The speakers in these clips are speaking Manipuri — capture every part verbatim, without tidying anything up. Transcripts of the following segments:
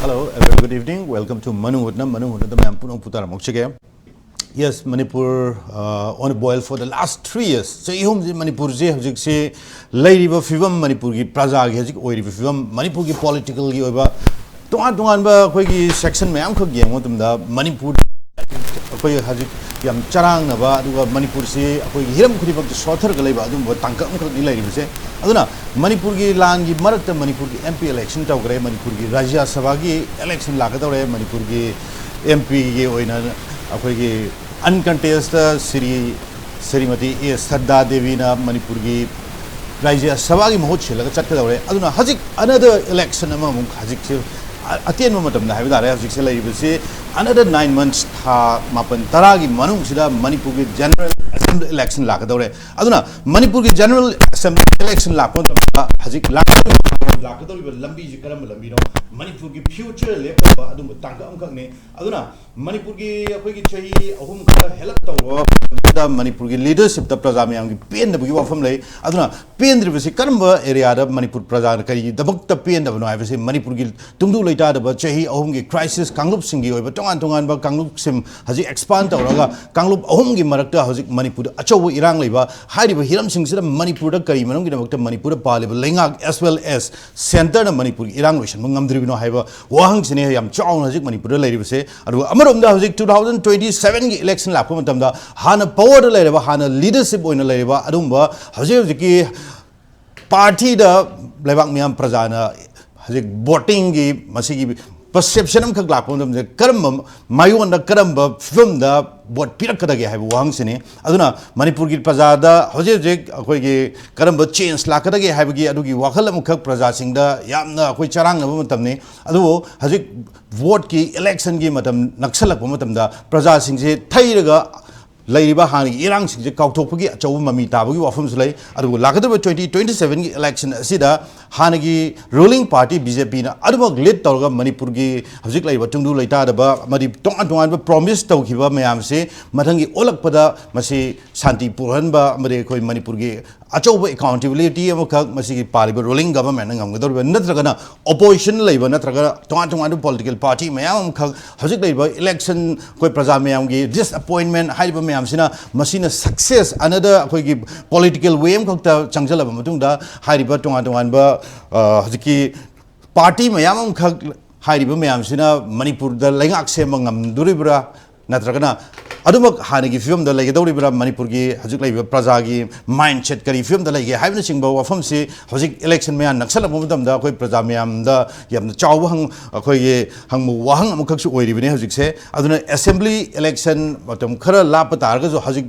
Hello, a very good evening. Welcome to ꯃꯅꯨꯡ ꯍꯨꯠꯅ, ꯃꯅꯨꯡ ꯍꯨꯠꯅꯗ ꯃꯌꯥꯝ ꯄꯨꯝꯅꯃꯛꯄꯨ ꯇꯥꯔꯝꯃꯛꯆꯒꯦ꯫ Yes, Manipur, uh, on a boil for the last three years. ꯆꯍꯤ ꯑꯍꯨꯝꯁꯤ ꯃꯅꯤꯄꯨꯔꯁꯦ ꯍꯧꯖꯤꯛꯁꯤ ꯂꯩꯔꯤꯕ ꯐꯤꯕꯝ, ꯃꯅꯤꯄꯨꯔꯒꯤ ꯄ꯭ꯔꯖꯥꯒꯤ ꯍꯧꯖꯤꯛ ꯑꯣꯏꯔꯤꯕ ꯐꯤꯕꯝ, ꯃꯅꯤꯄꯨꯔꯒꯤ political ꯒꯤ ꯑꯣꯏꯕ ꯇꯣꯉꯥꯟ ꯇꯣꯉꯥꯟꯕ ꯑꯩꯈꯣꯏꯒꯤ section ꯃꯌꯥꯝꯈꯛ ꯌꯦꯡꯕ ꯃꯇꯝꯗ ꯃꯅꯤꯄꯨꯔ ꯑꯩꯈꯣꯏ ꯍꯧꯖꯤꯛ ꯌꯥꯝ ꯆꯔꯥꯡꯅꯕ, ꯑꯗꯨꯒ ꯃꯅꯤꯄꯨꯔꯁꯤ ꯑꯩꯈꯣꯏꯒꯤ ꯍꯤꯔꯝ ꯈꯨꯗꯤꯡꯃꯛꯇ ꯁꯣꯠꯊꯔꯒ ꯂꯩꯕ ꯑꯗꯨꯒꯨꯝꯕ ꯇꯥꯡꯀꯛ ꯑꯃꯈꯛꯅꯤ ꯂꯩꯔꯤꯕꯁꯦ꯫ ꯑꯗꯨꯅ ꯃꯅꯤꯄꯨꯔꯒꯤ ꯂꯥꯟꯒꯤ ꯃꯔꯛꯇ ꯃꯅꯤꯄꯨꯔꯒꯤ M P election ꯇꯧꯈ꯭ꯔꯦ, ꯃꯅꯤꯄꯨꯔꯒꯤ ꯔꯥꯖ꯭ꯌ ꯁꯚꯥꯒꯤ election ꯂꯥꯛꯀꯗꯧꯔꯦ, ꯃꯅꯤꯄꯨꯔꯒꯤ M P ꯒꯤ ꯑꯣꯏꯅ ꯑꯩꯈꯣꯏꯒꯤ uncontested ꯁ꯭ꯔꯤ ꯁ꯭ꯔꯤꯃꯇꯤ ꯑꯦ ꯁꯔꯗꯥ ꯗꯦꯕꯤꯅ ꯃꯅꯤꯄꯨꯔꯒꯤ ꯔꯥꯖ꯭ꯌ ꯁꯚꯥꯒꯤ ꯃꯍꯨꯠ ꯁꯤꯜꯂꯒ ꯆꯠꯀꯗꯧꯔꯦ꯫ ꯑꯗꯨꯅ ꯍꯧꯖꯤꯛ another election ꯑꯃꯃꯨꯛ ꯍꯧꯖꯤꯛꯁꯦ ꯑ-, ꯑꯇꯦꯟꯕ ꯃꯇꯝꯗ ꯍꯥꯏꯕ ꯇꯥꯔꯦ, ꯍꯧꯖꯤꯛꯁꯦ ꯂꯩꯔꯤꯕꯁꯤ another nine months, ꯊꯥ ꯃꯥꯄꯟ ꯇꯔꯥꯒꯤ ꯃꯅꯨꯡꯁꯤꯗ ꯃꯅꯤꯄꯨꯔꯒꯤ General Assembly election ꯂꯥꯛꯀꯗꯧꯔꯦ꯫ ꯑꯗꯨꯅ ꯃꯅꯤꯄꯨꯔꯒꯤ General Assembly election ꯂꯥꯛꯄ ꯃꯇꯝꯗ ꯍꯧꯖꯤꯛ ꯂꯥꯛꯀꯗꯧꯔꯤꯕ, ꯂꯥꯛꯀꯗꯧꯔꯤꯕ ꯂꯝꯕꯤꯁꯤ ꯀꯔꯝꯕ ꯂꯝꯕꯤꯅꯣ, ꯃꯅꯤꯄꯨꯔꯒꯤ future ꯂꯦꯞꯀꯗꯧꯕ ꯑꯗꯨꯝꯕ ꯇꯥꯡꯀꯛ ꯑꯃꯈꯛꯅꯤ꯫ ꯑꯗꯨꯅ ꯃꯅꯤꯄꯨꯔꯒꯤ ꯑꯩꯈꯣꯏꯒꯤ ꯆꯍꯤ ꯑꯍꯨꯝ ꯈꯔ ꯍꯦꯜꯂꯛ ꯇꯧꯕ ꯃꯇꯝꯗ ꯃꯅꯤꯄꯨꯔꯒꯤ leadership ꯇ ꯄ꯭ꯔꯖꯥ ꯃꯌꯥꯝꯒꯤ ꯄꯦꯟꯗꯕꯒꯤ ꯋꯥꯐꯝ ꯂꯩ꯫ ꯑꯗꯨꯅ ꯄꯦꯟꯗ꯭ꯔꯤꯕꯁꯤ ꯀꯔꯝꯕ area ꯗ ꯃꯅꯤꯄꯨꯔ ꯄ꯭ꯔꯖꯥꯅ ꯀꯔꯤꯒꯤꯗꯃꯛꯇ ꯄꯦꯟꯗꯕꯅꯣ ꯍꯥꯏꯕꯁꯤ ꯃꯅꯤꯄꯨꯔꯒꯤ ꯇꯨꯡꯗꯨ ꯂꯩꯇꯥꯗꯕ ꯆꯍꯤ ꯑꯍꯨꯝꯒꯤ crisis, ꯀꯥꯡꯂꯨꯞꯁꯤꯡꯒꯤ ꯑꯣꯏꯕ ꯇꯣꯉꯥꯟ ꯇꯣꯉꯥꯟꯕ ꯀꯥꯡꯂꯨꯞꯁꯤꯡ ꯍꯧꯖꯤꯛ expand ꯇꯧꯔꯒ ꯀꯥꯡꯂꯨꯞ ꯑꯍꯨꯝꯒꯤ ꯃꯔꯛꯇ ꯍꯧꯖꯤꯛ ꯃꯅꯤꯄꯨꯔꯗ ꯑꯆꯧꯕ ꯏꯔꯥꯡ ꯂꯩꯕ, ꯍꯥꯏꯔꯤꯕ ꯍꯤꯔꯝꯁꯤꯡꯁꯤꯗ ꯃꯅꯤꯄꯨꯔꯗ ꯀꯔꯤ ꯃꯔꯝꯒꯤꯗꯃꯛꯇ ꯃꯅꯤꯄꯨꯔꯗ ꯄꯥꯜꯂꯤꯕ ꯂꯩꯉꯥꯛ as well as centre ꯅ ꯃꯅꯤꯄꯨꯔꯒꯤ ꯏꯔꯥꯡ ꯂꯣꯏꯁꯤꯟꯕ ꯉꯝꯗ꯭ꯔꯤꯕꯅꯣ ꯍꯥꯏꯕ ꯋꯥꯍꯪꯁꯤꯅꯤ ꯌꯥꯝ ꯆꯥꯎꯅ ꯍꯧꯖꯤꯛ ꯃꯅꯤꯄꯨꯔꯗ ꯂꯩꯔꯤꯕꯁꯦ꯫ ꯑꯗꯨꯒ ꯑꯃꯔꯣꯝꯗ ꯍꯧꯖꯤꯛ two thousand twenty seven ꯒꯤ election ꯂꯥꯛꯄ ꯃꯇꯝꯗ ꯍꯥꯟꯅ power ꯗ ꯂꯩꯔꯕ, ꯍꯥꯟꯅ leadership ꯑꯣꯏꯅ ꯂꯩꯔꯕ ꯑꯗꯨꯒꯨꯝꯕ ꯍꯧꯖꯤꯛ ꯍꯧꯖꯤꯛꯀꯤ party ꯗ ꯂꯩꯕꯥꯛ ꯃꯤꯌꯥꯝ ꯄ꯭ꯔꯖꯥꯅ ꯍꯧꯖꯤꯛ voting ꯒꯤ ꯃꯁꯤꯒꯤ perception ꯑꯃꯈꯛ ꯂꯥꯛꯄ ꯃꯇꯝꯗ ꯀꯔꯝꯕ ꯃꯥꯏꯌꯣꯟꯗ, ꯀꯔꯝꯕ ꯐꯤꯕꯝꯗ vote ꯄꯤꯔꯛꯀꯗꯒꯦ ꯍꯥꯏꯕ ꯋꯥꯍꯪꯁꯤꯅꯤ꯫ ꯑꯗꯨꯅ ꯃꯅꯤꯄꯨꯔꯒꯤ ꯄ꯭ꯔꯖꯥꯗ ꯍꯧꯖꯤꯛ ꯍꯧꯖꯤꯛ ꯑꯩꯈꯣꯏꯒꯤ ꯀꯔꯝꯕ change ꯂꯥꯛꯀꯗꯒꯦ ꯍꯥꯏꯕꯒꯤ ꯑꯗꯨꯒꯤ ꯋꯥꯈꯜ ꯑꯃꯈꯛ ꯄ꯭ꯔꯖꯥꯁꯤꯡꯗ ꯌꯥꯝꯅ ꯑꯩꯈꯣꯏ ꯆꯔꯥꯡꯅꯕ ꯃꯇꯝꯅꯤ꯫ ꯑꯗꯨꯕꯨ ꯍꯧꯖꯤꯛ vote ꯀꯤ election ꯒꯤ ꯃꯇꯝ ꯅꯛꯁꯜꯂꯛꯄ ꯃꯇꯝꯗ ꯄ꯭ꯔꯖꯥꯁꯤꯡꯁꯦ ꯊꯩꯔꯒ ꯂꯩꯔꯤꯕ ꯍꯥꯟꯅꯒꯤ ꯏꯔꯥꯡꯁꯤꯡꯁꯦ ꯀꯥꯎꯊꯣꯛꯄꯒꯤ ꯑꯆꯧꯕ ꯃꯃꯤ ꯇꯥꯕꯒꯤ ꯋꯥꯐꯝꯁꯨ ꯂꯩ꯫ ꯑꯗꯨꯕꯨ ꯂꯥꯛꯀꯗꯧꯔꯤꯕ twenty twenty seven ꯒꯤ election ꯑꯁꯤꯗ ꯍꯥꯟꯅꯒꯤ ꯔꯨꯂꯤꯡ ꯄꯥꯔꯇꯤ ꯕꯤ ꯖꯦ ꯄꯤꯅ ꯑꯗꯨꯃꯛ ꯂꯤꯗ ꯇꯧꯔꯒ ꯃꯅꯤꯄꯨꯔꯒꯤ ꯍꯧꯖꯤꯛ ꯂꯩꯔꯤꯕ ꯇꯨꯡꯗꯨ ꯂꯩꯇꯥꯗꯕ ꯑꯃꯗꯤ ꯇꯣꯉꯥꯟ ꯇꯣꯉꯥꯟꯕ ꯄ꯭ꯔꯣꯃꯤꯁ ꯇꯧꯈꯤꯕ ꯃꯌꯥꯝꯁꯤ ꯃꯊꯪꯒꯤ ꯑꯣꯜꯂꯛꯄꯗ ꯃꯁꯤ ꯁꯥꯟꯇꯤ ꯄꯨꯔꯛꯍꯟꯕ ꯑꯃꯗꯤ ꯑꯩꯈꯣꯏ ꯃꯅꯤꯄꯨꯔꯒꯤ ꯑꯆꯧꯕ ꯑꯦꯀꯥꯎꯟꯇꯦꯕꯤꯂꯤꯇꯤ ꯑꯃꯈꯛ ꯃꯁꯤꯒꯤ ꯄꯥꯜꯂꯤꯕ ꯔꯨꯂꯤꯡ ꯒꯚꯔꯟꯃꯦꯟꯅ ꯉꯝꯒꯗꯧꯔꯤꯕ, ꯅꯠꯇ꯭ꯔꯒꯅ ꯑꯣꯄꯣꯖꯤꯁꯟ ꯂꯩꯕ ꯅꯠꯇ꯭ꯔꯒ ꯇꯣꯉꯥꯟ ꯇꯣꯉꯥꯟꯕ ꯄꯣꯂꯤꯇꯤꯀꯦꯜ ꯄꯥꯔꯇꯤ ꯃꯌꯥꯝ ꯑꯃꯈꯛ ꯍꯧꯖꯤꯛ ꯂꯩꯔꯤꯕ ꯏꯂꯦꯛꯁꯟ, ꯑꯩꯈꯣꯏ ꯄ꯭ꯔꯖꯥ ꯃꯌꯥꯝꯒꯤ ꯗꯤꯁꯑꯄꯣꯏꯟꯃꯦꯟ ꯍꯥꯏꯔꯤꯕ ꯃꯌꯥꯝꯁꯤꯅ ꯃꯁꯤꯅ ꯁꯛꯁꯦꯁ ꯑꯅꯗ ꯑꯩꯈꯣꯏꯒꯤ ꯄꯣꯂꯤꯇꯤꯀꯦꯜ ꯋꯦ ꯑꯃꯈꯛꯇ ꯆꯪꯁꯤꯜꯂꯕ ꯃꯇꯨꯡꯗ ꯍꯥꯏꯔꯤꯕ ꯇꯣꯉꯥꯟ ꯇꯣꯉꯥꯟꯕ, ꯑ, ꯍꯧꯖꯤꯛꯀꯤ ꯄꯥꯔꯇꯤ ꯃꯌꯥꯝ ꯑꯃꯈꯛ ꯍꯥꯏꯔꯤꯕ ꯃꯌꯥꯝꯁꯤꯅ ꯃꯅꯤꯄꯨꯔꯗ ꯂꯩꯉꯥꯛ ꯁꯦꯝꯕ ꯉꯝꯗꯣꯔꯤꯕ꯭ꯔꯥ, ꯅꯠꯇ꯭ꯔꯒꯅ ꯑꯗꯨꯃꯛ ꯍꯥꯟꯅꯒꯤ ꯐꯤꯕꯝꯗ ꯂꯩꯒꯗꯧꯔꯤꯕ꯭ꯔꯥ? ꯃꯅꯤꯄꯨꯔꯒꯤ ꯍꯧꯖꯤꯛ ꯂꯩꯔꯤꯕ ꯄ꯭ꯔꯖꯥꯒꯤ ꯃꯥꯏꯟꯁꯦꯠ ꯀꯔꯤ ꯐꯤꯕꯝꯗ ꯂꯩꯒꯦ ꯍꯥꯏꯕꯅꯆꯤꯡꯕ ꯋꯥꯐꯝꯁꯤ ꯍꯧꯖꯤꯛ ꯏꯂꯦꯛꯁꯟ ꯃꯌꯥ ꯅꯛꯁꯜꯂꯛꯄ ꯃꯇꯝꯗ ꯑꯩꯈꯣꯏ ꯄ꯭ꯔꯖꯥ ꯃꯌꯥꯝꯗ ꯌꯥꯝꯅ ꯆꯥꯎꯕ ꯍꯪ-, ꯑꯩꯈꯣꯏꯒꯤ ꯍꯪꯕ ꯋꯥꯍꯪ ꯑꯃꯈꯛꯁꯨ ꯑꯣꯏꯔꯤꯕꯅꯤ ꯍꯧꯖꯤꯛꯁꯦ꯫ ꯑꯗꯨꯅ ꯑꯦꯁꯦꯝꯕ꯭ꯂꯤ ꯏꯂꯦꯛꯁꯟ ꯃꯇꯝ ꯈꯔ ꯂꯥꯞꯄ ꯇꯥꯔꯒꯁꯨ ꯍꯧꯖꯤꯛ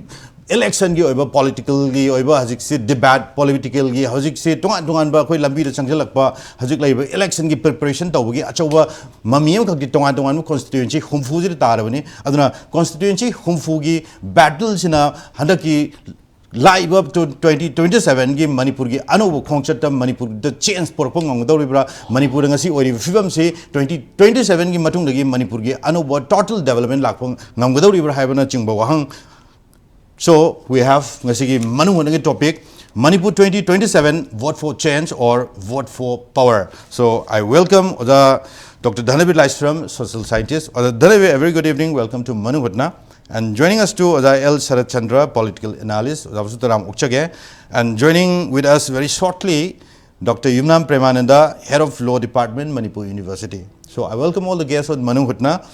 ꯏꯂꯦꯛꯁꯟꯒꯤ ꯑꯣꯏꯕ, ꯄꯣꯂꯤꯇꯤꯀꯦꯜꯒꯤ ꯑꯣꯏꯕ ꯍꯧꯖꯤꯛꯁꯤ ꯗꯤꯕꯦꯠ, ꯄꯣꯂꯤꯇꯤꯀꯦꯜꯒꯤ ꯍꯧꯖꯤꯛꯁꯤ ꯇꯣꯉꯥꯟ ꯇꯣꯉꯥꯟꯕ ꯑꯩꯈꯣꯏ ꯂꯝꯕꯤꯗ ꯆꯪꯁꯤꯜꯂꯛꯄ ꯍꯧꯖꯤꯛ ꯂꯩꯔꯤꯕ ꯏꯂꯦꯛꯁꯟꯒꯤ ꯄ꯭ꯔꯤꯄꯦꯔꯦꯁꯟ ꯇꯧꯕꯒꯤ ꯑꯆꯧꯕ ꯃꯃꯤ ꯑꯃꯈꯛꯇꯤ ꯇꯣꯉꯥꯟ ꯇꯣꯉꯥꯟꯕ ꯀꯣꯟꯁꯇꯤꯇ꯭ꯌꯨꯑꯦꯟꯁꯤ ꯍꯨꯝꯐꯨꯁꯤꯗ ꯇꯥꯔꯕꯅꯤ꯫ ꯑꯗꯨꯅ ꯀꯣꯟꯁꯇꯤꯇ꯭ꯌꯨꯑꯦꯟꯁꯤ ꯍꯨꯝꯐꯨꯒꯤ ꯕꯦꯇꯜꯁꯤꯅ ꯍꯟꯗꯛꯀꯤ ꯂꯥꯛꯏꯕ ꯇ꯭ꯋꯦꯟꯇꯤ ꯇ꯭ꯋꯦꯟꯇꯤ ꯁꯕꯦꯟꯒꯤ ꯃꯅꯤꯄꯨꯔꯒꯤ ꯑꯅꯧꯕ ꯈꯣꯡꯆꯠꯇ ꯃꯅꯤꯄꯨꯔꯗ ꯆꯦꯟꯖ ꯄꯨꯔꯛꯄ ꯉꯝꯒꯗꯧꯔꯤꯕ꯭ꯔꯥ? ꯃꯅꯤꯄꯨꯔꯗ ꯉꯁꯤ ꯑꯣꯏꯔꯤꯕ ꯐꯤꯕꯝꯁꯤ ꯇ꯭ꯋꯦꯟꯇꯤ ꯇ꯭ꯋꯦꯟꯇꯤ ꯁꯕꯦꯟꯒꯤ ꯃꯇꯨꯡꯗꯒꯤ ꯃꯅꯤꯄꯨꯔꯒꯤ ꯑꯅꯧꯕ ꯇꯣꯇꯦꯜ ꯗꯦꯕꯂꯞꯃꯦꯟ ꯂꯥꯛꯄ ꯉꯝꯒꯗꯧꯔꯤꯕ꯭ꯔꯥ ꯍꯥꯏꯕꯅꯆꯤꯡꯕ ꯋꯥꯍꯪ꯫ So we have ꯉꯁꯤꯒꯤ ꯃꯅꯨꯡ ꯍꯨꯠꯅꯒꯤ topic, Manipur twenty twenty-seven, vote for change or vote for power. So I welcome ꯑꯣꯖꯥ ꯗꯣꯛꯇꯔ ꯙꯅꯕꯤꯔ ꯂꯥꯏꯁ꯭ꯔꯝ, social scientist. ꯑꯣꯖꯥ ꯙꯅꯕꯤꯔ, a very good evening. Welcome to ꯃꯅꯨꯡ ꯍꯨꯠꯅ. And joining us too, Oja L Sarat Chandra, political analyst. ꯑꯣꯖꯥꯕꯨꯁꯨ ꯇꯔꯥꯝ ꯑꯣꯛꯆꯒꯦ. And joining with us very shortly, Doctor Yumnam Premananda, Head of Law Department, Manipur University. So I welcome all the guests on Manung Hutna.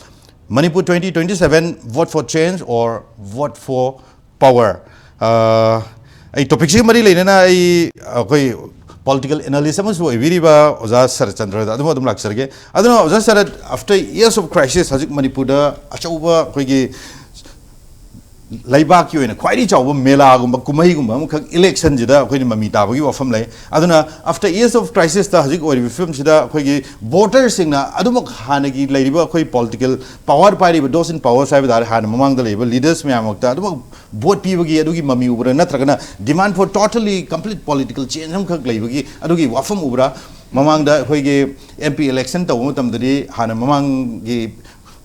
Manipur twenty twenty-seven, vote for change or vote for power? ꯑ, ꯑꯩ ꯇꯣꯄꯤꯛꯁꯤꯒ ꯃꯔꯤ ꯂꯩꯅꯅ ꯑꯩ, ꯑꯩꯈꯣꯏ ꯄꯣꯂꯤꯇꯤꯀꯦꯜ ꯑꯦꯅꯥꯂꯤꯁ ꯑꯃꯁꯨ ꯑꯣꯏꯕꯤꯔꯤꯕ ꯑꯣꯖꯥ ꯁꯔꯠ ꯆꯟꯗ꯭ꯔꯗ ꯑꯗꯨꯝ ꯑꯗꯨꯝ ꯂꯥꯛꯆꯔꯒꯦ꯫ ꯑꯗꯨꯅ ꯑꯣꯖꯥ ꯁꯔꯠ, after years of crisis, ꯍꯧꯖꯤꯛ ꯃꯅꯤꯄꯨꯔꯗ ꯑꯆꯧꯕ ꯑꯩꯈꯣꯏꯒꯤ ꯂꯩꯕꯥꯛꯀꯤ ꯑꯣꯏꯅ ꯈ꯭ꯋꯥꯏꯗꯒꯤ ꯆꯥꯎꯕ ꯃꯦꯂꯥꯒꯨꯝꯕ, ꯀꯨꯝꯍꯩꯒꯨꯝꯕ ꯑꯃꯈꯛ ꯏꯂꯦꯛꯁꯟꯁꯤꯗ ꯑꯩꯈꯣꯏꯅ ꯃꯃꯤ ꯇꯥꯕꯒꯤ ꯋꯥꯐꯝ ꯂꯩ꯫ ꯑꯗꯨꯅ after years of crisisꯇ ꯍꯧꯖꯤꯛ ꯑꯣꯏꯔꯤꯕ ꯐꯤꯕꯝꯁꯤꯗ ꯑꯩꯈꯣꯏꯒꯤ ꯚꯣꯇꯔꯁꯤꯡꯅ ꯑꯗꯨꯃꯛ ꯍꯥꯟꯅꯒꯤ ꯂꯩꯔꯤꯕ ꯑꯩꯈꯣꯏ ꯄꯣꯂꯤꯇꯤꯀꯦꯜ ꯄꯋꯥꯔ ꯄꯥꯏꯔꯤꯕ, those in powers ꯍꯥꯏꯕ ꯇꯥꯔꯦ, ꯍꯥꯟꯅ ꯃꯃꯥꯡꯗ ꯂꯩꯔꯤꯕ ꯂꯤꯗꯔꯁ ꯃꯌꯥꯝꯃꯛꯇ ꯑꯗꯨꯃꯛ ꯚꯣꯠ ꯄꯤꯕꯒꯤ ꯑꯗꯨꯒꯤ ꯃꯃꯤ ꯎꯕ꯭ꯔꯥ, ꯅꯠꯇ꯭ꯔꯒꯅ demand for totally complete political change ꯑꯃꯈꯛ ꯂꯩꯕꯒꯤ ꯑꯗꯨꯒꯤ ꯋꯥꯐꯝ ꯎꯕ꯭ꯔꯥ? ꯃꯃꯥꯡꯗ ꯑꯩꯈꯣꯏꯒꯤ M P election ꯇꯧꯕ ꯃꯇꯝꯗꯗꯤ ꯍꯥꯟꯅ ꯃꯃꯥꯡꯒꯤ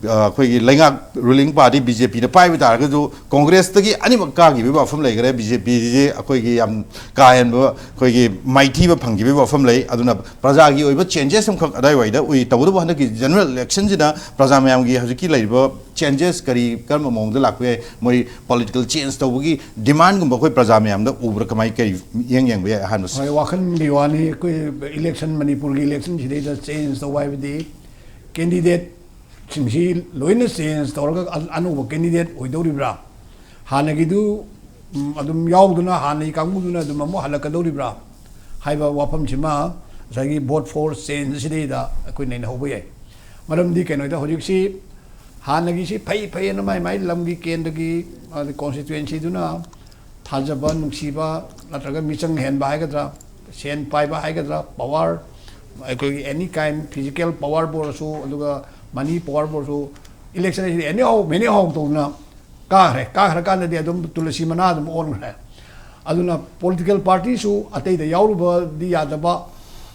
ꯑ, ꯑꯩꯈꯣꯏꯒꯤ ꯂꯩꯉꯥꯛ ruling party B J Pꯅ ꯄꯥꯏꯕ ꯇꯥꯔꯒꯁꯨ ꯀꯣꯡꯒ꯭ꯔꯦꯁꯇꯒꯤ ꯑꯅꯤꯃꯛ ꯀꯥꯈꯤꯕꯒꯤ ꯋꯥꯐꯝ ꯂꯩꯈ꯭ꯔꯦ꯫ B J Pꯁꯦ ꯑꯩꯈꯣꯏꯒꯤ ꯌꯥꯝ ꯀꯥ ꯍꯦꯟꯕ ꯑꯩꯈꯣꯏꯒꯤ ꯃꯥꯏꯊꯤꯕ ꯐꯪꯈꯤꯕꯒꯤ ꯋꯥꯐꯝ ꯂꯩ꯫ ꯑꯗꯨꯅ ꯄ꯭ꯔꯖꯥꯒꯤ ꯑꯣꯏꯕ changes ꯑꯃꯈꯛ ꯑꯗꯥꯏꯋꯥꯏꯗ ꯎꯏ꯫ ꯇꯧꯕꯇꯕꯨ ꯍꯟꯗꯛꯀꯤ general electionꯁꯤꯅ ꯄ꯭ꯔꯖꯥ ꯃꯌꯥꯝꯒꯤ ꯍꯧꯖꯤꯛꯀꯤ ꯂꯩꯔꯤꯕ changes ꯀꯔꯤ, ꯀꯔꯝꯕ ꯃꯑꯣꯡꯗ ꯂꯥꯛꯄ ꯌꯥꯏ? ꯃꯣꯏ political change ꯇꯧꯕꯒꯤ demandꯒꯨꯝꯕ ꯑꯩꯈꯣꯏ ꯄ꯭ꯔꯖꯥ ꯃꯌꯥꯝꯗ ꯎꯕ꯭ꯔꯥ? ꯀꯃꯥꯏ, ꯀꯔꯤ ꯃꯤꯠꯌꯦꯡ ꯌꯦꯡꯕ ꯌꯥꯏ? ꯑꯍꯥꯟꯕꯁꯦ꯫ ꯍꯣꯏ, ꯋꯥꯈꯜꯒꯤ ꯋꯥꯅꯤ꯫ ꯑꯩꯈꯣꯏ election, ꯃꯅꯤꯄꯨꯔꯒꯤ election ꯁꯤꯗꯩꯗ change ꯇꯧꯕ ꯍꯥꯏꯕꯗꯤ candidate ꯁꯤꯡꯁꯤ ꯂꯣꯏꯅ change ꯇꯧꯔꯒ ꯑ-, ꯑꯅꯧꯕ candidate ꯑꯣꯏꯗꯧꯔꯤꯕ꯭ꯔꯥ? ꯍꯥꯟꯅꯒꯤꯗꯨ, ꯎꯝ, ꯑꯗꯨꯝ ꯌꯥꯎꯗꯨꯅ ꯍꯥꯟꯅꯒꯤ ꯀꯥꯡꯕꯨꯗꯨꯅ ꯑꯗꯨꯝ ꯑꯃꯨꯛ ꯍꯜꯂꯛꯀꯗꯧꯔꯤꯕ꯭ꯔꯥ ꯍꯥꯏꯕ ꯋꯥꯐꯝꯁꯤꯃ ꯉꯁꯥꯏꯒꯤ vote for change ꯁꯤꯗꯩꯗ ꯑꯩꯈꯣꯏ ꯅꯩꯅꯍꯧꯕ ꯌꯥꯏ꯫ ꯃꯔꯝꯗꯤ ꯀꯩꯅꯣꯗ ꯍꯧꯖꯤꯛꯁꯤ ꯍꯥꯟꯅꯒꯤꯁꯤ ꯐꯩ ꯐꯩꯅ ꯃꯥꯏ ꯃꯥꯏ ꯂꯝꯒꯤ ꯀꯦꯟꯗ꯭ꯔꯒꯤ, ꯑꯗꯩ constituencyꯗꯨꯅ ꯊꯥꯖꯕ, ꯅꯨꯡꯁꯤꯕ, ꯅꯠꯇ꯭ꯔꯒ ꯃꯤꯆꯪ ꯍꯦꯟꯕ ꯍꯥꯏꯒꯗ꯭ꯔꯥ, ꯁꯦꯟ ꯄꯥꯏꯕ ꯍꯥꯏꯒꯗ꯭ꯔꯥ, power, ꯑꯩꯈꯣꯏꯒꯤ any kind physical powerꯕꯨ ꯑꯣꯏꯔꯁꯨ, ꯑꯗꯨꯒ money powerꯕꯨ ꯑꯣꯏꯔꯁꯨ, election ꯑꯁꯤꯗꯤ anyhow, anyhow ꯇꯧꯗꯅ ꯀꯥꯈ꯭ꯔꯦ꯫ ꯀꯥꯈ꯭ꯔꯀꯥꯟꯗꯗꯤ ꯑꯗꯨꯝ ꯇꯨꯂꯁꯤ ꯃꯅꯥ ꯑꯗꯨꯝ ꯑꯣꯟꯈ꯭ꯔꯦ꯫ ꯑꯗꯨꯅ political partyꯁꯨ ꯑꯇꯩꯗ ꯌꯥꯎꯔꯨꯕꯗꯤ ꯌꯥꯗꯕ,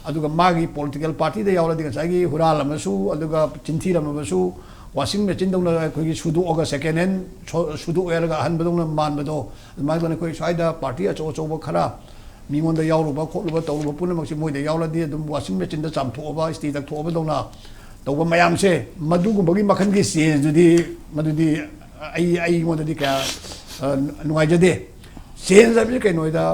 ꯑꯗꯨꯒ ꯃꯥꯒꯤ political partyꯗ ꯌꯥꯎꯔꯗꯤ ꯉꯁꯥꯏꯒꯤ ꯍꯨꯔꯥꯜ ꯑꯃꯁꯨ, ꯑꯗꯨꯒ ꯆꯤꯟꯊꯤꯔꯝꯃꯕꯁꯨ, washing machineꯗꯧꯅ ꯑꯩꯈꯣꯏꯒꯤ ꯁꯨꯗꯣꯛꯑꯒ second hand ꯁꯣ-, ꯁꯨꯗꯣꯛꯑꯦ ꯍꯥꯏꯔꯒ ꯑꯍꯟꯕꯗꯧꯅ ꯃꯥꯟꯕꯗꯣ, ꯑꯗꯨꯃꯥꯏꯅ ꯇꯧꯗꯅ ꯑꯩꯈꯣꯏ ꯁ꯭ꯋꯥꯏꯗ party ꯑꯆꯧ ꯑꯆꯧꯕ ꯈꯔ ꯃꯤꯉꯣꯟꯗ ꯌꯥꯎꯔꯨꯕ ꯈꯣꯠꯂꯨꯕ ꯇꯧꯔꯨꯕ ꯄꯨꯝꯅꯃꯛꯁꯦ ꯃꯣꯏꯗ ꯌꯥꯎꯔꯗꯤ ꯑꯗꯨꯝ washing machineꯗ ꯆꯥꯝꯊꯣꯛꯑꯕ, ꯏꯁꯇꯤ ꯇꯛꯊꯣꯛꯑꯕꯗꯧꯅ ꯇꯧꯕ ꯃꯌꯥꯝꯁꯦ, ꯃꯗꯨꯒꯨꯝꯕꯒꯤ ꯃꯈꯜꯒꯤ changeꯗꯨꯗꯤ, ꯃꯗꯨꯗꯤ ꯑꯩ, ꯑꯩꯉꯣꯟꯗꯗꯤ ꯀꯌꯥ, ꯑ, ꯅꯨꯡꯉꯥꯏꯖꯗꯦ꯫ Change ꯍꯥꯏꯕꯁꯤ ꯀꯩꯅꯣꯗ,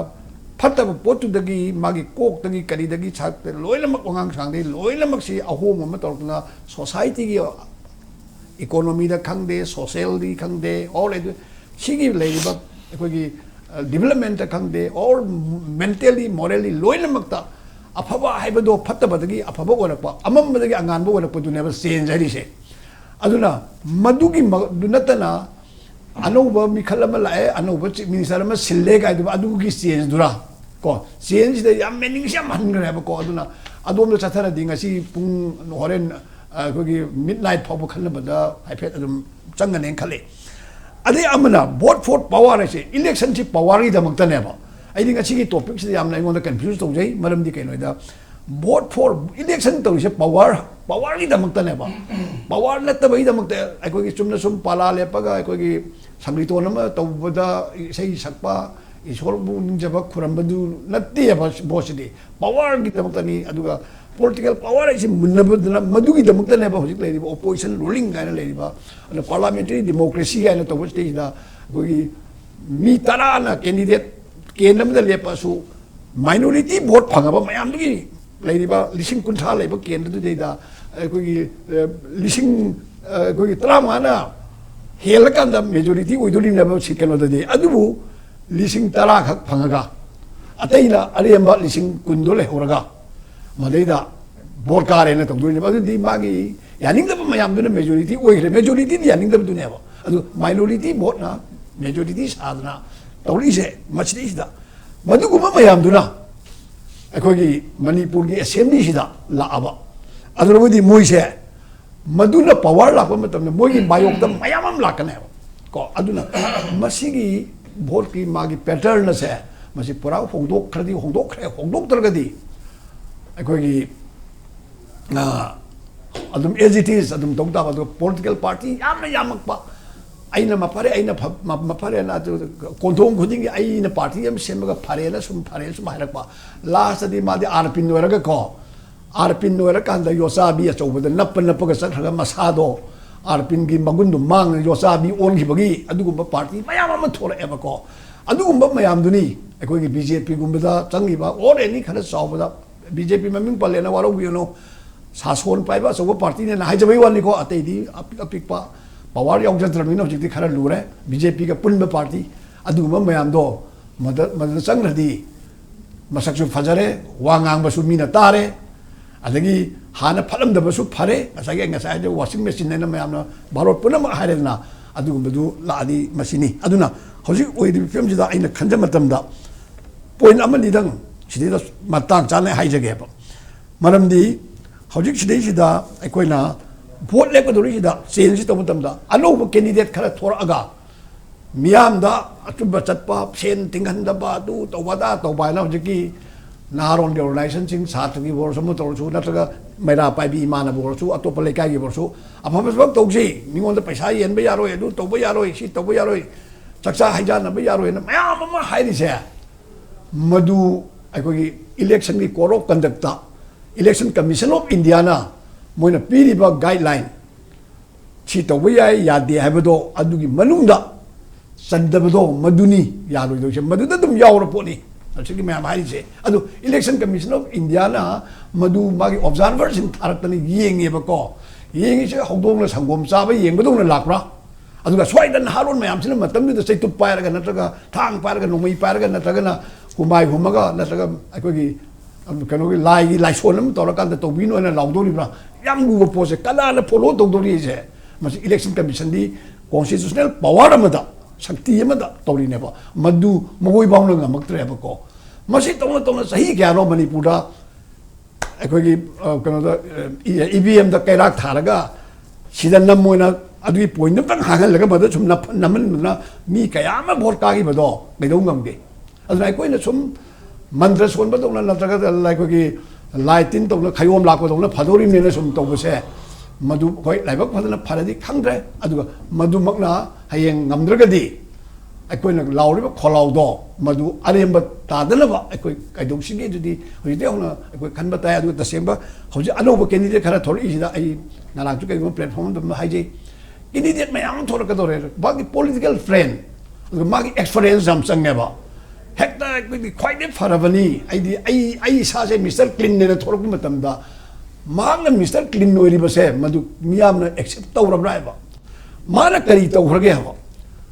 ꯐꯠꯇꯕ ꯄꯣꯠꯇꯨꯗꯒꯤ, ꯃꯥꯒꯤ ꯀꯣꯛꯇꯒꯤ, ꯀꯔꯤꯗꯒꯤ ꯁꯥ-, ꯂꯣꯏꯅꯃꯛ, ꯋꯥꯉꯥꯡ ꯁꯉꯥꯡꯗꯒꯤ ꯂꯣꯏꯅꯃꯛꯁꯤ ꯑꯍꯣꯡꯕ ꯑꯃ ꯇꯧꯔꯛꯇꯨꯅ societyꯒꯤ economyꯗ ꯈꯪꯗꯦ, socialꯗꯤ ꯈꯪꯗꯦ, all edu-, ꯁꯤꯒꯤ ꯂꯩꯔꯤꯕ ꯑꯩꯈꯣꯏꯒꯤ, ꯑ, developmentꯇ ꯈꯪꯗꯦ, or mentally, morally ꯂꯣꯏꯅꯃꯛꯇ ꯑꯐꯕ ꯍꯥꯏꯕꯗꯣ ꯐꯠꯇꯕꯗꯒꯤ ꯑꯐꯕ ꯑꯣꯏꯔꯛꯄ, ꯑꯃꯝꯕꯗꯒꯤ ꯑꯉꯥꯟꯕ ꯑꯣꯏꯔꯛꯄꯗꯨꯅꯦꯕ change ꯍꯥꯏꯔꯤꯁꯦ꯫ ꯑꯗꯨꯅ ꯃꯗꯨꯒꯤ ꯃ-, ꯗꯨ ꯅꯠꯇꯅ ꯑꯅꯧꯕ ꯃꯤꯈꯜ ꯑꯃ ꯂꯥꯛꯑꯦ, ꯑꯅꯧꯕ ꯆꯤꯐ ꯃꯤꯅꯤꯁꯇꯔ ꯑꯃ ꯁꯤꯜꯂꯦ ꯀꯥꯏꯗꯨ, ꯑꯗꯨꯒꯤ ꯆꯦꯟꯖꯗꯨꯔꯥ? ꯀꯣ, ꯆꯦꯟꯖꯁꯤꯗ ꯌꯥꯝ ꯃꯤꯅꯤꯡꯁꯤ ꯌꯥꯝ ꯍꯟꯈ꯭ꯔꯦꯕꯀꯣ꯫ ꯑꯗꯨꯅ ꯑꯗꯣꯝꯗ ꯆꯠꯊꯔꯗꯤ ꯉꯁꯤ ꯄꯨꯡ, ꯍꯣꯔꯦꯟ ꯑꯩꯈꯣꯏꯒꯤ ꯃꯤꯗ ꯅꯥꯏꯠ ꯐꯥꯎꯕ ꯈꯟꯅꯕꯗ ꯍꯥꯏꯐꯦꯠ ꯑꯗꯨꯝ ꯆꯪꯒꯅꯦꯅ ꯈꯜꯂꯤ꯫ ꯑꯗꯩ ꯑꯃꯅ vote for power ꯍꯥꯏꯁꯦ, ꯏꯂꯦꯛꯁꯟꯁꯤ ꯄꯋꯥꯔꯒꯤꯗꯃꯛꯇꯅꯦꯕ꯫ ꯑꯩꯗꯤ ꯉꯁꯤꯒꯤ ꯇꯣꯄꯤꯛꯁꯤꯗ ꯌꯥꯝꯅ ꯑꯩꯉꯣꯟꯗ ꯀꯟꯐ꯭ꯌꯨꯁ ꯇꯧꯖꯩ꯫ ꯃꯔꯝꯗꯤ ꯀꯩꯅꯣꯗ, vote for election ꯇꯧꯔꯤꯁꯦ ꯄꯋꯥꯔ, ꯄꯋꯥꯔꯒꯤꯗꯃꯛꯇꯅꯦꯕ꯫ ꯄꯋꯥꯔ ꯅꯠꯇꯕꯒꯤꯗꯃꯛꯇ ꯑꯩꯈꯣꯏꯒꯤ ꯆꯨꯝꯅ ꯁꯨꯝ ꯄꯥꯂꯥ ꯂꯦꯞꯄꯒ ꯑꯩꯈꯣꯏꯒꯤ ꯁꯪꯀ꯭ꯔꯤꯇꯣꯟ ꯑꯃ ꯇꯧꯕꯗ ꯏꯁꯩ ꯁꯛꯄ, ꯏꯁꯣꯔꯕꯨ ꯅꯤꯡꯖꯕ ꯈꯨꯔꯝꯕꯗꯨ ꯅꯠꯇꯦꯕ ꯚꯣꯠꯁꯤꯗꯤ꯫ ꯄꯋꯥꯔꯒꯤꯗꯃꯛꯇꯅꯤ꯫ ꯑꯗꯨꯒ ꯄꯣꯂꯤꯇꯤꯀꯦꯜ ꯄꯋꯥꯔ ꯍꯥꯏꯁꯤ ꯃꯨꯟꯅꯕꯗꯨꯅ, ꯃꯗꯨꯒꯤꯗꯃꯛꯇꯅꯦꯕ ꯍꯧꯖꯤꯛ ꯂꯩꯔꯤꯕ opposition ruling ꯀꯥꯏꯅ ꯂꯩꯔꯤꯕ, ꯑꯗꯨꯅ parliamentary democracy ꯀꯥꯏꯅ ꯇꯧꯕ ꯁꯤꯗꯩꯁꯤꯗ ꯑꯩꯈꯣꯏꯒꯤ ꯃꯤ ꯇꯔꯥꯅ candidate ꯀꯦꯟ ꯑꯃꯗ ꯂꯦꯞꯄꯁꯨ, minority vote ꯐꯪꯉꯕ ꯃꯌꯥꯝꯗꯨꯒꯤ, ꯂꯩꯔꯤꯕ ꯂꯤꯁꯤꯡ ꯀꯨꯟꯊ꯭ꯔꯥ ꯂꯩꯕ ꯀꯦꯟꯗ꯭ꯔꯗꯨꯗꯩꯗ ꯑꯩꯈꯣꯏꯒꯤ, ꯑ, ꯂꯤꯁꯤꯡ, ꯑ, ꯑꯩꯈꯣꯏꯒꯤ ꯇꯔꯥꯃꯉꯥꯅ ꯍꯦꯜꯂꯀꯥꯟꯗ majority ꯑꯣꯏꯗꯣꯔꯤꯅꯦꯕ ꯁꯤ ꯀꯩꯅꯣꯗꯗꯤ꯫ ꯑꯗꯨꯕꯨ ꯂꯤꯁꯤꯡ ꯇꯔꯥ ꯈꯛ ꯐꯪꯉꯒ, ꯑꯇꯩꯅ ꯑꯔꯦꯝꯕ ꯂꯤꯁꯤꯡ ꯀꯨꯟꯗꯣ ꯂꯩꯍꯧꯔꯒ, ꯃꯗꯩꯗ ꯚꯣꯠ ꯀꯥꯔꯦꯅ ꯇꯧꯗꯣꯏꯅꯦꯕ꯫ ꯑꯗꯨꯗꯤ ꯃꯥꯒꯤ ꯌꯥꯅꯤꯡꯗꯕ ꯃꯌꯥꯝꯗꯨꯅ majority ꯑꯣꯏꯈ꯭ꯔꯦ꯫ Majorityꯗꯤ ꯌꯥꯅꯤꯡꯗꯕꯗꯨꯅꯦꯕ꯫ ꯑꯗꯨ minority voteꯅ majority ꯁꯥꯗꯅ ꯇꯧꯔꯛꯏꯁꯦ ꯃꯁꯤꯗꯩꯁꯤꯗ꯫ ꯃꯗꯨꯒꯨꯝꯕ ꯃꯌꯥꯝꯗꯨꯅ ꯑꯩꯈꯣꯏꯒꯤ ꯃꯅꯤꯄꯨꯔꯒꯤ assemblyꯁꯤꯗ ꯂꯥꯛꯑꯕ꯫ ꯑꯗꯨꯅꯕꯨꯗꯤ ꯃꯣꯏꯁꯦ, ꯃꯗꯨꯅ power ꯂꯥꯛꯄ ꯃꯇꯝꯗ ꯃꯣꯏꯒꯤ ꯃꯥꯌꯣꯛꯇ ꯃꯌꯥꯝ ꯑꯃ ꯂꯥꯛꯀꯅꯦꯕ꯫ ꯀꯣ, ꯑꯗꯨꯅ ꯃꯁꯤꯒꯤ ꯚꯣꯠꯀꯤ ꯃꯥꯒꯤ pattern ꯑꯁꯦ, ꯃꯁꯤ ꯄꯨꯔꯥ ꯍꯣꯡꯗꯣꯛꯈ꯭ꯔꯗꯤ ꯍꯣꯡꯗꯣꯛꯈ꯭ꯔꯦ, ꯍꯣꯡꯗꯣꯛꯇ꯭ꯔꯒꯗꯤ ꯑꯩꯈꯣꯏꯒꯤ, ꯑ, ꯑꯗꯨꯝ as it is ꯑꯗꯨꯝ ꯇꯧ ꯇꯥꯕ꯫ ꯑꯗꯨꯒ political party ꯌꯥꯝꯅ ꯌꯥꯝꯃꯛꯄ, ꯑꯩꯅ ꯃꯐꯔꯦ, ꯑꯩꯅ ꯐ-, ꯃ-, ꯃꯐꯔꯦꯅ, ꯑꯗꯨ ꯀꯣꯟꯊꯣꯡ ꯈꯨꯗꯤꯡꯒꯤ ꯑꯩꯅ party ꯑꯃ ꯁꯦꯝꯃꯒ ꯐꯔꯦꯅ ꯁꯨꯝ, ꯐꯔꯦꯅ ꯁꯨꯝ ꯍꯥꯏꯔꯛꯄ꯫ Lastꯇꯗꯤ ꯃꯥꯗꯤ ꯑꯥꯔꯄꯤꯟ ꯑꯣꯏꯔꯒꯀꯣ, ꯑꯥꯔꯄꯤꯟ ꯑꯣꯏꯔꯀꯥꯟꯗ ꯌꯣꯆꯥꯕꯤ ꯑꯆꯧꯕꯗ ꯅꯞꯄ ꯅꯞꯄꯒ ꯆꯠꯈ꯭ꯔꯒ ꯃꯁꯥꯗꯣ ꯑꯥꯔꯄꯤꯟꯒꯤ ꯃꯒꯨꯟꯗꯣ ꯃꯥꯡꯉ ꯌꯣꯆꯥꯕꯤ ꯑꯣꯟꯈꯤꯕꯒꯤ ꯑꯗꯨꯒꯨꯝꯕ party ꯃꯌꯥꯝ ꯑꯃ ꯊꯣꯛꯂꯛꯑꯦꯕꯀꯣ꯫ ꯑꯗꯨꯒꯨꯝꯕ ꯃꯌꯥꯝꯗꯨꯅꯤ ꯑꯩꯈꯣꯏꯒꯤ BJPꯒꯨꯝꯕꯗ ꯆꯪꯉꯤꯕ, or any ꯈꯔ ꯆꯥꯎꯕꯗ꯫ BJP ꯃꯃꯤꯡ ꯄꯜꯂꯦꯅ ꯋꯥꯔꯧꯕꯤꯒꯅꯨ, ꯁꯥꯁꯣꯟ ꯄꯥꯏꯕ ꯑꯆꯧꯕ partyꯅꯦꯅ ꯍꯥꯏꯖꯕꯩ ꯋꯥꯅꯤꯀꯣ꯫ ꯑꯇꯩꯗꯤ ꯑꯄꯤꯛ ꯑꯄꯤꯛꯄ power ꯌꯥꯎꯖꯗ꯭ꯔꯕꯅꯤꯅ ꯍꯧꯖꯤꯛꯇꯤ ꯈꯔ ꯂꯨꯔꯦ꯫ BJPꯒ ꯄꯨꯟꯕ party ꯑꯗꯨꯒꯨꯝꯕ ꯃꯌꯥꯝꯗꯣ ꯃꯗ-, ꯃꯗꯨꯗ ꯆꯪꯈ꯭ꯔꯗꯤ ꯃꯁꯛꯁꯨ ꯐꯖꯔꯦ, ꯋꯥ ꯉꯥꯡꯕꯁꯨ ꯃꯤꯅ ꯇꯥꯔꯦ, ꯑꯗꯒꯤ ꯍꯥꯟꯅ ꯐꯠꯂꯝꯗꯕꯁꯨ ꯐꯔꯦ꯫ ꯉꯁꯥꯏꯒꯤ, ꯉꯁꯥꯏ ꯍꯥꯏꯖꯕ washing machine ꯍꯥꯏꯅ ꯃꯌꯥꯝꯅ ꯚꯥꯔꯣꯠ ꯄꯨꯝꯅꯃꯛ ꯍꯥꯏꯔꯦꯗꯅ, ꯑꯗꯨꯒꯨꯝꯕꯗꯨ ꯂꯥꯛꯑꯗꯤ ꯃꯁꯤꯅꯤ꯫ ꯑꯗꯨꯅ ꯍꯧꯖꯤꯛ ꯑꯣꯏꯔꯤꯕ ꯐꯤꯕꯝꯁꯤꯗ ꯑꯩꯅ ꯈꯟꯖ ꯃꯇꯝꯗ ꯄꯣꯏꯟ ꯑꯃꯅꯤꯗꯪ ꯁꯤꯗꯩꯗ ꯃꯇꯥꯡ ꯆꯥꯅ ꯍꯥꯏꯖꯒꯦꯕ꯫ ꯃꯔꯝꯗꯤ ꯍꯧꯖꯤꯛ ꯁꯤꯗꯩꯁꯤꯗ ꯑꯩꯈꯣꯏꯅ ꯚꯣꯠ ꯂꯦꯞꯀꯗꯧꯔꯤꯁꯤꯗ ꯆꯦꯟꯖꯁꯤ ꯇꯧꯕ ꯃꯇꯝꯗ ꯑꯅꯧꯕ ꯀꯦꯟꯗꯤꯗꯦꯠ ꯈꯔ ꯊꯣꯔꯛꯑꯒ ꯃꯤꯌꯥꯝꯗ ꯑꯆꯨꯝꯕ ꯆꯠꯄ, ꯁꯦꯟ ꯇꯤꯡꯍꯟꯗꯕ, ꯑꯗꯨ ꯇꯧꯕ ꯑꯗꯥ ꯇꯧꯕ ꯍꯥꯏꯅ ꯍꯧꯖꯤꯛꯀꯤ ꯅꯍꯥꯔꯣꯜꯒꯤ ꯑꯣꯔꯒꯅꯥꯏꯖꯦꯁꯟꯁꯤꯡ, ꯁꯥꯇ꯭ꯔꯒꯤ ꯑꯣꯏꯔꯁꯨ ꯑꯃ ꯇꯧꯔꯁꯨ, ꯅꯠꯇ꯭ꯔꯒ ꯃꯩꯔꯥ ꯄꯥꯏꯕꯤ ꯏꯃꯥꯟꯅꯕ ꯑꯣꯏꯔꯁꯨ, ꯑꯇꯣꯞꯄ ꯂꯩꯀꯥꯏꯒꯤ ꯑꯣꯏꯔꯁꯨ, ꯑꯐꯕ ꯊꯕꯛ ꯇꯧꯁꯤ, ꯃꯤꯉꯣꯟꯗ ꯄꯩꯁꯥ ꯌꯦꯟꯕ ꯌꯥꯔꯣꯏ, ꯑꯗꯨ ꯇꯧꯕ ꯌꯥꯔꯣꯏ, ꯁꯤ ꯇꯧꯕ ꯌꯥꯔꯣꯏ, ꯆꯥꯛꯆꯥ ꯍꯩꯖꯥꯟꯅꯕ ꯌꯥꯔꯣꯏꯅ ꯃꯌꯥꯝ ꯑꯃ ꯍꯥꯏꯔꯤꯁꯦ, ꯃꯗꯨ ꯑꯩꯈꯣꯏꯒꯤ ꯏꯂꯦꯛꯁꯟꯒꯤ code of conduct, election commission of ꯏꯟꯗꯤꯌꯥꯅ ꯃꯣꯏꯅ ꯄꯤꯔꯤꯕ ꯒꯥꯏꯗꯂꯥꯏꯟ, ꯁꯤ ꯇꯧꯕ ꯌꯥꯏ ꯌꯥꯗꯦ ꯍꯥꯏꯕꯗꯣ ꯑꯗꯨꯒꯤ ꯃꯅꯨꯡꯗ ꯆꯟꯗꯕꯗꯣ ꯃꯗꯨꯅꯤ ꯌꯥꯔꯣꯏꯗꯧꯔꯤꯁꯦ, ꯃꯗꯨꯗ ꯑꯗꯨꯝ ꯌꯥꯎꯔ ꯄꯣꯠꯅꯤ ꯍꯧꯖꯤꯛꯀꯤ ꯃꯌꯥꯝ ꯍꯥꯏꯔꯤꯁꯦ꯫ ꯑꯗꯨ ꯏꯂꯦꯛꯁꯟ ꯀꯃꯤꯁꯟ ꯑꯣꯐ ꯏꯟꯗꯤꯌꯥꯅ ꯃꯗꯨ ꯃꯥꯒꯤ ꯑꯣꯕꯖꯥꯔꯚꯔꯁꯤꯡ ꯊꯥꯔꯛꯇꯅ ꯌꯦꯡꯉꯦꯕꯀꯣ, ꯌꯦꯡꯉꯤꯁꯦ ꯍꯧꯗꯣꯡꯅ ꯁꯪꯒꯣꯝ ꯆꯥꯕ ꯌꯦꯡꯕꯗꯧꯅ ꯂꯥꯛꯄ꯭ꯔꯥ? ꯑꯗꯨꯒ ꯁ꯭ꯋꯥꯏꯗ ꯅꯍꯥꯔꯣꯜ ꯃꯌꯥꯝꯁꯤꯅ ꯃꯇꯝꯗꯨꯗ ꯆꯩꯇꯨꯞ ꯄꯥꯏꯔꯒ, ꯅꯠꯇ꯭ꯔꯒ ꯊꯥꯡ ꯄꯥꯏꯔꯒ, ꯅꯣꯡꯃꯩ ꯄꯥꯏꯔꯒ, ꯅꯠꯇ꯭ꯔꯒꯅ ꯀꯨꯝꯕꯥꯏ ꯍꯨꯝꯃꯒ, ꯅꯠꯇ꯭ꯔꯒ ꯑꯩꯈꯣꯏꯒꯤ ꯀꯩꯅꯣꯒꯤ ꯂꯥꯏꯒꯤ ꯂꯥꯏꯁꯣꯟ ꯑꯃ ꯇꯧꯔꯀꯥꯟꯗ ꯇꯧꯕꯤꯅꯣ ꯍꯥꯏꯅ ꯂꯥꯎꯗꯧꯔꯤꯕ꯭ꯔꯥ? ꯌꯥꯝ ꯂꯨꯕ ꯄꯣꯠꯁꯦ꯫ ꯀꯅꯥꯅ ꯐꯣꯂꯣ ꯇꯧꯗꯧꯔꯤꯁꯦ? ꯃꯁꯤ ꯏꯂꯦꯛꯁꯟ ꯀꯃꯤꯁꯟꯗꯤ ꯀꯣꯟꯁꯇꯤꯇ꯭ꯌꯨꯁꯅꯦꯜ ꯄꯋꯥꯔ ꯑꯃꯗ, ꯁꯛꯇꯤ ꯑꯃꯗ ꯇꯧꯔꯤꯅꯦꯕ꯫ ꯃꯗꯨ ꯃꯈꯣꯏ ꯐꯥꯎꯅ ꯉꯝꯃꯛꯇ꯭ꯔꯦꯕꯀꯣ꯫ ꯃꯁꯤ ꯇꯧꯅ ꯇꯧꯅ ꯆꯍꯤ ꯀꯌꯥꯅꯣ ꯃꯅꯤꯄꯨꯔꯗ ꯑꯩꯈꯣꯏꯒꯤ, ꯑ, ꯀꯩꯅꯣꯗ, ꯏ ꯚꯤ ꯑꯦꯝꯗ ꯀꯩꯔꯥꯛ ꯊꯥꯔꯒ ꯁꯤꯗ ꯅꯝꯃꯣꯏꯅ ꯑꯗꯨꯒꯤ ꯄꯣꯏꯟꯗꯨ ꯑꯝꯇꯪ ꯍꯥꯡꯍꯜꯂꯒ ꯃꯗꯨ ꯁꯨꯝ ꯅꯞ-, ꯅꯝꯍꯟꯕꯗꯨꯅ ꯃꯤ ꯀꯌꯥ ꯑꯃ ꯚꯣꯠ ꯀꯥꯈꯤꯕꯗꯣ ꯀꯩꯗꯧ ꯉꯝꯒꯦ? ꯑꯗꯨꯅ ꯑꯩꯈꯣꯏꯅ ꯁꯨꯝ ꯃꯟꯇ꯭ꯔ ꯁꯣꯟꯕꯗꯧꯅ, ꯅꯠꯇ꯭ꯔꯒ ꯑꯩꯈꯣꯏꯒꯤ ꯂꯥꯏ ꯇꯤꯟ ꯇꯧꯅ ꯈꯌꯣꯝ ꯂꯥꯛꯄꯗꯧꯅ ꯐꯗꯧꯔꯤꯕꯅꯤꯅ ꯁꯨꯝ ꯇꯧꯕꯁꯦ, ꯃꯗꯨ ꯍꯣꯏ, ꯂꯥꯏꯕꯛ ꯐꯗꯅ ꯐꯔꯗꯤ ꯈꯪꯗ꯭ꯔꯦ꯫ ꯑꯗꯨꯒ ꯃꯗꯨꯃꯛꯅ ꯍꯌꯦꯡ ꯉꯝꯗ꯭ꯔꯒꯗꯤ ꯑꯩꯈꯣꯏꯅ ꯂꯥꯎꯔꯤꯕ ꯈꯣꯜꯂꯥꯎꯗꯣ ꯃꯗꯨ ꯑꯔꯦꯝꯕ ꯇꯥꯗꯅꯕ ꯑꯩꯈꯣꯏ ꯀꯩꯗꯧꯁꯤꯒꯦ? ꯑꯗꯨꯗꯤ ꯍꯧꯖꯤꯛꯇꯤ ꯍꯧꯅ ꯑꯩꯈꯣꯏ ꯈꯟꯕ ꯇꯥꯏ꯫ ꯑꯗꯨꯒ ꯇꯁꯦꯡꯕ ꯍꯧꯖꯤꯛ ꯑꯅꯧꯕ ꯀꯦꯟꯗꯤꯗꯦꯠ ꯈꯔ ꯊꯣꯛꯂꯛꯏꯁꯤꯗ ꯑꯩ ꯉꯔꯥꯡꯁꯨ ꯀꯩꯒꯨꯝꯕ ꯄ꯭ꯂꯦꯠꯐꯣꯝ ꯑꯃꯗ ꯍꯥꯏꯖꯩ, ꯀꯦꯟꯗꯤꯗꯦꯠ ꯃꯌꯥꯝ ꯑꯃ ꯊꯣꯛꯂꯛꯀꯗꯧꯔꯦ꯫ ꯃꯥꯒꯤ ꯄꯣꯂꯤꯇꯤꯀꯦꯜ ꯐ꯭ꯔꯦꯟ, ꯑꯗꯨꯒ ꯃꯥꯒꯤ ꯑꯦꯛꯁꯄꯔꯤꯌꯦꯟꯁ ꯌꯥꯝ ꯆꯪꯉꯦꯕ꯫ ꯍꯦꯛꯇ ꯑꯩꯈꯣꯏꯗꯤ ꯈ꯭ꯋꯥꯏꯗꯒꯤ ꯐꯔꯕꯅꯤ, ꯑꯩꯗꯤ ꯑꯩ, ꯑꯩ ꯏꯁꯥꯁꯦ ꯃꯤꯁꯇꯔ ꯀ꯭ꯂꯤꯟꯅꯦꯅ ꯊꯣꯛꯂꯛꯄ ꯃꯇꯝꯗ ꯃꯍꯥꯛꯅ ꯃꯤꯁꯇꯔ ꯀ꯭ꯂꯤꯟ ꯑꯣꯏꯔꯤꯕꯁꯦ ꯃꯗꯨ ꯃꯤꯌꯥꯝꯅ ꯑꯦꯛꯁꯦꯞ ꯇꯧꯔꯕ꯭ꯔꯥ ꯍꯥꯏꯕ꯫ ꯃꯥꯅ ꯀꯔꯤ ꯇꯧꯈ꯭ꯔꯒꯦ ꯍꯥꯏꯕ?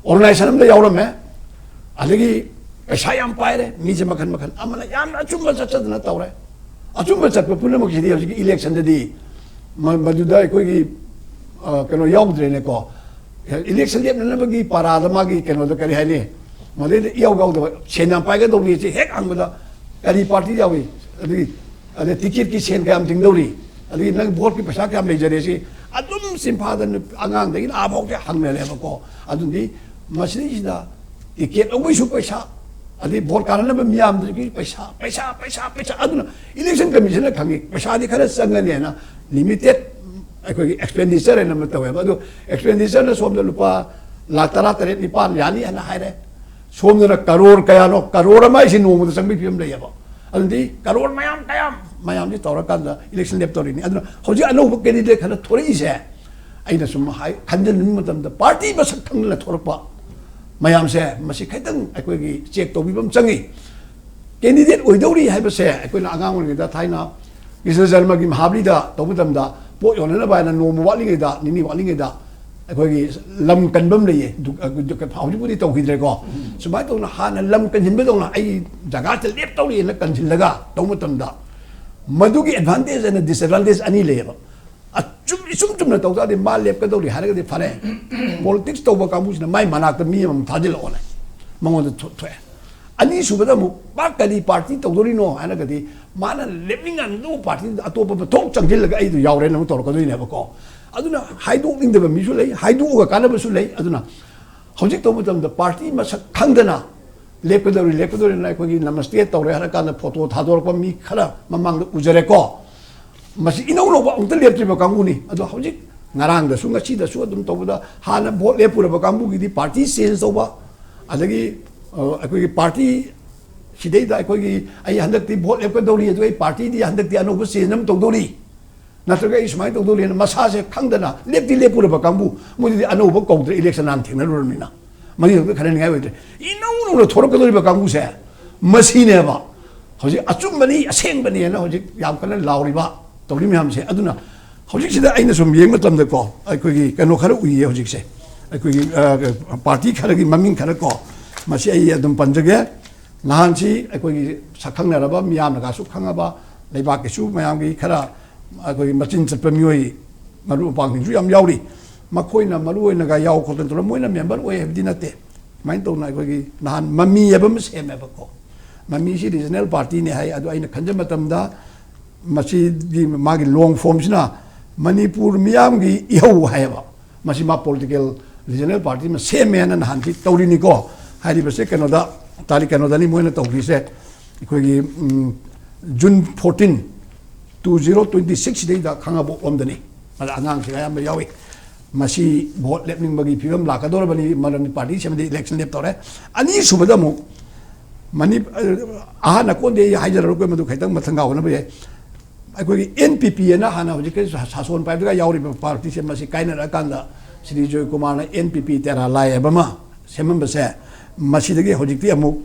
ꯑꯣꯔꯒꯅꯥꯏꯖꯦꯁꯟ ꯑꯃꯗ ꯌꯥꯎꯔꯝꯃꯦ, ꯑꯗꯒꯤ ꯄꯩꯁꯥ ꯌꯥꯝ ꯄꯥꯏꯔꯦ, ꯃꯤꯁꯦ ꯃꯈꯜ ꯃꯈꯜ, ꯑꯃꯅ ꯌꯥꯝꯅ ꯑꯆꯨꯝꯕ ꯆꯠꯆꯗꯅ ꯇꯧꯔꯦ꯫ ꯑꯆꯨꯝꯕ ꯆꯠꯄ ꯄꯨꯝꯅꯃꯛꯁꯤꯗꯤ ꯍꯧꯖꯤꯛꯀꯤ ꯏꯂꯦꯛꯁꯟꯗꯗꯤ ꯃ-, ꯃꯗꯨꯗ ꯑꯩꯈꯣꯏꯒꯤ, ꯑ, ꯀꯩꯅꯣ ꯌꯥꯎꯗ꯭ꯔꯦꯅꯦꯀꯣ꯫ ꯏꯂꯦꯛꯁꯟ ꯂꯦꯞꯅꯅꯕꯒꯤ ꯄꯥꯔꯥꯗ ꯃꯥꯒꯤ ꯀꯩꯅꯣꯗ ꯀꯔꯤ ꯍꯥꯏꯅꯤ, ꯃꯗꯩꯗ ꯏꯌꯥꯎ ꯌꯥꯎꯗꯕ, ꯁꯦꯟ ꯌꯥꯝ ꯄꯥꯏꯒꯗꯧꯕꯅꯤ ꯁꯤ ꯍꯦꯛ ꯍꯪꯕꯗ ꯀꯔꯤ ꯄꯥꯔꯇꯤ ꯌꯥꯎꯏ, ꯑꯗꯨꯒꯤ ꯑꯗꯩ ꯇꯤꯀꯦꯠꯀꯤ ꯁꯦꯟ ꯀꯌꯥꯝ ꯇꯤꯡꯗꯧꯔꯤ, ꯑꯗꯒꯤ ꯅꯪ ꯚꯣꯠꯀꯤ ꯄꯩꯁꯥ ꯀꯌꯥꯝ ꯂꯩꯖꯔꯦ ꯁꯤ ꯑꯗꯨꯝ ꯆꯤꯟꯐꯥꯗ ꯅꯨꯞ-, ꯑꯉꯥꯡꯗꯒꯤꯅ ꯑꯥꯐꯥꯎꯁꯦ ꯍꯪꯅꯔꯦꯕꯀꯣ꯫ ꯑꯗꯨꯗꯤ ꯃꯁꯤꯗꯩꯁꯤꯗ ꯇꯤꯀꯦꯠ ꯂꯧꯕꯩꯁꯨ ꯄꯩꯁꯥ, ꯑꯗꯩ ꯚꯣꯠ ꯀꯥꯟꯅꯅꯕ ꯃꯤꯌꯥꯝꯗꯨꯒꯤ ꯄꯩꯁꯥ, ꯄꯩꯁꯥ, ꯄꯩꯁꯥ, ꯄꯩꯁꯥ꯫ ꯑꯗꯨꯅ ꯏꯂꯦꯛꯁꯟ ꯀꯃꯤꯁꯟꯅ ꯈꯪꯉꯤ, ꯄꯩꯁꯥꯗꯤ ꯈꯔ ꯆꯪꯒꯅꯦꯅ ꯂꯤꯃꯤꯇꯦꯠ ꯑꯩꯈꯣꯏꯒꯤ ꯑꯦꯛꯁꯄꯦꯟꯗꯤꯆꯔ ꯍꯥꯏꯅ ꯑꯃ ꯇꯧꯋꯦꯕ꯫ ꯑꯗꯨ ꯑꯦꯛꯁꯄꯦꯟꯗꯤꯆꯔꯅ ꯁꯣꯝꯗ ꯂꯨꯄꯥ ꯂꯥꯈ ꯇꯔꯥ ꯇꯔꯦꯠ ꯅꯤꯄꯥꯟ ꯌꯥꯅꯤ ꯍꯥꯏꯅ ꯍꯥꯏꯔꯦ, ꯁꯣꯝꯗꯅ ꯀꯔꯣꯔ ꯀꯌꯥꯅꯣ, ꯀꯔꯣꯔ ꯑꯃ ꯍꯥꯏꯁꯤ ꯅꯣꯡꯃꯗ ꯆꯪꯕꯒꯤ ꯐꯤꯕꯝ ꯂꯩꯌꯦꯕ꯫ ꯑꯗꯨꯗꯤ ꯀꯔꯣꯔ ꯃꯌꯥꯝ ꯀꯌꯥꯝ ꯃꯌꯥꯝꯁꯤ ꯇꯧꯔꯀꯥꯟꯗ ꯏꯂꯦꯛꯁꯟ ꯂꯦꯞꯇꯧꯔꯤꯅꯤ꯫ ꯑꯗꯨꯅ ꯍꯧꯖꯤꯛ ꯑꯅꯧꯕ ꯀꯦꯟꯗꯤꯗꯦꯠ ꯈꯔ ꯊꯣꯔꯛꯏꯁꯦ, ꯑꯩꯅ ꯁꯨꯝ ꯍꯥꯏ, ꯈꯟꯖꯅꯤꯡꯕ ꯃꯇꯝꯗ ꯄꯥꯔꯇꯤ ꯃꯁꯛ ꯈꯪꯗꯅ ꯊꯣꯔꯛꯄ ꯃꯌꯥꯝꯁꯦ, ꯃꯁꯤ ꯈꯤꯇꯪ ꯑꯩꯈꯣꯏꯒꯤ ꯆꯦꯛ ꯇꯧꯕꯤꯕ ꯑꯃ ꯆꯪꯉꯤ꯫ ꯀꯦꯟꯗꯤꯗꯦꯠ ꯑꯣꯏꯗꯧꯔꯤ ꯍꯥꯏꯕꯁꯦ ꯑꯩꯈꯣꯏꯅ ꯑꯉꯥꯡ ꯑꯣꯏꯔꯤꯉꯩꯗ ꯊꯥꯏꯅ ꯀ꯭ꯔꯤꯁꯅ ꯖꯔꯃꯒꯤ ꯃꯍꯥꯕꯂꯤꯗ ꯇꯧꯕ ꯃꯇꯝꯗ ꯄꯣꯠ ꯌꯣꯟꯅꯅꯕ ꯍꯥꯏꯅ ꯅꯣꯡꯃ ꯋꯥꯠꯂꯤꯉꯩꯗ, ꯅꯤꯅꯤ ꯋꯥꯠꯂꯤꯉꯩꯗ ꯑꯩꯈꯣꯏꯒꯤ ꯂꯝ ꯀꯟꯕ ꯑꯃ ꯂꯩꯌꯦ꯫ ꯗꯨ-, ꯑ, ꯗꯨ-, ꯍꯧꯖꯤꯛꯄꯨꯗꯤ ꯇꯧꯈꯤꯗ꯭ꯔꯦꯀꯣ꯫ ꯁꯨꯃꯥꯏꯅ ꯇꯧꯅ ꯍꯥꯟꯅ ꯂꯝ ꯀꯟꯁꯤꯟꯕꯗꯧꯅ ꯑꯩ ꯖꯒꯥꯁꯤꯗ ꯂꯦꯞꯇꯧꯔꯤꯅ ꯀꯟꯁꯤꯜꯂꯒ ꯇꯧꯕ ꯃꯇꯝꯗ ꯃꯗꯨꯒꯤ ꯑꯦꯗꯚꯥꯟꯇꯦꯖ ꯑꯅ ꯗꯤꯁꯑꯦꯗꯚꯥꯟꯇꯦꯖ ꯑꯅꯤ ꯂꯩꯌꯦꯕ꯫ ꯑꯆꯨꯝ-, ꯏꯆꯨꯝ ꯆꯨꯝꯅ ꯇꯧ ꯇꯥꯔꯗꯤ ꯃꯥ ꯂꯦꯞꯀꯗꯧꯔꯤ ꯍꯥꯏꯔꯒꯗꯤ ꯐꯔꯦ꯫ ꯄꯣꯂꯤꯇꯤꯛꯁ ꯇꯧꯕ ꯀꯥꯡꯕꯨꯁꯤꯅ ꯃꯥꯏ ꯃꯅꯥꯛꯇ ꯃꯤ ꯑꯃꯃꯨꯛ ꯊꯥꯖꯤꯜꯂꯛꯑꯣꯅꯦ, ꯃꯉꯣꯟꯗ ꯊꯣ-, ꯊꯣꯛꯑꯦ꯫ ꯑꯅꯤꯁꯨꯕꯗ ꯑꯃꯨꯛ ꯃꯥ ꯀꯔꯤ ꯄꯥꯔꯇꯤ ꯇꯧꯗꯣꯔꯤꯅꯣ ꯍꯥꯏꯔꯒꯗꯤ ꯃꯥꯅ ꯂꯦꯞꯅꯤꯡꯉꯝꯗꯕ ꯄꯥꯔꯇꯤꯗꯨꯗ ꯑꯇꯣꯞꯄ ꯑꯃ ꯊꯣꯛ ꯆꯪꯁꯤꯜꯂꯒ ꯑꯩꯗꯣ ꯌꯥꯎꯔꯦꯅ ꯑꯃꯨꯛ ꯇꯧꯔꯛꯀꯗꯣꯏꯅꯦꯕꯀꯣ꯫ ꯑꯗꯨꯅ ꯍꯥꯏꯗꯣꯛꯅꯤꯡꯗꯕ ꯃꯤꯁꯨ ꯂꯩ, ꯍꯥꯏꯗꯣꯛꯑꯒ ꯀꯥꯟꯅꯕꯁꯨ ꯂꯩ꯫ ꯑꯗꯨꯅ ꯍꯧꯖꯤꯛ ꯇꯧꯕ ꯃꯇꯝꯗ ꯄꯥꯔꯇꯤ ꯃꯁꯛ ꯈꯪꯗꯅ ꯂꯦꯞꯀꯗꯧꯔꯤ, ꯂꯦꯞꯀꯗꯧꯔꯤꯅ ꯑꯩꯈꯣꯏꯒꯤ ꯅꯃꯁꯇꯦ ꯇꯧꯔꯦ ꯍꯥꯏꯔ ꯀꯥꯟꯗ ꯐꯣꯇꯣ ꯊꯥꯗꯣꯔꯛꯄ ꯃꯤ ꯈꯔ ꯃꯃꯥꯡꯗ ꯎꯖꯔꯦꯀꯣ꯫ ꯃꯁꯤ ꯏꯅꯧ ꯅꯧꯕ ꯑꯃꯨꯛꯇ ꯂꯦꯞꯇ꯭ꯔꯤꯕ ꯀꯥꯡꯕꯨꯅꯤ꯫ ꯑꯗꯣ ꯍꯧꯖꯤꯛ ꯉꯔꯥꯡꯗꯁꯨ ꯉꯁꯤꯗꯁꯨ ꯑꯗꯨꯝ ꯇꯧꯕꯗ ꯍꯥꯟꯅ ꯚꯣꯠ ꯂꯦꯞꯄꯨꯔꯕ ꯀꯥꯡꯕꯨꯒꯤꯗꯤ ꯄꯥꯔꯇꯤ ꯆꯦꯟꯖ ꯇꯧꯕ, ꯑꯗꯒꯤ, ꯑ, ꯑꯩꯈꯣꯏꯒꯤ ꯄꯥꯔꯇꯤ ꯁꯤꯗꯩꯗ ꯑꯩꯈꯣꯏꯒꯤ ꯑꯩ ꯍꯟꯗꯛꯇꯤ ꯚꯣꯠ ꯂꯦꯞꯀꯗꯧꯔꯤ, ꯑꯗꯨꯒ ꯑꯩ ꯄꯥꯔꯇꯤꯗꯤ ꯍꯟꯗꯛꯇꯤ ꯑꯅꯧꯕ ꯆꯦꯟꯖ ꯑꯃ ꯇꯧꯗꯧꯔꯤ, ꯅꯠꯇ꯭ꯔꯒ ꯑꯩ ꯁꯨꯃꯥꯏꯅ ꯇꯧꯗꯧꯔꯤꯅ ꯃꯁꯥꯁꯦ ꯈꯪꯗꯅ ꯂꯦꯞꯇꯤ ꯂꯦꯞꯄꯨꯔꯕ ꯀꯥꯡꯕꯨ, ꯃꯣꯏꯗꯗꯤ ꯑꯅꯧꯕ ꯀꯧꯗ꯭ꯔꯦ, ꯏꯂꯦꯛꯁꯟ ꯍꯥꯟꯅ ꯊꯦꯡꯅꯔꯨꯔꯕꯅꯤꯅ꯫ ꯃꯅꯤꯡꯗ ꯈꯟꯅꯅꯤꯡꯉꯥꯏ ꯑꯣꯏꯗ꯭ꯔꯦ꯫ ꯏꯅꯧ ꯅꯧꯅ ꯊꯣꯔꯛꯀꯗꯧꯔꯤꯕ ꯀꯥꯡꯕꯨꯁꯦ ꯃꯁꯤꯅꯦꯕ ꯍꯧꯖꯤꯛ ꯑꯆꯨꯝꯕꯅꯤ, ꯑꯁꯦꯡꯕꯅꯦꯅ ꯍꯧꯖꯤꯛ ꯌꯥꯝ ꯀꯟꯅ ꯂꯥꯎꯔꯤꯕ, ꯇꯧꯔꯤ ꯃꯌꯥꯝꯁꯦ꯫ ꯑꯗꯨꯅ ꯍꯧꯖꯤꯛꯁꯤꯗ ꯑꯩꯅ ꯁꯨꯝ ꯌꯦꯡꯕ ꯃꯇꯝꯗꯀꯣ, ꯑꯩꯈꯣꯏꯒꯤ ꯀꯩꯅꯣ ꯈꯔ ꯎꯏꯌꯦ ꯍꯧꯖꯤꯛꯁꯦ, ꯑꯩꯈꯣꯏꯒꯤ, ꯑ, ꯄꯥꯔꯇꯤ ꯈꯔꯒꯤ ꯃꯃꯤꯡ ꯈꯔ ꯀꯣ, ꯃꯁꯤ ꯑꯩ ꯑꯗꯨꯝ ꯄꯟꯖꯒꯦ꯫ ꯅꯍꯥꯟꯁꯤ ꯑꯩꯈꯣꯏꯒꯤ ꯁꯛꯈꯪꯅꯔꯕ, ꯃꯤꯌꯥꯝꯅꯒꯁꯨ ꯈꯪꯉꯕ, ꯂꯩꯕꯥꯛꯀꯤꯁꯨ ꯃꯌꯥꯝꯒꯤ ꯈꯔ ꯑꯩꯈꯣꯏꯒꯤ ꯃꯆꯤꯟ ꯆꯠꯄ ꯃꯤꯑꯣꯏ, ꯃꯔꯨꯞ ꯃꯄꯥꯡꯁꯤꯡꯁꯨ ꯌꯥꯝ ꯌꯥꯎꯔꯤ꯫ ꯃꯈꯣꯏꯅ ꯃꯔꯨ ꯑꯣꯏꯅꯒ ꯌꯥꯎ ꯈꯣꯠꯇꯅ ꯇꯧꯔꯒ ꯃꯣꯏꯅ ꯃꯦꯝꯕꯔ ꯑꯣꯏ ꯍꯥꯏꯕꯗꯤ ꯅꯠꯇꯦ꯫ ꯁꯨꯃꯥꯏꯅ ꯇꯧꯅ ꯑꯩꯈꯣꯏꯒꯤ ꯅꯍꯥꯟ ꯃꯃꯤ ꯍꯥꯏꯕ ꯑꯃ ꯁꯦꯝꯃꯦꯕꯀꯣ꯫ ꯃꯃꯤꯁꯤ ꯔꯤꯖꯅꯦꯜ ꯄꯥꯔꯇꯤꯅꯤ ꯍꯥꯏ꯫ ꯑꯗꯣ ꯑꯩꯅ ꯈꯟꯖ ꯃꯇꯝꯗ ꯃꯁꯤꯒꯤ ꯃꯥꯒꯤ ꯂꯣꯡ ꯐꯣꯝꯁꯤꯅ ꯃꯅꯤꯄꯨꯔ ꯃꯤꯌꯥꯝꯒꯤ ꯏꯍꯧ ꯍꯥꯏꯌꯦꯕ꯫ ꯃꯁꯤ ꯃꯥ ꯄꯣꯂꯤꯇꯤꯀꯦꯜ ꯔꯤꯖꯅꯦꯜ ꯄꯥꯔꯇꯤ ꯑꯃ ꯁꯦꯝꯃꯦ ꯍꯥꯏꯅ ꯅꯍꯥꯟꯁꯤ ꯇꯧꯔꯤꯅꯤꯀꯣ꯫ ꯍꯥꯏꯔꯤꯕꯁꯦ ꯀꯩꯅꯣꯗ, ꯇꯥꯔꯤꯛ ꯀꯩꯅꯣꯗꯅꯤ ꯃꯣꯏꯅ ꯇꯧꯈ꯭ꯔꯤꯁꯦ, ꯑꯩꯈꯣꯏꯒꯤ um, June fourteen, two zero twenty six ꯁꯤꯗꯩꯗ ꯈꯥꯉꯕꯣꯛꯂꯣꯝꯗꯅꯤ꯫ ꯑꯗ ꯑꯉꯥꯡꯁꯤꯡ ꯑꯌꯥꯝꯕ ꯌꯥꯎꯏ꯫ ꯃꯁꯤ ꯚꯣꯠ ꯂꯦꯞꯅꯤꯡꯕꯒꯤ ꯐꯤꯕꯝ ꯂꯥꯛꯀꯗꯧꯔꯕꯅꯤ, ꯃꯔꯝꯗꯤ ꯄꯥꯔꯇꯤ ꯁꯦꯝꯕꯗꯤ ꯏꯂꯦꯛꯁꯟ ꯂꯦꯞꯇꯧꯔꯦ꯫ ꯑꯅꯤꯁꯨꯕꯗ ꯑꯃꯨꯛ ꯃꯅꯤ-, ꯑꯍꯥꯟ ꯑꯀꯣꯟꯗꯤ ꯑꯩ ꯍꯥꯏꯖꯔꯔꯣꯏ, ꯃꯗꯨ ꯈꯤꯇꯪ ꯃꯊꯪ ꯀꯥꯎꯅꯕ ꯌꯥꯏ꯫ ꯑꯩꯈꯣꯏꯒꯤ ꯑꯦꯟ ꯄꯤ ꯄꯤ ꯑꯅ ꯍꯥꯟꯅ ꯍꯧꯖꯤꯛꯀꯤ ꯁꯥ-, ꯁꯥꯁꯣꯟ ꯄꯥꯏꯕꯗꯒ ꯌꯥꯎꯔꯤꯕ ꯄꯥꯔꯇꯤꯁꯦ, ꯃꯁꯤ ꯀꯥꯏꯅꯔꯛꯑꯀꯥꯟꯗ ꯁ꯭ꯔꯤ ꯖꯣꯏꯀꯨꯃꯥꯔꯅ ꯑꯦꯟ ꯄꯤ ꯄꯤ ꯇꯦꯔꯥ ꯂꯥꯏ ꯍꯥꯏꯕ ꯑꯃ ꯁꯦꯝꯃꯝꯕꯁꯦ, ꯃꯁꯤꯗꯒꯤ ꯍꯧꯖꯤꯛꯇꯤ ꯑꯃꯨꯛ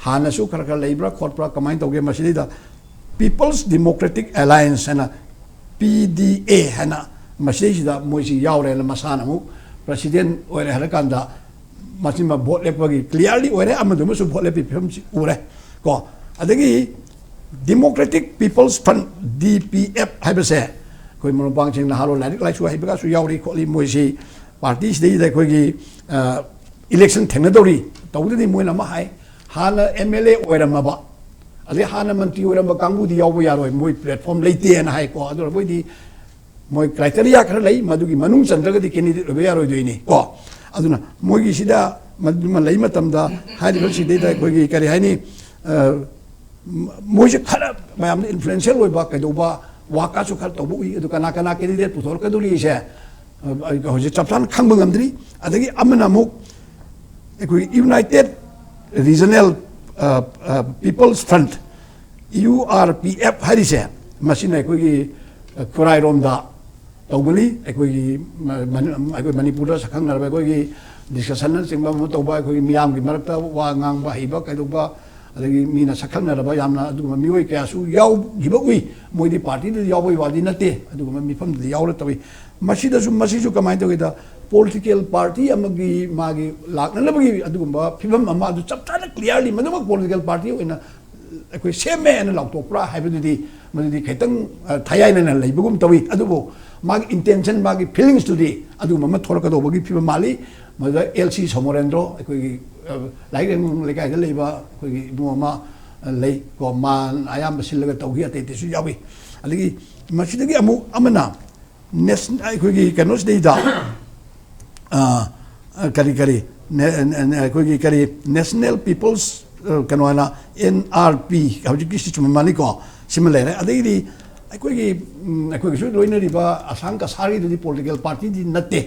ꯍꯥꯟꯅꯁꯨ ꯈꯔ ꯈꯔ ꯂꯩꯕ꯭ꯔꯥ ꯈꯣꯠꯄ꯭ꯔꯥ ꯀꯃꯥꯏꯅ ꯇꯧꯒꯦ? ꯃꯁꯤꯗꯩꯗ People's Democratic Alliance ꯍꯥꯏꯅ, ꯄꯤ ꯗꯤ ꯑꯦ ꯍꯥꯏꯅ, ꯃꯁꯤꯗꯩꯁꯤꯗ ꯃꯣꯏꯁꯤ ꯌꯥꯎꯔꯦꯅ ꯃꯁꯥꯅ ꯑꯃꯨꯛ ꯄ꯭ꯔꯁꯤꯗꯦꯟ ꯑꯣꯏꯔꯦ ꯍꯥꯏꯔꯀꯥꯟꯗ, ꯃꯁꯤꯃ ꯚꯣꯠ ꯂꯦꯞꯄꯒꯤ ꯀ꯭ꯂꯤꯌꯥꯔꯂꯤ ꯑꯣꯏꯔꯦ, ꯑꯃꯗꯨꯃꯁꯨ ꯚꯣꯠ ꯂꯦꯞꯄꯒꯤ ꯐꯤꯕꯝꯁꯤ ꯎꯔꯦ ꯀꯣ꯫ ꯑꯗꯒꯤ Democratic People's Front, ꯗꯤ ꯄꯤ ꯑꯦꯐ ꯍꯥꯏꯕꯁꯦ, ꯑꯩꯈꯣꯏ ꯃꯔꯨꯞ ꯃꯄꯥꯡꯁꯤꯡ ꯅꯍꯥꯔꯣꯜ ꯂꯥꯏꯔꯤꯛ ꯂꯥꯏꯁꯨ ꯍꯩꯕꯒꯁꯨ ꯌꯥꯎꯔꯤ ꯈꯣꯠꯂꯤ, ꯃꯣꯏꯁꯤ ꯄꯥꯔꯇꯤꯁꯤꯗꯩꯗ ꯑꯩꯈꯣꯏꯒꯤ, ꯑ, ꯏꯂꯦꯛꯁꯟ ꯊꯦꯡꯅꯗꯧꯔꯤ꯫ ꯇꯧꯕꯗꯗꯤ ꯃꯣꯏꯅ ꯑꯃ ꯍꯥꯏ, ꯍꯥꯟꯅ ꯑꯦꯝ ꯑꯦꯜ ꯑꯦ ꯑꯣꯏꯔꯝꯃꯕ, ꯑꯗꯩ ꯍꯥꯟꯅ ꯃꯟꯇ꯭ꯔꯤ ꯑꯣꯏꯔꯝꯕ ꯀꯥꯡꯕꯨꯗꯤ ꯌꯥꯎꯕ ꯌꯥꯔꯣꯏ, ꯃꯣꯏ ꯄ꯭ꯂꯦꯠꯐꯣꯝ ꯂꯩꯇꯦꯅ ꯍꯥꯏꯀꯣ꯫ ꯑꯗꯨꯅ ꯃꯣꯏꯗꯤ ꯃꯣꯏ ꯀ꯭ꯔꯥꯏꯇꯦꯔꯤꯌꯥ ꯈꯔ ꯂꯩ, ꯃꯗꯨꯒꯤ ꯃꯅꯨꯡ ꯆꯟꯗ꯭ꯔꯒꯗꯤ ꯀꯦꯟꯗꯤꯗꯦꯠ ꯑꯣꯏꯕ ꯌꯥꯔꯣꯏꯗꯣꯏꯅꯤ ꯀꯣ꯫ ꯑꯗꯨꯅ ꯃꯣꯏꯒꯤꯁꯤꯗ ꯃꯗꯨꯃ ꯂꯩ ꯃꯇꯝꯗ ꯍꯥꯏꯔꯤꯕ ꯁꯤꯗꯩꯗ ꯑꯩꯈꯣꯏꯒꯤ ꯀꯔꯤ ꯍꯥꯏꯅꯤ, ꯑ, ꯃꯣꯏꯁꯦ ꯈꯔ ꯃꯌꯥꯝꯗ ꯏꯟꯐ꯭ꯂꯨꯌꯦꯟꯁꯤꯌꯦꯜ ꯑꯣꯏꯕ ꯀꯩꯗꯧꯕ ꯋꯥꯀꯥꯁꯨ ꯈꯔ ꯇꯧꯕ ꯎꯏ꯫ ꯑꯗꯨ ꯀꯅꯥ ꯀꯅꯥ ꯀꯦꯟꯗꯤꯗꯦꯠ ꯄꯨꯊꯣꯔꯛꯀꯗꯧꯔꯤꯁꯦ, ꯑ, ꯍꯧꯖꯤꯛ ꯆꯞ ꯆꯥꯅ ꯈꯪꯕ ꯉꯝꯗ꯭ꯔꯤ꯫ ꯑꯗꯒꯤ ꯑꯃꯅ ꯑꯃꯨꯛ ꯑꯩꯈꯣꯏ United Regional, ꯑ, uh, People's Front, U R P F ꯍꯥꯏꯔꯤꯁꯦ, ꯃꯁꯤꯅ ꯑꯩꯈꯣꯏꯒꯤ, ꯑ, ꯈꯨꯔꯥꯏꯔꯣꯝꯗ ꯇꯧꯒꯅꯤ꯫ ꯑꯩꯈꯣꯏꯒꯤ ꯃ-, ꯃꯅꯤ-, ꯑꯩꯈꯣꯏ ꯃꯅꯤꯄꯨꯔꯗ ꯁꯛꯈꯪꯅꯔꯕ ꯑꯩꯈꯣꯏꯒꯤ ꯗꯤꯁꯀꯁꯟꯅꯆꯤꯡꯕ ꯑꯃ ꯇꯧꯕ, ꯑꯩꯈꯣꯏꯒꯤ ꯃꯤꯌꯥꯝꯒꯤ ꯃꯔꯛꯇ ꯋꯥ ꯉꯥꯡꯕ ꯍꯩꯕ ꯀꯩꯗꯧꯕ, ꯑꯗꯒꯤ ꯃꯤꯅ ꯁꯛꯈꯪꯅꯔꯕ ꯌꯥꯝꯅ ꯑꯗꯨꯒꯨꯝꯕ ꯃꯤꯑꯣꯏ ꯀꯌꯥꯁꯨ ꯌꯥꯎꯈꯤꯕ ꯎꯏ꯫ ꯃꯣꯏꯗꯤ ꯄꯥꯔꯇꯤꯗꯨꯗ ꯌꯥꯎꯕꯒꯤ ꯋꯥꯗꯤ ꯅꯠꯇꯦ, ꯑꯗꯨꯒꯨꯝꯕ ꯃꯤꯐꯝꯗꯨꯗ ꯌꯥꯎꯔ ꯇꯧꯏ꯫ ꯃꯁꯤꯗꯁꯨ, ꯃꯁꯤꯁꯨ ꯀꯃꯥꯏꯅ ꯇꯧꯒꯦꯗ, ꯄꯣꯂꯤꯇꯤꯀꯦꯜ ꯄꯥꯔꯇꯤ ꯑꯃꯒꯤ ꯃꯥꯒꯤ ꯂꯥꯛꯅꯅꯕꯒꯤ ꯑꯗꯨꯒꯨꯝꯕ ꯐꯤꯕꯝ ꯑꯃ ꯑꯗꯨ ꯆꯞ ꯆꯥꯅ ꯀ꯭ꯂꯤꯌꯥꯔꯂꯤ ꯃꯗꯨꯃꯛ ꯄꯣꯂꯤꯇꯤꯀꯦꯜ ꯄꯥꯔꯇꯤ ꯑꯣꯏꯅ ꯑꯩꯈꯣꯏ ꯁꯦꯝꯃꯦ ꯍꯥꯏꯅ ꯂꯥꯎꯊꯣꯛꯄ꯭ꯔꯥ ꯍꯥꯏꯕꯗꯨꯗꯤ, ꯃꯗꯨꯗꯤ ꯈꯤꯇꯪ, ꯑ, ꯊꯌꯥꯏꯅꯅ ꯂꯩꯕꯒꯨꯝ ꯇꯧꯏ꯫ ꯑꯗꯨꯕꯨ ꯃꯥꯒꯤ ꯏꯟꯇꯦꯟꯁꯟ, ꯃꯥꯒꯤ ꯐꯤꯂꯤꯡꯁꯇꯨꯗꯤ ꯑꯗꯨꯒꯨꯝꯕ ꯑꯃ ꯊꯣꯛꯂꯛꯀꯗꯧꯕꯒꯤ ꯐꯤꯕꯝ ꯃꯥꯜꯂꯤ꯫ ꯃꯗꯨꯗ ꯑꯦꯜ ꯁꯤ ꯁꯣꯃꯣꯔꯦꯟꯗ꯭ꯔꯣ, ꯑꯩꯈꯣꯏꯒꯤ, ꯑ, ꯂꯥꯏꯔꯤꯛ ꯂꯩꯉꯣꯡ ꯂꯩꯀꯥꯏꯗ ꯂꯩꯕ ꯑꯩꯈꯣꯏꯒꯤ ꯏꯕꯨꯡ ꯑꯃ, ꯑ, ꯂꯩ ꯀꯣ, ꯃꯥꯅ ꯑꯌꯥꯝꯕ ꯁꯤꯜꯂꯒ ꯇꯧꯈꯤ, ꯑꯇꯩ ꯑꯇꯩꯁꯨ ꯌꯥꯎꯏ꯫ ꯑꯗꯒꯤ ꯃꯁꯤꯗꯒꯤ ꯑꯃꯨꯛ ꯑꯃꯅ ꯅꯦꯁ-, ꯑꯩꯈꯣꯏꯒꯤ ꯀꯩꯅꯣꯁꯤꯗꯩꯗ, ꯑ, ꯑ, ꯀꯔꯤ, ꯀꯔꯤ, ꯅꯦ-, ꯅꯦ-, ꯅꯦ-, ꯑꯩꯈꯣꯏꯒꯤ ꯀꯔꯤ, National People's, ꯑ, ꯀꯩꯅꯣ ꯍꯥꯏꯅ, N R P, ꯍꯧꯖꯤꯛꯀꯤ ꯁꯤ ꯆꯨꯝꯕ ꯃꯥꯜꯂꯤꯀꯣ, ꯁꯤꯃ ꯂꯩꯔꯦ꯫ ꯑꯗꯒꯤꯗꯤ ꯑꯩꯈꯣꯏꯒꯤ, ꯎꯝ, ꯑꯩꯈꯣꯏꯒꯤꯁꯨ ꯂꯣꯏꯅꯔꯤꯕ ꯑꯁꯥꯝ ꯀꯁꯥꯔꯒꯤꯗꯨꯗꯤ political party ꯗꯤ ꯅꯠꯇꯦ꯫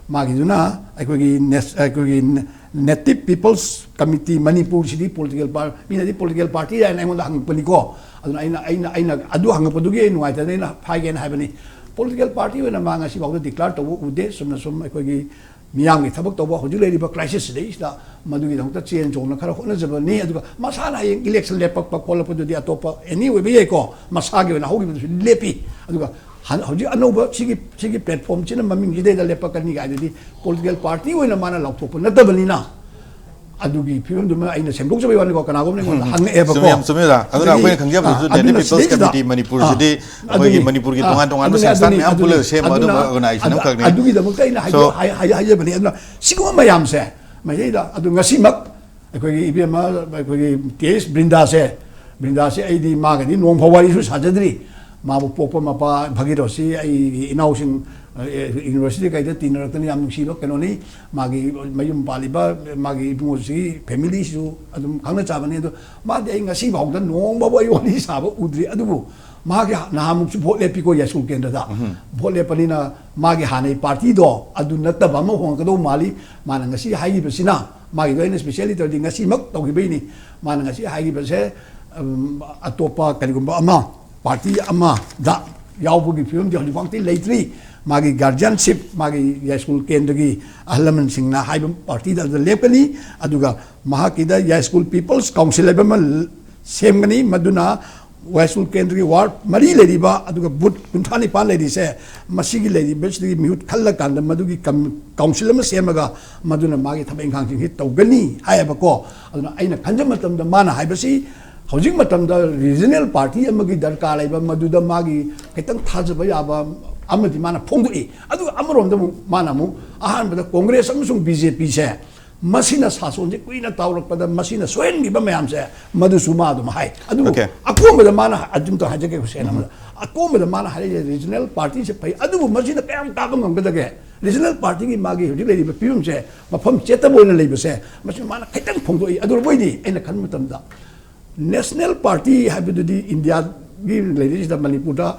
ꯃꯥꯒꯤꯗꯨꯅ ꯑꯩꯈꯣꯏꯒꯤ ꯅꯦꯁ-, ꯑꯩꯈꯣꯏꯒꯤ Native People's Committee ꯃꯅꯤꯄꯨꯔꯁꯤꯗꯤ political par-, ꯃꯤꯅꯗꯤ political party ꯍꯥꯏꯅ ꯑꯩꯉꯣꯟꯗ ꯍꯪꯉꯛꯄꯅꯤꯀꯣ꯫ ꯑꯗꯨꯅ ꯑꯩꯅ, ꯑꯩꯅ, ꯑꯩꯅ ꯑꯗꯨ ꯍꯪꯉꯛꯄꯗꯨꯒꯤ ꯑꯩ ꯅꯨꯡꯉꯥꯏꯇꯗꯅ ꯑꯩꯅ ꯍꯥꯏꯒꯦꯅ ꯍꯥꯏꯕꯅꯤ꯫ Political party ꯑꯣꯏꯅ ꯃꯥ ꯉꯁꯤꯐꯥꯎꯗ declare ꯇꯧꯕ ꯎꯗꯦ꯫ ꯆꯨꯝꯅ ꯁꯨꯝ ꯑꯩꯈꯣꯏꯒꯤ ꯃꯤꯌꯥꯝꯒꯤ ꯊꯕꯛ ꯇꯧꯕ ꯍꯧꯖꯤꯛ ꯂꯩꯔꯤꯕ crisis ꯁꯤꯗꯩꯁꯤꯗ ꯃꯗꯨꯒꯤꯗꯃꯛꯇ ꯆꯦꯟ ꯆꯣꯡꯅ ꯈꯔ ꯍꯣꯠꯅꯖꯕꯅꯤ꯫ ꯑꯗꯨꯒ ꯃꯁꯥꯅ ꯍꯌꯦꯡ election ꯂꯦꯞꯄꯛꯄ ꯈꯣꯠꯂꯛꯄꯗꯨꯗꯤ ꯑꯇꯣꯞꯄ any ꯑꯣꯏꯕ ꯌꯥꯏꯀꯣ, ꯃꯁꯥꯒꯤ ꯑꯣꯏꯅ ꯍꯧꯈꯤꯕꯗꯨꯁꯨ ꯂꯦꯞꯄꯤ꯫ ꯑꯗꯨꯒ ꯍꯟ-, ꯍꯧꯖꯤꯛ ꯑꯅꯧꯕ ꯁꯤꯒꯤ, ꯁꯤꯒꯤ platform ꯁꯤꯅ ꯃꯃꯤꯡꯁꯤꯗꯩꯗ ꯂꯦꯞꯄꯛꯀꯅꯤ ꯀꯥꯏꯗꯨꯗꯤ political party ꯑꯣꯏꯅ ꯃꯥꯅ ꯂꯥꯎꯊꯣꯛꯄ ꯅꯠꯇꯕꯅꯤꯅ, ꯑꯗꯨꯒꯤ ꯐꯤꯕꯝꯗꯨꯃ ꯑꯩꯅ ꯁꯦꯝꯗꯣꯛꯆꯕꯩ ꯋꯥꯅꯤꯀꯣ, ꯀꯅꯥꯒꯨꯝꯕ ꯑꯩꯉꯣꯟꯗ ꯎꯝ, ꯍꯪꯉꯛꯑꯦꯕꯀꯣ꯫ ꯆꯨꯝꯃꯦ, ꯌꯥꯝ ꯆꯨꯝꯃꯦ ꯑꯣꯖꯥ꯫ ꯑꯗꯨꯅ ꯑꯗꯒꯤ, ꯑꯩꯈꯣꯏꯅ ꯈꯪꯖꯕꯗꯁꯨ ꯑꯥ, ꯑꯗꯨꯅ Native People's ꯁꯤꯗꯩꯁꯤꯗ, Committee ꯃꯅꯤꯄꯨꯔꯁꯤꯗꯤ ꯑꯥ, ꯑꯩꯈꯣꯏꯒꯤ ꯑꯗꯨꯅꯤ, ꯃꯅꯤꯄꯨꯔꯒꯤ ꯑꯥ, ꯇꯣꯉꯥꯟ ꯇꯣꯉꯥꯟꯕ ꯑꯗꯨꯅꯤ, ꯁꯪꯁꯊꯥꯟ ꯑꯗꯨꯅꯤ, ꯃꯌꯥꯝ ꯑꯗꯨꯅꯤ, ꯄꯨꯜꯂꯒ ꯁꯦꯝꯕ ꯑꯗꯨꯅ, ꯑꯗꯨꯝꯕ organization ꯑꯗꯨ, ꯑꯃꯈꯛꯅꯤ꯫ ꯑꯗꯨꯒꯤꯗꯃꯛꯇ ꯑꯩꯅ ꯍꯥꯏꯖ-, So, ꯍꯥꯏ-, ꯍꯥꯏ-, ꯍꯥꯏꯖꯕꯅꯤ꯫ ꯑꯗꯨꯅ ꯁꯤꯒꯨꯝꯕ ꯃꯌꯥꯝꯁꯦ ꯃꯁꯤꯗꯩꯗ ꯑꯗꯨ ꯉꯁꯤꯃꯛ ꯑꯩꯈꯣꯏꯒꯤ ꯏꯕꯦꯝꯃ, ꯑꯩꯈꯣꯏꯒꯤ ꯇꯤ ꯑꯦꯁ ꯕ꯭ꯔꯤꯟꯗꯥꯁꯦ, ꯕ꯭ꯔꯤꯟꯗꯥꯁꯦ ꯑꯩꯗꯤ ꯃꯥꯒꯗꯤ ꯅꯣꯡ ꯐꯥꯎ ꯋꯥꯔꯤꯁꯨ ꯁꯥꯖꯗ꯭ꯔꯤ꯫ ꯃꯥꯕꯨ ꯄꯣꯛꯄ ꯃꯄꯥ ꯚꯒꯤꯔꯣꯠꯁꯤ ꯑꯩꯒꯤ ꯏꯅꯥꯎꯁꯤꯡ, ꯑ, university ꯀꯩꯗ ꯇꯤꯟꯅꯔꯛꯇꯅ ꯌꯥꯝ ꯅꯨꯡꯁꯤꯕ ꯀꯩꯅꯣꯅꯤ꯫ ꯃꯥꯒꯤ ꯃꯌꯨꯝ ꯄꯥꯜꯂꯤꯕ ꯃꯥꯒꯤ ꯏꯕꯨꯡꯉꯣꯁꯤ family ꯁꯤꯁꯨ ꯑꯗꯨꯝ ꯈꯪꯅ ꯆꯥꯕꯅꯤ꯫ ꯑꯗꯣ ꯃꯥꯗꯤ ꯑꯩ ꯉꯁꯤ ꯐꯥꯎꯗ ꯅꯣꯡꯃꯕꯨ ꯑꯩ ꯋꯥꯔꯤ ꯁꯥꯕ ꯎꯗ꯭ꯔꯤ꯫ ꯑꯗꯨꯕꯨ ꯃꯥꯒꯤ ꯅꯍꯥꯟꯃꯨꯛꯁꯨ vote ꯂꯦꯞꯄꯤꯀꯣ ꯌꯥꯏꯁ꯭ꯀꯨꯜ ꯀꯦꯟꯗ꯭ꯔꯗ꯫ ꯎꯝ꯫ Vote ꯂꯦꯞꯄꯅꯤꯅ ꯃꯥꯒꯤ ꯍꯥꯟꯅꯩ party ꯗꯣ ꯑꯗꯨ ꯅꯠꯇꯕ ꯑꯃ ꯍꯣꯡꯉꯛꯀꯗꯧ ꯃꯥꯜꯂꯤ꯫ ꯃꯥꯅ ꯉꯁꯤ ꯍꯥꯏꯈꯤꯕꯁꯤꯅ, ꯃꯥꯒꯤꯗꯣ ꯑꯩꯅ specially ꯇꯧꯔꯗꯤ ꯉꯁꯤꯃꯛ ꯇꯧꯈꯤꯕꯩꯅꯤ꯫ ꯃꯥꯅ ꯉꯁꯤ ꯍꯥꯏꯈꯤꯕꯁꯦ, ꯎꯝ, ꯑꯇꯣꯞꯄ ꯀꯔꯤꯒꯨꯝꯕ ꯑꯃ, party ꯑꯃꯗ ꯌꯥꯎꯕꯒꯤ ꯐꯤꯕꯝꯗꯤ ꯍꯧꯖꯤꯛꯐꯥꯎꯗꯤ ꯂꯩꯇ꯭ꯔꯤ꯫ ꯃꯥꯒꯤ guardianship, ꯃꯥꯒꯤ ꯌꯥꯏꯁ꯭ꯀꯨꯜ ꯀꯦꯟꯗ꯭ꯔꯒꯤ ꯑꯍꯜ ꯂꯃꯟꯁꯤꯡꯅ ꯍꯥꯏꯕ party ꯗ ꯑꯗꯨꯗ ꯂꯦꯞꯀꯅꯤ꯫ ꯑꯗꯨꯒ ꯃꯍꯥꯛꯀꯤꯗ ꯌꯥꯏꯁ꯭ꯀꯨꯜ People's Council ꯍꯥꯏꯕ ꯑꯃ ꯁꯦꯝꯒꯅꯤ꯫ ꯃꯗꯨꯅ ꯋꯥꯏꯁ꯭ꯀꯨꯜ ꯀꯦꯟꯗ꯭ꯔꯒꯤ ward ꯃꯔꯤ ꯂꯩꯔꯤꯕ, ꯑꯗꯨꯒ booth ꯀꯨꯟꯊ꯭ꯔꯥ ꯅꯤꯄꯥꯟ ꯂꯩꯔꯤꯁꯦ, ꯃꯁꯤꯒꯤ ꯂꯩꯔꯤꯕꯁꯤꯗꯒꯤ ꯃꯤꯍꯨꯠ ꯈꯜꯂꯀꯥꯟꯗ ꯃꯗꯨꯒꯤ ꯀꯝ-, council ꯑꯃ ꯁꯦꯝꯃꯒ ꯃꯗꯨꯅ ꯃꯥꯒꯤ ꯊꯕꯛ ꯏꯪꯈꯥꯡꯁꯤꯡꯁꯤ ꯇꯧꯒꯅꯤ ꯍꯥꯏꯌꯦꯕꯀꯣ꯫ ꯑꯗꯨꯅ ꯑꯩꯅ ꯈꯟꯖꯕ ꯃꯇꯝꯗ ꯃꯥꯅ ꯍꯥꯏꯕꯁꯤ ꯍꯧꯖꯤꯛ ꯃꯇꯝꯗ regional party ꯑꯃꯒꯤ ꯗꯔꯀꯥꯔ ꯂꯩꯕ, ꯃꯗꯨꯗ ꯃꯥꯒꯤ ꯈꯤꯇꯪ ꯊꯥꯖꯕ ꯌꯥꯕ ꯑꯃꯗꯤ ꯃꯥꯅ ꯐꯣꯡꯗꯣꯛꯏ꯫ ꯑꯗꯨꯒ ꯑꯃꯔꯣꯝꯗ ꯑꯃꯨꯛ ꯃꯥꯅ ꯑꯃꯨꯛ ꯑꯍꯥꯟꯕꯗ ꯀꯣꯡꯒ꯭ꯔꯦꯁ ꯑꯃꯁꯨꯡ ꯕꯤ ꯖꯦ ꯄꯤꯁꯦ ꯃꯁꯤꯅ ꯁꯥꯁꯣꯟꯁꯦ ꯀꯨꯏꯅ ꯇꯧꯔꯛꯄꯗ ꯃꯁꯤꯅ ꯁꯣꯏꯍꯟꯈꯤꯕ ꯃꯌꯥꯝꯁꯦ ꯃꯗꯨꯁꯨ ꯃꯥ ꯑꯗꯨꯝ ꯍꯥꯏ꯫ ꯑꯗꯨꯕꯨ Okay. ꯑꯀꯣꯟꯕꯗ ꯃꯥꯅ ꯑꯗꯨꯝꯇ ꯍꯥꯏꯖꯒꯦ ꯍꯨꯁꯦꯟ ꯑꯃꯗ, ꯑꯀꯣꯟꯕꯗ ꯃꯥꯅ ꯍꯥꯏꯔꯛꯏꯁꯦ regional party ꯁꯦ ꯐꯩ, ꯑꯗꯨꯕꯨ ꯃꯁꯤꯅ ꯀꯌꯥꯝ ꯀꯥꯕ ꯉꯝꯒꯗꯒꯦ? Regional party ꯒꯤ ꯃꯥꯒꯤ ꯍꯧꯖꯤꯛ ꯂꯩꯔꯤꯕ ꯐꯤꯕꯝꯁꯦ ꯃꯐꯝ ꯆꯦꯠꯇꯕ ꯑꯣꯏꯅ ꯂꯩꯕꯁꯦ ꯃꯁꯤ ꯃꯥꯅ ꯈꯤꯇꯪ ꯐꯣꯡꯗꯣꯛꯏ꯫ ꯑꯗꯨ ꯃꯣꯏꯗꯤ ꯑꯩꯅ ꯈꯟꯕ ꯃꯇꯝꯗ national party ꯍꯥꯏꯕꯗꯨꯗꯤ ꯏꯟꯗꯤꯌꯥꯒꯤ ꯂꯩꯔꯤꯁꯤꯗ ꯃꯅꯤꯄꯨꯔꯗ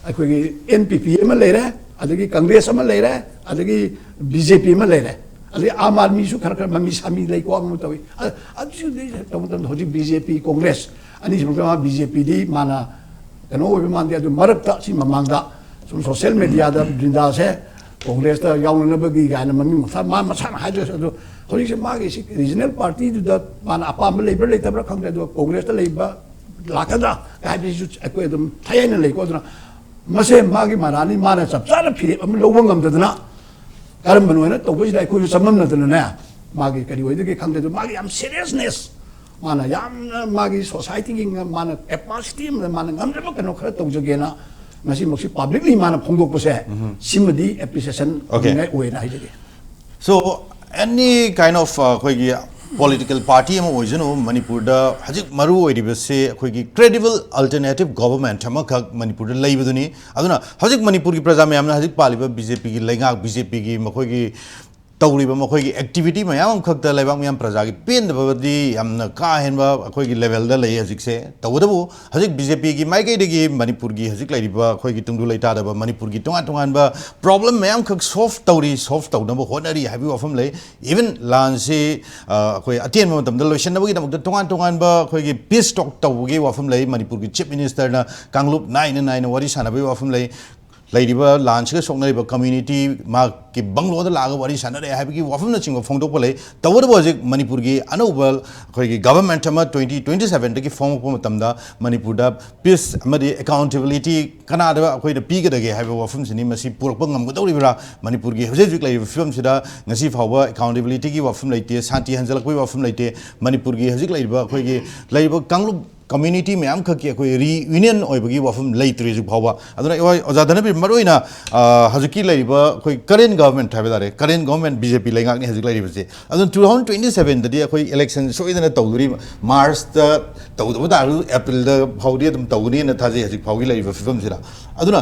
ꯑꯩꯈꯣꯏꯒꯤ ꯑꯦꯟ ꯄꯤ ꯄꯤ ꯑꯃ ꯂꯩꯔꯦ, ꯑꯗꯒꯤ ꯀꯪꯒ꯭ꯔꯦꯁ ꯑꯃ ꯂꯩꯔꯦ, ꯑꯗꯒꯤ ꯕꯤ ꯖꯦ ꯄꯤ ꯑꯃ ꯂꯩꯔꯦ, ꯑꯗꯒꯤ ꯑꯥꯝ ꯑꯥꯗꯃꯤꯁꯨ ꯈꯔ ꯈꯔ ꯃꯃꯤ ꯁꯥꯃꯤ ꯂꯩꯀꯣ ꯑꯃ ꯇꯧꯏ꯫ ꯑ-, ꯑꯗꯨꯁꯨ ꯇꯧꯕ ꯃꯇꯝꯗ ꯍꯧꯖꯤꯛ ꯕꯤ ꯖꯦ ꯄꯤ, ꯀꯣꯡꯒ꯭ꯔꯦꯁ ꯑꯅꯤꯁꯤꯃꯛꯇ ꯃꯥ ꯕꯤ ꯖꯦ ꯄꯤꯗꯤ ꯃꯥꯅ ꯀꯩꯅꯣ ꯑꯣꯏꯕ ꯃꯥꯟꯗꯦ꯫ ꯑꯗꯨ ꯃꯔꯛꯇ ꯁꯤ ꯃꯃꯥꯡꯗ ꯁꯨꯝ ꯁꯣꯁꯦꯜ ꯃꯦꯗꯤꯌꯥꯗ ꯕ꯭ꯔꯤꯟꯗꯥꯁꯦ ꯀꯣꯡꯒ꯭ꯔꯦꯁꯇ ꯌꯥꯎꯅꯅꯕꯒꯤ ꯀꯥꯏꯅ ꯃꯃꯤꯡ ꯃꯊꯥ ꯃꯥ ꯃꯁꯥꯅ ꯍꯥꯏꯗ꯭ꯔꯁꯨ, ꯑꯗꯣ ꯍꯧꯖꯤꯛꯁꯦ ꯃꯥꯒꯤ ꯁꯤ ꯔꯤꯖꯅꯦꯜ ꯄꯥꯔꯇꯤꯗꯨꯗ ꯃꯥꯅ ꯑꯄꯥꯝꯕ ꯂꯩꯕ꯭ꯔꯥ ꯂꯩꯇꯕ꯭ꯔꯥ ꯈꯪꯗꯦ, ꯑꯗꯨꯒ ꯀꯣꯡꯒ꯭ꯔꯦꯁꯇ ꯂꯩꯕ ꯂꯥꯛꯀꯗ꯭ꯔꯥ ꯍꯥꯏꯕꯁꯤꯁꯨ ꯑꯩꯈꯣꯏ ꯑꯗꯨꯝ ꯊꯥꯏꯅ ꯂꯩꯀꯣ꯫ ꯑꯗꯨꯅ ꯃꯁꯦ ꯃꯥꯒꯤ ꯃꯔꯥꯅꯤ, ꯃꯥꯅ ꯆꯞ ꯆꯥꯅ ꯐꯤꯔꯦꯞ ꯑꯃ ꯂꯧꯕ ꯉꯝꯗꯗꯅ ꯀꯔꯝꯕꯅꯣ ꯍꯥꯏꯅ ꯇꯧꯕꯁꯤꯗ ꯑꯩꯈꯣꯏꯁꯨ ꯆꯃꯝꯅꯗꯅꯅꯦ, ꯃꯥꯒꯤ ꯀꯔꯤ ꯑꯣꯏꯗꯒꯦ ꯈꯪꯗꯦ꯫ ꯑꯗꯨ ꯃꯥꯒꯤ ꯌꯥꯝ ꯁꯦꯔꯤꯌꯁꯅꯦꯁ, ꯃꯥꯅ ꯌꯥꯝꯅ ꯃꯥꯒꯤ ꯁꯣꯁꯥꯏꯇꯤꯒꯤ ꯉ-, ꯃꯥꯅ ꯀꯦꯄꯥꯁꯤꯇꯤ ꯑꯃꯗ ꯃꯥꯅ ꯉꯝꯖꯕ ꯀꯩꯅꯣ ꯈꯔ ꯇꯧꯖꯒꯦꯅ ꯉꯁꯤꯃꯛꯁꯤ ꯄꯕ꯭ꯂꯤꯛꯂꯤ ꯃꯥꯅ ꯐꯣꯡꯗꯣꯛꯄꯁꯦ, ꯁꯤꯃꯗꯤ ꯑꯦꯄ꯭ꯔꯤꯁꯤꯌꯦꯁꯟ Okay. ꯇꯧꯅꯤꯡꯉꯥꯏ ꯑꯣꯏꯅ ꯍꯥꯏꯖꯒꯦ꯫ So, any kind of, uh, ꯑꯩꯈꯣꯏꯒꯤ ꯄꯣꯂꯤꯇꯤꯀꯦꯜ ꯄꯥꯔꯇꯤ ꯑꯃ ꯑꯣꯏꯖꯅꯨ, ꯃꯅꯤꯄꯨꯔꯗ ꯍꯧꯖꯤꯛ ꯃꯔꯨ ꯑꯣꯏꯔꯤꯕꯁꯤ ꯑꯩꯈꯣꯏꯒꯤ credible alternative government ꯑꯃꯈꯛ ꯃꯅꯤꯄꯨꯔꯗ ꯂꯩꯕꯗꯨꯅꯤ꯫ ꯑꯗꯨꯅ ꯍꯧꯖꯤꯛ ꯃꯅꯤꯄꯨꯔꯒꯤ ꯄ꯭ꯔꯖꯥ ꯃꯌꯥꯝꯅ ꯍꯧꯖꯤꯛ ꯄꯥꯜꯂꯤꯕ ꯕꯤ ꯖꯦ ꯄꯤꯒꯤ ꯂꯩꯉꯥꯛ, ꯕꯤ ꯖꯦ ꯄꯤꯒꯤ ꯃꯈꯣꯏꯒꯤ ꯇꯧꯔꯤꯕ ꯃꯈꯣꯏꯒꯤ ꯑꯦꯛꯇꯤꯚꯤꯇꯤ ꯃꯌꯥꯝ ꯑꯃꯈꯛꯇ ꯂꯩꯕꯥꯛ ꯃꯤꯌꯥꯝ ꯄ꯭ꯔꯖꯥꯒꯤ ꯄꯦꯟꯗꯕꯗꯤ ꯌꯥꯝꯅ ꯀꯥ ꯍꯦꯟꯕ ꯑꯩꯈꯣꯏꯒꯤ ꯂꯦꯚꯦꯜꯗ ꯂꯩ ꯍꯧꯖꯤꯛꯁꯦ꯫ ꯇꯧꯕꯇꯕꯨ ꯍꯧꯖꯤꯛ ꯕꯤ ꯖꯦ ꯄꯤꯒꯤ ꯃꯥꯏꯀꯩꯗꯒꯤ ꯃꯅꯤꯄꯨꯔꯒꯤ ꯍꯧꯖꯤꯛ ꯂꯩꯔꯤꯕ ꯑꯩꯈꯣꯏꯒꯤ ꯇꯨꯡꯗꯨ ꯂꯩꯇꯥꯗꯕ ꯃꯅꯤꯄꯨꯔꯒꯤ ꯇꯣꯉꯥꯟ ꯇꯣꯉꯥꯟꯕ ꯄ꯭ꯔꯣꯕ꯭ꯂꯦꯝ ꯃꯌꯥꯝꯈꯛ ꯁꯣꯜꯚ ꯇꯧꯔꯤ, ꯁꯣꯜꯚ ꯇꯧꯅꯕ ꯍꯣꯠꯅꯔꯤ ꯍꯥꯏꯕꯒꯤ ꯋꯥꯐꯝ ꯂꯩ꯫ ꯏꯚꯟ ꯂꯥꯟꯁꯤ, ꯑ, ꯑꯩꯈꯣꯏ ꯑꯇꯦꯟꯕ ꯃꯇꯝꯗ ꯂꯣꯏꯁꯤꯟꯅꯕꯒꯤꯗꯃꯛꯇ ꯇꯣꯉꯥꯟ ꯇꯣꯉꯥꯟꯕ ꯑꯩꯈꯣꯏꯒꯤ ꯄꯤꯁ ꯇꯣꯛ ꯇꯧꯕꯒꯤ ꯋꯥꯐꯝ ꯂꯩ꯫ ꯃꯅꯤꯄꯨꯔꯒꯤ ꯆꯤꯐ ꯃꯤꯅꯤꯁꯇꯔꯅ ꯀꯥꯡꯂꯨꯞ ꯅꯥꯏꯅ ꯅꯥꯏꯅ ꯋꯥꯔꯤ ꯁꯥꯟꯅꯕꯒꯤ ꯋꯥꯐꯝ ꯂꯩ꯫ ꯂꯩꯔꯤꯕ ꯂꯥꯟꯁꯤꯒ ꯁꯣꯛꯅꯔꯤꯕ ꯀꯝꯃ꯭ꯌꯨꯅꯤꯇꯤ ꯃꯍꯥꯛꯀꯤ ꯕꯪꯒ꯭ꯂꯣꯗ ꯂꯥꯛꯑꯒ ꯋꯥꯔꯤ ꯁꯥꯟꯅꯔꯦ ꯍꯥꯏꯕꯒꯤ ꯋꯥꯐꯝꯅꯆꯤꯡꯕ ꯐꯣꯡꯗꯣꯛꯄ ꯂꯩ꯫ ꯇꯧꯕꯇꯕꯨ ꯍꯧꯖꯤꯛ ꯃꯅꯤꯄꯨꯔꯒꯤ ꯑꯅꯧꯕ ꯑꯩꯈꯣꯏꯒꯤ ꯒꯚꯔꯟꯃꯦꯟꯠ ꯑꯃ twenty twenty seven ꯗꯒꯤ ꯐꯣꯡꯉꯛꯄ ꯃꯇꯝꯗ ꯃꯅꯤꯄꯨꯔꯗ ꯄꯤꯁ ꯑꯃꯗꯤ ꯑꯦꯀꯥꯎꯟꯇꯦꯕꯤꯂꯤꯇꯤ ꯀꯅꯥꯗ ꯑꯩꯈꯣꯏꯗ ꯄꯤꯒꯗꯒꯦ ꯍꯥꯏꯕ ꯋꯥꯐꯝꯁꯤꯅꯤ꯫ ꯃꯁꯤ ꯄꯨꯔꯛꯄ ꯉꯝꯒꯗꯧꯔꯤꯕ꯭ꯔꯥ? ꯃꯅꯤꯄꯨꯔꯒꯤ ꯍꯧꯖꯤꯛ ꯍꯧꯖꯤꯛ ꯂꯩꯔꯤꯕ ꯐꯤꯕꯝꯁꯤꯗ ꯉꯁꯤ ꯐꯥꯎꯕ ꯑꯦꯀꯥꯎꯟꯇꯦꯕꯤꯂꯤꯇꯤꯒꯤ ꯋꯥꯐꯝ ꯂꯩꯇꯦ, ꯁꯥꯟꯇꯤ ꯍꯟꯖꯤꯜꯂꯛꯄꯒꯤ ꯋꯥꯐꯝ ꯂꯩꯇꯦ꯫ ꯃꯅꯤꯄꯨꯔꯒꯤ ꯍꯧꯖꯤꯛ ꯂꯩꯔꯤꯕ ꯑꯩꯈꯣꯏꯒꯤ ꯂꯩꯔꯤꯕ ꯀꯥꯡꯂꯨꯞ ꯀꯝꯃ꯭ꯌꯨꯅꯤꯇꯤ ꯃꯌꯥꯝ ꯈꯛꯀꯤ ꯑꯩꯈꯣꯏ ꯔꯤꯌꯨꯅꯤꯌꯟ ꯑꯣꯏꯕꯒꯤ ꯋꯥꯐꯝ ꯂꯩꯇ꯭ꯔꯤ ꯍꯧꯖꯤꯛ ꯐꯥꯎꯕ꯫ ꯑꯗꯨꯅ ꯑꯩꯈꯣꯏ ꯑꯣꯖꯥ ꯙꯅꯕꯤꯔ, ꯃꯔꯨꯑꯣꯏꯅ, ꯑ, ꯍꯧꯖꯤꯛꯀꯤ ꯂꯩꯔꯤꯕ ꯑꯩꯈꯣꯏ ꯀꯔꯦꯟ ꯒꯚꯔꯟꯃꯦꯟꯠ ꯍꯥꯏꯕ ꯇꯥꯔꯦ, ꯀꯔꯦꯟ ꯒꯚꯔꯟꯃꯦꯟꯠ ꯕꯤ ꯖꯦ ꯄꯤ ꯂꯩꯉꯥꯛꯅꯤ ꯍꯧꯖꯤꯛ ꯂꯩꯔꯤꯕꯁꯦ꯫ ꯑꯗꯨꯅ two thousand twenty sevenꯗꯗꯤ ꯑꯩꯈꯣꯏ ꯏꯂꯦꯛꯁꯟ ꯁꯣꯏꯗꯅ ꯇꯧꯗꯣꯔꯤ, ꯃꯥꯔꯆꯇ ꯇꯧꯗꯕ ꯇꯥꯔꯁꯨ ꯑꯦꯄ꯭ꯔꯤꯜꯗ ꯐꯥꯎꯗꯤ ꯑꯗꯨꯝ ꯇꯧꯒꯅꯤꯅ ꯊꯥꯖꯩ ꯍꯧꯖꯤꯛ ꯐꯥꯎꯒꯤ ꯂꯩꯔꯤꯕ ꯐꯤꯕꯝꯁꯤꯗ꯫ ꯑꯗꯨꯅ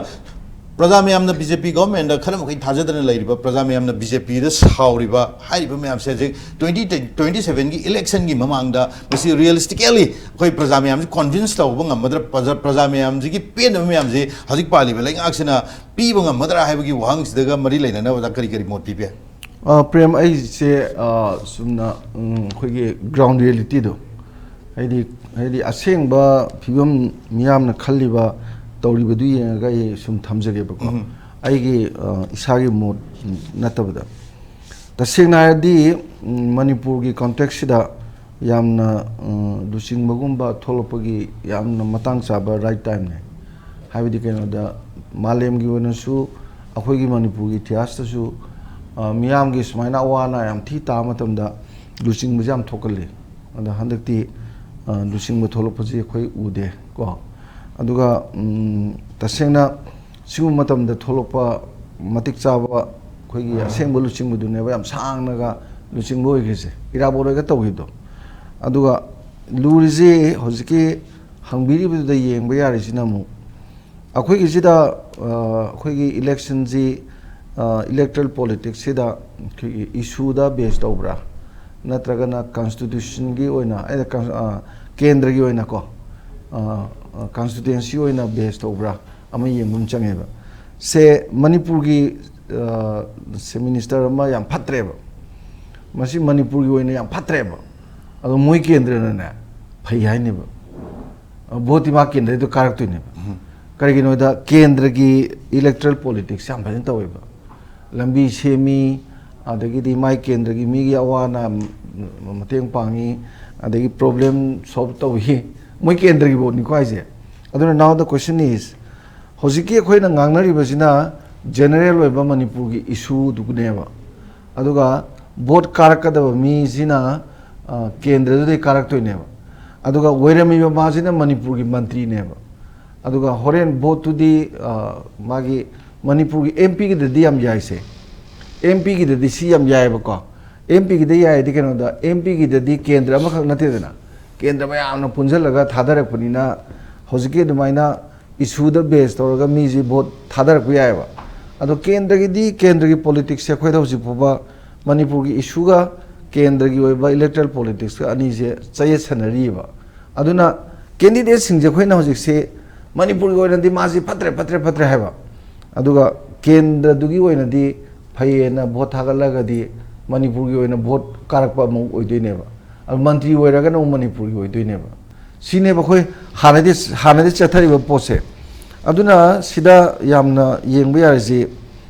ꯄ꯭ꯔꯖꯥ ꯃꯌꯥꯝꯅ ꯕꯤ ꯖꯦ ꯄꯤ ꯒꯚꯔꯟꯃꯦꯟꯠꯇ ꯈꯔ ꯃꯈꯩ ꯊꯥꯖꯗꯅ ꯂꯩꯔꯤꯕ, ꯄ꯭ꯔꯖꯥ ꯃꯌꯥꯝꯅ ꯕꯤ ꯖꯦ ꯄꯤꯗ ꯁꯥꯎꯔꯤꯕ, ꯍꯥꯏꯔꯤꯕ ꯃꯌꯥꯝꯁꯦ ꯍꯧꯖꯤꯛ twenty twenty sevenꯒꯤ ꯏꯂꯦꯛꯁꯟꯒꯤ ꯃꯃꯥꯡꯗ ꯃꯁꯤ ꯔꯤꯌꯦꯂꯤꯁꯇꯤꯀꯦꯜꯂꯤ ꯑꯩꯈꯣꯏ ꯄ꯭ꯔꯖꯥ ꯃꯌꯥꯝꯁꯦ ꯀꯟꯚꯤꯟꯁ ꯇꯧꯕ ꯉꯝꯒꯗ꯭ꯔꯥ? ꯄ꯭ꯔꯖꯥ, ꯄ꯭ꯔꯖꯥ ꯃꯌꯥꯝꯁꯤꯒꯤ ꯄꯦꯟꯗꯕ ꯃꯌꯥꯝꯁꯦ ꯍꯧꯖꯤꯛ ꯄꯥꯜꯂꯤꯕ ꯂꯩꯉꯥꯛꯁꯤꯅ ꯄꯤꯕ ꯉꯝꯒꯗ꯭ꯔꯥ ꯍꯥꯏꯕꯒꯤ ꯋꯥꯍꯪꯁꯤꯗꯒ ꯃꯔꯤ ꯂꯩꯅꯅ ꯑꯣꯖꯥ ꯀꯔꯤ ꯀꯔꯤ ꯃꯣꯠ ꯄꯤꯕꯤ? ꯑ, ꯄ꯭ꯔꯦꯝ, ꯑꯩꯁꯦ, ꯑ, ꯆꯨꯝꯅ, ꯎꯝ, ꯑꯩꯈꯣꯏꯒꯤ ꯒ꯭ꯔꯥꯎꯟ ꯔꯤꯌꯦꯂꯤꯇꯤꯗꯣ, ꯍꯥꯏꯗꯤ, ꯍꯥꯏꯗꯤ ꯑꯁꯦꯡꯕ ꯐꯤꯕꯝ ꯃꯤꯌꯥꯝꯅ ꯈꯜꯂꯤꯕ, ꯇꯧꯔꯤꯕꯗꯨ ꯌꯦꯡꯉꯒ ꯑꯩ ꯁꯨꯝ ꯊꯝꯖꯒꯦꯕꯀꯣ꯫ ꯎꯝ꯫ ꯑꯩꯒꯤ, ꯑ, ꯏꯁꯥꯒꯤ ꯃꯣꯠ ꯅꯠꯇꯕꯗ꯫ ꯇꯁꯦꯡꯅ ꯍꯥꯏꯔꯗꯤ, ꯎꯝ, ꯃꯅꯤꯄꯨꯔꯒꯤ ꯀꯣꯟꯇꯦꯛꯁꯁꯤꯗ ꯌꯥꯝꯅ, ꯎꯝ, ꯂꯨꯆꯤꯡꯕꯒꯨꯝꯕ ꯊꯣꯛꯂꯛꯄꯒꯤ ꯌꯥꯝꯅ ꯃꯇꯥꯡ ꯆꯥꯕ ꯔꯥꯏꯠ ꯇꯥꯏꯝꯅꯦ꯫ ꯍꯥꯏꯕꯗꯤ ꯀꯩꯅꯣꯗ, ꯃꯥꯂꯦꯝꯒꯤ ꯑꯣꯏꯅꯁꯨ, ꯑꯩꯈꯣꯏꯒꯤ ꯃꯅꯤꯄꯨꯔꯒꯤ ꯏꯇꯤꯍꯥꯁꯇꯁꯨ, ꯑ, ꯃꯤꯌꯥꯝꯒꯤ ꯁꯨꯃꯥꯏꯅ ꯑꯋꯥ ꯑꯅꯥ ꯌꯥꯝ ꯊꯤ ꯇꯥꯕ ꯃꯇꯝꯗ ꯂꯨꯆꯤꯡꯕꯁꯦ ꯌꯥꯝ ꯊꯣꯛꯀꯜꯂꯤ꯫ ꯑꯗꯣ ꯍꯟꯗꯛꯇꯤ, ꯑ, ꯂꯨꯆꯤꯡꯕ ꯊꯣꯛꯂꯛꯄꯁꯦ ꯑꯩꯈꯣꯏ ꯎꯗꯦ ꯀꯣ꯫ ꯑꯗꯨꯒ, ꯎꯝ, ꯇꯁꯦꯡꯅ ꯁꯤꯒꯨꯝꯕ ꯃꯇꯝꯗ ꯊꯣꯛꯂꯛꯄ ꯃꯇꯤꯛ ꯆꯥꯕ ꯑꯩꯈꯣꯏꯒꯤ ꯑꯁꯦꯡꯕ ꯂꯨꯆꯤꯡꯕꯗꯨꯅꯦꯕ ꯌꯥꯝ ꯁꯥꯡꯅꯒ ꯂꯨꯆꯤꯡꯕ ꯑꯣꯏꯈ꯭ꯔꯤꯁꯦ, ꯏꯔꯥꯕꯣꯠ ꯍꯣꯏꯒ ꯇꯧꯈꯤꯕꯗꯣ꯫ ꯑꯗꯨꯒ ꯂꯨꯔꯤꯁꯤ ꯍꯧꯖꯤꯛꯀꯤ ꯍꯪꯕꯤꯔꯤꯕꯗꯨꯗ ꯌꯦꯡꯕ ꯌꯥꯔꯤꯁꯤꯅ ꯑꯃꯨꯛ ꯑꯩꯈꯣꯏꯒꯤꯁꯤꯗ, ꯑ, ꯑꯩꯈꯣꯏꯒꯤ ꯏꯂꯦꯛꯁꯟꯁꯤ, ꯑ, ꯏꯂꯦꯛꯇ꯭ꯔꯦꯜ ꯄꯣꯂꯤꯇꯤꯛꯁꯁꯤꯗ ꯑꯩꯈꯣꯏꯒꯤ ꯏꯁꯨꯗ ꯕꯦꯁ ꯇꯧꯕ꯭ꯔꯥ, ꯅꯠꯇ꯭ꯔꯒꯅ ꯀꯟꯁꯇꯤꯇ꯭ꯌꯨꯁꯟꯒꯤ ꯑꯣꯏꯅ, ꯑꯩꯅ ꯀꯟ-, ꯑ, ꯀꯦꯟꯗ꯭ꯔꯒꯤ ꯑꯣꯏꯅꯀꯣ, ꯑ, ꯑ, ꯀꯟꯁꯇꯤꯇ꯭ꯌꯨꯑꯦꯟꯁꯤ ꯑꯣꯏꯅ ꯕꯦꯁ ꯇꯧꯕ꯭ꯔꯥ ꯑꯃ ꯌꯦꯡꯕ ꯑꯃ ꯆꯪꯉꯦꯕ꯫ ꯁꯦ ꯃꯅꯤꯄꯨꯔꯒꯤ, ꯑ, ꯁꯦ ꯃꯤꯅꯤꯁꯇꯔ ꯑꯃ ꯌꯥꯝ ꯐꯠꯇ꯭ꯔꯦꯕ, ꯃꯁꯤ ꯃꯅꯤꯄꯨꯔꯒꯤ ꯑꯣꯏꯅ ꯌꯥꯝ ꯐꯠꯇ꯭ꯔꯦꯕ, ꯑꯗꯣ ꯃꯣꯏ ꯀꯦꯟꯗ꯭ꯔꯅꯅꯦ ꯐꯩ ꯍꯥꯏꯅꯦꯕ꯫ ꯚꯣꯠꯇꯤ ꯃꯥ ꯀꯦꯟꯗ꯭ꯔꯗꯨ ꯀꯥꯔꯛꯇꯣꯏꯅꯦꯕ꯫ ꯎꯝ꯫ ꯀꯔꯤꯒꯤꯅꯣꯗ ꯀꯦꯟꯗ꯭ꯔꯒꯤ ꯏꯂꯦꯛꯇ꯭ꯔꯦꯜ ꯄꯣꯂꯤꯇꯤꯛꯁ ꯌꯥꯝ ꯐꯖꯅ ꯇꯧꯋꯦꯕ꯫ ꯂꯝꯕꯤ ꯁꯦꯝꯃꯤ, ꯑꯗꯒꯤꯗꯤ ꯃꯥꯏ ꯀꯦꯟꯗ꯭ꯔꯒꯤ ꯃꯤꯒꯤ ꯑꯋꯥ ꯑꯅꯥ ꯃꯇꯦꯡ ꯄꯥꯡꯉꯤ, ꯑꯗꯒꯤ ꯄ꯭ꯔꯣꯕ꯭ꯂꯦꯝ ꯁꯣꯜꯕ ꯇꯧꯏ꯫ ꯃꯣꯏ ꯀꯦꯟꯗ꯭ꯔꯒꯤ ꯚꯣꯠꯅꯤꯀꯣ ꯍꯥꯏꯁꯦ꯫ ꯑꯗꯨꯅ now the question is, ꯍꯧꯖꯤꯛꯀꯤ ꯑꯩꯈꯣꯏꯅ ꯉꯥꯡꯅꯔꯤꯕꯁꯤꯅ ꯖꯦꯅꯔꯦꯜ ꯑꯣꯏꯕ ꯃꯅꯤꯄꯨꯔꯒꯤ ꯏꯁꯨꯗꯨꯅꯦꯕ꯫ ꯑꯗꯨꯒ ꯚꯣꯠ ꯀꯥꯔꯛꯀꯗꯕ ꯃꯤꯁꯤꯅ, ꯑ, ꯀꯦꯟꯗ꯭ꯔꯗꯨꯗꯩ ꯀꯥꯔꯛꯇꯣꯏꯅꯦꯕ꯫ ꯑꯗꯨꯒ ꯑꯣꯏꯔꯝꯃꯤꯕ ꯃꯥꯁꯤꯅ ꯃꯅꯤꯄꯨꯔꯒꯤ ꯃꯟꯇ꯭ꯔꯤꯅꯦꯕ꯫ ꯑꯗꯨꯒ ꯍꯣꯔꯦꯟ ꯚꯣꯠꯇꯨꯗꯤ, ꯑ, ꯃꯥꯒꯤ ꯃꯅꯤꯄꯨꯔꯒꯤ ꯑꯦꯝ ꯄꯤꯒꯤꯗꯗꯤ ꯌꯥꯝ ꯌꯥꯏꯁꯦ꯫ ꯑꯦꯝ ꯄꯤꯒꯤꯗꯗꯤ ꯁꯤ ꯌꯥꯝ ꯌꯥꯏꯑꯕꯀꯣ꯫ ꯑꯦꯝ ꯄꯤꯒꯤꯗ ꯌꯥꯏꯗꯤ ꯀꯩꯅꯣꯗ, ꯑꯦꯝ ꯄꯤꯒꯤꯗꯗꯤ ꯀꯦꯟꯗ꯭ꯔ ꯑꯃꯈꯛ ꯅꯠꯇꯦꯗꯅ, ꯀꯦꯟꯗ꯭ꯔ ꯃꯌꯥꯝꯅ ꯄꯨꯟꯁꯤꯜꯂꯒ ꯊꯥꯗꯔꯛꯄꯅꯤꯅ, ꯍꯧꯖꯤꯛꯀꯤ ꯑꯗꯨꯃꯥꯏꯅ ꯏꯁꯨꯗ ꯕꯦꯁ ꯇꯧꯔꯒ ꯃꯤꯁꯤ ꯚꯣꯠ ꯊꯥꯗꯔꯛꯄ ꯌꯥꯏꯑꯕ꯫ ꯑꯗꯣ ꯀꯦꯟꯗ꯭ꯔꯒꯤꯗꯤ, ꯀꯦꯟꯗ꯭ꯔꯒꯤ ꯄꯣꯂꯤꯇꯤꯛꯁꯁꯦ ꯑꯩꯈꯣꯏꯗ ꯍꯧꯖꯤꯛ ꯐꯥꯎꯕ ꯃꯅꯤꯄꯨꯔꯒꯤ ꯏꯁꯨꯒ ꯀꯦꯟꯗ꯭ꯔꯒꯤ ꯑꯣꯏꯕ ꯏꯂꯦꯛꯇ꯭ꯔꯦꯜ ꯄꯣꯂꯤꯇꯤꯛꯁꯀ ꯑꯅꯤꯁꯦ ꯆꯌꯦꯠꯁꯟꯅꯔꯤꯕ꯫ ꯑꯗꯨꯅ ꯀꯦꯟꯗꯤꯗꯦꯠꯁꯤꯡꯁꯦ ꯑꯩꯈꯣꯏꯅ ꯍꯧꯖꯤꯛꯁꯦ ꯃꯅꯤꯄꯨꯔꯒꯤ ꯑꯣꯏꯅꯗꯤ ꯃꯥꯁꯤ ꯐꯠꯇ꯭ꯔꯦ, ꯐꯠꯇ꯭ꯔꯦ, ꯐꯠꯇ꯭ꯔꯦ ꯍꯥꯏꯕ, ꯑꯗꯨꯒ ꯀꯦꯟꯗ꯭ꯔꯗꯨꯒꯤ ꯑꯣꯏꯅꯗꯤ ꯐꯩꯌꯦꯅ ꯚꯣꯠ ꯊꯥꯒꯠꯂꯒꯗꯤ ꯃꯅꯤꯄꯨꯔꯒꯤ ꯑꯣꯏꯅ ꯚꯣꯠ ꯀꯥꯔꯛꯄ ꯑꯃꯨꯛ ꯑꯣꯏꯗꯣꯏꯅꯦꯕ꯫ ꯑꯗꯨ ꯃꯟꯇ꯭ꯔꯤ ꯑꯣꯏꯔꯒꯅ ꯑꯃꯨꯛ ꯃꯅꯤꯄꯨꯔꯒꯤ ꯑꯣꯏꯗꯣꯏꯅꯦꯕ꯫ ꯁꯤꯅꯦꯕ ꯑꯩꯈꯣꯏ ꯍꯥꯟꯅꯗꯤ, ꯍꯥꯟꯅꯗꯤ ꯆꯠꯊꯔꯤꯕ ꯄꯣꯠꯁꯦ꯫ ꯑꯗꯨꯅ ꯁꯤꯗ ꯌꯥꯝꯅ ꯌꯦꯡꯕ ꯌꯥꯔꯤꯁꯤ,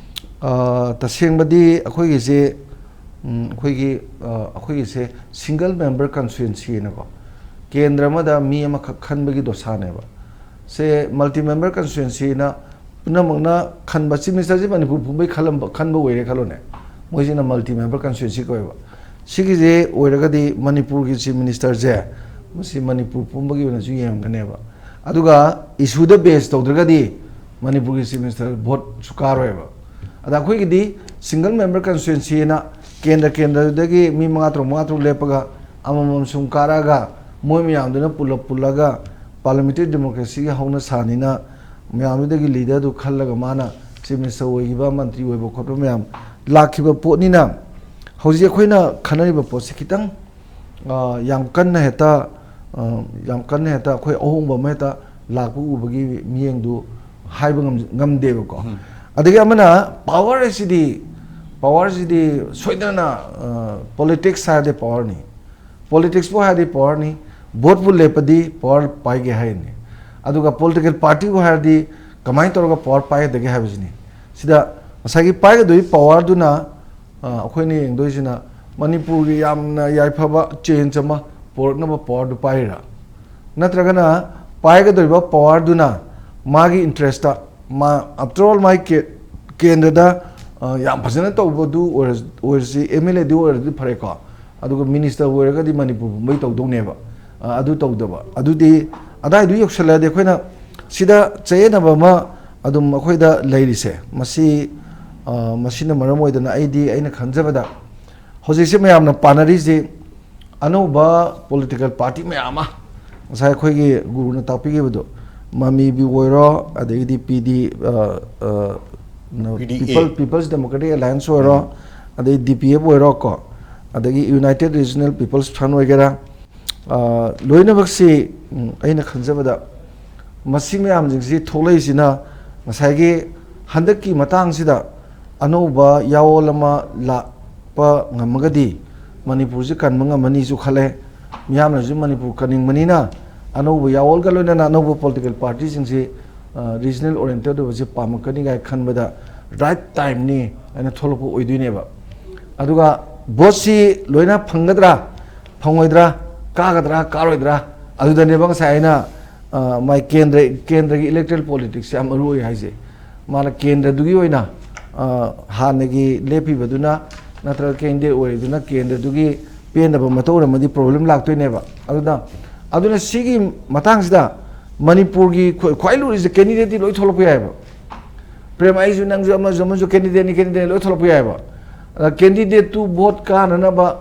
ꯑ, ꯇꯁꯦꯡꯕꯗꯤ ꯑꯩꯈꯣꯏꯒꯤꯁꯦ, ꯎꯝ, ꯑꯩꯈꯣꯏꯒꯤ, ꯑ, ꯑꯩꯈꯣꯏꯒꯤꯁꯦ ꯁꯤꯡꯒꯜ ꯃꯦꯝꯕꯔ ꯀꯟꯁꯇꯤꯇ꯭ꯋꯦꯟꯁꯤ ꯍꯥꯏꯅꯀꯣ, ꯀꯦꯟꯗ꯭ꯔ ꯑꯃꯗ ꯃꯤ ꯑꯃꯈꯛ ꯈꯟꯕꯒꯤ ꯗꯣꯁꯥꯅꯦꯕ꯫ ꯁꯦ ꯃꯜꯇꯤ ꯃꯦꯝꯕꯔ ꯀꯟꯁꯇꯤꯇ꯭ꯋꯦꯟꯁꯤꯅ ꯄꯨꯝꯅꯃꯛꯅ ꯈꯟꯕ, ꯆꯤꯐ ꯃꯤꯅꯤꯁꯇꯔꯁꯤ ꯃꯅꯤꯄꯨꯔ ꯄꯨꯝꯕꯩ ꯈꯜꯂꯝꯕ, ꯈꯟꯕ ꯑꯣꯏꯔꯦ ꯈꯜꯂꯣꯅꯦ, ꯃꯣꯏꯁꯤꯅ ꯃꯜꯇꯤ ꯃꯦꯝꯕꯔ ꯀꯟꯁꯇꯤꯇ꯭ꯋꯦꯟꯁꯤ ꯀꯧꯋꯦꯕ꯫ ꯁꯤꯒꯤꯁꯦ ꯑꯣꯏꯔꯒꯗꯤ ꯃꯅꯤꯄꯨꯔꯒꯤ ꯆꯤꯐ ꯃꯤꯅꯤꯁꯇꯔꯁꯦ ꯃꯁꯤ ꯃꯅꯤꯄꯨꯔ ꯄꯨꯝꯕꯒꯤ ꯑꯣꯏꯅꯁꯨ ꯌꯦꯡꯉꯝꯒꯅꯦꯕ꯫ ꯑꯗꯨꯒ ꯏꯁꯨꯗ ꯕꯦꯁ ꯇꯧꯗ꯭ꯔꯒꯗꯤ ꯃꯅꯤꯄꯨꯔꯒꯤ ꯆꯤꯐ ꯃꯤꯅꯤꯁꯇꯔ ꯚꯣꯠꯁꯨ ꯀꯥꯔꯣꯏꯕ꯫ ꯑꯗ ꯑꯩꯈꯣꯏꯒꯤꯗꯤ ꯁꯤꯡꯒꯜ ꯃꯦꯝꯕꯔ ꯀꯟꯁꯇꯤꯇ꯭ꯋꯦꯟꯁꯤꯅ ꯀꯦꯟꯗ꯭ꯔ ꯀꯦꯟꯗ꯭ꯔꯗꯒꯤ ꯃꯤ ꯃꯉꯥ ꯇꯔꯨꯛ, ꯃꯉꯥ ꯇꯔꯨꯛ ꯂꯦꯞꯄꯒ ꯑꯃꯃꯝ ꯁꯨꯝ ꯀꯥꯔꯛꯑꯒ ꯃꯣꯏ ꯃꯌꯥꯝꯗꯨꯅ ꯄꯨꯜꯂꯞ ꯄꯨꯜꯂꯒ ꯄꯥꯔꯂꯤꯌꯥꯃꯦꯟꯇꯔꯤ ꯗꯦꯃꯣꯀ꯭ꯔꯦꯁꯤꯒꯤ ꯍꯧꯅ ꯁꯥꯅꯤꯅ ꯃꯌꯥꯝꯗꯨꯗꯒꯤ ꯂꯤꯗꯔꯗꯨ ꯈꯜꯂꯒ ꯃꯥꯅ ꯆꯤꯐ ꯃꯤꯅꯤꯁꯇꯔ ꯑꯣꯏꯈꯤꯕ, ꯃꯟꯇ꯭ꯔꯤ ꯑꯣꯏꯕ ꯈꯣꯠꯄ ꯃꯌꯥꯝ ꯂꯥꯛꯈꯤꯕ ꯄꯣꯠꯅꯤꯅ, ꯍꯧꯖꯤꯛ ꯑꯩꯈꯣꯏꯅ ꯈꯟꯅꯔꯤꯕ ꯄꯣꯠꯁꯤ ꯈꯤꯇꯪ, ꯑ, ꯌꯥꯝ ꯀꯟꯅ ꯍꯦꯛꯇ, ꯑ, ꯌꯥꯝ ꯀꯟꯅ ꯍꯦꯛꯇ ꯑꯩꯈꯣꯏ ꯑꯍꯣꯡꯕ ꯑꯃ ꯍꯦꯛꯇ ꯂꯥꯛꯄ ꯎꯕꯒꯤ ꯃꯤꯠꯌꯦꯡꯗꯨ ꯍꯥꯏꯕ ꯉꯝ-, ꯉꯝꯗꯦꯕꯀꯣ꯫ ꯎꯝ꯫ ꯑꯗꯒꯤ ꯑꯃꯅ ꯄꯥꯋꯔ ꯑꯁꯤꯗꯤ, ꯄꯥꯋꯔꯁꯤꯗꯤ ꯁꯣꯏꯗꯅ, ꯑ, ꯄꯣꯂꯤꯇꯤꯛꯁ ꯍꯥꯏꯔꯗꯤ ꯄꯥꯋꯔꯅꯤ, ꯄꯣꯂꯤꯇꯤꯛꯁꯄꯨ ꯍꯥꯏꯔꯗꯤ ꯄꯥꯋꯔꯅꯤ, ꯚꯣꯠꯄꯨ ꯂꯦꯞꯄꯗꯤ ꯄꯥꯋꯔ ꯄꯥꯏꯒꯦ ꯍꯥꯏꯔꯤꯅꯤ꯫ ꯑꯗꯨꯒ ꯄꯣꯂꯤꯇꯤꯀꯦꯜ ꯄꯥꯔꯇꯤꯕꯨ ꯍꯥꯏꯔꯗꯤ ꯀꯃꯥꯏꯅ ꯇꯧꯔꯒ ꯄꯥꯋꯔ ꯄꯥꯏꯒꯗꯒꯦ ꯍꯥꯏꯕꯁꯤꯅꯤ꯫ ꯁꯤꯗ ꯉꯁꯥꯏꯒꯤ ꯄꯥꯏꯒꯗꯣꯏ ꯄꯥꯋꯔꯗꯨꯅ, ꯑ, ꯑꯩꯈꯣꯏꯅ ꯌꯦꯡꯗꯣꯏꯁꯤꯅ ꯃꯅꯤꯄꯨꯔꯒꯤ ꯌꯥꯝꯅ ꯌꯥꯏꯐꯕ ꯆꯦꯟꯖ ꯑꯃ ꯄꯨꯔꯛꯅꯕ ꯄꯥꯋꯔꯗꯨ ꯄꯥꯏꯔꯤꯔꯥ, ꯅꯠꯇ꯭ꯔꯒꯅ ꯄꯥꯏꯒꯗꯧꯔꯤꯕ ꯄꯥꯋꯔꯗꯨꯅ ꯃꯥꯒꯤ ꯏꯟꯇꯔꯦꯁꯇ, ꯃꯥ, after all, ꯃꯥꯒꯤ ꯀꯦ-, ꯀꯦꯟꯗ꯭ꯔꯗ, ꯑ, ꯌꯥꯝ ꯐꯖꯅ ꯇꯧꯕꯗꯨ ꯑꯣꯏꯔ-, ꯑꯣꯏꯔꯁꯤ, ꯑꯦꯝ ꯑꯦꯜ ꯑꯦꯗꯨ ꯑꯣꯏꯔꯗꯤ ꯐꯔꯦꯀꯣ, ꯑꯗꯨꯒ ꯃꯤꯅꯤꯁꯇꯔ ꯑꯣꯏꯔꯒꯗꯤ ꯃꯅꯤꯄꯨꯔ ꯄꯨꯝꯕꯩ ꯇꯧꯗꯧꯅꯦꯕ꯫ ꯑ, ꯑꯗꯨ ꯇꯧꯗꯕ꯫ ꯑꯗꯨꯗꯤ ꯑꯗꯥꯏꯗꯨ ꯌꯧꯁꯜꯂꯛꯑꯗꯤ ꯑꯩꯈꯣꯏꯅ ꯁꯤꯗ ꯆꯌꯦꯠꯅꯕ ꯑꯃ ꯑꯗꯨꯝ ꯑꯩꯈꯣꯏꯗ ꯂꯩꯔꯤꯁꯦ, ꯃꯁꯤ, ꯑ, ꯃꯁꯤꯅ ꯃꯔꯝ ꯑꯣꯏꯗꯅ ꯑꯩꯗꯤ, ꯑꯩꯅ ꯈꯟꯖꯕꯗ ꯍꯧꯖꯤꯛꯁꯦ ꯃꯌꯥꯝꯅ ꯄꯥꯅꯔꯤꯁꯤ ꯑꯅꯧꯕ political party ꯃꯌꯥꯝ ꯑꯃ, ꯉꯁꯥꯏ ꯑꯩꯈꯣꯏꯒꯤ ꯒꯨꯔꯨꯅ ꯇꯥꯛꯄꯤꯈꯤꯕꯗꯣ, ꯃꯃꯤꯕꯨ ꯑꯣꯏꯔꯣ, ꯑꯗꯒꯤꯗꯤ ꯄꯤ ꯗꯤ, ꯑ, ꯑ, ꯅ-, P D A꯫ People, People's Democratic Alliance ꯑꯣꯏꯔꯣ, ꯑꯗꯩ ꯗꯤ ꯄꯤ ꯑꯦꯐ ꯑꯣꯏꯔꯣ ꯀꯣ, ꯑꯗꯒꯤ United Regional People's Front ꯑꯣꯏꯒꯦꯔꯥ, ꯑ, ꯂꯣꯏꯅꯃꯛꯁꯤ, ꯎꯝ, ꯑꯩꯅ ꯈꯟꯖꯕꯗ ꯃꯁꯤ ꯃꯌꯥꯝꯁꯤꯡꯁꯤ ꯊꯣꯛꯂꯛꯏꯁꯤꯅ ꯉꯁꯥꯏꯒꯤ ꯍꯟꯗꯛꯀꯤ ꯃꯇꯥꯡꯁꯤꯗ ꯑꯅꯧꯕ ꯌꯥꯑꯣꯜ ꯑꯃ ꯂꯥꯛꯄ ꯉꯝꯃꯒꯗꯤ ꯃꯅꯤꯄꯨꯔꯁꯤ ꯀꯟꯕ ꯉꯝꯃꯅꯤꯁꯨ ꯈꯜꯂꯦ꯫ ꯃꯤꯌꯥꯝꯅꯁꯨ ꯃꯅꯤꯄꯨꯔ ꯀꯟꯅꯤꯡꯕꯅꯤꯅ ꯑꯅꯧꯕ ꯌꯥꯑꯣꯜꯒ ꯂꯣꯏꯅꯅ ꯑꯅꯧꯕ political partyꯁꯤꯡꯁꯤ, ꯑ, regional oriented ꯑꯣꯏꯕꯁꯤ ꯄꯥꯝꯃꯛꯀꯅꯤ ꯀꯥꯏꯅ ꯈꯟꯕꯗ right timeꯅꯤ ꯍꯥꯏꯅ ꯊꯣꯛꯂꯛꯄ ꯑꯣꯏꯗꯣꯏꯅꯦꯕ꯫ ꯑꯗꯨꯒ voteꯁꯤ ꯂꯣꯏꯅ ꯐꯪꯒꯗ꯭ꯔꯥ, ꯐꯪꯉꯣꯏꯗ꯭ꯔꯥ, ꯀꯥꯒꯗ꯭ꯔꯥ, ꯀꯥꯔꯣꯏꯗ꯭ꯔꯥ, ꯑꯗꯨꯗꯅꯦꯕ ꯉꯁꯥꯏ ꯑꯩꯅ, ꯑ, ꯃꯥꯏ ꯀꯦꯟꯗ꯭ꯔ, ꯀꯦꯟꯗ꯭ꯔꯒꯤ electoral politics ꯌꯥꯝ ꯃꯔꯨ ꯑꯣꯏ ꯍꯥꯏꯁꯦ꯫ ꯃꯥꯅ ꯀꯦꯟꯗ꯭ꯔꯗꯨꯒꯤ ꯑꯣꯏꯅ, ꯑ, ꯍꯥꯟꯅꯒꯤ ꯂꯦꯞꯄꯤꯕꯗꯨꯅ ꯅꯠꯇ꯭ꯔꯒ candidate ꯑꯣꯏꯔꯤꯗꯨꯅ ꯀꯦꯟꯗ꯭ꯔꯗꯨꯒꯤ ꯄꯦꯟꯗꯕ ꯃꯇꯧ ꯑꯣꯏꯔꯝꯃꯗꯤ problem ꯂꯥꯛꯇꯣꯏꯅꯦꯕ꯫ ꯑꯗꯨꯅ, ꯑꯗꯨꯅ ꯁꯤꯒꯤ ꯃꯇꯥꯡꯁꯤꯗ ꯃꯅꯤꯄꯨꯔꯒꯤ ꯈ꯭ꯋꯥꯏ, ꯈ꯭ꯋꯥꯏ ꯂꯨꯔꯤꯁꯦ candidateꯇꯤ ꯂꯣꯏ ꯊꯣꯛꯂꯛꯄ ꯌꯥꯏꯕ꯫ ꯄ꯭ꯔꯦꯝ, ꯑꯩꯁꯨ ꯅꯪꯁꯨ ꯑꯃꯁꯨ ꯑꯃꯁꯨ candidateꯅꯤ, candidateꯅꯤ ꯂꯣꯏ ꯊꯣꯛꯂꯛꯄ ꯌꯥꯏꯕ꯫ ꯑꯗ candidateꯇꯨ vote ꯀꯥꯅꯅꯕ,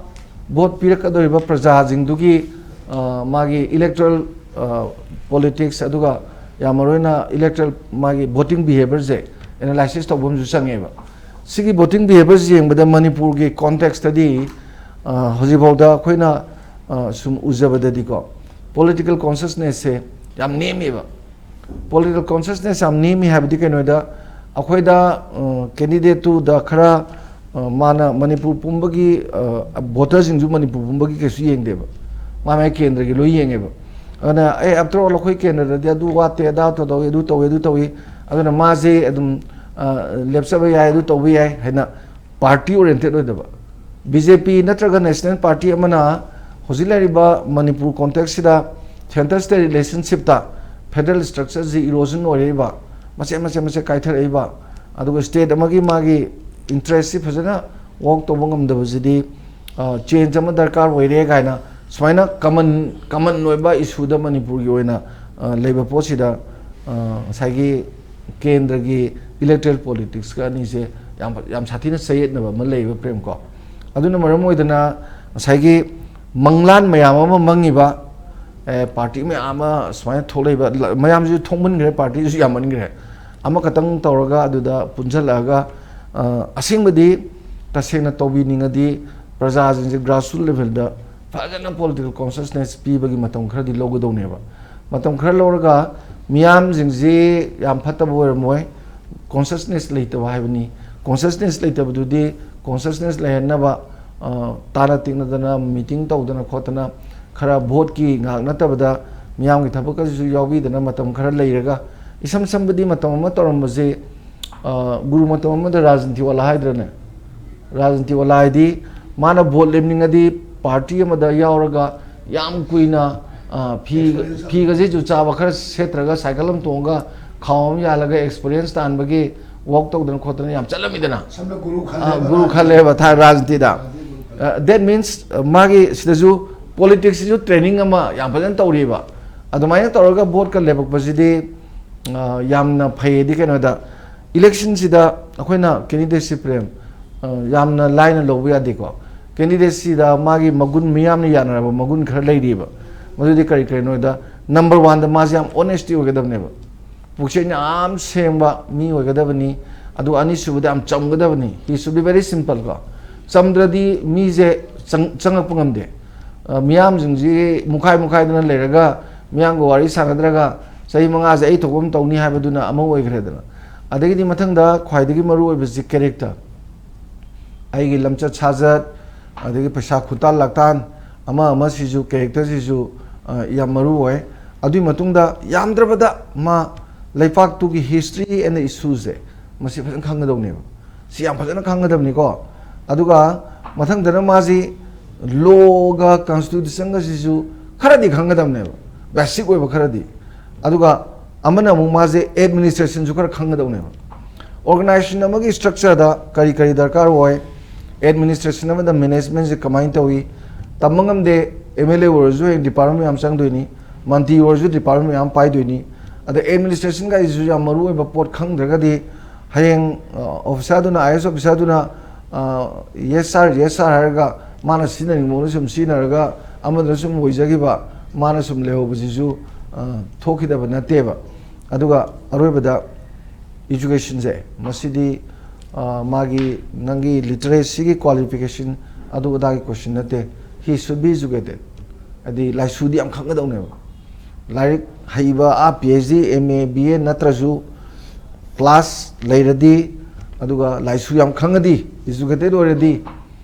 vote ꯄꯤꯔꯛꯀꯗꯧꯔꯤꯕ ꯄ꯭ꯔꯖꯥꯁꯤꯡꯗꯨꯒꯤ, ꯑ, ꯃꯥꯒꯤ electoral, ꯑ, politics, ꯑꯗꯨꯒ ꯌꯥꯝ ꯃꯔꯨ ꯑꯣꯏꯅ electoral ꯃꯥꯒꯤ voting behaviorꯁꯦ analysis ꯇꯧꯕ ꯑꯃꯁꯨ ꯆꯪꯉꯦꯕ꯫ ꯁꯤꯒꯤ voting behaviorꯁꯦ ꯌꯦꯡꯕꯗ ꯃꯅꯤꯄꯨꯔꯒꯤ contextꯇꯗꯤ, ꯑ, ꯍꯧꯖꯤꯛꯐꯥꯎꯗ ꯑꯩꯈꯣꯏꯅ, ꯑ, ꯁꯨꯝ ꯎꯖꯕꯗꯗꯤꯀꯣ, political consciousnessꯁꯦ ꯌꯥꯝ ꯅꯦꯝꯃꯦꯕ꯫ Political consciousness ꯌꯥꯝ ꯅꯦꯝꯃꯤ ꯍꯥꯏꯕꯗꯤ ꯀꯩꯅꯣꯗ, ꯑꯩꯈꯣꯏꯗ, ꯑ, candidateꯇꯨꯗ ꯈꯔ, ꯑ, ꯃꯥꯅ ꯃꯅꯤꯄꯨꯔ ꯄꯨꯝꯕꯒꯤ, ꯑ, voterꯁꯤꯡꯁꯨ ꯃꯅꯤꯄꯨꯔ ꯄꯨꯝꯕꯒꯤ ꯀꯩꯁꯨ ꯌꯦꯡꯗꯦꯕ, ꯃꯥ ꯃꯥꯒꯤ ꯀꯦꯟꯗ꯭ꯔꯒꯤ ꯂꯣꯏ ꯌꯦꯡꯉꯦꯕ꯫ ꯑꯗꯨꯅ, "ꯑꯦ, after all, ꯑꯩꯈꯣꯏ ꯀꯦꯟꯗ꯭ꯔꯗꯗꯤ ꯑꯗꯨ ꯋꯥꯠꯇꯦ, ꯑꯗꯥ ꯇꯧꯏ, ꯑꯗꯨ ꯇꯧꯏ, ꯑꯗꯨ ꯇꯧꯏ, ꯑꯗꯨꯅ ꯃꯥꯁꯦ ꯑꯗꯨꯝ, ꯑ, ꯂꯦꯞꯆꯕ ꯌꯥꯏ, ꯑꯗꯨ ꯇꯧꯕ ꯌꯥꯏ" ꯍꯥꯏꯅ party oriented ꯑꯣꯏꯗꯕ꯫ ꯕꯤ ꯖꯦ ꯄꯤ ꯅꯠꯇ꯭ꯔꯒ national party ꯑꯃꯅ ꯍꯧꯖꯤꯛ ꯂꯩꯔꯤꯕ Manipur contextꯁꯤꯗ centre state relationshipꯇ federal structureꯁꯤ erosion ꯑꯣꯏꯔꯛꯏꯕ, ꯃꯆꯦꯠ ꯃꯆꯦꯠ ꯃꯆꯦꯠ ꯀꯥꯏꯊꯔꯛꯏꯕ, ꯑꯗꯨꯒ state ꯑꯃꯒꯤ ꯃꯥꯒꯤ interestꯁꯤ ꯐꯖꯅ work ꯇꯧꯕ ꯉꯝꯗꯕꯁꯤꯗꯤ, ꯑ, change ꯑꯃ ꯗꯔꯀꯥꯔ ꯑꯣꯏꯔꯦ ꯀꯥꯏꯅ ꯁꯨꯃꯥꯏꯅ ꯀꯃꯟ ꯀꯃꯟ ꯑꯣꯏꯕ ꯏꯁꯨꯗ ꯃꯅꯤꯄꯨꯔꯒꯤ ꯑꯣꯏꯅ ꯑ, ꯂꯩꯕ ꯄꯣꯠꯁꯤꯗ ꯑ, ꯉꯁꯥꯏꯒꯤ ꯀꯦꯟꯗ꯭ꯔꯒꯤ ꯏꯂꯦꯛꯇ꯭ꯔꯦꯜ ꯄꯣꯂꯤꯇꯤꯛꯁꯀ ꯑꯅꯤꯁꯦ ꯌꯥꯝ ꯌꯥꯝ ꯁꯥꯊꯤꯅ ꯆꯌꯦꯠꯅꯕ ꯑꯃ ꯂꯩꯕ, ꯄ꯭ꯔꯦꯝ, ꯀꯣ꯫ ꯑꯗꯨꯅ ꯃꯔꯝ ꯑꯣꯏꯗꯅ ꯉꯁꯥꯏꯒꯤ ꯃꯪꯂꯥꯟ ꯃꯌꯥꯝ ꯑꯃ ꯃꯪꯉꯤꯕ, ꯑꯦ, ꯄꯥꯔꯇꯤ ꯃꯌꯥꯝ ꯑꯃ ꯁꯨꯃꯥꯏꯅ ꯊꯣꯛꯂꯛꯏꯕ, ꯂ- ꯃꯌꯥꯝꯁꯤꯁꯨ ꯊꯣꯛꯃꯟꯈ꯭ꯔꯦ, ꯄꯥꯔꯇꯤꯁꯨ ꯌꯥꯝꯃꯟꯈ꯭ꯔꯦ꯫ ꯑꯃꯈꯛꯇꯪ ꯇꯧꯔꯒ ꯑꯗꯨꯗ ꯄꯨꯟꯁꯤꯜꯂꯛꯑꯒ ꯑ, ꯑꯁꯦꯡꯕꯗꯤ ꯇꯁꯦꯡꯅ ꯇꯧꯕꯤꯅꯤꯡꯉꯗꯤ ꯄ꯭ꯔꯖꯥꯁꯤꯡꯁꯦ grassroot levelꯗ ꯐꯖꯅ political consciousness ꯄꯤꯕꯒꯤ ꯃꯇꯝ ꯈꯔꯗꯤ ꯂꯧꯒꯗꯧꯅꯦꯕ꯫ ꯃꯇꯝ ꯈꯔ ꯂꯧꯔꯒ ꯃꯤꯌꯥꯝꯁꯤꯡꯁꯤ ꯌꯥꯝ ꯐꯠꯇꯕ ꯑꯣꯏꯔꯝꯃꯣꯏ, consciousness ꯂꯩꯇꯕ ꯍꯥꯏꯕꯅꯤ꯫ Consciousness ꯂꯩꯇꯕꯗꯨꯗꯤ consciousness ꯂꯩꯍꯟꯅꯕ ꯑ, ꯇꯥꯅ ꯇꯤꯛꯅꯗꯅ meeting ꯇꯧꯗꯅ ꯈꯣꯠꯇꯅ ꯈꯔ voteꯀꯤ ꯉꯥꯏꯍꯥꯛ ꯅꯠꯇꯕꯗ ꯃꯤꯌꯥꯝꯒꯤ ꯊꯕꯛꯀꯁꯤꯁꯨ ꯌꯥꯎꯕꯤꯗꯅ ꯃꯇꯝ ꯈꯔ ꯂꯩꯔꯒ ꯏꯁꯝ ꯁꯝꯕꯗꯤ ꯃꯇꯝ ꯑꯃ ꯇꯧꯔꯝꯕꯁꯦ, ꯑ, ꯒꯨꯔꯨ ꯃꯇꯝ ꯑꯃꯗ ꯔꯥꯖꯅꯤꯇꯤ ꯋꯥꯂꯥ ꯍꯥꯏꯗ꯭ꯔꯅꯦ? ꯔꯥꯖꯅꯤꯇꯤ ꯋꯥꯂꯥ ꯍꯥꯏꯗꯤ ꯃꯥꯅ vote ꯂꯦꯝꯅꯤꯡꯉꯗꯤ ꯄꯥꯔꯇꯤ ꯑꯃꯗ ꯌꯥꯎꯔꯒ ꯌꯥꯝ ꯀꯨꯏꯅ, ꯑ, ꯐꯤ, ꯐꯤꯒꯁꯦ ꯆꯨ ꯆꯥꯕ ꯈꯔ ꯁꯦꯠꯇ꯭ꯔꯒ ꯁꯥꯏꯀꯜ ꯑꯃ ꯇꯣꯡꯉꯒ ꯈꯥꯎ ꯑꯃ ꯌꯥꯜꯂꯒ experience ꯇꯥꯟꯕꯒꯤ walk ꯇꯧꯗꯅ ꯈꯣꯠꯇꯅ ꯌꯥꯝ ꯆꯠꯂꯝꯃꯤꯗꯅ꯫ ꯁꯝꯅ ꯒꯨꯔꯨ ꯑ, ꯈꯜꯂꯦꯕ ꯒꯨꯔꯨ ꯔꯥꯖꯅꯤꯇꯤꯗ꯫ ꯈꯜꯂꯦꯕ, ꯊꯥꯏ ꯔꯥꯖꯅꯤꯇꯤꯗ꯫ ꯑ, that means, ꯑ, ꯃꯥꯒꯤ ꯁꯤꯗꯁꯨ politicsꯁꯤꯁꯨ training ꯑꯃ ꯌꯥꯝ ꯐꯖꯅ ꯇꯧꯔꯤꯕ꯫ ꯑꯗꯨꯃꯥꯏꯅ ꯇꯧꯔꯒ voteꯀ ꯂꯦꯞꯄꯛꯄꯁꯤꯗꯤ, ꯑ, ꯌꯥꯝꯅ ꯐꯩꯗꯤ ꯀꯩꯅꯣꯗ, electionꯁꯤꯗ ꯑꯩꯈꯣꯏꯅ candidateꯁꯤ, ꯄ꯭ꯔꯦꯝ, ꯑ, ꯌꯥꯝꯅ ꯂꯥꯏꯅ ꯂꯧꯕ ꯌꯥꯗꯦꯀꯣ꯫ Candidateꯁꯤꯗ ꯃꯥꯒꯤ ꯃꯒꯨꯟ, ꯃꯤꯌꯥꯝꯅ ꯌꯥꯅꯔꯕ ꯃꯒꯨꯟ ꯈꯔ ꯂꯩꯔꯤꯕ꯫ ꯃꯗꯨꯗꯤ ꯀꯔꯤ ꯀꯔꯤꯅꯣꯗ, number oneꯗ ꯃꯥꯁꯦ ꯌꯥꯝ honesty ꯑꯣꯏꯒꯗꯕꯅꯦꯕ꯫ ꯄꯨꯛꯆꯦꯜ ꯌꯥꯝ ꯁꯦꯡꯕ ꯃꯤ ꯑꯣꯏꯒꯗꯕꯅꯤ꯫ ꯑꯗꯨꯒ ꯑꯅꯤꯁꯨꯕꯗ ꯌꯥꯝ ꯆꯝꯒꯗꯕꯅꯤ꯫ He should be very simple ꯀꯣ꯫ ꯆꯝꯗ꯭ꯔꯗꯤ ꯃꯤꯁꯦ ꯆꯪ-, ꯆꯪꯉꯛꯄ ꯉꯝꯗꯦ꯫ ꯑ, ꯃꯤꯌꯥꯝꯁꯤꯡꯁꯤ ꯃꯨꯈꯥꯏ ꯃꯨꯈꯥꯏꯗꯅ ꯂꯩꯔꯒ ꯃꯤꯌꯥꯝꯒ ꯋꯥꯔꯤ ꯁꯥꯟꯅꯗ꯭ꯔꯒ ꯆꯍꯤ ꯃꯉꯥꯁꯦ ꯑꯩ ꯊꯣꯛꯄ ꯑꯃ ꯇꯧꯅꯤ ꯍꯥꯏꯕꯗꯨꯅ ꯑꯃ ꯑꯣꯏꯈ꯭ꯔꯦꯗꯅ꯫ ꯑꯗꯒꯤꯗꯤ ꯃꯊꯪꯗ ꯈ꯭ꯋꯥꯏꯗꯒꯤ ꯃꯔꯨ ꯑꯣꯏꯕꯁꯤ character꯫ ꯑꯩꯒꯤ ꯂꯝꯆꯠ ꯁꯥꯖꯠ, ꯑꯗꯒꯤ ꯄꯩꯁꯥ ꯈꯨꯇꯥꯟ ꯂꯥꯛꯇꯥꯟ, ꯑꯃ ꯑꯃꯁꯤꯁꯨ, characterꯁꯤꯁꯨ, ꯑ, ꯌꯥꯝ ꯃꯔꯨ ꯑꯣꯏ꯫ ꯑꯗꯨꯒꯤ ꯃꯇꯨꯡꯗ ꯌꯥꯝꯗ꯭ꯔꯕꯗ ꯃꯥ ꯂꯩꯄꯥꯛꯇꯨꯒꯤ history and issueꯁꯦ ꯃꯁꯤ ꯐꯖꯅ ꯈꯪꯒꯗꯧꯅꯦꯕ꯫ ꯁꯤ ꯌꯥꯝ ꯐꯖꯅ ꯈꯪꯒꯗꯕꯅꯤꯀꯣ꯫ ꯑꯗꯨꯒ ꯃꯊꯪꯗꯅ ꯃꯥꯁꯤ lawꯒ constitutionꯒꯁꯤꯁꯨ ꯈꯔꯗꯤ ꯈꯪꯒꯗꯕꯅꯦꯕ, basic ꯑꯣꯏꯕ ꯈꯔꯗꯤ꯫ ꯑꯗꯨꯒ ꯑꯃꯅ ꯑꯃꯨꯛ ꯃꯥꯁꯦ administrationꯁꯨ ꯈꯔ ꯈꯪꯒꯗꯧꯅꯦꯕ꯫ Organization ꯑꯃꯒꯤ structureꯗ ꯀꯔꯤ ꯀꯔꯤ ꯗꯔꯀꯥꯔ ꯑꯣꯏ, administration ꯑꯃꯗ managementꯁꯦ ꯀꯃꯥꯏꯅ ꯇꯧꯏ, ꯇꯝꯕ ꯉꯝꯗꯦ꯫ ꯑꯦꯝ ꯑꯦꯜ ꯑꯦ ꯑꯣꯏꯔꯁꯨ ꯍꯌꯦꯡ ꯗꯤꯄꯥꯔꯠꯃꯦꯟ ꯃꯌꯥꯝ ꯆꯪꯗꯣꯏꯅꯤ, ꯃꯟꯇ꯭ꯔꯤ ꯑꯣꯏꯔꯁꯨ ꯗꯤꯄꯥꯔꯠꯃꯦꯟ ꯃꯌꯥꯝ ꯄꯥꯏꯗꯣꯏꯅꯤ꯫ ꯑꯗ ꯑꯦꯗꯃꯤꯅꯤꯁꯇ꯭ꯔꯦꯁꯟꯒꯥꯏꯁꯤꯁꯨ ꯌꯥꯝ ꯃꯔꯨ ꯑꯣꯏꯕ ꯄꯣꯠ ꯈꯪꯗ꯭ꯔꯒꯗꯤ ꯍꯌꯦꯡ ꯑꯣꯐꯤꯁꯥꯔꯗꯨꯅ, ꯑꯥꯏ ꯑꯦꯁ ꯑꯣꯐꯤꯁꯥꯔꯗꯨꯅ ꯌꯦꯁ ꯁꯥꯔ, ꯌꯦꯁ ꯁꯥꯔ ꯍꯥꯏꯔꯒ ꯃꯥꯅ ꯁꯤꯖꯤꯟꯅꯅꯤꯡꯕ ꯃꯑꯣꯡꯗ ꯁꯨꯝ ꯁꯤꯖꯤꯟꯅꯔꯒ ꯑꯃꯗꯨꯅ ꯁꯨꯝ ꯑꯣꯏꯖꯈꯤꯕ, ꯃꯥꯅ ꯁꯨꯝ ꯂꯩꯍꯧꯕꯁꯤꯁꯨ ꯑ, ꯊꯣꯛꯈꯤꯗꯕ ꯅꯠꯇꯦꯕ꯫ ꯑꯗꯨꯒ ꯑꯔꯣꯏꯕꯗ ꯏꯖꯨꯀꯦꯁꯟꯁꯦ, ꯃꯁꯤꯗꯤ ꯑ, ꯃꯥꯒꯤ, ꯅꯪꯒꯤ ꯂꯤꯇꯔꯦꯁꯤꯒꯤ ꯀ꯭ꯋꯥꯂꯤꯐꯤꯀꯦꯁꯟ ꯑꯗꯨ ꯑꯗꯥꯒꯤ ꯀꯣꯏꯁꯟ ꯅꯠꯇꯦ꯫ He should be educated꯫ ꯍꯥꯏꯗꯤ ꯂꯥꯏꯁꯨꯗꯤ ꯌꯥꯝ ꯈꯪꯒꯗꯧꯅꯦꯕ꯫ ꯂꯥꯏꯔꯤꯛ ꯍꯩꯕ, ah P H D, M A, B A ꯅꯠꯇ꯭ꯔꯁꯨ ꯀ꯭ꯂꯥꯁ ꯂꯩꯔꯗꯤ, ꯑꯗꯨꯒ ꯂꯥꯏꯁꯨ ꯌꯥꯝ ꯈꯪꯉꯗꯤ, ꯏꯖꯨꯀꯦꯇꯦꯠ ꯑꯣꯏꯔꯗꯤ,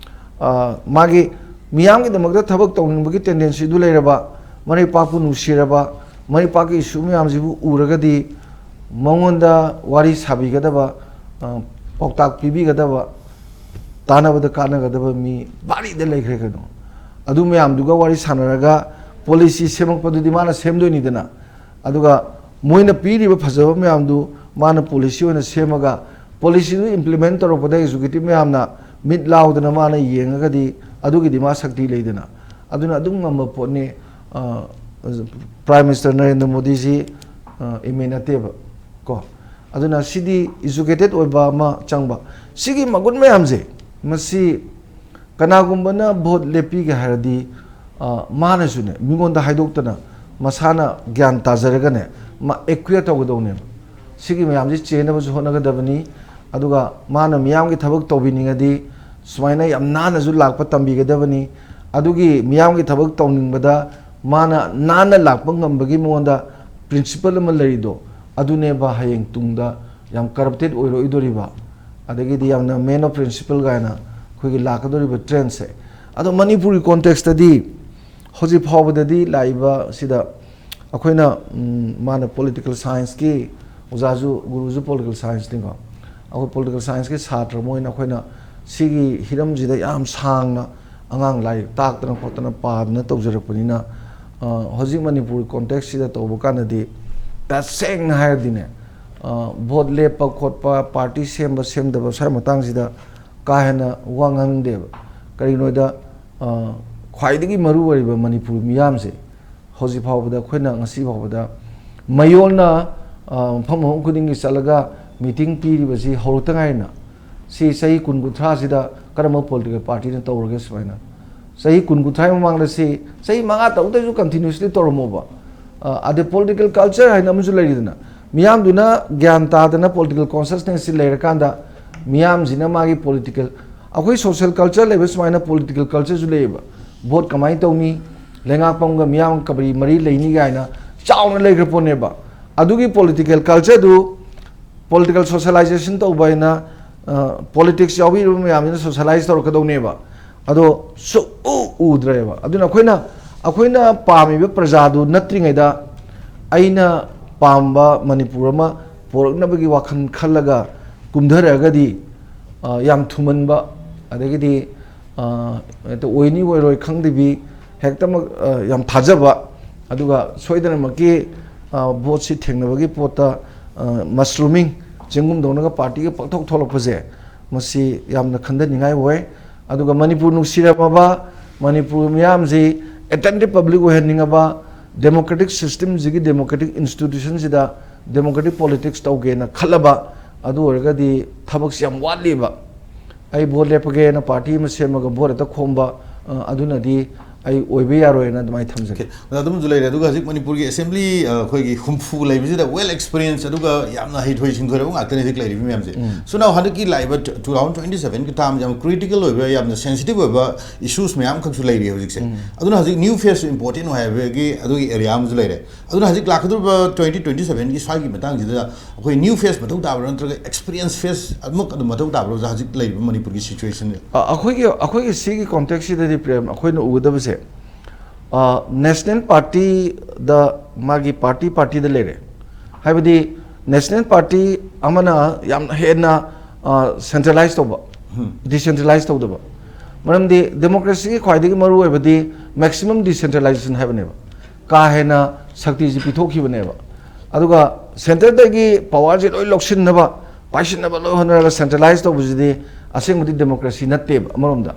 ꯑ, ꯃꯥꯒꯤ ꯃꯤꯌꯥꯝꯒꯤꯗꯃꯛꯇ ꯊꯕꯛ ꯇꯧꯅꯤꯡꯕꯒꯤ ꯇꯦꯟꯗꯦꯟꯁꯤꯗꯨ ꯂꯩꯔꯕ, ꯃꯔꯩꯄꯥꯛꯄꯨ ꯅꯨꯡꯁꯤꯔꯕ, ꯃꯔꯩꯄꯥꯛꯀꯤ ꯏꯁꯨ ꯃꯌꯥꯝꯁꯤꯕꯨ ꯎꯔꯒꯗꯤ ꯃꯉꯣꯟꯗ ꯋꯥꯔꯤ ꯁꯥꯕꯤꯒꯗꯕ, ꯑ, ꯄꯥꯎꯇꯥꯛ ꯄꯤꯕꯤꯒꯗꯕ, ꯇꯥꯟꯅꯕꯗ ꯀꯥꯟꯅꯒꯗꯕ ꯃꯤ ꯚꯥꯔꯤꯗ ꯂꯩꯈ꯭ꯔꯦ ꯀꯩꯅꯣ꯫ ꯑꯗꯨ ꯃꯌꯥꯝꯗꯨꯒ ꯋꯥꯔꯤ ꯁꯥꯟꯅꯔꯒ ꯄꯣꯂꯤꯁꯤ ꯁꯦꯝꯃꯛꯄꯗꯨꯗꯤ ꯃꯥꯅ ꯁꯦꯝꯗꯣꯏꯅꯤꯗꯅ꯫ ꯑꯗꯨꯒ ꯃꯣꯏꯅ ꯄꯤꯔꯤꯕ ꯐꯖꯕ ꯃꯌꯥꯝꯗꯨ ꯃꯥꯅ ꯄꯣꯂꯤꯁꯤ ꯑꯣꯏꯅ ꯁꯦꯝꯃꯒ, ꯄꯣꯂꯤꯁꯤꯗꯨ ꯏꯝꯄ꯭ꯂꯤꯃꯦꯟ ꯇꯧꯔꯛꯄꯗ ꯑꯦꯛꯖꯤꯀ꯭ꯌꯨꯇꯤꯚ ꯃꯌꯥꯝꯅ ꯃꯤꯠ ꯂꯥꯎꯗꯅ ꯃꯥꯅ ꯌꯦꯡꯉꯒꯗꯤ ꯑꯗꯨꯒꯤꯗꯤ ꯃꯥ ꯁꯛꯇꯤ ꯂꯩꯗꯅ꯫ ꯑꯗꯨꯅ ꯑꯗꯨꯝ ꯉꯝꯕ ꯄꯣꯠꯅꯤ꯫ ꯑ, ꯄ꯭ꯔꯥꯏꯝ ꯃꯤꯅꯤꯁꯇꯔ ꯅꯔꯦꯟꯗ꯭ꯔ ꯃꯣꯗꯤꯁꯤ, ꯑ, ꯑꯦꯝ ꯑꯦ ꯅꯠꯇꯦꯕ ꯀꯣ꯫ ꯑꯗꯨꯅ ꯁꯤꯗꯤ ꯏꯖꯨꯀꯦꯇꯦꯠ ꯑꯣꯏꯕ ꯑꯃ ꯆꯪꯕ꯫ ꯁꯤꯒꯤ ꯃꯒꯨꯟ ꯃꯌꯥꯝꯁꯦ, ꯃꯁꯤ ꯀꯅꯥꯒꯨꯝꯕꯅ ꯚꯣꯠ ꯂꯦꯞꯄꯤꯒꯦ ꯍꯥꯏꯔꯗꯤ, ꯑ, ꯃꯥꯅꯁꯨꯅꯦ, ꯃꯤꯉꯣꯟꯗ ꯍꯥꯏꯗꯣꯛꯇꯅ ꯃꯁꯥꯅ ꯒ꯭ꯌꯥꯟ ꯇꯥꯖꯔꯒꯅꯦ, ꯃꯥ ꯑꯦꯀ꯭ꯋꯤꯌꯔ ꯇꯧꯒꯗꯧꯅꯦꯕ꯫ ꯁꯤꯒꯤ ꯃꯌꯥꯝꯁꯤ ꯆꯦꯟꯅꯕꯁꯨ ꯍꯣꯠꯅꯒꯗꯕꯅꯤ꯫ ꯑꯗꯨꯒ ꯃꯥꯅ ꯃꯤꯌꯥꯝꯒꯤ ꯊꯕꯛ ꯇꯧꯕꯤꯅꯤꯡꯉꯗꯤ ꯁꯨꯃꯥꯏꯅ ꯌꯥꯝ ꯅꯥꯟꯅꯁꯨ ꯂꯥꯛꯄ ꯇꯝꯕꯤꯒꯗꯕꯅꯤ꯫ ꯑꯗꯨꯒꯤ ꯃꯤꯌꯥꯝꯒꯤ ꯊꯕꯛ ꯇꯧꯅꯤꯡꯕꯗ ꯃꯥꯅ ꯅꯥꯟꯅ ꯂꯥꯛꯄ ꯉꯝꯕꯒꯤ ꯃꯉꯣꯟꯗ ꯄ꯭ꯔꯤꯟꯁꯤꯄꯜ ꯑꯃ ꯂꯩꯔꯤꯗꯣ, ꯑꯗꯨꯅꯦꯕ ꯍꯌꯦꯡ ꯇꯨꯡꯗ ꯌꯥꯝ ꯀꯔꯞꯇꯦꯠ ꯑꯣꯏꯔꯛꯑꯣꯏꯗꯣꯔꯤꯕ, ꯑꯗꯒꯤꯗꯤ ꯌꯥꯝꯅ ꯃꯦꯟ ꯑꯣꯐ ꯄ꯭ꯔꯤꯟꯁꯤꯄꯜ ꯀꯥꯏꯅ ꯑꯩꯈꯣꯏꯒꯤ ꯂꯥꯛꯀꯗꯧꯔꯤꯕ ꯇ꯭ꯔꯦꯟꯁꯦ꯫ ꯑꯗꯣ ꯃꯅꯤꯄꯨꯔꯒꯤ ꯀꯣꯟꯇꯦꯛꯁꯇꯗꯤ ꯍꯧꯖꯤꯛ ꯐꯥꯎꯕꯗꯗꯤ ꯂꯥꯛꯏꯕ ꯁꯤꯗ ꯑꯩꯈꯣꯏꯅ, ꯎꯝ, ꯃꯥꯅ ꯄꯣꯂꯤꯇꯤꯀꯦꯜ ꯁꯥꯏꯟꯁꯀꯤ ꯑꯣꯖꯥꯁꯨ, ꯒꯨꯔꯨꯁꯨ ꯄꯣꯂꯤꯇꯤꯀꯦꯜ ꯁꯥꯏꯟꯁꯅꯤꯀꯣ꯫ ꯑꯩꯈꯣꯏ ꯄꯣꯂꯤꯇꯤꯀꯦꯜ ꯁꯥꯏꯟꯁꯀꯤ ꯁꯥꯇ꯭ꯔ ꯑꯃ ꯑꯣꯏꯅ ꯑꯩꯈꯣꯏꯅ ꯁꯤꯒꯤ ꯍꯤꯔꯝꯁꯤꯗ ꯌꯥꯝ ꯁꯥꯡꯅ ꯑꯉꯥꯡ ꯂꯥꯏꯔꯤꯛ ꯇꯥꯛꯇꯅ ꯈꯣꯠꯇꯅ ꯄꯥꯗꯅ ꯇꯧꯖꯔꯛꯄꯅꯤꯅ, ꯑ, ꯍꯧꯖꯤꯛ ꯃꯅꯤꯄꯨꯔ ꯀꯣꯟꯇꯦꯛꯁꯁꯤꯗ ꯇꯧꯕ ꯀꯥꯟꯗꯗꯤ, ꯇꯁꯦꯡꯅ ꯍꯥꯏꯔꯗꯤꯅꯦ, ꯑ, ꯚꯣꯠ ꯂꯦꯞꯄ ꯈꯣꯠꯄ, ꯄꯥꯔꯇꯤ ꯁꯦꯝꯕ ꯁꯦꯝꯗꯕ ꯁ꯭ꯋꯥꯏ ꯃꯇꯥꯡꯁꯤꯗ ꯀꯥ ꯍꯦꯟꯅ ꯋꯥ ꯉꯥꯡꯅꯤꯡꯗꯦꯕ꯫ ꯀꯔꯤꯒꯤꯅꯣꯗ, ꯑ, ꯈ꯭ꯋꯥꯏꯗꯒꯤ ꯃꯔꯨ ꯑꯣꯏꯔꯤꯕ ꯃꯅꯤꯄꯨꯔ ꯃꯤꯌꯥꯝꯁꯦ ꯍꯧꯖꯤꯛ ꯐꯥꯎꯕꯗ, ꯑꯩꯈꯣꯏꯅ ꯉꯁꯤ ꯐꯥꯎꯕꯗ ꯃꯌꯣꯜꯅ, ꯑ, ꯃꯐꯝ ꯃꯐꯝ ꯈꯨꯗꯤꯡꯒꯤ ꯆꯠꯂꯒ ꯃꯤꯇꯤꯡ ꯄꯤꯔꯤꯕꯁꯤ ꯍꯧꯔꯛꯇ ꯉꯥꯏꯔꯤꯅ꯫ ꯁꯤ ꯆꯍꯤ ꯀꯨꯟ ꯀꯨꯟꯊ꯭ꯔꯥꯁꯤꯗ ꯀꯔꯝꯕ ꯄꯣꯂꯤꯇꯤꯀꯦꯜ ꯄꯥꯔꯇꯤꯅ ꯇꯧꯔꯒꯦ ꯁꯨꯃꯥꯏꯅ? ꯆꯍꯤ ꯀꯨꯟ ꯀꯨꯟꯊ꯭ꯔꯥꯒꯤ ꯃꯃꯥꯡꯗ ꯁꯤ ꯆꯍꯤ ꯃꯉꯥ ꯇꯔꯨꯛꯇꯁꯨ ꯀꯟꯇꯤꯅ꯭ꯌꯨꯁꯂꯤ ꯇꯧꯔꯝꯃꯣꯕ꯫ ꯑ, ꯑꯗꯩ ꯄꯣꯂꯤꯇꯤꯀꯦꯜ ꯀꯜꯆꯔ ꯍꯥꯏꯅ ꯑꯃꯁꯨ ꯂꯩꯔꯤꯗꯅ, ꯃꯤꯌꯥꯝꯗꯨꯅ ꯒ꯭ꯌꯥꯟ ꯇꯥꯗꯅ ꯄꯣꯂꯤꯇꯤꯀꯦꯜ ꯀꯣꯟꯁꯤꯌꯁꯅꯦꯁꯁꯤ ꯂꯩꯔꯀꯥꯟꯗ ꯃꯤꯌꯥꯝꯁꯤꯅ ꯃꯥꯒꯤ ꯄꯣꯂꯤꯇꯤꯀꯦꯜ, ꯑꯩꯈꯣꯏ ꯁꯣꯁꯤꯌꯦꯜ ꯀꯜꯆꯔ ꯂꯩꯕ ꯁꯨꯃꯥꯏꯅ ꯄꯣꯂꯤꯇꯤꯀꯦꯜ ꯀꯜꯆꯔꯁꯨ ꯂꯩꯌꯦꯕ꯫ ꯚꯣꯠ ꯀꯃꯥꯏꯅ ꯇꯧꯅꯤ, ꯂꯩꯉꯥꯛꯐꯝꯒ ꯃꯤꯌꯥꯝ ꯀꯔꯤ ꯃꯔꯤ ꯂꯩꯅꯤ ꯀꯥꯏꯅ ꯆꯥꯎꯅ ꯂꯩꯈ꯭ꯔ ꯄꯣꯠꯅꯦꯕ꯫ ꯑꯗꯨꯒꯤ ꯄꯣꯂꯤꯇꯤꯀꯦꯜ ꯀꯜꯆꯔꯗꯨ ꯄꯣꯂꯤꯇꯤꯀꯦꯜ ꯁꯣꯁꯤꯌꯦꯂꯥꯏꯖꯦꯁꯟ ꯇꯧꯕ ꯍꯥꯏꯅ, ꯑ, ꯄꯣꯂꯤꯇꯤꯛꯁ ꯌꯥꯎꯕꯤꯔꯤꯕ ꯃꯌꯥꯝꯁꯤꯅ ꯁꯣꯁꯤꯌꯦꯂꯥꯏꯁ ꯇꯧꯔꯛꯀꯗꯧꯅꯦꯕ꯫ ꯑꯗꯣ ꯁꯨꯛꯎ ꯎꯗ꯭ꯔꯦꯕ꯫ ꯑꯗꯨꯅ ꯑꯩꯈꯣꯏꯅ, ꯑꯩꯈꯣꯏꯅ ꯄꯥꯝꯃꯤꯕ ꯄ꯭ꯔꯖꯥꯗꯨ ꯅꯠꯇ꯭ꯔꯤꯉꯩꯗ ꯑꯩꯅ ꯄꯥꯝꯕ ꯃꯅꯤꯄꯨꯔ ꯑꯃ ꯄꯣꯔꯛꯅꯕꯒꯤ ꯋꯥꯈꯜ ꯈꯜꯂꯒ ꯀꯨꯝꯊꯔꯛꯑꯒꯗꯤ, ꯑ, ꯌꯥꯝ ꯊꯨꯃꯟꯕ, ꯑꯗꯒꯤꯗꯤ, ꯑ, ꯍꯦꯛꯇ ꯑꯣꯏꯅꯤ ꯑꯣꯏꯔꯣꯏ ꯈꯪꯗꯕꯤ, ꯍꯦꯛꯇꯃꯛ, ꯑ, ꯌꯥꯝ ꯊꯥꯖꯕ, ꯑꯗꯨꯒ ꯁꯣꯏꯗꯅꯃꯛꯀꯤ, ꯑ, ꯚꯣꯠꯁꯤ ꯊꯦꯡꯅꯕꯒꯤ ꯄꯣꯠꯇ, ꯑ, ꯃꯁꯔꯨꯃꯤꯡ, ꯆꯤꯡꯒꯨꯝꯗꯧꯅꯒ ꯄꯥꯔꯇꯤꯒ ꯄꯪꯊꯣꯛ ꯊꯣꯛꯂꯛꯄꯁꯦ, ꯃꯁꯤ ꯌꯥꯝꯅ ꯈꯟꯊꯅꯤꯡꯉꯥꯏ ꯑꯣꯏ꯫ ꯑꯗꯨꯒ ꯃꯅꯤꯄꯨꯔ ꯅꯨꯡꯁꯤꯔꯝꯃꯕ, ꯃꯅꯤꯄꯨꯔ ꯃꯤꯌꯥꯝꯁꯤ ꯑꯦꯇꯦꯟꯇꯤꯞ ꯄꯕ꯭ꯂꯤꯛ ꯑꯣꯏꯍꯟꯅꯤꯡꯉꯕ, ꯗꯦꯃꯣꯀ꯭ꯔꯦꯇꯤꯛ ꯁꯤꯁꯇꯦꯝꯁꯤꯒꯤ, ꯗꯦꯃꯣꯀ꯭ꯔꯦꯇꯤꯛ ꯏꯟꯁꯇꯤꯇ꯭ꯌꯨꯁꯟꯁꯤꯗ ꯗꯦꯃꯣꯀ꯭ꯔꯦꯇꯤꯛ ꯄꯣꯂꯤꯇꯤꯛꯁ ꯇꯧꯒꯦꯅ ꯈꯜꯂꯕ, ꯑꯗꯨ ꯑꯣꯏꯔꯒꯗꯤ ꯊꯕꯛꯁꯤ ꯌꯥꯝ ꯋꯥꯠꯂꯤꯕ꯫ ꯑꯩ ꯚꯣꯠ ꯂꯦꯞꯄꯒꯦꯅ ꯄꯥꯔꯇꯤ ꯑꯃ ꯁꯦꯝꯃꯒ ꯚꯣꯠ ꯍꯦꯛꯇ ꯈꯣꯝꯕ, ꯑ, ꯑꯗꯨꯅꯗꯤ ꯑꯩ ꯑꯣꯏꯕ ꯌꯥꯔꯣꯏꯅ ꯑꯗꯨꯃꯥꯏꯅ ꯊꯝꯖꯒꯦ꯫ ꯑꯣꯀꯦ꯫ ꯑꯗꯨꯝꯁꯨ ꯂꯩꯔꯦ꯫ ꯑꯗꯨꯒ ꯍꯧꯖꯤꯛ ꯃꯅꯤꯄꯨꯔꯒꯤ ꯑꯦꯁꯦꯝꯕ꯭ꯂꯤ, ꯑ, ꯑꯩꯈꯣꯏꯒꯤ ꯍꯨꯝꯐꯨ ꯂꯩꯕꯁꯤꯗ ꯋꯦꯜ ꯑꯦꯛꯁꯄꯤꯔꯤꯌꯦꯟꯁ ꯑꯗꯨꯒ ꯌꯥꯝꯅ ꯍꯩꯊꯣꯏ ꯁꯤꯡꯊꯣꯏꯔꯕ ꯉꯥꯛꯇꯅꯤ ꯍꯧꯖꯤꯛ ꯂꯩꯔꯤꯕ ꯃꯌꯥꯝꯁꯦ꯫ ꯎꯝ꯫ So now ꯍꯟꯗꯛꯀꯤ ꯂꯥꯛꯏꯕ two thousand twenty seven ꯒꯤ ꯇꯥꯝꯁꯦ ꯌꯥꯝ ꯀ꯭ꯔꯤꯇꯤꯀꯦꯜ ꯑꯣꯏꯕ, ꯌꯥꯝꯅ ꯁꯦꯟꯁꯤꯇꯤꯚ ꯑꯣꯏꯕ ꯏꯁꯨꯁ ꯃꯌꯥꯝ ꯑꯃꯈꯛꯁꯨ ꯂꯩꯔꯤ ꯍꯧꯖꯤꯛꯁꯦ꯫ ꯎꯝ꯫ ꯑꯗꯨꯅ ꯍꯧꯖꯤꯛ ꯅ꯭ꯌꯨ ꯐꯦꯁ ꯏꯝꯄꯣꯔꯇꯦꯟ ꯑꯣꯏ ꯍꯥꯏꯕꯒꯤ ꯑꯗꯨꯒꯤ ꯑꯦꯔꯤꯌꯥ ꯑꯃꯁꯨ ꯂꯩꯔꯦ꯫ ꯑꯗꯨꯅ ꯍꯧꯖꯤꯛ ꯂꯥꯛꯀꯗꯧꯔꯤꯕ twenty twenty seven ꯒꯤ ꯁ꯭ꯋꯥꯏꯒꯤ ꯃꯇꯥꯡꯁꯤꯗ ꯑꯩꯈꯣꯏ ꯅ꯭ꯌꯨ ꯐꯦꯁ ꯃꯊꯧ ꯇꯥꯕ꯭ꯔꯥ, ꯅꯠꯇ꯭ꯔꯒ ꯑꯦꯛꯁꯄꯤꯔꯤꯌꯦꯟꯁ ꯐꯦꯁ ꯑꯃꯨꯛ ꯑꯗꯨꯝ ꯃꯊꯧ ꯇꯥꯕ꯭ꯔꯥ ꯑꯣꯖꯥ, ꯍꯧꯖꯤꯛ ꯂꯩꯔꯤꯕ ꯃꯅꯤꯄꯨꯔꯒꯤ ꯁꯤꯆꯨꯋꯦꯁꯟꯁꯦ? ꯑ, ꯑꯩꯈꯣꯏꯒꯤ, ꯑꯩꯈꯣꯏꯒꯤ ꯁꯤꯒꯤ ꯀꯣꯟꯇꯦꯛꯁꯁꯤꯗꯗꯤ, ꯄ꯭ꯔꯦꯝ, ꯑꯩꯈꯣꯏꯅ ꯎꯒꯗꯕꯁꯦ, ꯑ, ꯅꯦꯁꯅꯦꯜ ꯄꯥꯔꯇꯤꯗ ꯃꯥꯒꯤ ꯄꯥꯔꯇꯤ ꯄꯥꯔꯇꯤꯗ ꯂꯩꯔꯦ꯫ ꯍꯥꯏꯕꯗꯤ ꯅꯦꯁꯅꯦꯜ ꯄꯥꯔꯇꯤ ꯑꯃꯅ ꯌꯥꯝ ꯍꯦꯟꯅ, ꯑ, ꯁꯦꯟꯇ꯭ꯔꯦꯂꯥꯏꯁ ꯇꯧꯕ, ꯎꯝ꯫ ꯗꯤꯁꯦꯟꯇ꯭ꯔꯦꯂꯥꯏꯁ ꯇꯧꯗꯕ꯫ ꯃꯔꯝꯗꯤ ꯗꯦꯃꯣꯀ꯭ꯔꯦꯁꯤꯒꯤ ꯈ꯭ꯋꯥꯏꯗꯒꯤ ꯃꯔꯨ ꯑꯣꯏꯕꯗꯤ ꯃꯦꯛꯁꯤꯃꯝ ꯗꯤꯁꯦꯟꯇ꯭ꯔꯦꯂꯥꯏꯖꯦꯁꯟ ꯍꯥꯏꯕꯅꯦꯕ꯫ ꯀꯥ ꯍꯦꯟꯅ ꯁꯛꯇꯤꯁꯤ ꯄꯤꯊꯣꯛꯈꯤꯕꯅꯦꯕ꯫ ꯑꯗꯨꯒ ꯁꯦꯟꯇꯔꯗꯒꯤ ꯄꯋꯥꯔꯁꯦ ꯂꯣꯏ ꯂꯧꯁꯤꯟꯅꯕ, ꯄꯥꯏꯁꯤꯟꯅꯕ ꯂꯣꯏ ꯍꯣꯠꯅꯔꯒ ꯁꯦꯟꯇ꯭ꯔꯦꯂꯥꯏꯁ ꯇꯧꯕꯁꯤꯗꯤ ꯑꯁꯦꯡꯕꯗꯤ ꯗꯦꯃꯣꯀ꯭ꯔꯦꯁꯤ ꯅꯠꯇꯦꯕ ꯑꯃꯔꯣꯝꯗ꯫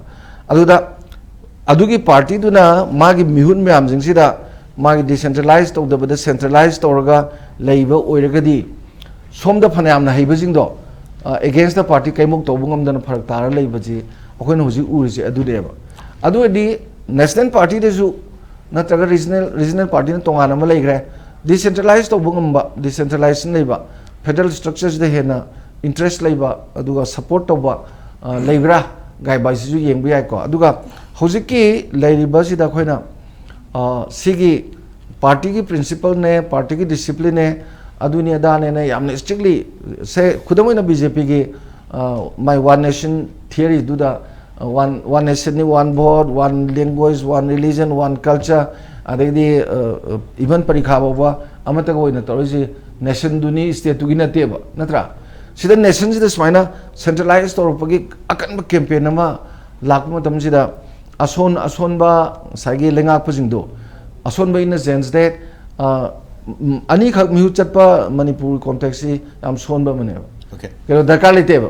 ꯑꯗꯨꯗ ꯑꯗꯨꯒꯤ ꯄꯥꯔꯇꯤꯗꯨꯅ ꯃꯥꯒꯤ ꯃꯤꯍꯨꯠ ꯃꯌꯥꯝꯁꯤꯡꯁꯤꯗ ꯃꯥꯒꯤ ꯗꯤꯁꯦꯟꯇ꯭ꯔꯦꯂꯥꯏꯁ ꯇꯧꯗꯕꯗ ꯁꯦꯟꯇ꯭ꯔꯦꯂꯥꯏꯁ ꯇꯧꯔꯒ ꯂꯩꯕ ꯑꯣꯏꯔꯒꯗꯤ, ꯁꯣꯝꯗ ꯐꯅꯌꯥꯝꯅ ꯍꯩꯕꯁꯤꯡꯗꯣ ꯑꯦꯒꯦꯟꯁꯇ ꯄꯥꯔꯇꯤ ꯀꯩꯃꯨꯛ ꯇꯧꯕ ꯉꯝꯗꯅ ꯐꯔꯛ ꯇꯥꯔ ꯂꯩꯕꯁꯤ ꯑꯩꯈꯣꯏꯅ ꯍꯧꯖꯤꯛ ꯎꯔꯤꯁꯦ ꯑꯗꯨꯅꯦꯕ꯫ ꯑꯗꯨ ꯑꯣꯏꯔꯗꯤ ꯅꯦꯁꯅꯦꯜ ꯄꯥꯔꯇꯤꯗꯁꯨ ꯅꯠꯇ꯭ꯔꯒ ꯔꯤꯖꯅꯦꯜ ꯔꯤꯖꯅꯦꯜ ꯄꯥꯔꯇꯤꯅ ꯇꯣꯉꯥꯟꯅ ꯑꯃ ꯂꯩꯈ꯭ꯔꯦ, ꯗꯤꯁꯦꯟꯇ꯭ꯔꯦꯂꯥꯏꯁ ꯇꯧꯕ ꯉꯝꯕ, ꯗꯤꯁꯦꯟꯇ꯭ꯔꯦꯂꯥꯏꯖꯦꯁꯟ ꯂꯩꯕ, ꯐꯦꯗꯔꯦꯜ ꯁ꯭ꯇ꯭ꯔꯛꯆꯔꯁꯤꯗ ꯍꯦꯟꯅ ꯏꯟꯇꯔꯦꯁ ꯂꯩꯕ ꯑꯗꯨꯒ ꯁꯄꯣꯔꯠ ꯇꯧꯕ ꯑ, ꯂꯩꯕ꯭ꯔꯥ ꯒꯥꯏꯕꯥꯏꯁꯤꯁꯨ ꯌꯦꯡꯕ ꯌꯥꯏꯀꯣ꯫ ꯑꯗꯨꯒ ꯍꯧꯖꯤꯛꯀꯤ ꯂꯩꯔꯤꯕꯁꯤꯗ ꯑꯩꯈꯣꯏꯅ ꯑ, ꯁꯤꯒꯤ ꯄꯥꯔꯇꯤꯒꯤ ꯄ꯭ꯔꯤꯟꯁꯤꯄꯜꯅꯦ, ꯄꯥꯔꯇꯤꯒꯤ ꯗꯤꯁꯤꯄ꯭ꯂꯤꯟꯅꯦ, ꯑꯗꯨꯅꯤ ꯑꯗꯥꯅꯦꯅ ꯌꯥꯝꯅ ꯏꯁꯇ꯭ꯔꯤꯛꯂꯤ, ꯁꯦ ꯈꯨꯗꯝ ꯑꯣꯏꯅ ꯕꯤ ꯖꯦ ꯄꯤꯒꯤ ꯃꯥꯏ ꯋꯥꯟ ꯅꯦꯁꯟ ꯊꯤꯌꯔꯤꯗꯨꯗ ꯋꯥꯟ ꯋꯥꯟ ꯅꯦꯁꯟꯅꯤ, one vote, one language, one religion, one culture, ꯑꯗꯩꯗꯤ ꯏꯚꯟ ꯄꯔꯤꯈꯥ ꯐꯥꯎꯕ ꯑꯃꯠꯇꯒ ꯑꯣꯏꯅ ꯇꯧꯔꯤꯁꯤ ꯅꯦꯁꯟꯗꯨꯅꯤ, ꯏꯁꯇꯦꯠꯇꯨꯒꯤ ꯅꯠꯇꯦꯕ, ꯅꯠꯇ꯭ꯔꯥ? ꯁꯤꯗ ꯅꯦꯁꯟꯁꯤꯗ ꯁꯨꯃꯥꯏꯅ ꯁꯦꯟꯇ꯭ꯔꯦꯂꯥꯏꯁ ꯇꯧꯔꯛꯄꯒꯤ ꯑꯀꯟꯕ ꯀꯦꯝꯄꯦꯟ ꯑꯃ ꯂꯥꯛꯄ ꯃꯇꯝꯁꯤꯗ ꯑꯁꯣꯟ ꯑꯁꯣꯟꯕ ꯉꯁꯥꯏꯒꯤ ꯂꯩꯉꯥꯛꯄꯁꯤꯡꯗꯣ, ꯑꯁꯣꯟꯕ in the sense that, ꯑ, ꯎꯝ, ꯑꯅꯤꯈꯛ ꯃꯤꯍꯨꯠ ꯆꯠꯄ ꯃꯅꯤꯄꯨꯔ ꯀꯣꯟꯇꯦꯛꯁꯁꯤ ꯌꯥꯝ ꯁꯣꯟꯕ ꯑꯃꯅꯦꯕ꯫ Okay. ꯀꯩꯅꯣ ꯗꯔꯀꯥꯔ ꯂꯩꯇꯦꯕ꯫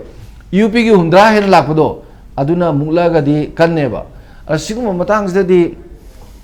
ꯌꯨ ꯄꯤꯒꯤ ꯍꯨꯝꯗ꯭ꯔꯥ ꯍꯦꯟꯅ ꯂꯥꯛꯄꯗꯣ ꯑꯗꯨꯅ ꯃꯨꯛꯂꯛꯑꯒꯗꯤ ꯀꯟꯅꯦꯕ꯫ ꯑ, ꯁꯤꯒꯨꯝꯕ ꯃꯇꯥꯡꯁꯤꯗꯗꯤ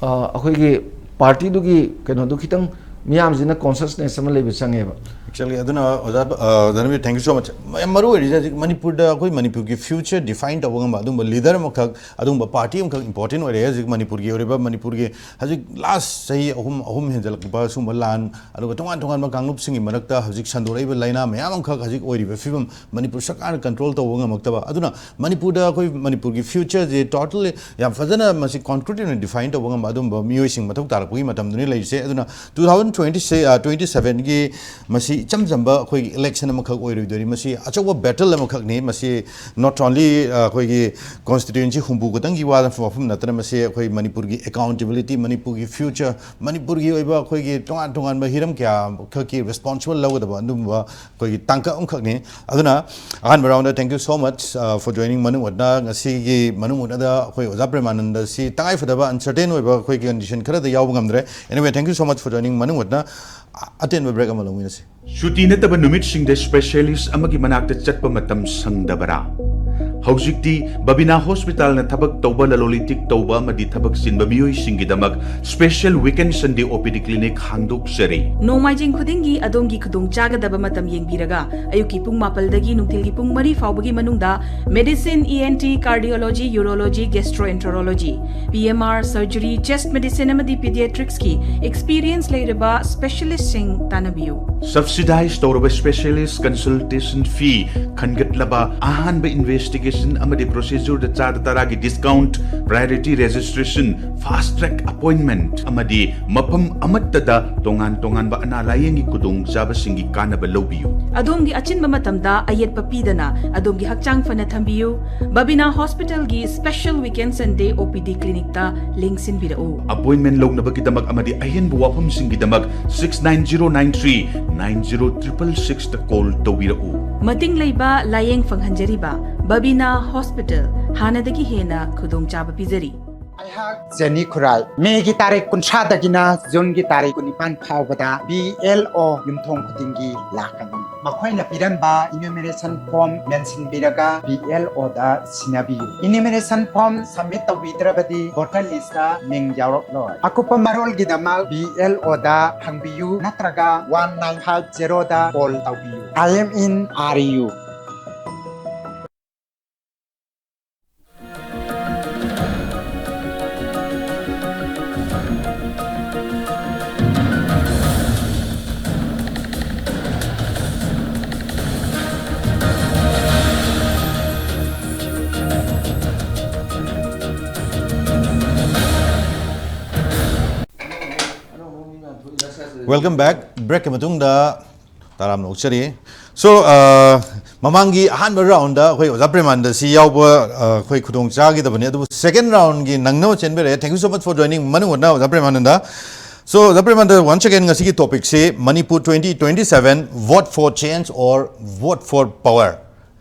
ꯑ, ꯑꯩꯈꯣꯏꯒꯤ ꯄꯥꯔꯇꯤꯗꯨꯒꯤ ꯀꯩꯅꯣꯗꯣ ꯈꯤꯇꯪ ꯃꯤꯌꯥꯝꯁꯤꯅ ꯀꯣꯟꯁꯤꯌꯁꯅꯦꯁ ꯑꯃ ꯂꯩꯕ ꯆꯪꯉꯦꯕ꯫ Actually, ꯑꯗꯨꯅ ꯑꯣꯖꯥ, ꯑ, ꯙꯅꯕꯤꯔ, thank you so much꯫ ꯌꯥꯝ ꯃꯔꯨ ꯑꯣꯏꯔꯤꯁꯦ ꯍꯧꯖꯤꯛ ꯃꯅꯤꯄꯨꯔꯗ ꯑꯩꯈꯣꯏ ꯃꯅꯤꯄꯨꯔꯒꯤ ꯐ꯭ꯌꯨꯆꯔ ꯗꯤꯐꯥꯏꯟ ꯇꯧꯕ ꯉꯝꯕ ꯑꯗꯨꯒꯨꯝꯕ ꯂꯤꯗꯔ ꯑꯃꯈꯛ, ꯑꯗꯨꯒꯨꯝꯕ ꯄꯥꯔꯇꯤ ꯑꯃꯈꯛ ꯏꯝꯄꯣꯔꯇꯦꯟ ꯑꯣꯏꯔꯦ ꯍꯧꯖꯤꯛ ꯃꯅꯤꯄꯨꯔꯒꯤ ꯑꯣꯏꯔꯤꯕ, ꯃꯅꯤꯄꯨꯔꯒꯤ ꯍꯧꯖꯤꯛ ꯂꯥꯁ ꯆꯍꯤ ꯑꯍꯨꯝ, ꯑꯍꯨꯝ ꯍꯦꯟꯖꯜꯂꯛꯄ ꯁꯤꯒꯨꯝꯕ ꯂꯥꯟ, ꯑꯗꯨꯒ ꯇꯣꯉꯥꯟ ꯇꯣꯉꯥꯟꯕ ꯀꯥꯡꯂꯨꯞꯁꯤꯡꯒꯤ ꯃꯔꯛꯇ ꯍꯧꯖꯤꯛ ꯁꯟꯗꯣꯔꯛꯏꯕ ꯂꯥꯏꯅꯥ ꯃꯌꯥꯝ ꯑꯃꯈꯛ ꯍꯧꯖꯤꯛ ꯑꯣꯏꯔꯤꯕ ꯐꯤꯕꯝ ꯃꯅꯤꯄꯨꯔ ꯁꯔꯀꯥꯔꯅ ꯀꯟꯇ꯭ꯔꯣꯜ ꯇꯧꯕ ꯉꯝꯃꯛꯇꯕ, ꯑꯗꯨꯅ ꯃꯅꯤꯄꯨꯔꯗ ꯑꯩꯈꯣꯏ ꯃꯅꯤꯄꯨꯔꯒꯤ ꯐ꯭ꯌꯨꯆꯔꯁꯦ ꯇꯣꯇꯜꯂꯤ ꯌꯥꯝ ꯐꯖꯅ ꯃꯁꯤ ꯀꯣꯟꯀ꯭ꯔꯤꯠ ꯑꯣꯏꯅ ꯗꯤꯐꯥꯏꯟ ꯇꯧꯕ ꯉꯝꯕ ꯑꯗꯨꯝꯕ ꯃꯤꯑꯣꯏꯁꯤꯡ ꯃꯊꯧ ꯇꯥꯔꯛꯄꯒꯤ ꯃꯇꯝꯗꯨꯅꯤ ꯂꯩꯔꯤꯁꯦ꯫ ꯑꯗꯨꯅ two thousand twenty six, twenty seven ꯒꯤ ꯃꯁꯤ ꯏꯆꯝ ꯆꯝꯕ ꯑꯩꯈꯣꯏꯒꯤ ꯏꯂꯦꯛꯁꯟ ꯑꯃꯈꯛ ꯑꯣꯏꯔꯣꯏꯗꯣꯔꯤ, ꯃꯁꯤ ꯑꯆꯧꯕ ꯕꯦꯇꯜ ꯑꯃꯈꯛꯅꯤ꯫ ꯃꯁꯤ not only, ꯑ, ꯑꯩꯈꯣꯏꯒꯤ ꯀꯣꯟꯁꯇꯤꯇ꯭ꯌꯨꯑꯦꯟꯁꯤ ꯍꯨꯝꯐꯨ ꯈꯛꯇꯪꯒꯤ ꯋꯥ ꯋꯥꯐꯝ ꯅꯠꯇꯅ, ꯃꯁꯤ ꯑꯩꯈꯣꯏ ꯃꯅꯤꯄꯨꯔꯒꯤ ꯑꯦꯀꯥꯎꯟꯇꯦꯕꯤꯂꯤꯇꯤ, ꯃꯅꯤꯄꯨꯔꯒꯤ ꯐ꯭ꯌꯨꯆꯔ, ꯃꯅꯤꯄꯨꯔꯒꯤ ꯑꯣꯏꯕ ꯑꯩꯈꯣꯏꯒꯤ ꯇꯣꯉꯥꯟ ꯇꯣꯉꯥꯟꯕ ꯍꯤꯔꯝ ꯀꯌꯥ ꯈꯛꯀꯤ ꯔꯦꯁꯄꯣꯟꯁꯤꯕꯜ ꯂꯧꯒꯗꯕ ꯑꯗꯨꯒꯨꯝꯕ ꯑꯩꯈꯣꯏꯒꯤ ꯇꯥꯡꯀꯛ ꯑꯃꯈꯛꯅꯤ꯫ ꯑꯗꯨꯅ ꯑꯍꯥꯟꯕ round thank you so much, uh, for joining ꯃꯅꯨꯡ ꯍꯨꯠꯅ꯫ ꯉꯁꯤꯒꯤ ꯃꯅꯨꯡ ꯍꯨꯠꯅꯗ ꯑꯩꯈꯣꯏ ꯑꯣꯖꯥ ꯄ꯭ꯔꯦꯃꯥꯅꯟꯗ ꯁꯤ ꯇꯉꯥꯏ ꯐꯗꯕ ꯑꯟꯁꯔꯇꯦꯟ ꯑꯣꯏꯕ ꯑꯩꯈꯣꯏ ꯀꯟꯗꯤꯁꯟ ꯈꯔꯗ ꯌꯥꯎꯕ ꯉꯝꯗ꯭ꯔꯦ꯫ Anyway, thank you so much for joining ꯃꯅꯨꯡ ꯍꯨꯠꯅ꯫ ꯑ-, ꯑꯇꯦꯟꯕ ꯕ꯭ꯔꯦꯛ ꯑꯃ ꯂꯧꯃꯤꯟꯅꯁꯤ꯫ ꯁꯨꯇꯤ ꯅꯠꯇꯕ ꯅꯨꯃꯤꯠꯁꯤꯡꯗ ꯁ꯭ꯄꯦꯁꯤꯌꯦꯂꯤꯁ꯭ꯠ ꯑꯃꯒꯤ ꯃꯅꯥꯛꯇ ꯆꯠꯄ ꯃꯇꯝ ꯁꯪꯗꯕꯔꯥ? ꯍꯧꯖꯤꯛꯇꯤ ꯕꯕꯤꯅꯥ ꯍꯣꯁꯄꯤꯇꯥꯜꯅ ꯊꯕꯛ ꯇꯧꯕ, ꯂꯂꯣꯟ ꯏꯇꯤꯛ ꯇꯧꯕ ꯑꯃꯗꯤ ꯊꯕꯛ ꯆꯤꯟꯕ ꯃꯤꯑꯣꯏꯁꯤꯡꯒꯤꯗꯃꯛ special weekend Sunday O P D clinic ꯍꯥꯡꯗꯣꯛꯆꯔꯤ꯫ ꯅꯣꯡꯃꯥꯏꯖꯤꯡ ꯈꯨꯗꯤꯡꯒꯤ ꯑꯗꯣꯝꯒꯤ ꯈꯨꯗꯣꯡ ꯆꯥꯒꯗꯕ ꯃꯇꯝ ꯌꯦꯡꯕꯤꯔꯒ, ꯑꯌꯨꯛꯀꯤ ꯄꯨꯡ ꯃꯥꯄꯜꯗꯒꯤ ꯅꯨꯡꯊꯤꯜꯒꯤ ꯄꯨꯡ ꯃꯔꯤ ꯐꯥꯎꯕꯒꯤ ꯃꯅꯨꯡꯗ medicine, E N T, cardiology, urology, gastroenterology, P M R, surgery, chest medicine ꯑꯃꯗꯤ pediatrics ꯀꯤ experience ꯂꯩꯔꯕ specialist ꯁꯤꯡ ꯇꯥꯟꯅꯕꯤꯌꯨ꯫ Subsidize ꯇꯧꯔꯕ specialist consultation fee ꯈꯟꯒꯠꯂꯕ ꯑꯍꯥꯟꯕ investigation ꯑꯃꯗꯤ procedure ꯗ ꯆꯥꯗ ꯇꯔꯥꯒꯤ discount, priority registration, fast track appointment ꯑꯃꯗꯤ ꯃꯐꯝ ꯑꯃꯠꯇꯗ ꯇꯣꯉꯥꯟ ꯇꯣꯉꯥꯟꯕ ꯑꯅꯥ ꯂꯥꯌꯦꯡꯒꯤ ꯈꯨꯗꯣꯡꯆꯥꯕꯁꯤꯡꯒꯤ ꯀꯥꯟꯅꯕ ꯂꯧꯕꯤꯌꯨ꯫ ꯑꯗꯣꯝꯒꯤ ꯑꯆꯤꯟꯕ ꯃꯇꯝꯗ ꯑꯌꯦꯠꯄ ꯄꯤꯗꯅ ꯑꯗꯣꯝꯒꯤ ꯍꯛꯆꯥꯡ ꯐꯅ ꯊꯝꯕꯤꯌꯨ꯫ ꯕꯕꯤꯅꯥ ꯍꯣꯁꯄꯤꯇꯥꯜꯒꯤ special weekend Sunday O P D clinic ꯇ ꯂꯦꯡꯁꯤꯟꯕꯤꯔꯛꯎ꯫ Appointment ꯂꯧꯅꯕꯒꯤꯗꯃꯛ ꯑꯃꯗꯤ ꯑꯍꯦꯟꯕ ꯋꯥꯐꯝꯁꯤꯡꯒꯤꯗꯃꯛ six nine zero nine three nine zero triple six ꯇ call ꯇꯧꯕꯤꯔꯛꯎ꯫ ꯃꯇꯤꯡ ꯂꯩꯕ ꯂꯥꯌꯦꯡ ꯐꯪꯍꯟꯖꯔꯤꯕ ꯕꯕꯤꯅꯥ ꯍꯣꯁꯄꯤꯇꯥꯜ ꯍꯥꯟꯅꯗꯒꯤ ꯍꯦꯟꯅ ꯈꯨꯗꯣꯡꯆꯥꯕ ꯄꯤꯖꯔꯤ꯫ ꯑꯩꯍꯥꯛ ꯖꯦꯅꯤ ꯈꯨꯔꯥꯏ꯫ ꯃꯦꯒꯤ ꯇꯥꯔꯤꯛ ꯀꯨꯟꯊ꯭ꯔꯥꯗꯒꯤꯅ ꯖꯨꯟꯒꯤ ꯇꯥꯔꯤꯛ ꯀꯨꯟꯅꯤꯄꯥꯟ ꯐꯥꯎꯕꯗ B L O ꯌꯨꯝꯊꯣꯡ ꯈꯨꯗꯤꯡꯒꯤ ꯂꯥꯛꯀꯅꯤ꯫ ꯃꯈꯣꯏꯅ ꯄꯤꯔꯝꯕ enumeration form ꯃꯦꯟꯁꯤꯟꯕꯤꯔꯒ B L O ꯗ ꯁꯤꯟꯅꯕꯤꯌꯨ꯫ Enumeration form submit ꯇꯧꯕꯤꯗ꯭ꯔꯕꯗꯤ voter list ꯇ ꯃꯤꯡ ꯌꯥꯎꯔꯛꯂꯣꯏ꯫ ꯑꯀꯨꯞꯄ ꯃꯔꯣꯜꯒꯤꯗꯃꯛ B L O ꯗ ꯍꯪꯕꯤꯌꯨ ꯅꯠꯇ꯭ꯔꯒ one nine five zero ꯗ call ꯇꯧꯕꯤꯌꯨ꯫ I am in R U. Welcome back. Break ꯀꯤ ꯃꯇꯨꯡꯗ ꯇꯔꯥꯝꯅ ꯑꯣꯛꯆꯔꯤ꯫ So, uh, ꯃꯃꯥꯡꯒꯤ ꯑꯍꯥꯟꯕ round ꯗ ꯑꯩꯈꯣꯏ ꯑꯣꯖꯥ ꯄ꯭ꯔꯦꯃꯥꯅꯟꯗ ꯁꯤ ꯌꯥꯎꯕ, uh, ꯑꯩꯈꯣꯏ ꯈꯨꯗꯣꯡ ꯆꯥꯈꯤꯗꯕꯅꯤ, ꯑꯗꯨꯕꯨ second round ꯒꯤ ꯅꯪꯅꯕ ꯆꯦꯟꯕꯤꯔꯛꯑꯦ꯫ Thank you so much for joining ꯃꯅꯨꯡ ꯍꯨꯠꯅ ꯑꯣꯖꯥ ꯄ꯭ꯔꯦꯃꯥꯅꯟꯗ꯫ So, ꯑꯣꯖꯥ ꯄ꯭ꯔꯦꯃꯥꯅꯟꯗ, once again ꯉꯁꯤꯒꯤ topic ꯁꯤ Manipur twenty twenty-seven, vote for change or vote for power꯫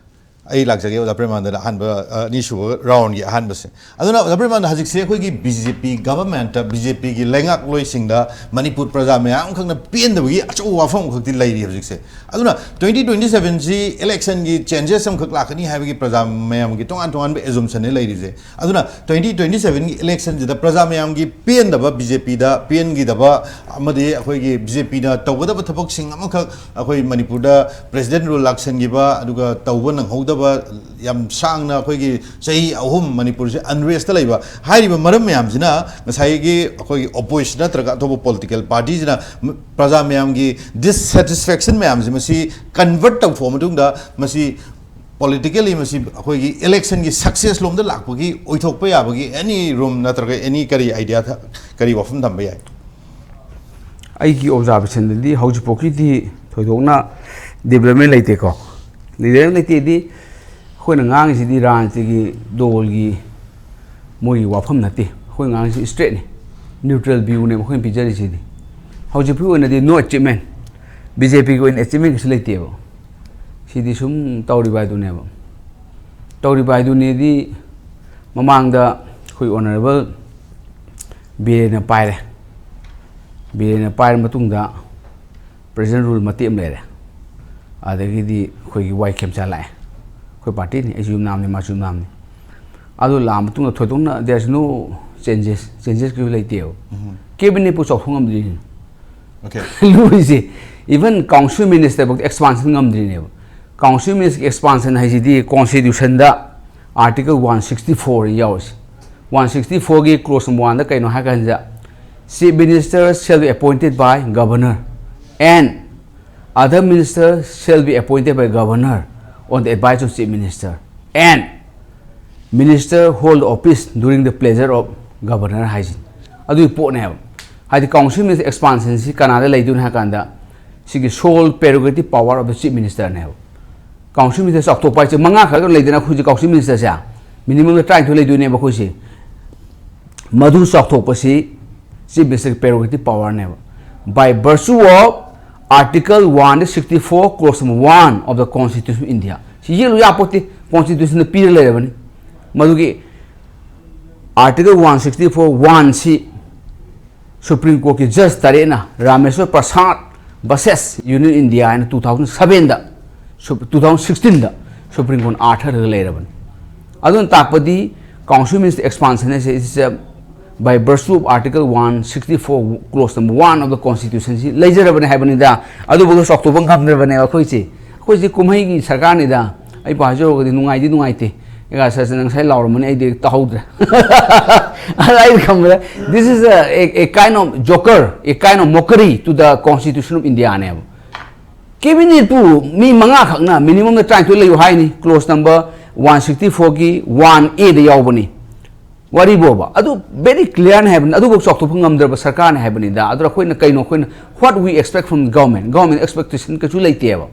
ꯑꯩ ꯂꯥꯛꯆꯒꯦ ꯑꯣꯖꯥ ꯄ꯭ꯔꯦꯃꯥꯅꯟꯗ, ꯑꯍꯥꯟꯕ, ꯑ, ꯑꯅꯤꯁꯨꯕ ꯔꯥꯎꯟꯒꯤ ꯑꯍꯥꯟꯕꯁꯦ꯫ ꯑꯗꯨꯅ ꯑꯣꯖꯥ ꯄ꯭ꯔꯦꯃꯥꯅꯟꯗ, ꯍꯧꯖꯤꯛꯁꯦ ꯑꯩꯈꯣꯏꯒꯤ ꯕꯤ ꯖꯦ ꯄꯤ ꯒꯚꯔꯟꯃꯦꯟꯠꯇ, ꯕꯤ ꯖꯦ ꯄꯤꯒꯤ ꯂꯩꯉꯥꯛꯂꯣꯏꯁꯤꯡꯗ ꯃꯅꯤꯄꯨꯔ ꯄ꯭ꯔꯖꯥ ꯃꯌꯥꯝ ꯈꯛꯅ ꯄꯦꯟꯗꯕꯒꯤ ꯑꯆꯧꯕ ꯋꯥꯐꯝ ꯑꯃꯈꯛꯇꯤ ꯂꯩꯔꯤ ꯍꯧꯖꯤꯛꯁꯦ꯫ ꯑꯗꯨꯅ twenty twenty seven ꯁꯤ election ꯒꯤ changes ꯑꯃꯈꯛ ꯂꯥꯛꯀꯅꯤ ꯍꯥꯏꯕꯒꯤ ꯄ꯭ꯔꯖꯥ ꯃꯌꯥꯝꯒꯤ ꯇꯣꯉꯥꯟ ꯇꯣꯉꯥꯟꯕ assumption ꯅꯦ ꯂꯩꯔꯤꯁꯦ꯫ ꯑꯗꯨꯅ twenty twenty seven ꯒꯤ election ꯁꯤꯗ ꯄ꯭ꯔꯖꯥ ꯃꯌꯥꯝꯒꯤ ꯄꯦꯟꯗꯕ, ꯕꯤ ꯖꯦ ꯄꯤꯗ ꯄꯦꯟꯈꯤꯗꯕ ꯑꯃꯗꯤ ꯑꯩꯈꯣꯏꯒꯤ ꯕꯤ ꯖꯦ ꯄꯤꯅ ꯇꯧꯒꯗꯕ ꯊꯕꯛꯁꯤꯡ ꯑꯃꯈꯛ ꯑꯩꯈꯣꯏ ꯃꯅꯤꯄꯨꯔꯗ president rule ꯂꯥꯛꯁꯟꯈꯤꯕ, ꯑꯗꯨꯒ ꯇꯧꯕ ꯅꯪꯍꯧꯗꯕ, ꯌꯥꯝ ꯁꯥꯡꯅ ꯑꯩꯈꯣꯏꯒꯤ ꯆꯍꯤ ꯑꯍꯨꯝ ꯃꯅꯤꯄꯨꯔꯁꯦ unrest ꯇ ꯂꯩꯕ, ꯍꯥꯏꯔꯤꯕ ꯃꯔꯝ ꯃꯌꯥꯝꯁꯤꯅ ꯉꯁꯥꯏꯒꯤ ꯑꯩꯈꯣꯏꯒꯤ opposition ꯅꯠꯇ꯭ꯔꯒ ꯑꯇꯣꯞꯄ political party ꯁꯤꯅ ꯃ-, ꯄ꯭ꯔꯖꯥ ꯃꯌꯥꯝꯒꯤ dissatisfaction ꯃꯌꯥꯝꯁꯦ ꯃꯁꯤ convert ꯇꯧꯊꯣꯛꯑ ꯃꯇꯨꯡꯗ ꯃꯁꯤ politically ꯃꯁꯤ ꯑꯩꯈꯣꯏꯒꯤ election ꯒꯤ success ꯂꯣꯝꯗ ꯂꯥꯛꯄꯒꯤ ꯑꯣꯏꯊꯣꯛꯄ ꯌꯥꯕꯒꯤ any room ꯅꯠꯇ꯭ꯔꯒ any ꯀꯔꯤ idea ꯊ-, ꯀꯔꯤ ꯋꯥꯐꯝ ꯊꯝꯕ ꯌꯥꯏ? ꯑꯩꯒꯤ observation ꯗꯗꯤ ꯍꯧꯖꯤꯛꯐꯥꯎꯒꯤꯗꯤ ꯊꯣꯏꯗꯣꯛꯅ development ꯂꯩꯇꯦꯀꯣ꯫ Development ꯂꯩꯇꯦꯗꯤ ꯑꯩꯈꯣꯏꯅ ꯉꯥꯡꯉꯤꯁꯤꯗꯤ ꯔꯥꯖꯅꯤꯇꯤꯒꯤ ꯗꯣꯜꯒꯤ ꯃꯣꯏꯒꯤ ꯋꯥꯐꯝ ꯅꯠꯇꯦ꯫ ꯑꯩꯈꯣꯏ ꯉꯥꯡꯉꯤꯁꯤ straight ꯅꯤ, neutral view ꯅꯦ ꯑꯩꯈꯣꯏꯅ ꯄꯤꯖꯔꯤꯁꯤꯗꯤ꯫ ꯍꯧꯖꯤꯛ ꯐꯥꯎꯒꯤ ꯑꯣꯏꯅꯗꯤ no achievement, ꯕꯤ ꯖꯦ ꯄꯤꯒꯤ ꯑꯣꯏꯅ achievement ꯀꯩꯁꯨ ꯂꯩꯇꯦꯕ꯫ ꯁꯤꯗꯤ ꯁꯨꯝ ꯇꯧꯔꯤꯕ ꯍꯥꯏꯗꯨꯅꯦꯕ꯫ ꯇꯧꯔꯤꯕ ꯍꯥꯏꯗꯨꯅꯤꯗꯤ ꯃꯃꯥꯡꯗ ꯑꯩꯈꯣꯏ honourable ꯕꯤꯔꯦꯟꯅ ꯄꯥꯏꯔꯦ꯫ ꯕꯤꯔꯦꯟꯅ ꯄꯥꯏꯔ ꯃꯇꯨꯡꯗ president rule ꯃꯇꯦꯛ ꯑꯃ ꯂꯩꯔꯦ꯫ ꯑꯗꯒꯤꯗꯤ ꯑꯩꯈꯣꯏꯒꯤ ꯋꯥꯏ ꯈꯦꯝꯆꯥ ꯂꯥꯛꯑꯦ, ꯑꯩꯈꯣꯏ party ꯅꯤ, ꯑꯩꯁꯨ ꯌꯨꯝꯅꯥꯝꯅꯤ, ꯃꯥꯁꯨ ꯌꯨꯝꯅꯥꯝꯅꯤ꯫ ꯑꯗꯨ ꯂꯥꯛꯑ ꯃꯇꯨꯡꯗ ꯊꯣꯏꯗꯣꯛꯅ there is no changes, changes ꯀꯩꯁꯨ ꯂꯩꯇꯦꯕ꯫ Cabinet ꯄꯨ ꯆꯥꯎꯊꯣꯛ ꯉꯝꯗ꯭ꯔꯤꯅꯤ꯫ Okay. ꯂꯨꯔꯤꯁꯦ even council minister ꯐꯥꯎꯗ expansion ꯉꯝꯗ꯭ꯔꯤꯅꯦꯕ꯫ Council minister expansion ꯍꯥꯏꯁꯤꯗꯤ constitution ꯗ article one sixty four ꯌꯥꯎꯔꯤꯁꯦ꯫ One sixty four ꯒꯤ clause number one ꯗ ꯀꯩꯅꯣ ꯍꯥꯏ ꯀꯥꯟꯁꯤꯗ, chief minister shall be appointed by governor and other minister shall be appointed by governor on the advice of chief minister and minister hold office during the pleasure of governor ꯍꯥꯏꯁꯤꯅꯤ꯫ ꯑꯗꯨꯒꯤ ꯄꯣꯠꯅꯦꯕ꯫ ꯍꯥꯏꯗꯤ council minister expansion ꯁꯤ ꯀꯅꯥꯗ ꯂꯩꯗꯣꯏꯅꯣ ꯍꯥꯏ ꯀꯥꯟꯗ, ꯁꯤꯒꯤ sole prerogative power of the chief minister ꯅꯦꯕ꯫ Council minister ꯆꯥꯎꯊꯣꯛꯄ ꯍꯥꯏꯁꯦ ꯃꯉꯥ ꯈꯛꯇ ꯂꯩꯗꯅ ꯑꯩꯈꯣꯏꯁꯦ council minister ꯁꯦ, minimum ꯗ ꯇꯔꯥꯅꯤꯊꯣꯏ ꯂꯩꯗꯣꯏꯅꯦꯕ ꯑꯩꯈꯣꯏꯁꯦ꯫ ꯃꯗꯨ ꯆꯥꯎꯊꯣꯛꯄꯁꯤ chief minister ꯒꯤ prerogative power ꯅꯦꯕ꯫ By virtue of article one sixty four clause number one of the constitution of India, ꯁꯤ ꯌꯦꯛꯂꯨ ꯌꯥꯄꯣꯠꯇꯦ꯫ ꯀꯣꯟꯁꯇꯤꯇ꯭ꯌꯨꯁꯟꯗ ꯄꯤꯔ ꯂꯩꯔꯕꯅꯤ꯫ ꯃꯗꯨꯒꯤ article one sixty four one C supreme ꯀꯣꯔꯠꯀꯤ ꯖꯁ ꯇꯔꯦꯠꯅ Rameshwar Prasad versus union India ꯍꯥꯏꯅ ꯇꯨ ꯊꯥꯎꯖꯟ ꯁꯚꯦꯟꯗ, ꯇꯨ ꯊꯥꯎꯖꯟ ꯁꯤꯛꯁꯇꯤꯟꯗ ꯁꯨꯄ꯭ꯔꯤꯝ ꯀꯣꯔꯠꯅ ꯑꯥꯔꯊꯔꯒ ꯂꯩꯔꯕꯅꯤ꯫ ꯑꯗꯨꯅ ꯇꯥꯛꯄꯗꯤ ꯀꯥꯎꯟꯁꯤꯜ ꯃꯤꯟꯁ ꯑꯦꯛꯁꯄꯥꯟꯁꯟ ꯍꯥꯏꯁꯦ is by virtue of article one sixty four clause number one of the constitution ꯁꯤ ꯂꯩꯖꯔꯕꯅꯤ ꯍꯥꯏꯕꯅꯤꯗ꯫ ꯑꯗꯨꯕꯨ ꯆꯥꯎꯊꯣꯛꯄ ꯉꯝꯗ꯭ꯔꯕꯅꯦꯕ ꯑꯩꯈꯣꯏꯁꯦ꯫ ꯑꯩꯈꯣꯏꯁꯦ ꯀꯨꯝꯍꯩꯒꯤ ꯁꯔꯀꯥꯔꯅꯤꯗ꯫ ꯑꯩꯕꯨ ꯍꯥꯏꯖꯔꯨꯔꯒꯗꯤ ꯅꯨꯡꯉꯥꯏꯗꯤ ꯅꯨꯡꯉꯥꯏꯇꯦ꯫ ꯑꯦꯒꯥ ꯁꯥꯔꯁꯦ ꯉꯁꯥꯏ ꯂꯥꯎꯔꯝꯕꯅꯤ, ꯑꯩꯗꯤ ꯇꯥꯍꯧꯗ꯭ꯔꯦ꯫ ꯑꯗ ꯑꯩꯅ ꯈꯟꯕꯗ, this is a, a, a kind of joker, a kind of mockery to the constitution of India ꯅꯦꯕ꯫ ꯀꯦꯕꯤꯅꯦꯠꯄꯨ ꯃꯤ ꯃꯉꯥꯈꯛꯅ ꯃꯤꯅꯤꯃꯝꯗ ꯇꯔꯥꯅꯤꯊꯣꯏ ꯂꯩꯌꯨ ꯍꯥꯏꯅꯤ, ꯀ꯭ꯂꯣꯁ ꯅꯝꯕꯔ ꯋꯥꯟ ꯁꯤꯛꯁꯇꯤ ꯐꯣꯔꯒꯤ ꯋꯥꯟ ꯑꯦꯗ ꯌꯥꯎꯕꯅꯤ꯫ ꯋꯥꯔꯤꯕꯣꯕ ꯑꯗꯨ ꯚꯦꯔꯤ ꯀ꯭ꯂꯤꯌꯥꯔꯅꯤ ꯍꯥꯏꯕꯅꯤ꯫ ꯑꯗꯨꯐꯥꯎ ꯆꯥꯎꯊꯣꯛꯄ ꯉꯝꯗ꯭ꯔꯕ ꯁꯔꯀꯥꯔꯅꯤ ꯍꯥꯏꯕꯅꯤꯗ꯫ ꯑꯗꯨꯅ ꯑꯩꯈꯣꯏꯅ ꯀꯩꯅꯣ, ꯑꯩꯈꯣꯏꯅ what we expect from government, government expectation ꯀꯩꯁꯨ ꯂꯩꯇꯦꯕ꯫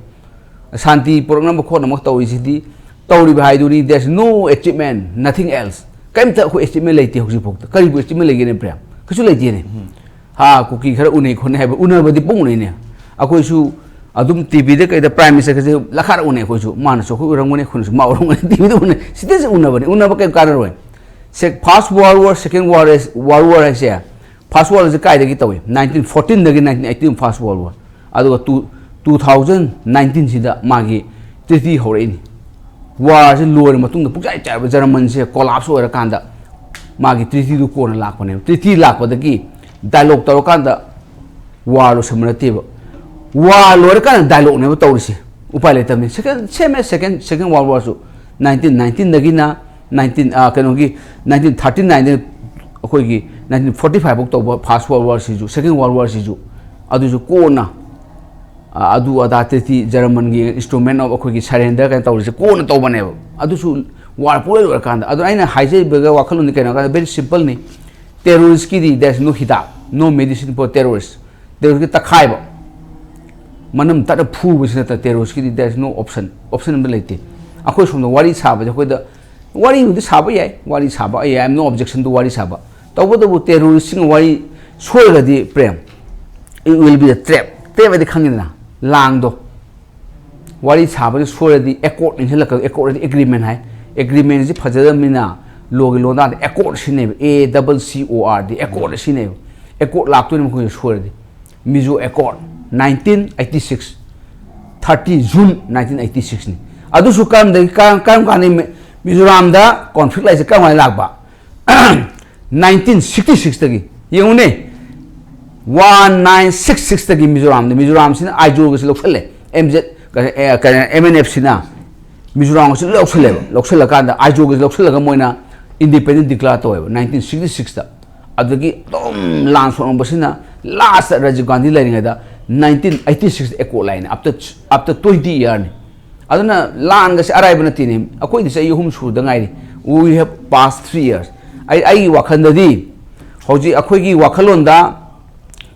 ꯁꯥꯟꯇꯤ ꯄꯨꯔꯛꯅꯕ ꯈꯣꯠꯅꯕ ꯇꯧꯔꯤꯁꯤꯗꯤ, ꯇꯧꯔꯤꯕ ꯍꯥꯏꯗꯨꯅꯤ, there is no achievement, nothing else꯫ ꯀꯔꯤꯝꯇ ꯑꯩꯈꯣꯏ ꯑꯦꯆꯤꯞꯃꯦꯟ ꯂꯩꯇꯦ ꯍꯧꯖꯤꯛꯐꯥꯎꯗ꯫ ꯀꯔꯤꯕꯨ ꯑꯦꯆꯤꯞꯃꯦꯟ ꯂꯩꯒꯦꯅꯦ ꯄ꯭ꯔꯦꯝ? ꯀꯩꯁꯨ ꯂꯩꯇꯦꯅꯦ꯫ ꯍꯥ, ꯀꯨꯀꯤ ꯈꯔ ꯎꯅꯩ ꯈꯣꯠꯅꯩ ꯍꯥꯏꯕ, ꯎꯅꯕꯗꯤ ꯄꯨꯡ ꯎꯅꯩꯅꯦ꯫ ꯑꯩꯈꯣꯏꯁꯨ ꯑꯗꯨꯝ ꯇꯤꯚꯤꯗ ꯀꯩꯗ ꯄ꯭ꯔꯥꯏꯝ ꯃꯤꯅꯤꯁꯇꯔꯒꯁꯦ ꯂꯈꯥꯔ ꯎꯅꯩ꯫ ꯑꯩꯈꯣꯏꯁꯨ ꯃꯥꯅꯁꯨ ꯑꯩꯈꯣꯏ ꯎꯔꯝꯒꯅꯤ, ꯑꯩꯈꯣꯏꯅꯁꯨ ꯃꯥ ꯎꯔꯝꯒꯅꯤ꯫ ꯇꯤꯚꯤꯗ ꯎꯅꯩ꯫ ꯁꯤꯗꯁꯨ ꯎꯅꯕꯅꯤ, ꯎꯅꯕ ꯀꯩꯝ ꯀꯥꯟꯅꯔꯣꯏ꯫ ꯁꯦ, first world war, second war, world war ꯍꯥꯏꯁꯦ, first world ꯁꯦ ꯀꯥꯏꯗꯒꯤ ꯇꯧꯏ? ꯅꯥꯏꯟꯇꯤꯟ ꯐꯣꯔꯇꯤꯟꯗꯒꯤ nineteen eighteen first world war꯫ ꯑꯗꯨꯒ ꯇꯨ, ꯇꯨ ꯊꯥꯎꯖꯟ ꯅꯥꯏꯟꯇꯤꯟꯁꯤꯗ ꯃꯥꯒꯤ ꯇ꯭ꯔꯤꯇꯤ ꯍꯧꯔꯛꯏꯅꯤ꯫ ꯋꯥꯔꯁꯦ ꯂꯣꯏꯔ ꯃꯇꯨꯡꯗ ꯄꯨꯡꯆꯥꯏ ꯆꯥꯏꯕ ꯖꯔꯃꯟꯁꯦ ꯀꯣꯂꯥꯞꯁ ꯑꯣꯏꯔꯀꯥꯟꯗ ꯃꯥꯒꯤ ꯇ꯭ꯔꯤꯇꯤꯗꯨ ꯀꯣꯟꯅ ꯂꯥꯛꯄꯅꯦꯕ꯫ ꯇ꯭ꯔꯤꯇꯤ ꯂꯥꯛꯄꯗꯒꯤ ꯗꯥꯏꯂꯣꯛ ꯇꯧꯔꯀꯥꯟꯗ ꯋꯥꯔ ꯂꯣꯏꯁꯟꯕ ꯅꯠꯇꯦꯕ꯫ ꯋꯥꯔ ꯂꯣꯏꯔꯀꯥꯟꯗ ꯗꯥꯏꯂꯣꯛꯅꯦꯕ ꯇꯧꯔꯤꯁꯦ꯫ ꯎꯄꯥꯏ ꯂꯩꯇꯕꯅꯤ꯫ ꯁꯦꯀꯦꯟ, ꯁꯦꯝ ꯑꯦ ꯁꯦꯀꯦꯟ, ꯁꯦꯀꯦꯟ ꯋꯥꯔꯜ ꯋꯥꯔꯁꯨ ꯅꯥꯏꯟꯇꯤꯟ ꯅꯥꯏꯟꯇꯤꯟꯗꯒꯤꯅ ꯅꯥꯏꯟꯇꯤꯟ, ꯑ, ꯀꯩꯅꯣꯒꯤ ꯅꯥꯏꯟꯇꯤꯟ ꯊꯥꯔꯇꯤ ꯅꯥꯏꯟꯗ ꯑꯩꯈꯣꯏꯒꯤ ꯅꯥꯏꯟꯇꯤꯟ ꯐꯣꯔꯇꯤ ꯐꯥꯏꯚ ꯐꯥꯎ ꯇꯧꯕ ꯐꯥꯔꯁ ꯋꯥꯔꯜ ꯋꯥꯔꯁꯤꯁꯨ, ꯁꯦꯀꯦꯟ ꯋꯥꯔꯜ ꯋꯥꯔꯁꯤꯁꯨ, ꯑꯗꯨꯁꯨ ꯀꯣꯟꯅ, ꯑ, ꯑꯗꯨ ꯑꯗꯥ ꯇ꯭ꯔꯤꯇꯤ, ꯖꯔꯃꯟꯒꯤ instrument of ꯑꯩꯈꯣꯏꯒꯤ surrender ꯀꯥꯏꯅ ꯇꯧꯔꯤꯁꯦ ꯀꯣꯟꯅ ꯇꯧꯕꯅꯦꯕ꯫ ꯑꯗꯨꯁꯨ ꯋꯥꯔ ꯄꯨꯔ ꯂꯣꯏꯔꯀꯥꯟꯗ꯫ ꯑꯗꯣ ꯑꯩꯅ ꯍꯥꯏꯖꯔꯤꯕꯒ ꯋꯥꯈꯜꯂꯣꯟꯗꯤ ꯀꯩꯅꯣ ꯍꯥꯏ ꯀꯥꯟꯗ very simple ꯅꯤ꯫ ꯇꯦꯔꯣꯔꯤꯁꯀꯤꯗꯤ there is no ꯍꯤꯗꯥꯛ, no medicine for terrorist꯫ ꯇꯦꯔꯣꯔꯤꯁꯀꯤ ꯇꯛꯈꯥꯏꯕ, ꯃꯅꯝ ꯇꯠꯂ ꯐꯨꯕꯁꯤ ꯅꯠꯇꯅ ꯇꯦꯔꯣꯔꯤꯁꯀꯤꯗꯤ there is no option, option ꯑꯃ ꯂꯩꯇꯦ꯫ ꯑꯩꯈꯣꯏ ꯁꯣꯝꯗ ꯋꯥꯔꯤ ꯁꯥꯕꯁꯦ ꯑꯩꯈꯣꯏꯗ ꯋꯥꯔꯤꯕꯨꯗꯤ ꯁꯥꯕ ꯌꯥꯏ, ꯋꯥꯔꯤ ꯁꯥꯕ ꯑꯩ, I have no objection to ꯋꯥꯔꯤ ꯁꯥꯕ꯫ ꯇꯧꯕꯇꯕꯨ ꯇꯦꯔꯣꯔꯤꯁꯁꯤꯡ ꯋꯥꯔꯤ ꯁꯣꯏꯔꯒꯗꯤ Prem, it will be a trap꯫ Trap ꯍꯥꯏꯗꯤ ꯈꯪꯉꯤꯗꯅ, ꯂꯥꯡꯗꯣ꯫ ꯋꯥꯔꯤ ꯁꯥꯕꯗ ꯁꯣꯏꯔꯗꯤ ꯑꯦꯀꯣꯔꯗ ꯅꯤꯡꯁꯤꯜꯂꯛꯀ ꯑꯦꯀꯣꯔꯗ ꯑꯦꯒ꯭ꯔꯤꯃꯦꯟ ꯍꯥꯏ꯫ ꯑꯦꯒ꯭ꯔꯤꯃꯦꯟꯁꯤ ꯐꯖꯗꯕꯅꯤꯅ ꯂꯣꯒꯤ ꯂꯣꯟꯗꯥꯗ ꯑꯦꯀꯣꯔꯗ ꯁꯤꯖꯤꯟꯅꯩꯕ, ꯑꯦ ꯗꯕꯜ ꯁꯤ ꯑꯣ ꯑꯥꯔ ꯗꯤ, ꯑꯦꯀꯣꯔꯗ ꯁꯤꯖꯤꯟꯅꯩꯕ꯫ ꯑꯦꯀꯣꯔꯗ ꯂꯥꯛꯇꯣꯏꯅꯦ ꯃꯈꯣꯏꯅ ꯁꯣꯏꯔꯗꯤ꯫ Mizo accord, nineteen eighty six, thirty June nineteen eighty ꯁꯤꯛꯁꯅꯤ꯫ ꯑꯗꯨꯁꯨ ꯀꯔꯝꯗꯒꯤ ꯀꯔꯝ ꯀꯔꯝ ꯀꯥꯟꯗ ꯃꯤ- ꯃꯤꯖꯣꯔꯥꯝꯗ ꯀꯣꯟꯐ꯭ꯂꯤꯛ ꯂꯥꯛꯏꯁꯦ ꯀꯔꯝ ꯀꯥꯟꯗ ꯂꯥꯛꯄ? ꯅꯥꯏꯟꯇꯤꯟ ꯁꯤꯛꯁꯇꯤ ꯁꯤꯛꯁꯇꯒꯤ ꯌꯦꯡꯉꯨꯅꯦ꯫ ꯋꯥꯟ ꯅꯥꯏꯟ ꯁꯤꯛꯁ ꯁꯤꯛꯁꯇꯒꯤ ꯃꯤꯖꯣꯔꯥꯝꯗ ꯃꯤꯖꯣꯔꯥꯝꯁꯤꯅ ꯑꯥꯏꯖꯣꯜꯒꯁꯤ ꯂꯧꯁꯜꯂꯦ꯫ ꯑꯦꯝ ꯖꯦꯠ ꯑꯦꯝ ꯑꯦꯟ ꯑꯦꯐꯁꯤꯅ ꯃꯤꯖꯣꯔꯥꯝꯒꯁꯤ ꯂꯣꯏ ꯂꯧꯁꯜꯂꯦꯕ꯫ ꯂꯧꯁꯜꯂꯀꯥꯟꯗ ꯑꯥꯏꯖꯣꯜꯒꯁꯤ ꯂꯧꯁꯜꯂꯒ ꯃꯣꯏꯅ ꯏꯟꯗꯤꯄꯦꯟꯗꯦꯟ ꯗꯤꯀ꯭ꯂꯦꯌꯔ ꯇꯧꯋꯦꯕ ꯅꯥꯏꯟꯇꯤꯟ ꯁꯤꯛꯁꯇꯤ ꯁꯤꯛꯁꯇ꯫ ꯑꯗꯨꯗꯒꯤ ꯑꯗꯨꯝ ꯂꯥꯟ ꯁꯣꯛꯅꯕꯁꯤꯅ ꯂꯥꯁꯇ ꯔꯥꯖꯤꯕ ꯒꯥꯟꯙꯤ ꯂꯩꯔꯤꯉꯩꯗ ꯅꯥꯏꯟꯇꯤꯟ ꯑꯩꯠꯇꯤ ꯁꯤꯛꯁ ꯑꯦꯀꯣꯔꯗ ꯂꯥꯛꯏꯅꯦ꯫ ꯑꯥꯐꯇꯔ ꯑꯥꯐꯇꯔ ꯇ꯭ꯋꯦꯟꯇꯤ ꯏꯌꯥꯔꯅꯤ꯫ ꯑꯗꯨꯅ ꯂꯥꯟꯒꯁꯦ ꯑꯔꯥꯏꯕ ꯅꯠꯇꯦꯅꯦ꯫ ꯑꯩꯈꯣꯏꯗꯤ ꯆꯍꯤ ꯑꯍꯨꯝ ꯁꯨꯗ ꯉꯥꯏꯔꯤ꯫ We have passed three years꯫ ꯑꯩ ꯑꯩꯒꯤ ꯋꯥꯈꯜꯗꯗꯤ ꯍꯧꯖꯤꯛ ꯑꯩꯈꯣꯏꯒꯤ ꯋꯥꯈꯜꯂꯣꯟꯗ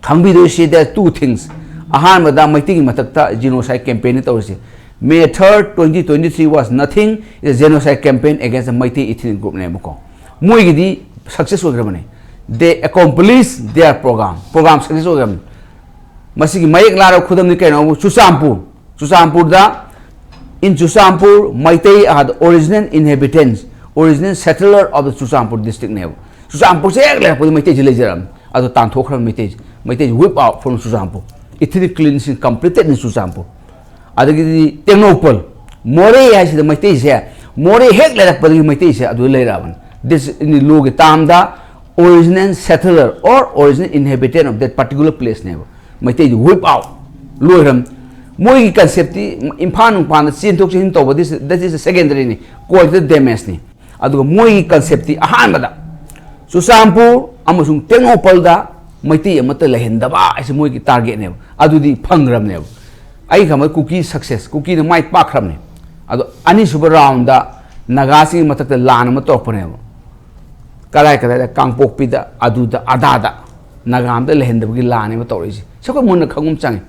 ꯈꯪꯕꯤꯗꯣꯏꯁꯤ, there are two things꯫ ꯑꯍꯥꯟꯕꯗ ꯃꯩꯇꯩꯒꯤ ꯃꯊꯛꯇ genocide campaign ꯇꯧꯔꯤꯁꯦ꯫ May third, twenty twenty-three was nothing, it's a genocide campaign against the Meitei ethnic groupꯅꯦꯕꯀꯣ꯫ ꯃꯣꯏꯒꯤꯗꯤ success ꯑꯣꯏꯈ꯭ꯔꯕꯅꯦ꯫ They accomplish their program, program success ꯑꯣꯏꯈ꯭ꯔꯕꯅꯤ꯫ ꯃꯁꯤꯒꯤ ꯃꯌꯦꯛ ꯂꯥꯔꯕ ꯈꯨꯗꯝꯗꯤ ꯀꯩꯅꯣ? Churachandpur. ꯆꯨꯔꯆꯥꯟꯄꯨꯔꯗ, in Churachandpur, Meitei are the original inhabitants, original settler of the Churachandpur districtꯅꯦꯕ꯫ ꯆꯨꯔꯆꯥꯟꯄꯨꯔꯁꯦ ꯍꯦꯛ ꯂꯩꯔꯛꯄꯗ ꯃꯩꯇꯩꯁꯦ ꯂꯩꯖꯔꯝꯅꯤ꯫ ꯑꯗꯣ ꯇꯥꯟꯊꯣꯛꯈ꯭ꯔꯕ ꯃꯩꯇꯩꯁꯦ꯫ ꯃꯩꯇꯩꯁꯦ wipe out from Churachandpur꯫ Ethnic cleansing completed in Churachandpur꯫ ꯑꯗꯒꯤꯗꯤ ꯇꯦꯡꯅꯧꯄꯜ, ꯃꯣꯔꯦ ꯍꯥꯏꯁꯤꯗ ꯃꯩꯇꯩꯁꯦ, ꯃꯣꯔꯦ ꯍꯦꯛ ꯂꯩꯔꯛꯄꯗꯒꯤ ꯃꯩꯇꯩꯁꯦ ꯑꯗꯨꯗ ꯂꯩꯔꯛꯑꯕꯅꯤ꯫ This in the ꯂꯣꯒꯤ termꯗ original settler or original inhabitant of that particular placeꯅꯦꯕ꯫ ꯃꯩꯇꯩꯗꯤ wipe out, ꯂꯣꯏꯈ꯭ꯔꯕꯅꯤ꯫ ꯃꯣꯏꯒꯤ conceptꯇꯤ ꯏꯝꯐꯥꯜ ꯅꯨꯡꯐꯥꯜꯗ ꯆꯦꯟꯊꯣꯛ ꯆꯦꯟꯁꯤꯟ ꯇꯧꯕ, this, that is secondaryꯅꯤ, collateral damageꯅꯤ꯫ ꯑꯗꯨꯒ ꯃꯣꯏꯒꯤ conceptꯇꯤ ꯑꯍꯥꯟꯕꯗ ꯆꯨꯔꯆꯥꯟꯄꯨꯔ ꯑꯃꯁꯨꯡ ꯇꯦꯡꯅꯧꯄꯜꯗ ꯃꯩꯇꯩ ꯑꯃꯠꯇ ꯂꯩꯍꯟꯗꯕ ꯍꯥꯏꯁꯦ ꯃꯣꯏꯒꯤ targetꯅꯦꯕ꯫ ꯑꯗꯨꯗꯤ ꯐꯪꯈ꯭ꯔꯕꯅꯦꯕ꯫ ꯑꯩ ꯈꯪꯕ ꯀꯨꯀꯤ success, ꯀꯨꯀꯤꯅ ꯃꯥꯏ ꯄꯥꯛꯈ꯭ꯔꯕꯅꯦ꯫ ꯑꯗꯣ ꯑꯅꯤꯁꯨꯕ roundꯗ ꯅꯥꯒꯥꯁꯤꯡꯒꯤ ꯃꯊꯛꯇ ꯂꯥꯟ ꯑꯃ ꯇꯧꯔꯛꯄꯅꯦꯕ꯫ ꯀꯗꯥꯏ ꯀꯗꯥꯏꯗ? ꯀꯥꯡꯄꯣꯛꯄꯤꯗ, ꯑꯗꯨꯗ, ꯑꯗꯥꯗ ꯅꯥꯒꯥ ꯑꯝꯇ ꯂꯩꯍꯟꯗꯕꯒꯤ ꯂꯥꯟꯅꯦꯕ ꯇꯧꯔꯛꯏꯁꯦ꯫ ꯁꯤ ꯑꯩꯈꯣꯏ ꯃꯨꯟꯅ ꯈꯪꯕ ꯑꯃ ꯆꯪꯉꯤ꯫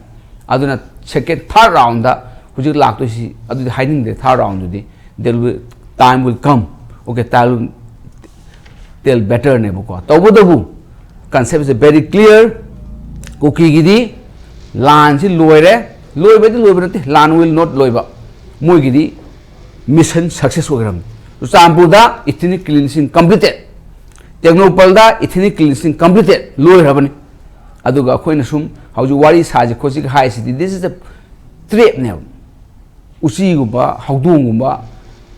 ꯑꯗꯨꯅ second, third roundꯗ ꯍꯧꯖꯤꯛ ꯂꯥꯛꯇꯣꯏꯁꯤ ꯑꯗꯨꯗꯤ ꯍꯥꯏꯅꯤꯡꯗ꯭ꯔꯦ꯫ Third roundꯗꯨꯗꯤ, there will, time will come, okay, time will tell betterꯅꯦꯕꯀꯣ꯫ ꯇꯧꯕꯇꯕꯨ concept is very clear꯫ ꯀꯨꯀꯤꯒꯤꯗꯤ ꯂꯥꯟꯁꯤ ꯂꯣꯏꯔꯦ꯫ ꯂꯣꯏꯕꯗꯤ ꯂꯣꯏꯕ ꯅꯠꯇꯦ, ꯂꯥꯟ will not ꯂꯣꯏꯕ꯫ ꯃꯣꯏꯒꯤꯗꯤ mission success ꯑꯣꯏꯈ꯭ꯔꯕꯅꯤ꯫ ꯆꯨꯔꯆꯥꯟꯄꯨꯔꯗ ethnic cleansing completed, ꯇꯦꯡꯅꯧꯄꯜꯗ ethnic cleansing completed, ꯂꯣꯏꯈ꯭ꯔꯕꯅꯤ꯫ ꯑꯗꯨꯒ ꯑꯩꯈꯣꯏꯅ ꯁꯨꯝ ꯍꯧꯖꯤꯛ ꯋꯥꯔꯤ ꯁꯥꯁꯤ ꯈꯣꯠꯁꯤꯒ ꯍꯥꯏꯁꯤꯗꯤ, this is a trapꯅꯦꯕ꯫ ꯎꯆꯤꯒꯨꯝꯕ, ꯍꯧꯗꯣꯡꯒꯨꯝꯕ,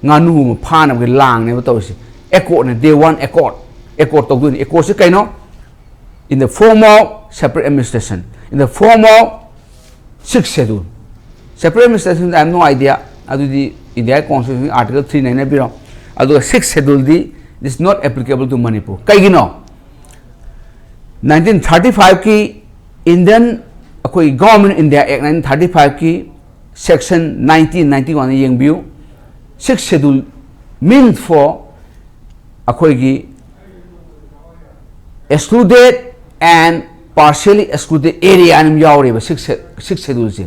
ꯉꯥꯅꯨꯒꯨꯝꯕ ꯐꯥꯅꯕꯒꯤ ꯂꯥꯡꯅꯦꯕ ꯇꯧꯔꯤꯁꯦ꯫ Accordꯅꯦ, they want accord꯫ Accord ꯇꯧꯗꯣꯏꯅꯤ꯫ Accordꯁꯤ ꯀꯩꯅꯣ? In the form of separate administration, in the form of sixth schedule꯫ Separate administration, I have no idea꯫ ꯑꯗꯨꯗꯤ India Constitution Article three ꯅꯩꯅꯕꯤꯔꯣ꯫ ꯑꯗꯨꯒ sixth scheduleꯗꯤ is not applicable to Manipur꯫ ꯀꯩꯒꯤꯅꯣ? Nineteen thirty fiveꯀꯤ Indian, ꯑꯩꯈꯣꯏ Government of India Act nineteen thirty fiveꯀꯤ section ninety, ninety one ꯌꯦꯡꯕꯤꯌꯨ꯫ Sixth schedule meant for ꯑꯩꯈꯣꯏꯒꯤ excluded and partially excluded area ꯑꯅ ꯌꯥꯎꯔꯤꯕ sixth, sixth scheduleꯁꯦ꯫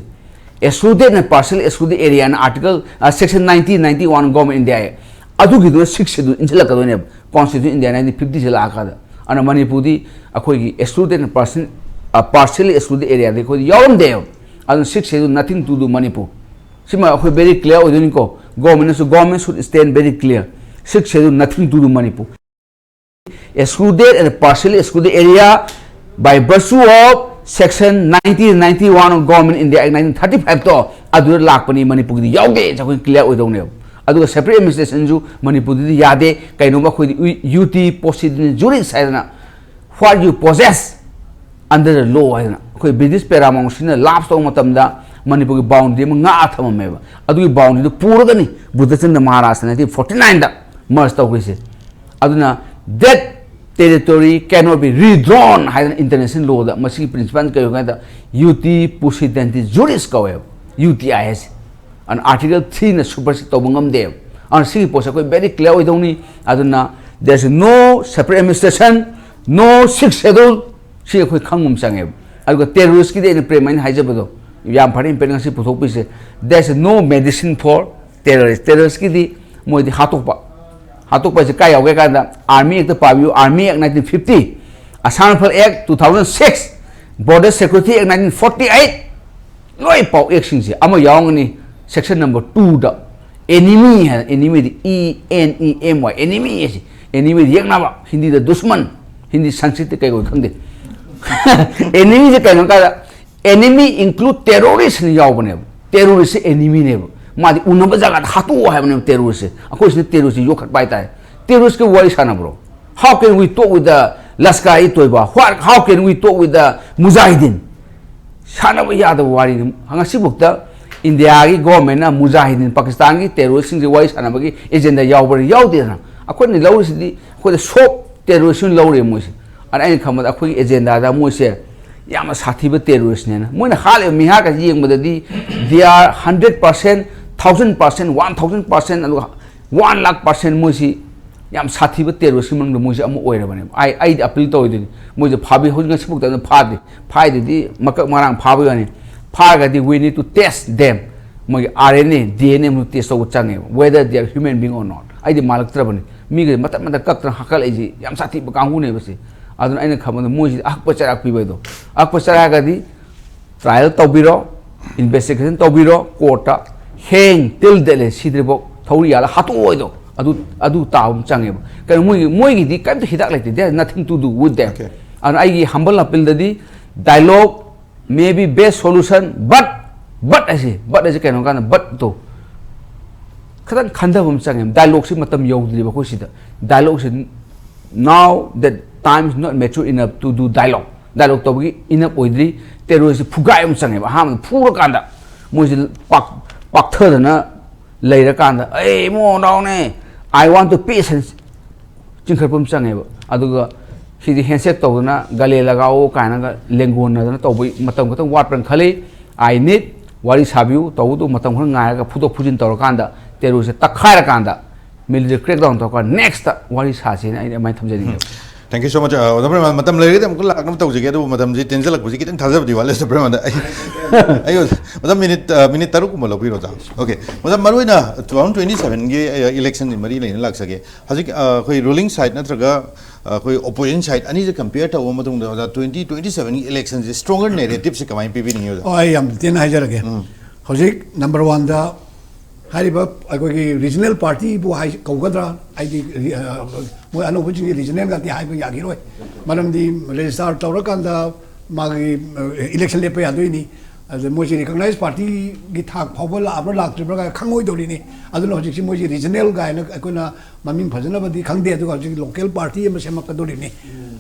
Excluded and partially excluded area ꯑꯅ article, section ninety, ninety one Government of India Act, ꯑꯗꯨꯒꯤꯗꯨꯅ sixth schedule ꯏꯟꯁꯤꯜꯂꯛꯀꯗꯣꯏꯅꯦꯕ Constitution of India nineteen fiftyꯁꯦ ꯂꯥꯛꯑꯀꯥꯟꯗ꯫ ꯑꯗꯨꯅ ꯃꯅꯤꯄꯨꯔꯗꯤ ꯑꯩꯈꯣꯏꯒꯤ excluded and partial-, partially excluded areaꯗꯤ ꯑꯩꯈꯣꯏꯗꯤ ꯌꯥꯎꯔꯝꯗꯦꯕ꯫ ꯑꯗꯨꯅ sixth schedule nothing to do Manipur꯫ ꯁꯤꯃ ꯑꯩꯈꯣꯏ very clear ꯑꯣꯏꯗꯣꯏꯅꯤꯀꯣ꯫ Governmentꯅꯁꯨ, government should stand very clear, sixth schedule nothing to do Manipur, excluded and partially excluded area by virtue of section nineteen ninety one of Government of India Act nineteen thirty fiveꯇꯣ ꯑꯗꯨꯗ ꯂꯥꯛꯄꯅꯤ꯫ ꯃꯅꯤꯄꯨꯔꯒꯤꯗꯤ ꯌꯥꯎꯗꯦ, ꯑꯩꯈꯣꯏ clear ꯑꯣꯏꯗꯧꯅꯦꯕ꯫ ꯑꯗꯨꯒ separate administrationꯁꯨ ꯃꯅꯤꯄꯨꯔꯗꯗꯤ ꯌꯥꯗꯦ꯫ ꯀꯩꯅꯣꯝꯃ ꯑꯩꯈꯣꯏꯗꯤ ut possidendi juris ꯍꯥꯏꯗꯅ, what you possess under the law ꯍꯥꯏꯗꯅ, ꯑꯩꯈꯣꯏ British paramountcyꯅ lapse ꯇꯧꯕ ꯃꯇꯝꯗ ꯃꯅꯤꯄꯨꯔꯒꯤ boundary ꯑꯃ ꯉꯥꯛꯑ ꯊꯝꯃꯝꯃꯦꯕ꯫ ꯑꯗꯨꯒꯤ boundaryꯗꯨ ꯄꯨꯔꯒꯅꯤ ꯕꯨꯙꯆꯟꯗ꯭ꯔ ꯃꯍꯥꯔꯥꯖꯅ nineteen forty nineꯗ merge ꯇꯧꯈ꯭ꯔꯤꯁꯦ꯫ ꯑꯗꯨꯅ that territory cannot be redrawn ꯍꯥꯏꯗꯅ international lawꯗ ꯃꯁꯤꯒꯤ principle ꯀꯩ ꯍꯥꯏ ꯀꯥꯟꯗ ut possidendi juris ꯀꯧꯋꯦꯕ, UTI ꯍꯥꯏꯁꯦ꯫ ꯑꯗꯨꯅ article threeꯅ supersede ꯇꯧꯕ ꯉꯝꯗꯦꯕ꯫ ꯑꯗꯨꯅ ꯁꯤꯒꯤ ꯄꯣꯠꯁꯦ ꯑꯩꯈꯣꯏ very clear ꯑꯣꯏꯗꯧꯅꯤ꯫ ꯑꯗꯨꯅ there's no separate administration, no sixth schedule, ꯁꯤ ꯑꯩꯈꯣꯏ ꯈꯪꯕ ꯑꯃ ꯆꯪꯉꯦꯕ꯫ ꯑꯗꯨꯒ terroristꯀꯤꯗꯤ ꯑꯩꯅ ꯄ꯭ꯔꯦꯝ ꯑꯩꯅ ꯍꯥꯏꯖꯕꯗꯣ ꯌꯥꯝ ꯐꯔꯦ, ꯏꯝꯄꯦꯛ ꯉꯁꯤ ꯄꯨꯊꯣꯛꯄꯤꯁꯦ꯫ There's no medicine for terrorist꯫ Terroristꯀꯤꯗꯤ ꯃꯣꯏꯗꯤ ꯍꯥꯠꯇꯣꯛꯄ꯫ ꯍꯥꯠꯇꯣꯛꯄ ꯍꯥꯏꯁꯦ ꯀꯥꯏ ꯌꯥꯎꯒꯦ ꯀꯥꯟꯗ Army Actꯇ ꯄꯥꯕꯤꯌꯨ, Army Act nineteen fifty, Assam Rifle Act two thousand six, Border Security Act nineteen forty eight, ꯂꯣꯏ ꯄꯥꯎ ꯑꯦꯛꯁꯤꯡꯁꯦ ꯑꯃ ꯌꯥꯎꯔꯝꯒꯅꯤ꯫ Section number two ꯗ enemy ꯍꯥꯏꯅ, enemy ꯗꯤ E N E M Y, enemy ꯍꯥꯏꯁꯤ, enemy ꯗꯤ ꯌꯦꯛꯅꯕ, ꯍꯤꯟꯗꯤꯗ ꯗꯨꯁꯃꯟ, ꯍꯤꯟꯗꯤ ꯁꯪꯁꯀ꯭ꯔꯤꯠꯇ ꯀꯩ ꯑꯣꯏ ꯈꯪꯗꯦ꯫ Enemy ꯁꯦ ꯀꯩꯅꯣ ꯀꯥꯏꯗ, enemy include terrorist ꯅ ꯌꯥꯎꯕꯅꯦꯕ꯫ Terrorist ꯁꯦ enemy ꯅꯦꯕ꯫ ꯃꯥꯗꯤ ꯎꯅꯕ ꯖꯒꯥꯗ ꯍꯥꯠꯇꯣꯛꯑꯣ ꯍꯥꯏꯕꯅꯦꯕ terrorist ꯁꯦ꯫ ꯑꯩꯈꯣꯏꯁꯤꯅ terrorist ꯁꯦ ꯌꯣꯛꯈꯠꯄ ꯍꯥꯏꯇꯥꯔꯦ꯫ Terrorist ꯀ ꯋꯥꯔꯤ ꯁꯥꯟꯅꯕ꯭ꯔꯣ? How can we talk with the Lashkar-e-Toiba? What, how can we talk with the Mujahideen? ꯁꯥꯟꯅꯕ ꯌꯥꯗꯕ ꯋꯥꯔꯤꯅꯤ꯫ ꯉꯁꯤꯐꯥꯎꯗ ꯏꯟꯗꯤꯌꯥꯒꯤ government ꯅ ꯃꯨꯖꯥꯍꯤꯗꯤꯟ, ꯄꯥꯀꯤꯁꯇꯥꯟꯒꯤ terrorist ꯁꯤꯡꯁꯦ ꯋꯥꯔꯤ ꯁꯥꯟꯅꯕꯒꯤ agenda ꯌꯥꯎꯕ꯭ꯔꯥ? ꯌꯥꯎꯗꯦꯗꯅ꯫ ꯑꯩꯈꯣꯏꯅ ꯂꯧꯔꯤꯁꯤꯗꯤ ꯑꯩꯈꯣꯏꯗ soft terrorist ꯑꯣꯏꯅ ꯂꯧꯔꯦ ꯃꯣꯏꯁꯦ꯫ ꯑꯗ ꯑꯩꯅ ꯈꯟꯕꯗ ꯑꯩꯈꯣꯏꯒꯤ agenda ꯗ ꯃꯣꯏꯁꯦ ꯌꯥꯝꯅ ꯁꯥꯊꯤꯕ terrorist ꯅꯦꯅ꯫ ꯃꯣꯏꯅ ꯍꯥꯠꯂꯤꯕ ꯃꯤꯍꯥꯠꯀꯁꯦ ꯌꯦꯡꯕꯗꯗꯤ they are hundred percent, thousand percent, one thousand percent, ꯑꯗꯨꯒ one lakh percent ꯃꯣꯏꯁꯤ ꯌꯥꯝ ꯁꯥꯊꯤꯕ terrorist ꯀꯤ ꯃꯅꯨꯡꯗ ꯃꯣꯏꯁꯤ ꯑꯃ ꯑꯣꯏꯔꯕꯅꯦꯕ꯫ ꯑꯩ, ꯑꯩꯗꯤ appeal ꯇꯧꯔꯤꯗꯨꯅꯤ꯫ ꯃꯣꯏꯁꯦ ꯐꯥꯕꯤ-, ꯍꯧꯖꯤꯛ ꯉꯁꯤꯐꯥꯎꯗ ꯑꯗꯨꯝ ꯐꯥꯗ꯭ꯔꯤ꯫ ꯐꯥꯏꯗꯨꯗꯤ ꯃꯀꯛ ꯃꯔꯥꯡ ꯐꯥꯕꯒꯤ ꯋꯥꯅꯤ꯫ ꯐꯥꯔꯒꯗꯤ we need to test them꯫ ꯃꯣꯏꯒꯤ R N A, D N A test ꯇꯧꯕ ꯆꯪꯉꯦꯕ, whether they are human being or not꯫ ꯑꯩꯗꯤ ꯃꯥꯜꯂꯛꯇ꯭ꯔꯕꯅꯤ꯫ ꯃꯤꯒ ꯃꯇꯠ ꯃꯇꯠ ꯀꯛꯇꯅ ꯍꯥꯠꯀꯠꯂꯛꯏꯁꯤ ꯌꯥꯝ ꯁꯥꯊꯤꯕ ꯀꯥꯡꯕꯨꯅꯦꯕ ꯁꯤ꯫ ꯑꯗꯨꯅ ꯑꯩꯅ ꯈꯟꯕꯗ ꯃꯣꯏꯁꯤ ꯑꯍꯛꯄ ꯆꯩꯔꯥꯛ ꯄꯤꯕ ꯍꯥꯏꯗꯣ, ꯑꯍꯛꯄ ꯆꯩꯔꯥꯛ ꯍꯥꯏꯔꯒꯗꯤ trial ꯇꯧꯕꯤꯔꯣ, investigation ꯇꯧꯕꯤꯔꯣ, court ꯇ ꯍꯦꯡ ꯇꯤꯜ ꯗꯦꯠꯂꯦ ꯁꯤꯗ꯭ꯔꯤꯐꯥꯎ ꯊꯧꯔꯤ ꯌꯥꯜꯂ ꯍꯥꯠꯇꯣꯛꯑꯣꯏꯗꯣ꯫ ꯑꯗꯨ, ꯑꯗꯨ ꯇꯥꯕ ꯑꯃ ꯆꯪꯉꯦꯕ꯫ ꯀꯩꯅꯣ ꯃꯣꯏꯒꯤ, ꯃꯣꯏꯒꯤꯗꯤ ꯀꯔꯤꯝꯇ ꯍꯤꯗꯥꯛ ꯂꯩꯇꯦ, there is nothing to do with them꯫ Okay. ꯑꯗꯨꯅ ꯑꯩꯒꯤ humble appeal ꯗꯗꯤ dialogue may be best solution, but, but ꯍꯥꯏꯁꯦ, but ꯍꯥꯏꯁꯦ ꯀꯩꯅꯣ ꯀꯥꯟꯗ but ꯇꯣ ꯈꯤꯇꯪ ꯈꯟꯊꯕ ꯑꯃ ꯆꯪꯉꯦ꯫ Dialogue ꯁꯤ ꯃꯇꯝ ꯌꯧꯗ꯭ꯔꯤꯕ ꯑꯩꯈꯣꯏ ꯁꯤꯗ꯫ Dialogue ꯁꯤ now that time is not mature enough to do dialogue꯫ Dialogue ꯇꯧꯕꯒꯤ enough ꯑꯣꯏꯗ꯭ꯔꯤ꯫ Terrorist ꯁꯤ ꯐꯨꯒꯥꯏ ꯑꯃ ꯆꯪꯉꯦꯕ꯫ ꯑꯍꯥꯟꯕꯗ ꯐꯨꯔꯀꯥꯟꯗ ꯃꯣꯏꯁꯤ ꯄꯥꯛ-, ꯄꯥꯛꯊꯗꯅ ꯂꯩꯔꯀꯥꯟꯗ, "ꯑꯩ Imo ꯗꯥꯎꯅꯦ, I want to peace" ꯍꯥꯏꯅ ꯆꯤꯡꯈꯠꯄ ꯑꯃ ꯆꯪꯉꯦꯕ꯫ ꯑꯗꯨꯒ ꯁꯤꯗꯤ handshake ꯇꯧꯗꯅ ꯒꯂꯦ ꯂꯒꯥꯎ ꯀꯥꯏꯅꯒ ꯂꯦꯡꯒꯣꯟꯅꯗꯅ ꯇꯧꯕꯒꯤ ꯃꯇꯝ ꯈꯛꯇꯪ ꯋꯥꯠꯄ꯭ꯔꯅ ꯈꯜꯂꯤ꯫ I need ꯋꯥꯔꯤ ꯁꯥꯕꯤꯌꯨ, ꯇꯧꯕꯗꯨ ꯃꯇꯝ ꯈꯔ ꯉꯥꯏꯔꯒ ꯐꯨꯗꯣꯛ ꯐꯨꯖꯤꯟ ꯇꯧꯔꯀꯥꯟꯗ terrorist ꯁꯦ ꯇꯛꯈꯥꯏꯔꯀꯥꯟꯗ military crackdown ꯇꯧꯔꯀꯥꯟꯗ next ꯋꯥꯔꯤ ꯁꯥꯁꯦꯅ ꯑꯩꯗꯤ ꯑꯗꯨꯃꯥꯏꯅ ꯊꯝꯖꯅꯤꯡꯉꯦꯕ꯫ Thank you so much. ꯑ, ꯑꯣꯖꯥ ꯄ꯭ꯔꯦꯃꯥ, ꯃꯇꯝ ꯂꯩꯔꯒꯗꯤ ꯑꯃꯨꯛꯀ ꯂꯥꯛꯅꯕ ꯇꯧꯖꯒꯦ, ꯑꯗꯨꯕꯨ ꯃꯇꯝꯁꯤ ꯇꯦꯟꯖꯜꯂꯛꯄꯁꯤ ꯈꯤꯇꯪ ꯊꯥꯖꯕꯗꯤ ꯋꯥꯠꯂꯦ, ꯑꯣꯖꯥ ꯄ꯭ꯔꯦꯃꯥꯗ꯫ ꯑꯩ, ꯑꯩ, ꯑꯣꯖꯥ, ꯃꯤꯅꯤꯠ, ꯑ, ꯃꯤꯅꯤꯠ ꯇꯔꯨꯛꯀꯨꯝꯕ ꯂꯧꯕꯤꯔꯣ, ꯑꯣꯖꯥ꯫ Okay. ꯑꯣꯖꯥ, ꯃꯔꯨꯑꯣꯏꯅ two thousand twenty sevenꯒꯤ, ꯑ, electionꯁꯤ ꯃꯔꯤ ꯂꯩꯅ ꯂꯥꯛꯆꯒꯦ꯫ ꯍꯧꯖꯤꯛ, ꯑ, ꯑꯩꯈꯣꯏ ruling side ꯅꯠꯇ꯭ꯔꯒ, ꯑ, ꯑꯩꯈꯣꯏ opposition side ꯑꯅꯤꯁꯦ compare ꯇꯧꯕ ꯃꯇꯨꯡꯗ, ꯑꯣꯖꯥ, twenty twenty sevenꯒꯤ electionꯁꯦ stronger narrativeꯁꯦ ꯀꯃꯥꯏꯅ ꯄꯤꯕꯤꯅꯤꯡꯉꯤ, ꯑꯣꯖꯥ? ꯑꯣ, ꯑꯩ ꯌꯥꯝ ꯇꯦꯟꯅ ꯍꯥꯏꯖꯔꯒꯦ꯫ ꯎꯝ꯫ ꯍꯧꯖꯤꯛ number oneꯗ ꯍꯥꯏꯔꯤꯕ ꯑꯩꯈꯣꯏꯒꯤ regional partyꯕꯨ ꯍꯥꯏ-, ꯀꯧꯒꯗ꯭ꯔꯥ? ꯍꯥꯏꯗꯤ, ꯑ, ꯃꯣꯏ ꯑꯅꯧꯕꯁꯤꯡꯒꯤ regional ꯒꯥꯇꯤ ꯍꯥꯏꯕ ꯌꯥꯈꯤꯔꯣꯏ꯫ ꯃꯔꯝꯗꯤ register ꯇꯧꯔꯀꯥꯟꯗ ꯃꯥꯒꯤ, ꯑ, election ꯂꯦꯞꯄ ꯌꯥꯗꯣꯏꯅꯤ꯫ ꯑꯗ ꯃꯣꯏꯁꯤ recognized partyꯒꯤ ꯊꯥꯛ ꯐꯥꯎꯕ ꯂꯥꯛꯑꯕ꯭ꯔꯥ ꯂꯥꯛꯇ꯭ꯔꯤꯕ꯭ꯔꯥ ꯀꯥꯏꯅ ꯈꯪꯉꯣꯏꯗꯧꯔꯤꯅꯤ꯫ ꯑꯗꯨꯅ ꯍꯧꯖꯤꯛꯁꯤ ꯃꯣꯏꯁꯤ regional ꯀꯥꯏꯅ ꯑꯩꯈꯣꯏꯅ ꯃꯃꯤꯡ ꯐꯖꯅꯕꯗꯤ ꯈꯪꯗꯦ, ꯑꯗꯨꯒ ꯍꯧꯖꯤꯛ local party ꯑꯃ ꯁꯦꯝꯃꯛꯀꯗꯧꯔꯤꯕꯅꯤ꯫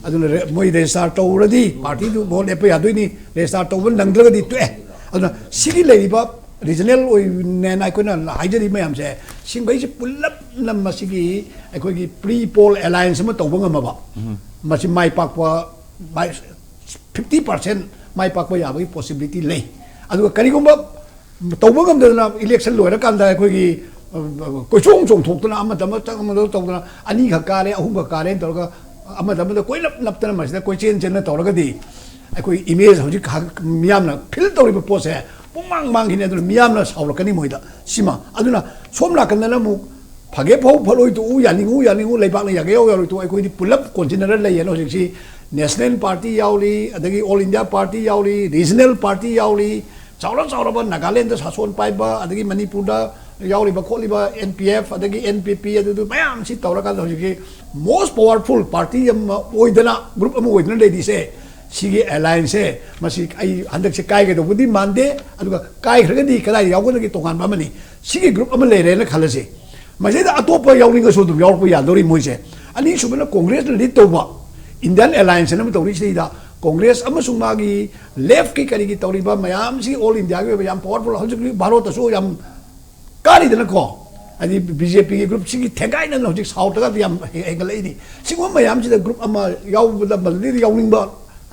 ꯑꯗꯨꯅ ꯔꯦ-, ꯃꯣꯏ register ꯇꯧꯔꯗꯤ partyꯗꯨ vote ꯂꯦꯞꯄ ꯌꯥꯗꯣꯏꯅꯤ, register ꯇꯧꯕ ꯅꯪꯗ꯭ꯔꯒꯗꯤ ꯇꯣꯛꯑꯦ꯫ ꯑꯗꯨꯅ ꯁꯤꯒꯤ ꯂꯩꯔꯤꯕ regional ꯑꯣꯏꯅꯦꯅ ꯑꯩꯈꯣꯏꯅ ꯍꯥꯏꯖꯔꯤ ꯃꯌꯥꯝꯁꯦ, ꯁꯤꯡꯈꯩꯁꯤ ꯄꯨꯂꯞꯅ ꯃꯁꯤꯒꯤ ꯑꯩꯈꯣꯏꯒꯤ pre poll alliance ꯑꯃ ꯇꯧꯕ ꯉꯝꯃꯕ, ꯎꯝ꯫ ꯃꯁꯤ ꯃꯥꯏ ꯄꯥꯛꯄ, ꯃꯥꯏ fifty percent ꯃꯥꯏ ꯄꯥꯛꯄ ꯌꯥꯕꯒꯤ possibility ꯂꯩ꯫ ꯑꯗꯨꯒ ꯀꯔꯤꯒꯨꯝꯕ ꯇꯧꯕ ꯉꯝꯗꯗꯅ election ꯂꯣꯏꯔꯀꯥꯟꯗ ꯑꯩꯈꯣꯏꯒꯤ, ꯑ, ꯀꯣꯏꯆꯣꯡ ꯆꯣꯡꯊꯣꯛꯇꯅ ꯑꯃꯗ ꯑꯃ ꯆꯪ-, ꯑꯃꯗ ꯇꯧꯗꯅ ꯑꯅꯤꯈꯛ ꯀꯥꯔꯦ, ꯑꯍꯨꯝꯈꯛ ꯀꯥꯔꯦꯅ ꯇꯧꯔꯒ ꯑꯃꯗ ꯑꯃꯗ ꯀꯣꯏꯂꯞ ꯂꯞꯇꯅ ꯃꯁꯤꯗ ꯀꯣꯏꯆꯦꯟ ꯆꯦꯟꯅ ꯇꯧꯔꯒꯗꯤ ꯑꯩꯈꯣꯏ image ꯍꯧꯖꯤꯛ ꯈ-, ꯃꯤꯌꯥꯝꯅ feel ꯇꯧꯔꯤꯕ ꯄꯣꯠꯁꯦ ꯄꯨꯡꯃꯥꯡ ꯃꯥꯡꯈꯤꯅꯤ꯫ ꯑꯗꯨꯅ ꯃꯤꯌꯥꯝꯅ ꯁꯥꯎꯔꯛꯀꯅꯤ ꯃꯣꯏꯗ꯫ ꯁꯤꯃ꯫ ꯑꯗꯨꯅ ꯁꯣꯝ ꯅꯥꯀꯟꯗꯅ ꯑꯃꯨꯛ ꯐꯒꯦ ꯐꯧ ꯐꯠꯂꯣꯏ ꯇꯣꯛꯎ, ꯌꯥꯅꯤꯡꯉꯨ ꯌꯥꯅꯤꯡꯉꯨ, ꯂꯩꯕꯥꯛꯅ ꯌꯥꯒꯦ ꯌꯥꯎ ꯌꯥꯔꯣꯏ ꯇꯣꯛꯎ, ꯑꯩꯈꯣꯏꯗꯤ ꯄꯨꯂꯞ ꯀꯣꯟꯁꯤꯟꯅꯔ ꯂꯩꯌꯦꯅ ꯍꯧꯖꯤꯛꯁꯤ national party ꯌꯥꯎꯔꯤ, ꯑꯗꯒꯤ all India party ꯌꯥꯎꯔꯤ, regional party ꯌꯥꯎꯔꯤ, ꯆꯥꯎꯔ ꯆꯥꯎꯔꯕ ꯅꯥꯒꯥꯂꯦꯟꯗ ꯁꯥꯁꯣꯟ ꯄꯥꯏꯕ, ꯑꯗꯒꯤ ꯃꯅꯤꯄꯨꯔꯗ ꯌꯥꯎꯔꯤꯕ ꯈꯣꯠꯂꯤꯕ N P F, ꯑꯗꯒꯤ N P P, ꯑꯗꯨꯗꯨ ꯃꯌꯥꯝꯁꯤ ꯇꯧꯔꯀꯥꯟꯗ ꯍꯧꯖꯤꯛꯀꯤ most powerful party ꯑꯃ ꯑꯣꯏꯗꯅ, group ꯑꯃ ꯑꯣꯏꯗꯅ ꯂꯩꯔꯤꯁꯦ, ꯁꯤꯒꯤ allianceꯁꯦ, ꯃꯁꯤ ꯑꯩ ꯍꯟꯗꯛꯁꯦ ꯀꯥꯏꯒꯗꯧꯕꯗꯤ ꯃꯥꯟꯗꯦ, ꯑꯗꯨꯒ ꯀꯥꯏꯈ꯭ꯔꯒꯗꯤ ꯀꯗꯥꯏꯗ ꯌꯥꯎꯒꯗꯒꯦ ꯇꯣꯉꯥꯟꯕ ꯑꯃꯅꯤ꯫ ꯁꯤꯒꯤ group ꯑꯃ ꯂꯩꯔꯦꯅ ꯈꯜꯂꯁꯤ, ꯃꯁꯤꯗ ꯑꯇꯣꯞꯄ ꯌꯥꯎꯅꯤꯡꯉꯁꯨ ꯑꯗꯨꯝ ꯌꯥꯎꯔꯛꯄ ꯌꯥꯗꯧꯔꯤ ꯃꯣꯏꯁꯦ꯫ ꯑꯅꯤꯁꯨꯕꯅ ꯀꯣꯡꯒ꯭ꯔꯦꯁꯅ lead ꯇꯧꯕ Indian alliance ꯑꯃ ꯇꯧꯔꯤꯁꯤꯗꯩꯗ ꯀꯣꯡꯒ꯭ꯔꯦꯁ ꯑꯃꯁꯨꯡ ꯃꯥꯒꯤ leftꯀꯤ ꯀꯔꯤꯒꯤ ꯇꯧꯔꯤꯕ ꯃꯌꯥꯝꯁꯤ all Indiaꯒꯤ ꯑꯣꯏꯕ ꯌꯥꯝ powerful, ꯍꯧꯖꯤꯛ ꯚꯥꯔꯠꯇꯁꯨ ꯌꯥꯝ ꯀꯥꯔꯤꯗꯅꯀꯣ, ꯍꯥꯏꯗꯤ BJPꯒꯤ groupꯁꯤꯒꯤ ꯊꯦꯡꯒꯥꯏꯅꯅ ꯍꯧꯖꯤꯛ Southꯇꯒ ꯌꯥꯝ ꯍꯦꯟꯒꯠꯂꯛꯏꯅꯤ꯫ ꯁꯤꯒꯨꯝꯕ ꯃꯌꯥꯝꯁꯤꯗ group ꯑꯃ ꯌꯥꯎꯕꯗ ꯃꯗꯨꯗꯩꯗ ꯌꯥꯎꯅꯤꯡꯕ,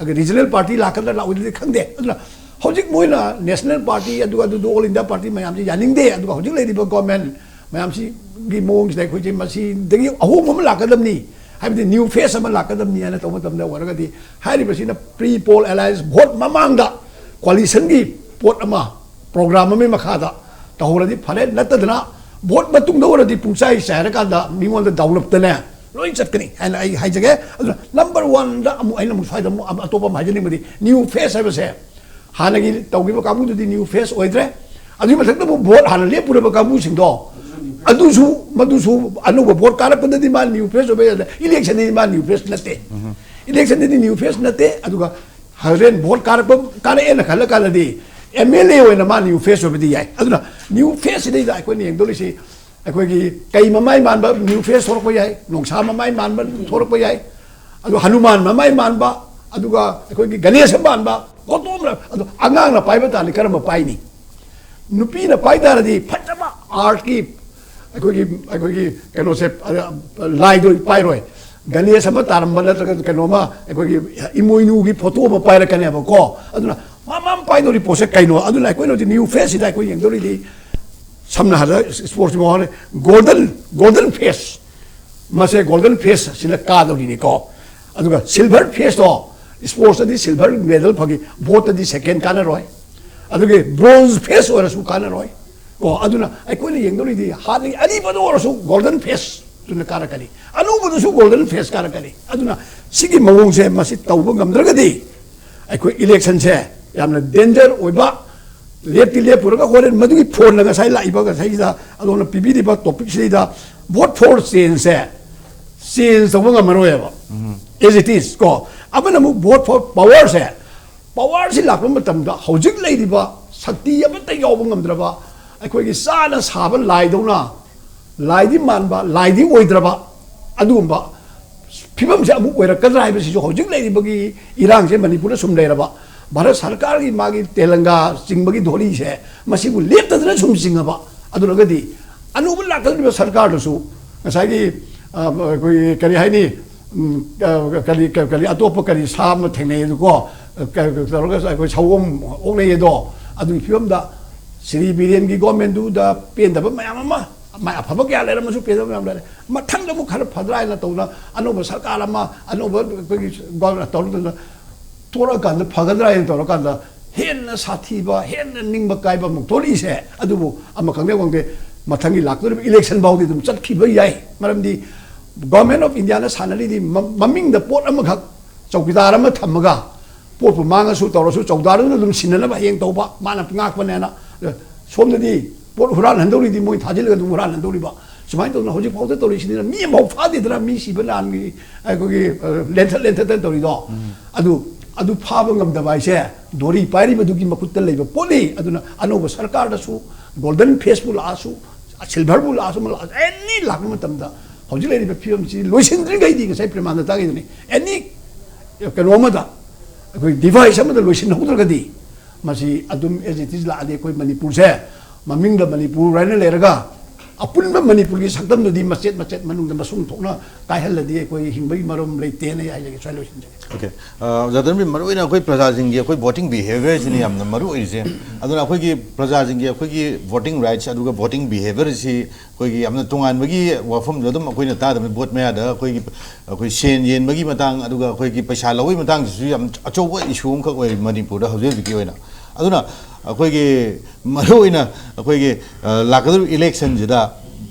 ꯑꯗ regional party ꯂꯥꯛꯀꯗ꯭ꯔꯥ ꯂꯥꯛꯑꯣꯏꯗ꯭ꯔꯗꯤ ꯈꯪꯗꯦ꯫ ꯑꯗꯨꯅ ꯍꯧꯖꯤꯛ ꯃꯣꯏꯅ national party, ꯑꯗꯨꯒ ꯑꯗꯨꯗꯨ all India party ꯃꯌꯥꯝꯁꯤ ꯌꯥꯅꯤꯡꯗꯦ꯫ ꯑꯗꯨꯒ ꯍꯧꯖꯤꯛ ꯂꯩꯔꯤꯕ government ꯃꯌꯥꯝꯁꯤꯒꯤ ꯃꯑꯣꯡꯁꯤꯗ ꯑꯩꯈꯣꯏꯁꯦ ꯃꯁꯤꯗꯒꯤ ꯑꯍꯣꯡꯕ ꯑꯃ ꯂꯥꯛꯀꯗꯕꯅꯤ꯫ ꯍꯥꯏꯕꯗꯤ ꯅ꯭ꯌꯨ ꯐꯦꯁ ꯑꯃ ꯂꯥꯛꯀꯗꯕꯅꯤ ꯍꯥꯏꯅ ꯇꯧꯕ ꯃꯇꯝꯗ ꯑꯣꯏꯔꯒꯗꯤ, ꯍꯥꯏꯔꯤꯕꯁꯤꯅ ꯄ꯭ꯔꯤ ꯄꯣꯜ ꯑꯦꯂꯥꯏꯟꯁ ꯚꯣꯠ ꯃꯃꯥꯡꯗ ꯀꯣꯂꯤꯁꯟꯒꯤ ꯄꯣꯠ ꯑꯃ, ꯄ꯭ꯔꯣꯒ꯭ꯔꯥꯝ ꯑꯃꯒꯤ ꯃꯈꯥꯗ ꯇꯧꯍꯧꯔꯗꯤ ꯐꯔꯦ꯫ ꯅꯠꯇꯗꯅ ꯚꯣꯠ ꯃꯇꯨꯡꯗ ꯑꯣꯏꯔꯗꯤ ꯄꯨꯡꯆꯥꯏ ꯆꯥꯏꯔꯀꯥꯟꯗ ꯃꯤꯉꯣꯟꯗ ꯗꯥꯎꯂꯞꯇꯅꯦ ꯂꯣꯏ ꯆꯠꯀꯅꯤ ꯍꯥꯏꯅ ꯑꯩ ꯍꯥꯏꯖꯒꯦ꯫ ꯑꯗꯨꯅ ꯅꯝꯕꯔ ꯋꯥꯟꯗ ꯑꯃꯨꯛ ꯑꯩꯅ ꯑꯃꯨꯛ ꯁ꯭ꯋꯥꯏꯗ ꯑꯃꯨꯛ ꯑꯇꯣꯞꯄ ꯑꯃ ꯍꯥꯏꯖꯅꯤꯡꯕꯗꯤ, ꯅ꯭ꯌꯨ ꯐꯦꯁ ꯍꯥꯏꯕꯁꯦ ꯍꯥꯟꯅꯒꯤ ꯇꯧꯈꯤꯕ ꯀꯥꯡꯕꯨꯗꯨꯗꯤ ꯅ꯭ꯌꯨ ꯐꯦꯁ ꯑꯣꯏꯗ꯭ꯔꯦ꯫ ꯑꯗꯨꯒꯤ ꯃꯊꯛꯇ ꯑꯃꯨꯛ ꯚꯣꯠ ꯍꯥꯟꯅ ꯂꯦꯞꯄꯨꯔꯕ ꯀꯥꯡꯕꯨꯁꯤꯡꯗꯣ, ꯑꯗꯨꯁꯨ, ꯃꯗꯨꯁꯨ ꯑꯅꯧꯕ ꯚꯣꯠ ꯀꯥꯔꯛꯄꯗꯗꯤ ꯃꯥ ꯅ꯭ꯌꯨ ꯐꯦꯁ ꯑꯣꯏꯕ ꯌꯥꯗꯦ꯫ ꯏꯂꯦꯛꯁꯟꯗꯗꯤ ꯃꯥ ꯅ꯭ꯌꯨ ꯐꯦꯁ ꯅꯠꯇꯦ꯫ ꯏꯂꯦꯛꯁꯟꯗꯗꯤ ꯅ꯭ꯌꯨ ꯐꯦꯁ ꯅꯠꯇꯦ꯫ ꯑꯗꯨꯒ ꯍꯣꯔꯦꯟ ꯚꯣꯠ ꯀꯥꯔꯛꯄ, ꯀꯥꯔꯛꯑꯦꯅ ꯈꯜꯂ ꯀꯥꯟꯗꯗꯤ ꯑꯦꯝ ꯑꯦꯜ ꯑꯦ ꯑꯣꯏꯅ ꯃꯥ ꯅ꯭ꯌꯨ ꯐꯦꯁ ꯑꯣꯏꯕꯗꯤ ꯌꯥꯏ꯫ ꯑꯗꯨꯅ ꯅ꯭ꯌꯨ ꯐꯦꯁ ꯁꯤꯗꯩꯗ ꯑꯩꯈꯣꯏꯅ ꯌꯦꯡꯗꯧꯔꯤꯁꯤ, ꯑꯩꯈꯣꯏꯒꯤ ꯀꯩ ꯃꯃꯥꯏ ꯃꯥꯟꯕ ꯅ꯭ꯌꯨ ꯐꯦꯁ ꯊꯣꯛꯂꯛꯄ ꯌꯥꯏ, ꯅꯣꯡꯁꯥ ꯃꯃꯥꯏ ꯃꯥꯟꯕ ꯊꯣꯛꯂꯛꯄ ꯌꯥꯏ, ꯑꯗꯨ ꯍꯅꯨꯃꯥꯟ ꯃꯃꯥꯏ ꯃꯥꯟꯕ, ꯑꯗꯨꯒ ꯑꯩꯈꯣꯏꯒꯤ ꯒꯅꯦꯁ ꯃꯥꯟꯕ, ꯒꯣꯇꯣꯝ, ꯑꯗꯣ ꯑꯉꯥꯡꯅ ꯄꯥꯏꯕ ꯇꯥꯔꯗꯤ ꯀꯔꯝꯕ ꯄꯥꯏꯅꯤ? ꯅꯨꯄꯤꯅ ꯄꯥꯏ ꯇꯥꯔꯗꯤ ꯐꯖꯕ ꯑꯥꯔꯠꯀꯤ ꯑꯩꯈꯣꯏꯒꯤ, ꯑꯩꯈꯣꯏꯒꯤ ꯀꯩꯅꯣꯁꯦ, ꯑ, ꯂꯥꯏꯗꯣ ꯄꯥꯏꯔꯣꯏ꯫ ꯒꯅꯦꯁ ꯑꯃ ꯇꯥꯔꯝꯕ ꯅꯠꯇ꯭ꯔꯒ ꯀꯩꯅꯣꯃ, ꯑꯩꯈꯣꯏꯒꯤ ꯏꯃꯣꯏꯅꯨꯒꯤ ꯐꯣꯇꯣ ꯑꯃ ꯄꯥꯏꯔꯛꯀꯅꯦꯕꯀꯣ꯫ ꯑꯗꯨꯅ ꯃꯥ, ꯃꯥ ꯄꯥꯏꯗꯧꯔꯤ ꯄꯣꯠꯁꯦ ꯀꯩꯅꯣ? ꯑꯗꯨꯅ ꯑꯩꯈꯣꯏꯅ ꯍꯧꯖꯤꯛ ꯅ꯭ꯌꯨ ꯐꯦꯁꯁꯤꯗ ꯑꯩꯈꯣꯏ ꯌꯦꯡꯗꯧꯔꯤꯗꯤ, ꯁꯝꯅ ꯍꯥꯏꯔꯕꯗ ꯏꯁꯄꯣꯔꯠꯁꯀꯤ ꯃꯃꯥꯡꯗ ꯒꯣꯜꯗꯟ, ꯒꯣꯜꯗꯟ ꯐꯦꯁ, ꯃꯁꯦ ꯒꯣꯜꯗꯟ ꯐꯦꯁ ꯁꯤꯅ ꯀꯥꯗꯧꯔꯤꯅꯤꯀꯣ꯫ ꯑꯗꯨꯒ ꯁꯤꯜꯚꯔ ꯐꯦꯁꯇꯣ, ꯏꯁꯄꯣꯔꯠꯁꯇꯗꯤ ꯁꯤꯜꯚꯔ ꯃꯦꯗꯜ ꯐꯪꯉꯤ, ꯚꯣꯠꯇꯗꯤ ꯁꯦꯀꯦꯟ ꯀꯥꯟꯅꯔꯣꯏ꯫ ꯑꯗꯨꯒꯤ ꯕ꯭ꯔꯣꯟꯖ ꯐꯦꯁ ꯑꯣꯏꯔꯁꯨ ꯀꯥꯟꯅꯔꯣꯏ ꯀꯣ꯫ ꯑꯗꯨꯅ ꯑꯩꯈꯣꯏꯅ ꯌꯦꯡꯗꯧꯔꯤꯗꯤ ꯍꯥꯟꯅꯒꯤ ꯑꯔꯤꯕꯗ ꯑꯣꯏꯔꯁꯨ ꯒꯣꯜꯗꯟ ꯐꯦꯁ ꯑꯗꯨꯅ ꯀꯥꯔꯛꯀꯅꯤ, ꯑꯅꯧꯕꯗꯁꯨ ꯒꯣꯜꯗꯟ ꯐꯦꯁ ꯀꯥꯔꯛꯀꯅꯤ꯫ ꯑꯗꯨꯅ ꯁꯤꯒꯤ ꯃꯑꯣꯡꯁꯦ ꯃꯁꯤ ꯇꯧꯕ ꯉꯝꯗ꯭ꯔꯒꯗꯤ ꯑꯩꯈꯣꯏ ꯏꯂꯦꯛꯁꯟꯁꯦ ꯌꯥꯝꯅ ꯗꯦꯟꯖꯔ ꯑꯣꯏꯕ, ꯂꯦꯞꯇꯤ ꯂꯦꯞꯄꯨꯔꯒ ꯍꯣꯔꯦꯟ ꯃꯗꯨꯒꯤ ꯐꯣꯟꯅ ꯉꯁꯥꯏ ꯂꯥꯛꯏꯕ, ꯉꯁꯥꯏꯒꯤꯗ ꯑꯗꯣꯝꯅ ꯄꯤꯕꯤꯔꯤꯕ ꯇꯣꯄꯤꯛꯁꯤꯗꯩꯗ, vote for changeꯁꯦ ꯆꯦꯟꯖ ꯇꯧꯕ ꯉꯝꯃꯔꯣꯏꯕ꯫ As it is ꯀꯣ꯫ ꯑꯃꯅ ꯑꯃꯨꯛ vote for powerꯁꯦ, ꯄꯋꯥꯔꯁꯤ ꯂꯥꯛꯄ ꯃꯇꯝꯗ ꯍꯧꯖꯤꯛ ꯂꯩꯔꯤꯕ ꯁꯛꯇꯤ ꯑꯃꯠꯇ ꯌꯥꯎꯕ ꯉꯝꯗ꯭ꯔꯕ, ꯑꯩꯈꯣꯏꯒꯤ ꯆꯥꯅ ꯁꯥꯕ ꯂꯥꯏꯗꯧꯅ ꯂꯥꯏꯗꯤ ꯃꯥꯟꯕ, ꯂꯥꯏꯗꯤ ꯑꯣꯏꯗ꯭ꯔꯕ, ꯑꯗꯨꯒꯨꯝꯕ ꯐꯤꯕꯝꯁꯦ ꯑꯃꯨꯛ ꯑꯣꯏꯔꯛꯀꯗ꯭ꯔꯥ ꯍꯥꯏꯕꯁꯤꯁꯨ, ꯍꯧꯖꯤꯛ ꯂꯩꯔꯤꯕꯒꯤ ꯏꯔꯥꯡꯁꯦ ꯃꯅꯤꯄꯨꯔꯗ ꯁꯨꯝ ꯂꯩꯔꯕ, ꯚꯥꯔꯠ ꯁꯔꯀꯥꯔꯒꯤ ꯃꯥꯒꯤ ꯇꯦꯂꯪꯒꯥ ꯆꯤꯡꯕꯒꯤ ꯙꯣꯔꯤꯁꯦ ꯃꯁꯤꯕꯨ ꯂꯦꯞꯇꯗꯅ ꯁꯨꯝ ꯆꯤꯡꯉꯕ, ꯑꯗꯨꯅꯒꯗꯤ ꯑꯅꯧꯕ ꯂꯥꯛꯀꯗꯧꯔꯤꯕ ꯁꯔꯀꯥꯔꯗꯨꯁꯨ ꯉꯁꯥꯏꯒꯤ, ꯑ, ꯑꯩꯈꯣꯏꯒꯤ ꯀꯔꯤ ꯍꯥꯏꯅꯤ, ꯎꯝ, ꯑ, ꯀꯔꯤ, ꯀꯔꯤ, ꯀꯔꯤ ꯑꯇꯣꯞꯄ ꯀꯔꯤ ꯁꯥ ꯑꯃ ꯊꯦꯡꯅꯩ ꯑꯗꯨꯀꯣ, ꯑ, ꯀ-, ꯀ-, ꯇꯧꯔꯒ ꯑꯩꯈꯣꯏ ꯁꯑꯣꯝ ꯑꯣꯛꯅꯩ ꯑꯗꯣ, ꯑꯗꯨꯒꯤ ꯐꯤꯕꯝꯗ ꯁ꯭ꯔꯤ ꯕꯤꯔꯦꯟꯒꯤ ꯒꯣꯔꯃꯦꯟꯗꯨꯗ ꯄꯦꯟꯗꯕ ꯃꯌꯥꯝ ꯑꯃ ꯃꯥꯏ ꯑꯐꯕ ꯀꯌꯥ ꯂꯩꯔꯝꯃꯁꯨ ꯄꯦꯟꯗꯕ ꯃꯌꯥꯝ ꯂꯩꯔꯦ꯫ ꯃꯊꯪꯗ ꯑꯃꯨꯛ ꯈꯔ ꯐꯗ꯭ꯔꯥ ꯍꯥꯏꯅ ꯇꯧꯗꯅ ꯑꯅꯧꯕ ꯁꯔꯀꯥꯔ ꯑꯃ, ꯑꯅꯧꯕ ꯑꯩꯈꯣꯏꯒꯤ ꯒꯣ-, ꯇꯧꯔꯗꯅ ꯊꯣꯛꯂꯛꯑꯀꯥꯟꯗ ꯐꯒꯗ꯭ꯔꯥ ꯍꯥꯏꯅ ꯇꯧꯔꯀꯥꯟꯗ ꯍꯦꯟꯅ ꯁꯥꯊꯤꯕ, ꯍꯦꯟꯅ ꯅꯤꯡꯕ ꯀꯥꯏꯕ ꯑꯃꯨꯛ ꯊꯣꯛꯂꯛꯏꯁꯦ꯫ ꯑꯗꯨꯕꯨ ꯑꯃ ꯈꯪꯗꯦ ꯈꯪꯗꯦ, ꯃꯊꯪꯒꯤ ꯂꯥꯛꯇꯣꯔꯤꯕ election ꯐꯥꯎꯗꯤ ꯑꯗꯨꯝ ꯆꯠꯈꯤꯕ ꯌꯥꯏ꯫ ꯃꯔꯝꯗꯤ Government of Indiaꯅ ꯁꯥꯟꯅꯔꯤꯗꯤ ꯃ-, ꯃꯃꯤꯡꯗ ꯄꯣꯠ ꯑꯃꯈꯛ ꯆꯧꯀꯤꯗꯥꯔ ꯑꯃ ꯊꯝꯃꯒ ꯄꯣꯠꯄꯨ ꯃꯥꯡꯉꯁꯨ ꯇꯧꯔꯁꯨ ꯆꯧꯀꯤꯗꯥꯔꯗꯨꯅ ꯑꯗꯨꯝ ꯁꯤꯟꯅꯅꯕ ꯍꯌꯦꯡ ꯇꯧꯕ, ꯃꯥꯅ ꯉꯥꯛꯄꯅꯦꯅ꯫ ꯁꯣꯝꯗꯗꯤ ꯄꯣꯠ ꯍꯨꯔꯥꯟꯍꯟꯗꯧꯔꯤꯗꯤ ꯃꯣꯏ ꯊꯥꯖꯤꯜꯂꯒ ꯑꯗꯨꯝ ꯍꯨꯔꯥꯟꯍꯟꯗꯧꯔꯤꯕ꯫ ꯁꯨꯃꯥꯏꯅ ꯇꯧꯗꯅ ꯍꯧꯖꯤꯛ ꯐꯥꯎꯗ ꯇꯧꯔꯤꯁꯤꯅ ꯃꯤ ꯑꯃꯐꯥꯎ ꯐꯥꯗꯦꯗꯅ, ꯃꯤ ꯁꯤꯕ ꯂꯥꯟꯒꯤ ꯑꯩꯈꯣꯏꯒꯤ, ꯑ, ꯂꯦꯟꯊꯠ ꯂꯦꯟꯊꯠꯇꯅ ꯇꯧꯔꯤꯗꯣ꯫ ꯑꯗꯨ, ꯑꯗꯨ ꯐꯥꯕ ꯉꯝꯗꯕ ꯍꯥꯏꯁꯦ ꯗꯣꯔꯤ ꯄꯥꯏꯔꯤꯕꯗꯨꯒꯤ ꯃꯈꯨꯠꯇ ꯂꯩꯕ ꯄꯣꯠꯅꯤ꯫ ꯑꯗꯨꯅ ꯑꯅꯧꯕ ꯁꯔꯀꯥꯔꯗꯁꯨ golden phaseꯕꯨ ꯂꯥꯛꯑꯁꯨ, silverꯕꯨ ꯂꯥꯛꯑꯁꯨ, ꯑꯃ ꯂꯥꯛꯑꯁꯨ, any ꯂꯥꯛꯄ ꯃꯇꯝꯗ ꯍꯧꯖꯤꯛ ꯂꯩꯔꯤꯕ ꯐꯤꯕꯝꯁꯤ ꯂꯣꯏꯁꯤꯟꯗ꯭ꯔꯤꯉꯩꯗꯤ, ꯉꯁꯥꯏ ꯄ꯭ꯔꯦꯃꯥꯟꯗ ꯇꯥꯈꯤꯗꯨꯅꯤ, any ꯀꯩꯅꯣ ꯑꯃꯗ, ꯑꯩꯈꯣꯏ device ꯑꯃꯗ ꯂꯣꯏꯁꯤꯟꯍꯧꯗ꯭ꯔꯒꯗꯤ ꯃꯁꯤ ꯑꯗꯨꯝ as it is ꯂꯥꯛꯑꯗꯤ ꯑꯩꯈꯣꯏ ꯃꯅꯤꯄꯨꯔꯁꯦ ꯃꯃꯤꯡꯗ ꯃꯅꯤꯄꯨꯔ ꯍꯥꯏꯅ ꯂꯩꯔꯒ ꯑꯄꯨꯟꯕ ꯃꯅꯤꯄꯨꯔꯒꯤ ꯁꯛꯇꯝꯗꯨꯗꯤ ꯃꯆꯦꯠ ꯃꯆꯦꯠ ꯃꯅꯨꯡꯗ ꯃꯁꯨꯡ ꯊꯣꯛꯅ ꯀꯥꯏꯍꯜꯂꯗꯤ ꯑꯩꯈꯣꯏ ꯍꯤꯡꯕꯒꯤ ꯃꯔꯝ ꯂꯩꯇꯦꯅ ꯑꯩ ꯍꯥꯏꯖꯒꯦ꯫ ꯁ꯭ꯋꯥꯏ ꯂꯣꯏꯁꯤꯟꯖꯒꯦ꯫ Okay. ꯑ, ꯑꯣꯖꯥ ꯙꯔꯃꯕꯤꯔ, ꯃꯔꯨꯑꯣꯏꯅ ꯑꯩꯈꯣꯏ ꯄ꯭ꯔꯖꯥꯁꯤꯡꯒꯤ ꯑꯩꯈꯣꯏ voting behaviorꯁꯤꯅꯤ ꯌꯥꯝꯅ ꯃꯔꯨ ꯑꯣꯏꯔꯤꯁꯦ꯫ ꯑꯗꯨꯅ ꯑꯩꯈꯣꯏꯒꯤ ꯄ꯭ꯔꯖꯥꯁꯤꯡꯒꯤ ꯑꯩꯈꯣꯏꯒꯤ voting rightꯁ ꯑꯗꯨꯒ voting behaviorꯁꯤ ꯑꯩꯈꯣꯏꯒꯤ ꯌꯥꯝꯅ ꯇꯣꯉꯥꯟꯕꯒꯤ ꯋꯥꯐꯝꯁꯨ ꯑꯗꯨꯝ ꯑꯩꯈꯣꯏꯅ ꯇꯥꯗꯕꯅꯤ꯫ Vote ꯃꯌꯥꯗ ꯑꯩꯈꯣꯏꯒꯤ, ꯑꯩꯈꯣꯏ ꯁꯦꯟ ꯌꯦꯟꯕꯒꯤ ꯃꯇꯥꯡ, ꯑꯗꯨꯒ ꯑꯩꯈꯣꯏꯒꯤ ꯄꯩꯁꯥ ꯂꯧꯕꯒꯤ ꯃꯇꯥꯡꯁꯤꯁꯨ ꯌꯥꯝ ꯑꯆꯧꯕ issue ꯑꯃꯈꯛ ꯑꯣꯏꯔꯤ ꯃꯅꯤꯄꯨꯔꯗ ꯍꯧꯖꯤꯛ ꯍꯧꯖꯤꯛꯀꯤ ꯑꯣꯏꯅ꯫ ꯑꯗꯨꯅ ꯑꯩꯈꯣꯏꯒꯤ ꯃꯔꯨꯑꯣꯏꯅ ꯑꯩꯈꯣꯏꯒꯤ, ꯑ, ꯂꯥꯛꯀꯗꯧꯔꯤꯕ electionꯁꯤꯗ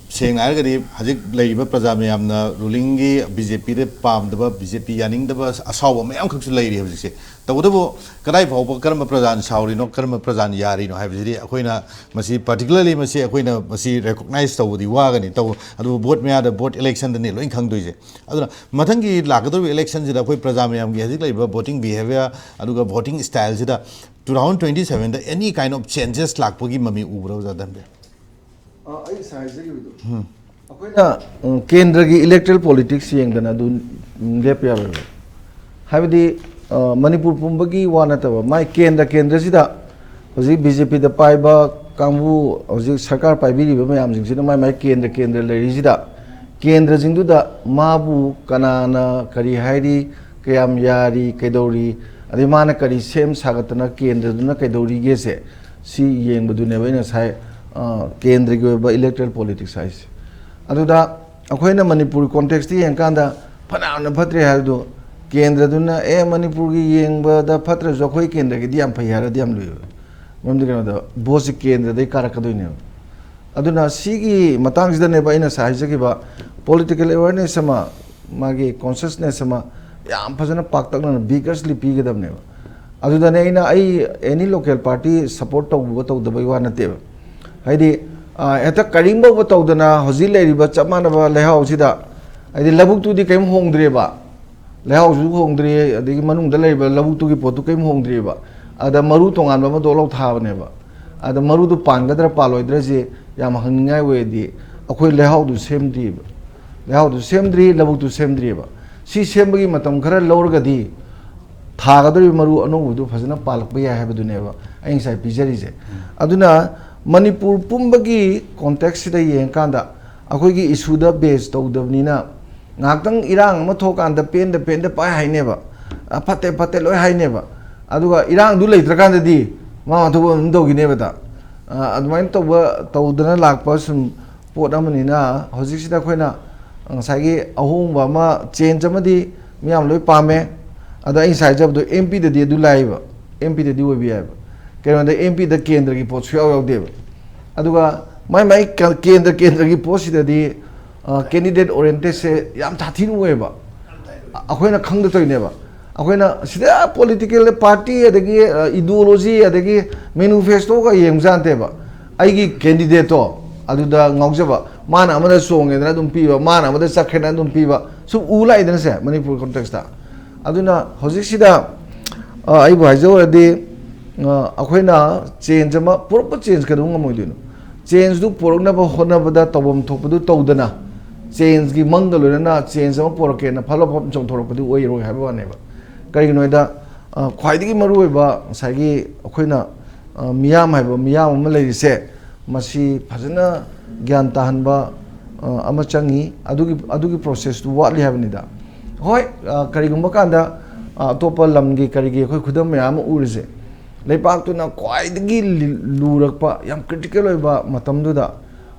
ꯁꯦꯡꯅ ꯍꯥꯏꯔꯒꯗꯤ ꯍꯧꯖꯤꯛ ꯂꯩꯔꯤꯕ ꯄ꯭ꯔꯖꯥ ꯃꯌꯥꯝꯅ rulingꯒꯤ BJPꯗ ꯄꯥꯝꯗꯕ, BJP ꯌꯥꯅꯤꯡꯗꯕ ꯑꯁꯥꯎꯕ ꯃꯌꯥꯝꯈꯛꯁꯨ ꯂꯩꯔꯤ ꯍꯧꯖꯤꯛꯁꯦ꯫ ꯇꯧꯕꯇꯕꯨ ꯀꯗꯥꯏ ꯐꯥꯎꯕ ꯀꯔꯝꯕ ꯄ꯭ꯔꯖꯥꯅ ꯁꯥꯎꯔꯤꯅꯣ, ꯀꯔꯝꯕ ꯄ꯭ꯔꯖꯥꯅ ꯌꯥꯔꯤꯅꯣ ꯍꯥꯏꯕꯁꯤꯗꯤ ꯑꯩꯈꯣꯏꯅ ꯃꯁꯤ particularly ꯃꯁꯤ ꯑꯩꯈꯣꯏꯅ ꯃꯁꯤ recognize ꯇꯧꯕꯗꯤ ꯋꯥꯒꯅꯤ꯫ ꯇꯧ-, ꯑꯗꯨꯕꯨ vote ꯃꯌꯥꯗ, vote electionꯗꯅꯤ ꯂꯣꯏ ꯈꯪꯗꯣꯏꯁꯦ꯫ ꯑꯗꯨꯅ ꯃꯊꯪꯒꯤ ꯂꯥꯛꯀꯗꯧꯔꯤꯕ electionꯁꯤꯗ ꯑꯩꯈꯣꯏ ꯄ꯭ꯔꯖꯥ ꯃꯌꯥꯝꯒꯤ ꯍꯧꯖꯤꯛ ꯂꯩꯔꯤꯕ voting behavior ꯑꯗꯨꯒ voting styleꯁꯤꯗ two thousand twenty sevenꯗ any kind of changes ꯂꯥꯛꯄꯒꯤ ꯃꯃꯤ ꯎꯕ꯭ꯔꯥ, ꯑꯣꯖꯥ ꯙꯔꯃꯕꯤꯔ? ꯑ, ꯑꯩ ꯉꯁꯥꯏ ꯍꯥꯏꯖꯈꯤꯕꯗꯣ, ꯑꯩꯈꯣꯏꯅ, ꯎꯝ, ꯀꯦꯟꯗ꯭ꯔꯒꯤ electoral politics ꯌꯦꯡꯗꯅ ꯑꯗꯨ, ꯎꯝ, ꯂꯦꯞꯄ ꯌꯥꯔꯣꯏꯕ꯫ ꯍꯥꯏꯕꯗꯤ, ꯑ, ꯃꯅꯤꯄꯨꯔ ꯄꯨꯝꯕꯒꯤ ꯋꯥ ꯅꯠꯇꯕ, ꯃꯥꯏ ꯀꯦꯟꯗ꯭ꯔ ꯀꯦꯟꯗ꯭ꯔꯁꯤꯗ ꯍꯧꯖꯤꯛ BJPꯗ ꯄꯥꯏꯕ ꯀꯥꯡꯕꯨ, ꯍꯧꯖꯤꯛ ꯁꯔꯀꯥꯔ ꯄꯥꯏꯕꯤꯔꯤꯕ ꯃꯌꯥꯝꯁꯤꯡꯁꯤꯅ ꯃꯥꯏ ꯃꯥꯏ ꯀꯦꯟꯗ꯭ꯔ ꯀꯦꯟꯗ꯭ꯔ ꯂꯩꯔꯤꯁꯤꯗ, ꯀꯦꯟꯗ꯭ꯔꯁꯤꯡꯗꯨꯗ ꯃꯥꯕꯨ ꯀꯅꯥꯅ ꯀꯔꯤ ꯍꯥꯏꯔꯤ, ꯀꯌꯥꯝ ꯌꯥꯔꯤ, ꯀꯩꯗꯧꯔꯤ, ꯑꯗꯩ ꯃꯥꯅ ꯀꯔꯤ ꯁꯦꯝ ꯁꯥꯒꯠꯇꯅ ꯀꯦꯟꯗ꯭ꯔꯗꯨꯅ ꯀꯩꯗꯧꯔꯤꯒꯦꯁꯦ, ꯁꯤ ꯌꯦꯡꯕꯗꯨꯅꯦꯕ ꯑꯩꯅ ꯉꯁꯥꯏ, ꯀꯦꯟꯗ꯭ꯔꯒꯤ ꯑꯣꯏꯕ ꯏꯂꯦꯛꯇ꯭ꯔꯦꯜ ꯄꯣꯂꯤꯇꯤꯛꯁ ꯍꯥꯏꯁꯦ꯫ ꯑꯗꯨꯗ ꯑꯩꯈꯣꯏꯅ ꯃꯅꯤꯄꯨꯔ ꯀꯣꯟꯇꯦꯛꯁꯇ ꯌꯦꯡꯀꯥꯟꯗ ꯐꯅꯌꯥꯝꯅ ꯐꯠꯇ꯭ꯔꯦ ꯍꯥꯏꯕꯗꯨ, ꯀꯦꯟꯗ꯭ꯔꯗꯨꯅ ꯑꯦ ꯃꯅꯤꯄꯨꯔꯒꯤ ꯌꯦꯡꯕꯗ ꯐꯠꯇ꯭ꯔꯁꯨ ꯑꯩꯈꯣꯏ ꯀꯦꯟꯗ꯭ꯔꯒꯤꯗꯤ ꯌꯥꯝ ꯐꯩ ꯍꯥꯏꯔꯗꯤ ꯌꯥꯝ ꯂꯨꯏꯕ꯫ ꯃꯔꯝꯗꯤ ꯀꯩꯅꯣꯗ ꯚꯣꯠꯁꯤ ꯀꯦꯟꯗ꯭ꯔꯗꯒꯤ ꯀꯥꯔꯛꯀꯗꯣꯏꯅꯦꯕ꯫ ꯑꯗꯨꯅ ꯁꯤꯒꯤ ꯃꯇꯥꯡꯁꯤꯗꯅꯦꯕ ꯑꯩꯅ ꯉꯁꯥꯏ ꯍꯥꯏꯖꯈꯤꯕ, political awareness ꯑꯃ, ꯃꯥꯒꯤ consciousness ꯑꯃ ꯌꯥꯝ ꯐꯖꯅ ꯄꯥꯛꯇꯛꯅꯅ vigorously ꯄꯤꯒꯗꯕꯅꯦꯕ꯫ ꯑꯗꯨꯗꯅꯦ ꯑꯩꯅ, ꯑꯩ any local party support ꯇꯧꯕ ꯇꯧꯗꯕꯩ ꯋꯥ ꯅꯠꯇꯦꯕ꯫ ꯍꯥꯏꯗꯤ, ꯑ, ꯍꯦꯛꯇ ꯀꯔꯤꯝ ꯐꯥꯎꯕ ꯇꯧꯗꯅ ꯍꯧꯖꯤꯛ ꯂꯩꯔꯤꯕ ꯆꯞ ꯃꯥꯟꯅꯕ ꯂꯩꯍꯥꯎꯁꯤꯗ, ꯍꯥꯏꯗꯤ ꯂꯧꯕꯨꯛꯇꯨꯗꯤ ꯀꯔꯤꯝ ꯍꯣꯡꯗ꯭ꯔꯦꯕ, ꯂꯩꯍꯥꯎꯁꯨ ꯍꯣꯡꯗ꯭ꯔꯤ, ꯑꯗꯒꯤ ꯃꯅꯨꯡꯗ ꯂꯩꯔꯤꯕ ꯂꯧꯕꯨꯛꯇꯨꯒꯤ ꯄꯣꯠꯇꯨ ꯀꯔꯤꯝ ꯍꯣꯡꯗ꯭ꯔꯤꯕ꯫ ꯑꯗ ꯃꯔꯨ ꯇꯣꯉꯥꯟꯕ ꯑꯃ ꯗꯣꯛ ꯂꯧ ꯊꯥꯕꯅꯦꯕ꯫ ꯑꯗ ꯃꯔꯨꯗꯨ ꯄꯥꯟꯒꯗ꯭ꯔꯥ ꯄꯥꯜꯂꯣꯏꯗ꯭ꯔꯁꯤ ꯌꯥꯝ ꯍꯪꯅꯤꯡꯉꯥꯏ ꯑꯣꯏꯔꯗꯤ, ꯑꯩꯈꯣꯏ ꯂꯩꯍꯥꯎꯗꯨ ꯁꯦꯝꯗ꯭ꯔꯤꯕ꯫ ꯂꯩꯍꯥꯎꯗꯨ ꯁꯦꯝꯗ꯭ꯔꯤ, ꯂꯧꯕꯨꯛꯇꯨ ꯁꯦꯝꯗ꯭ꯔꯤꯕ꯫ ꯁꯤ ꯁꯦꯝꯕꯒꯤ ꯃꯇꯝ ꯈꯔ ꯂꯧꯔꯒꯗꯤ ꯊꯥꯒꯗꯧꯔꯤꯕ ꯃꯔꯨ ꯑꯅꯧꯕꯗꯨ ꯐꯖꯅ ꯄꯥꯜꯂꯛꯄ ꯌꯥꯏ ꯍꯥꯏꯕꯗꯨꯅꯦꯕ ꯑꯩ ꯉꯁꯥꯏ ꯄꯤꯖꯔꯤꯁꯦ꯫ ꯑꯗꯨꯅ ꯃꯅꯤꯄꯨꯔ ꯄꯨꯝꯕꯒꯤ ꯀꯣꯟꯇꯦꯛꯁꯁꯤꯗ ꯌꯦꯡꯉꯀꯥꯟꯗ, ꯑꯩꯈꯣꯏꯒꯤ ꯏꯁꯨꯗ ꯕꯦꯁ ꯇꯧꯗꯕꯅꯤꯅ, ꯉꯥꯏꯍꯥꯛꯇꯪ ꯏꯔꯥꯡ ꯑꯃ ꯊꯣꯛꯑꯀꯥꯟꯗ ꯄꯦꯟꯗ ꯄꯦꯟꯗ ꯄꯥꯏ ꯍꯥꯏꯅꯦꯕ, "ꯑ, ꯐꯠꯇꯦ ꯐꯠꯇꯦ" ꯂꯣꯏ ꯍꯥꯏꯅꯦꯕ꯫ ꯑꯗꯨꯒ ꯏꯔꯥꯡꯗꯨ ꯂꯩꯇ꯭ꯔꯀꯥꯟꯗꯗꯤ ꯃꯥ ꯃꯊꯧ ꯑꯗꯨꯝ ꯇꯧꯈꯤꯅꯦꯕꯗ꯫ ꯑ, ꯑꯗꯨꯃꯥꯏꯅ ꯇꯧꯕ, ꯇꯧꯗꯅ ꯂꯥꯛꯄ ꯁꯨꯝ ꯄꯣꯠ ꯑꯃꯅꯤꯅ, ꯍꯧꯖꯤꯛꯁꯤꯗ ꯑꯩꯈꯣꯏꯅ ꯉꯁꯥꯏꯒꯤ ꯑꯍꯣꯡꯕ ꯑꯃ, ꯆꯦꯟꯖ ꯑꯃꯗꯤ ꯃꯤꯌꯥꯝ ꯂꯣꯏ ꯄꯥꯝꯃꯦ꯫ ꯑꯗꯣ ꯑꯩ ꯉꯁꯥꯏ ꯍꯥꯏꯖꯕꯗꯣ, ꯑꯦꯝ ꯄꯤꯗꯗꯤ ꯑꯗꯨ ꯂꯥꯛꯏꯕ, ꯑꯦꯝ ꯄꯤꯗꯗꯤ ꯑꯣꯏꯕ ꯌꯥꯏꯕ꯫ ꯀꯩꯅꯣꯗ ꯑꯦꯝ ꯄꯤꯗ ꯀꯦꯟꯗ꯭ꯔꯒꯤ ꯄꯣꯠ ꯁꯨꯡꯌꯥꯎ ꯌꯥꯎꯗꯦꯕ꯫ ꯑꯗꯨꯒ ꯃꯥꯏ ꯃꯥꯏ ꯀ-, ꯀꯦꯟꯗ꯭ꯔ ꯀꯦꯟꯗ꯭ꯔꯒꯤ ꯄꯣꯠꯁꯤꯗꯗꯤ, ꯑ, candidate orientedꯁꯦ ꯌꯥꯝ ꯁꯥꯊꯤꯅ ꯑꯣꯏꯌꯦꯕ꯫ ꯑ-, ꯑꯩꯈꯣꯏꯅ ꯈꯪꯗ ꯇꯧꯔꯤꯅꯦꯕ꯫ ꯑꯩꯈꯣꯏꯅ ꯁꯤꯗ political party, ꯑꯗꯒꯤ, ꯑ, ideology, ꯑꯗꯒꯤ manifestoꯒ ꯌꯦꯡꯕꯖꯥꯠ ꯅꯠꯇꯦꯕ꯫ ꯑꯩꯒꯤ candidateꯇꯣ ꯑꯗꯨꯗ ꯉꯥꯎꯖꯕ, ꯃꯥꯅ ꯑꯃꯗ ꯆꯣꯡꯉꯦꯗꯅ ꯑꯗꯨꯝ ꯄꯤꯕ, ꯃꯥꯅ ꯑꯃꯗ ꯆꯠꯈ꯭ꯔꯦꯅ ꯑꯗꯨꯝ ꯄꯤꯕ, ꯁꯨꯝ ꯎ ꯂꯥꯛꯏꯗꯅ ꯁꯦ, ꯃꯅꯤꯄꯨꯔ contextꯇ꯫ ꯑꯗꯨꯅ ꯍꯧꯖꯤꯛꯁꯤꯗ, ꯑ, ꯑꯩꯕꯨ ꯍꯥꯏꯖꯧꯔꯗꯤ, ꯑ, ꯑꯩꯈꯣꯏꯅ change ꯑꯃ, ꯄꯨꯔꯛꯄ change ꯀꯩꯗꯧ ꯉꯝꯃꯣꯏꯗꯣꯏꯅꯣ? Changeꯗꯨ ꯄꯨꯔꯛꯅꯕ ꯍꯣꯠꯅꯕꯗ ꯇꯧꯐꯝ ꯊꯣꯛꯄꯗꯨ ꯇꯧꯗꯅ, changeꯒꯤ ꯃꯪꯒ ꯂꯣꯏꯅꯅ change ꯑꯃ ꯄꯨꯔꯛꯀꯦꯅ ꯐꯠ ꯂꯥꯎ ꯐꯠ ꯆꯣꯡꯊꯣꯔꯛꯄꯗꯤ ꯑꯣꯏꯔꯣꯏ ꯍꯥꯏꯕ ꯋꯥꯅꯦꯕ꯫ ꯀꯔꯤꯒꯤꯅꯣ ꯍꯥꯏꯗ, ꯑ, ꯈ꯭ꯋꯥꯏꯗꯒꯤ ꯃꯔꯨꯑꯣꯏꯕ ꯉꯁꯥꯏꯒꯤ ꯑꯩꯈꯣꯏꯅ, ꯑ, ꯃꯤꯌꯥꯝ ꯍꯥꯏꯕ ꯃꯤꯌꯥꯝ ꯑꯃ ꯂꯩꯔꯤꯁꯦ, ꯃꯁꯤ ꯐꯖꯅ ꯒ꯭ꯌꯥꯟ ꯇꯥꯍꯟꯕ, ꯑ, ꯑꯃ ꯆꯪꯉꯤ꯫ ꯑꯗꯨꯒꯤ, ꯑꯗꯨꯒꯤ processꯇꯨ ꯋꯥꯠꯂꯤ ꯍꯥꯏꯕꯅꯤꯗ꯫ ꯍꯣꯏ, ꯑ, ꯀꯔꯤꯒꯨꯝꯕ ꯀꯥꯟꯗ, ꯑ, ꯑꯇꯣꯞꯄ ꯂꯝꯒꯤ ꯀꯔꯤꯒꯤ ꯑꯩꯈꯣꯏ ꯈꯨꯗꯝ ꯃꯌꯥꯝ ꯑꯃ ꯎꯔꯤꯁꯦ, ꯂꯩꯕꯥꯛꯇꯨꯅ ꯈ꯭ꯋꯥꯏꯗꯒꯤ ꯂꯤ- ꯂꯨꯔꯛꯄ, ꯌꯥꯝ ꯀ꯭ꯔꯤꯇꯤꯀꯦꯜ ꯑꯣꯏꯕ ꯃꯇꯝꯗꯨꯗ,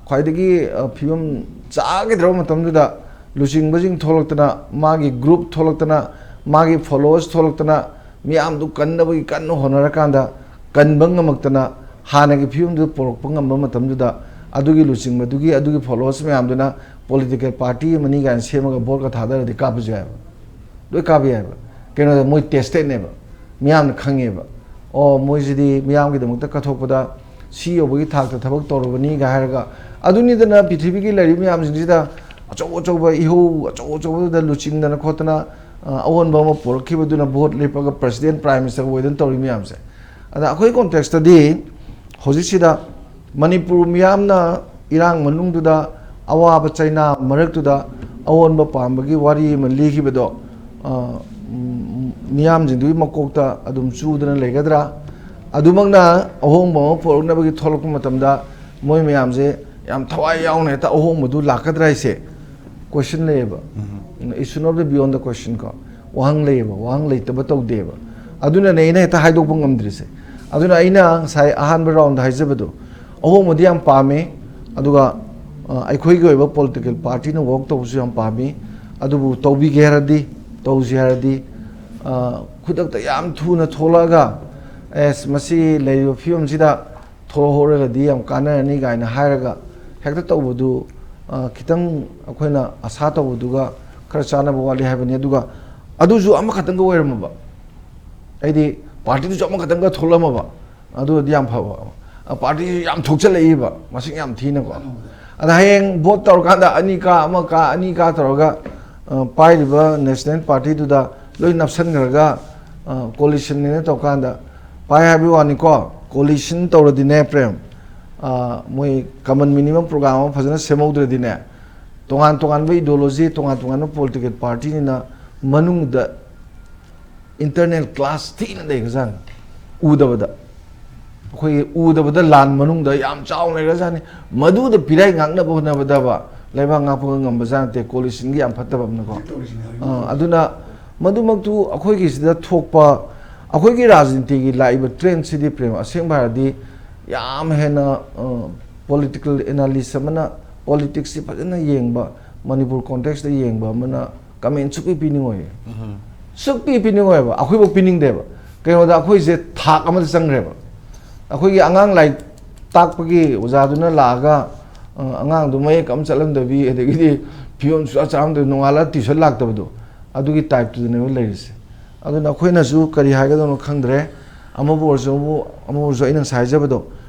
ꯈ꯭ꯋꯥꯏꯗꯒꯤ, ꯑ, ꯐꯤꯕꯝ ꯆꯥꯈꯤꯗ꯭ꯔꯕ ꯃꯇꯝꯗꯨꯗ, ꯂꯨꯆꯤꯡꯕꯁꯤꯡ ꯊꯣꯛꯂꯛꯇꯅ, ꯃꯥꯒꯤ ꯒ꯭ꯔꯨꯞ ꯊꯣꯛꯂꯛꯇꯅ, ꯃꯥꯒꯤ ꯐꯣꯂꯣꯋꯔꯁ ꯊꯣꯛꯂꯛꯇꯅ, ꯃꯤꯌꯥꯝꯗꯨ ꯀꯟꯅꯕꯒꯤ ꯀꯟꯅ ꯍꯣꯠꯅꯔꯀꯥꯟꯗ, ꯀꯟꯕ ꯉꯝꯃꯛꯇꯅ, ꯍꯥꯟꯅꯒꯤ ꯐꯤꯕꯝꯗꯨꯗ ꯄꯨꯔꯛꯄ ꯉꯝꯕ ꯃꯇꯝꯗꯨꯗ, ꯑꯗꯨꯒꯤ ꯂꯨꯆꯤꯡꯕꯗꯨꯒꯤ, ꯑꯗꯨꯒꯤ ꯐꯣꯂꯣꯋꯔꯁ ꯃꯌꯥꯝꯗꯨꯅ ꯄꯣꯂꯤꯇꯤꯀꯦꯜ ꯄꯥꯔꯇꯤ ꯑꯃꯅꯤ ꯀꯥꯏꯅ ꯁꯦꯝꯃꯒ ꯚꯣꯠꯀ ꯊꯥꯗꯔꯗꯤ ꯀꯥꯞꯄꯁꯨ ꯌꯥꯏꯕ꯫ ꯂꯣꯏ ꯀꯥꯞꯄ ꯌꯥꯏꯕ꯫ ꯀꯩꯅꯣꯗ ꯃꯣꯏ ꯇꯦꯁꯇꯦꯠꯅꯦꯕ, ꯃꯤꯌꯥꯝꯅ ꯈꯪꯉꯦꯕ꯫ ꯑꯣ, ꯃꯣꯏꯁꯤꯗꯤ ꯃꯤꯌꯥꯝꯒꯤꯗꯃꯛꯇ ꯀꯠꯊꯣꯛꯄꯗ ꯁꯤ ꯌꯧꯕꯒꯤ ꯊꯥꯛꯇ ꯊꯕꯛ ꯇꯧꯔꯕꯅꯤꯒ ꯍꯥꯏꯔꯒ, ꯑꯗꯨꯅꯤꯗꯅ ꯄ꯭ꯔꯤꯊꯤꯕꯤꯒꯤ ꯂꯩꯔꯤꯕ ꯃꯌꯥꯝꯁꯤꯡꯁꯤꯗ ꯑꯆꯧ ꯑꯆꯧꯕ ꯏꯍꯧ ꯑꯆꯧ ꯑꯆꯧꯕꯗꯨꯗ ꯂꯨꯆꯤꯡꯗꯅ ꯈꯣꯠꯇꯅ, ꯑ, ꯑꯑꯣꯟꯕ ꯑꯃ ꯄꯨꯔꯛꯈꯤꯕꯗꯨꯅ ꯚꯣꯠ ꯂꯦꯞꯄꯒ ꯄ꯭ꯔꯁꯤꯗꯦꯟ, ꯄ꯭ꯔꯥꯏꯝ ꯃꯤꯅꯤꯁꯇꯔ ꯑꯣꯏꯗꯅ ꯇꯧꯔꯤ ꯃꯌꯥꯝꯁꯦ꯫ ꯑꯗ ꯑꯩꯈꯣꯏ ꯀꯣꯟꯇꯦꯛꯁꯇꯗꯤ ꯍꯧꯖꯤꯛꯁꯤꯗ ꯃꯅꯤꯄꯨꯔ ꯃꯤꯌꯥꯝꯅ ꯏꯔꯥꯡ ꯃꯅꯨꯡꯗꯨꯗ, ꯑꯋꯥꯕ ꯆꯩꯅꯥ ꯃꯔꯛꯇꯨꯗ ꯑꯑꯣꯟꯕ ꯄꯥꯝꯕꯒꯤ ꯋꯥꯔꯤ ꯑꯃ ꯂꯤꯈꯤꯕꯗꯣ, ꯑ, ꯎꯝ, ꯃꯤꯌꯥꯝꯁꯤꯡꯗꯨꯒꯤ ꯃꯀꯣꯛꯇ ꯑꯗꯨꯝ ꯆꯨꯗꯅ ꯂꯩꯒꯗ꯭ꯔꯥ? ꯑꯗꯨꯃꯛꯅ ꯑꯍꯣꯡꯕ ꯑꯃ ꯄꯨꯔꯛꯅꯕꯒꯤ ꯊꯣꯛꯂꯛꯄ ꯃꯇꯝꯗ ꯃꯣꯏ ꯃꯌꯥꯝꯁꯦ ꯌꯥꯝ ꯊꯋꯥꯏ ꯌꯥꯎꯅ ꯍꯦꯛꯇ ꯑꯍꯣꯡꯕꯗꯨ ꯂꯥꯛꯀꯗ꯭ꯔꯥ ꯍꯥꯏꯁꯦ ꯀꯣꯏꯁꯟ ꯂꯩꯌꯦꯕ꯫ It should not be beyond the question ꯀꯣ꯫ ꯋꯥꯍꯪ ꯂꯩꯌꯦꯕ, ꯋꯥꯍꯪ ꯂꯩꯇꯕ ꯇꯧꯗꯦꯕ꯫ ꯑꯗꯨꯅꯅꯦ ꯑꯩꯅ ꯍꯦꯛꯇ ꯍꯥꯏꯗꯣꯛꯄ ꯉꯝꯗ꯭ꯔꯤꯁꯦ꯫ ꯑꯗꯨꯅ ꯑꯩꯅ ꯉꯁꯥꯏ ꯑꯍꯥꯟꯕ ꯔꯥꯎꯟꯗ ꯍꯥꯏꯖꯕꯗꯣ, ꯑꯍꯣꯡꯕꯗꯤ ꯌꯥꯝ ꯄꯥꯝꯃꯦ, ꯑꯗꯨꯒ, ꯑ, ꯑꯩꯈꯣꯏꯒꯤ ꯑꯣꯏꯕ ꯄꯣꯂꯤꯇꯤꯀꯦꯜ ꯄꯥꯔꯇꯤꯅ ꯋꯥꯛ ꯇꯧꯕꯁꯨ ꯌꯥꯝ ꯄꯥꯝꯃꯤ꯫ ꯑꯗꯨꯕꯨ ꯇꯧꯕꯤꯒꯦ ꯍꯥꯏꯔꯗꯤ, ꯇꯧꯁꯤ ꯍꯥꯏꯔꯗꯤ, ꯑ, ꯈꯨꯗꯛꯇ ꯌꯥꯝ ꯊꯨꯅ ꯊꯣꯛꯂꯛꯑꯒ, "ꯑꯦꯁ, ꯃꯁꯤ ꯂꯩꯔꯤꯕ ꯐꯤꯕꯝꯁꯤꯗ ꯊꯣꯛꯍꯧꯔꯒꯗꯤ ꯌꯥꯝ ꯀꯥꯟꯅꯔꯅꯤ" ꯀꯥꯏꯅ ꯍꯥꯏꯔꯒ ꯍꯦꯛꯇ ꯇꯧꯕꯗꯨ, ꯑ, ꯈꯤꯇꯪ ꯑꯩꯈꯣꯏꯅ ꯑꯁꯥ ꯇꯧꯕꯗꯨꯒ ꯈꯔ ꯆꯥꯟꯅꯕ ꯋꯥꯠꯂꯤ ꯍꯥꯏꯕꯅꯤ꯫ ꯑꯗꯨꯒ ꯑꯗꯨꯁꯨ ꯑꯃꯈꯛꯇꯪꯒ ꯑꯣꯏꯔꯝꯃꯕ, ꯍꯥꯏꯗꯤ ꯄꯥꯔꯇꯤꯗꯨꯁꯨ ꯑꯃꯈꯛꯇꯪꯒ ꯊꯣꯛꯂꯝꯃꯕ, ꯑꯗꯨ ꯑꯣꯏꯔꯗꯤ ꯌꯥꯝ ꯐꯕ꯫ ꯑ, ꯄꯥꯔꯇꯤꯁꯨ ꯌꯥꯝ ꯊꯣꯛꯆꯜꯂꯛꯏꯕ, ꯃꯁꯤꯡ ꯌꯥꯝ ꯊꯤꯅꯀꯣ꯫ ꯑꯗ ꯍꯌꯦꯡ ꯚꯣꯠ ꯇꯧꯔꯀꯥꯟꯗ ꯑꯅꯤ ꯀꯥ, ꯑꯃ ꯀꯥ, ꯑꯅꯤ ꯀꯥ ꯇꯧꯔꯒ, ꯑ, ꯄꯥꯏꯔꯤꯕ ꯅꯦꯁꯅꯦꯜ ꯄꯥꯔꯇꯤꯗꯨꯗ ꯂꯣꯏ ꯅꯞꯁꯟꯈ꯭ꯔꯒ, ꯑ, ꯀꯣꯂꯤꯁꯟꯅꯦꯅ ꯇꯧꯀꯥꯟꯗ, ꯄꯥꯏ ꯍꯥꯏꯕꯒꯤ ꯋꯥꯅꯤꯀꯣ, ꯀꯣꯂꯤꯁꯟ ꯇꯧꯔꯗꯤꯅꯦ ꯄ꯭ꯔꯦꯝ, ꯑ, ꯃꯣꯏ ꯀꯃꯟ ꯃꯤꯅꯤꯃꯝ ꯄ꯭ꯔꯣꯒ꯭ꯔꯥꯝ ꯑꯃ ꯐꯖꯅ ꯁꯦꯝꯍꯧꯗ꯭ꯔꯗꯤꯅꯦ, ꯇꯣꯉꯥꯟ ꯇꯣꯉꯥꯟꯕ ꯏꯗꯤꯑꯣꯂꯣꯖꯤ, ꯇꯣꯉꯥꯟ ꯇꯣꯉꯥꯟꯕ ꯄꯣꯂꯤꯇꯤꯀꯦꯜ ꯄꯥꯔꯇꯤꯅꯤꯅ ꯃꯅꯨꯡꯗ ꯏꯟꯇꯔꯅꯦꯜ ꯀ꯭ꯂꯥꯁ ꯊꯤꯅ ꯂꯩꯈ꯭ꯔꯖꯥꯠꯅꯤ꯫ ꯎꯗꯕꯗ, ꯑꯩꯈꯣꯏꯒꯤ ꯎꯗꯕꯗ ꯂꯥꯟ ꯃꯅꯨꯡꯗ ꯌꯥꯝ ꯆꯥꯎꯅ ꯂꯩꯈ꯭ꯔꯖꯥꯠꯅꯤ꯫ ꯃꯗꯨꯗ ꯄꯤꯔꯥꯏ ꯉꯥꯛꯅꯕ ꯍꯣꯠꯅꯕꯗꯕ ꯂꯩꯕꯥꯛ ꯉꯥꯛꯄ ꯉꯝꯕꯖꯥꯠ ꯅꯠꯇꯦ, ꯀꯣꯂꯤꯁꯟꯒꯤ ꯌꯥꯝ ꯐꯠꯇꯕ ꯑꯃꯅꯀꯣ꯫ ꯍꯧꯖꯤꯛ ꯇꯧꯔꯤꯁꯤꯅꯦ, ꯍꯧꯖꯤꯛ ꯑꯥ, ꯇꯧꯔꯤꯁꯤꯅꯦ꯫ ꯑꯗꯨꯅ ꯃꯗꯨꯃꯛꯇꯨ ꯑꯩꯈꯣꯏꯒꯤꯁꯤꯗ ꯊꯣꯛꯄ, ꯑꯩꯈꯣꯏꯒꯤ ꯔꯥꯖꯅꯤꯇꯤꯒꯤ ꯂꯥꯛꯏꯕ ꯇ꯭ꯔꯦꯟꯁꯤꯗꯤ, ꯄ꯭ꯔꯦꯝ, ꯑꯁꯦꯡꯕ ꯍꯥꯏꯔꯗꯤ ꯌꯥꯝ ꯍꯦꯟꯅ ꯄꯣꯂꯤꯇꯤꯀꯦꯜ ꯑꯦꯅꯥꯂꯤꯁ ꯑꯃꯅ ꯄꯣꯂꯤꯇꯤꯛꯁꯁꯤ ꯐꯖꯅ ꯌꯦꯡꯕ, ꯃꯅꯤꯄꯨꯔ ꯀꯣꯟꯇꯦꯛꯁꯇ ꯌꯦꯡꯕ ꯑꯃꯅ ꯀꯃꯦꯟ ꯁꯨꯛꯄꯤ ꯄꯤꯅꯤꯡꯉꯣꯏꯌꯦ꯫ ꯁꯨꯛꯄꯤ ꯄꯤꯅꯤꯡꯉꯣꯏꯕ, ꯑꯩꯈꯣꯏꯐꯥꯎ ꯄꯤꯅꯤꯡꯗꯦꯕ꯫ ꯀꯩꯅꯣꯗ ꯑꯩꯈꯣꯏꯁꯦ ꯊꯥꯛ ꯑꯃꯗ ꯆꯪꯈ꯭ꯔꯦꯕ꯫ ꯑꯩꯈꯣꯏꯒꯤ ꯑꯉꯥꯡ ꯂꯥꯏꯔꯤꯛ ꯇꯥꯛꯄꯒꯤ ꯑꯣꯖꯥꯗꯨꯅ ꯂꯥꯛꯑꯒ, ꯑ, ꯑꯉꯥꯡꯗꯨ ꯃꯌꯦꯛ ꯑꯃ ꯆꯠꯂꯝꯗꯕꯤ, ꯑꯗꯒꯤꯗꯤ ꯐꯤꯔꯣꯜ ꯁꯨꯡꯆꯥ ꯆꯥꯔꯝꯗꯕꯤ, ꯅꯣꯡꯉꯥꯜꯂꯒ ꯇ꯭ꯌꯨꯁꯟ ꯂꯥꯛꯇꯕꯗꯣ, ꯑꯗꯨꯒꯤ ꯇꯥꯏꯞꯇꯨꯗꯅꯦꯕ ꯂꯩꯔꯤꯁꯦ꯫ ꯑꯗꯨꯅ ꯑꯩꯈꯣꯏꯅꯁꯨ ꯀꯔꯤ ꯍꯥꯏꯒꯗꯕꯅꯣ ꯈꯪꯗ꯭ꯔꯦ꯫ ꯑꯃꯕꯨ ꯑꯣꯏꯔꯁꯨ, ꯑꯃꯕꯨ, ꯑꯃꯕꯨ ꯑꯣꯏꯔꯁꯨ, ꯑꯩꯅ ꯉꯁꯥꯏ ꯍꯥꯏꯖꯕꯗꯣ,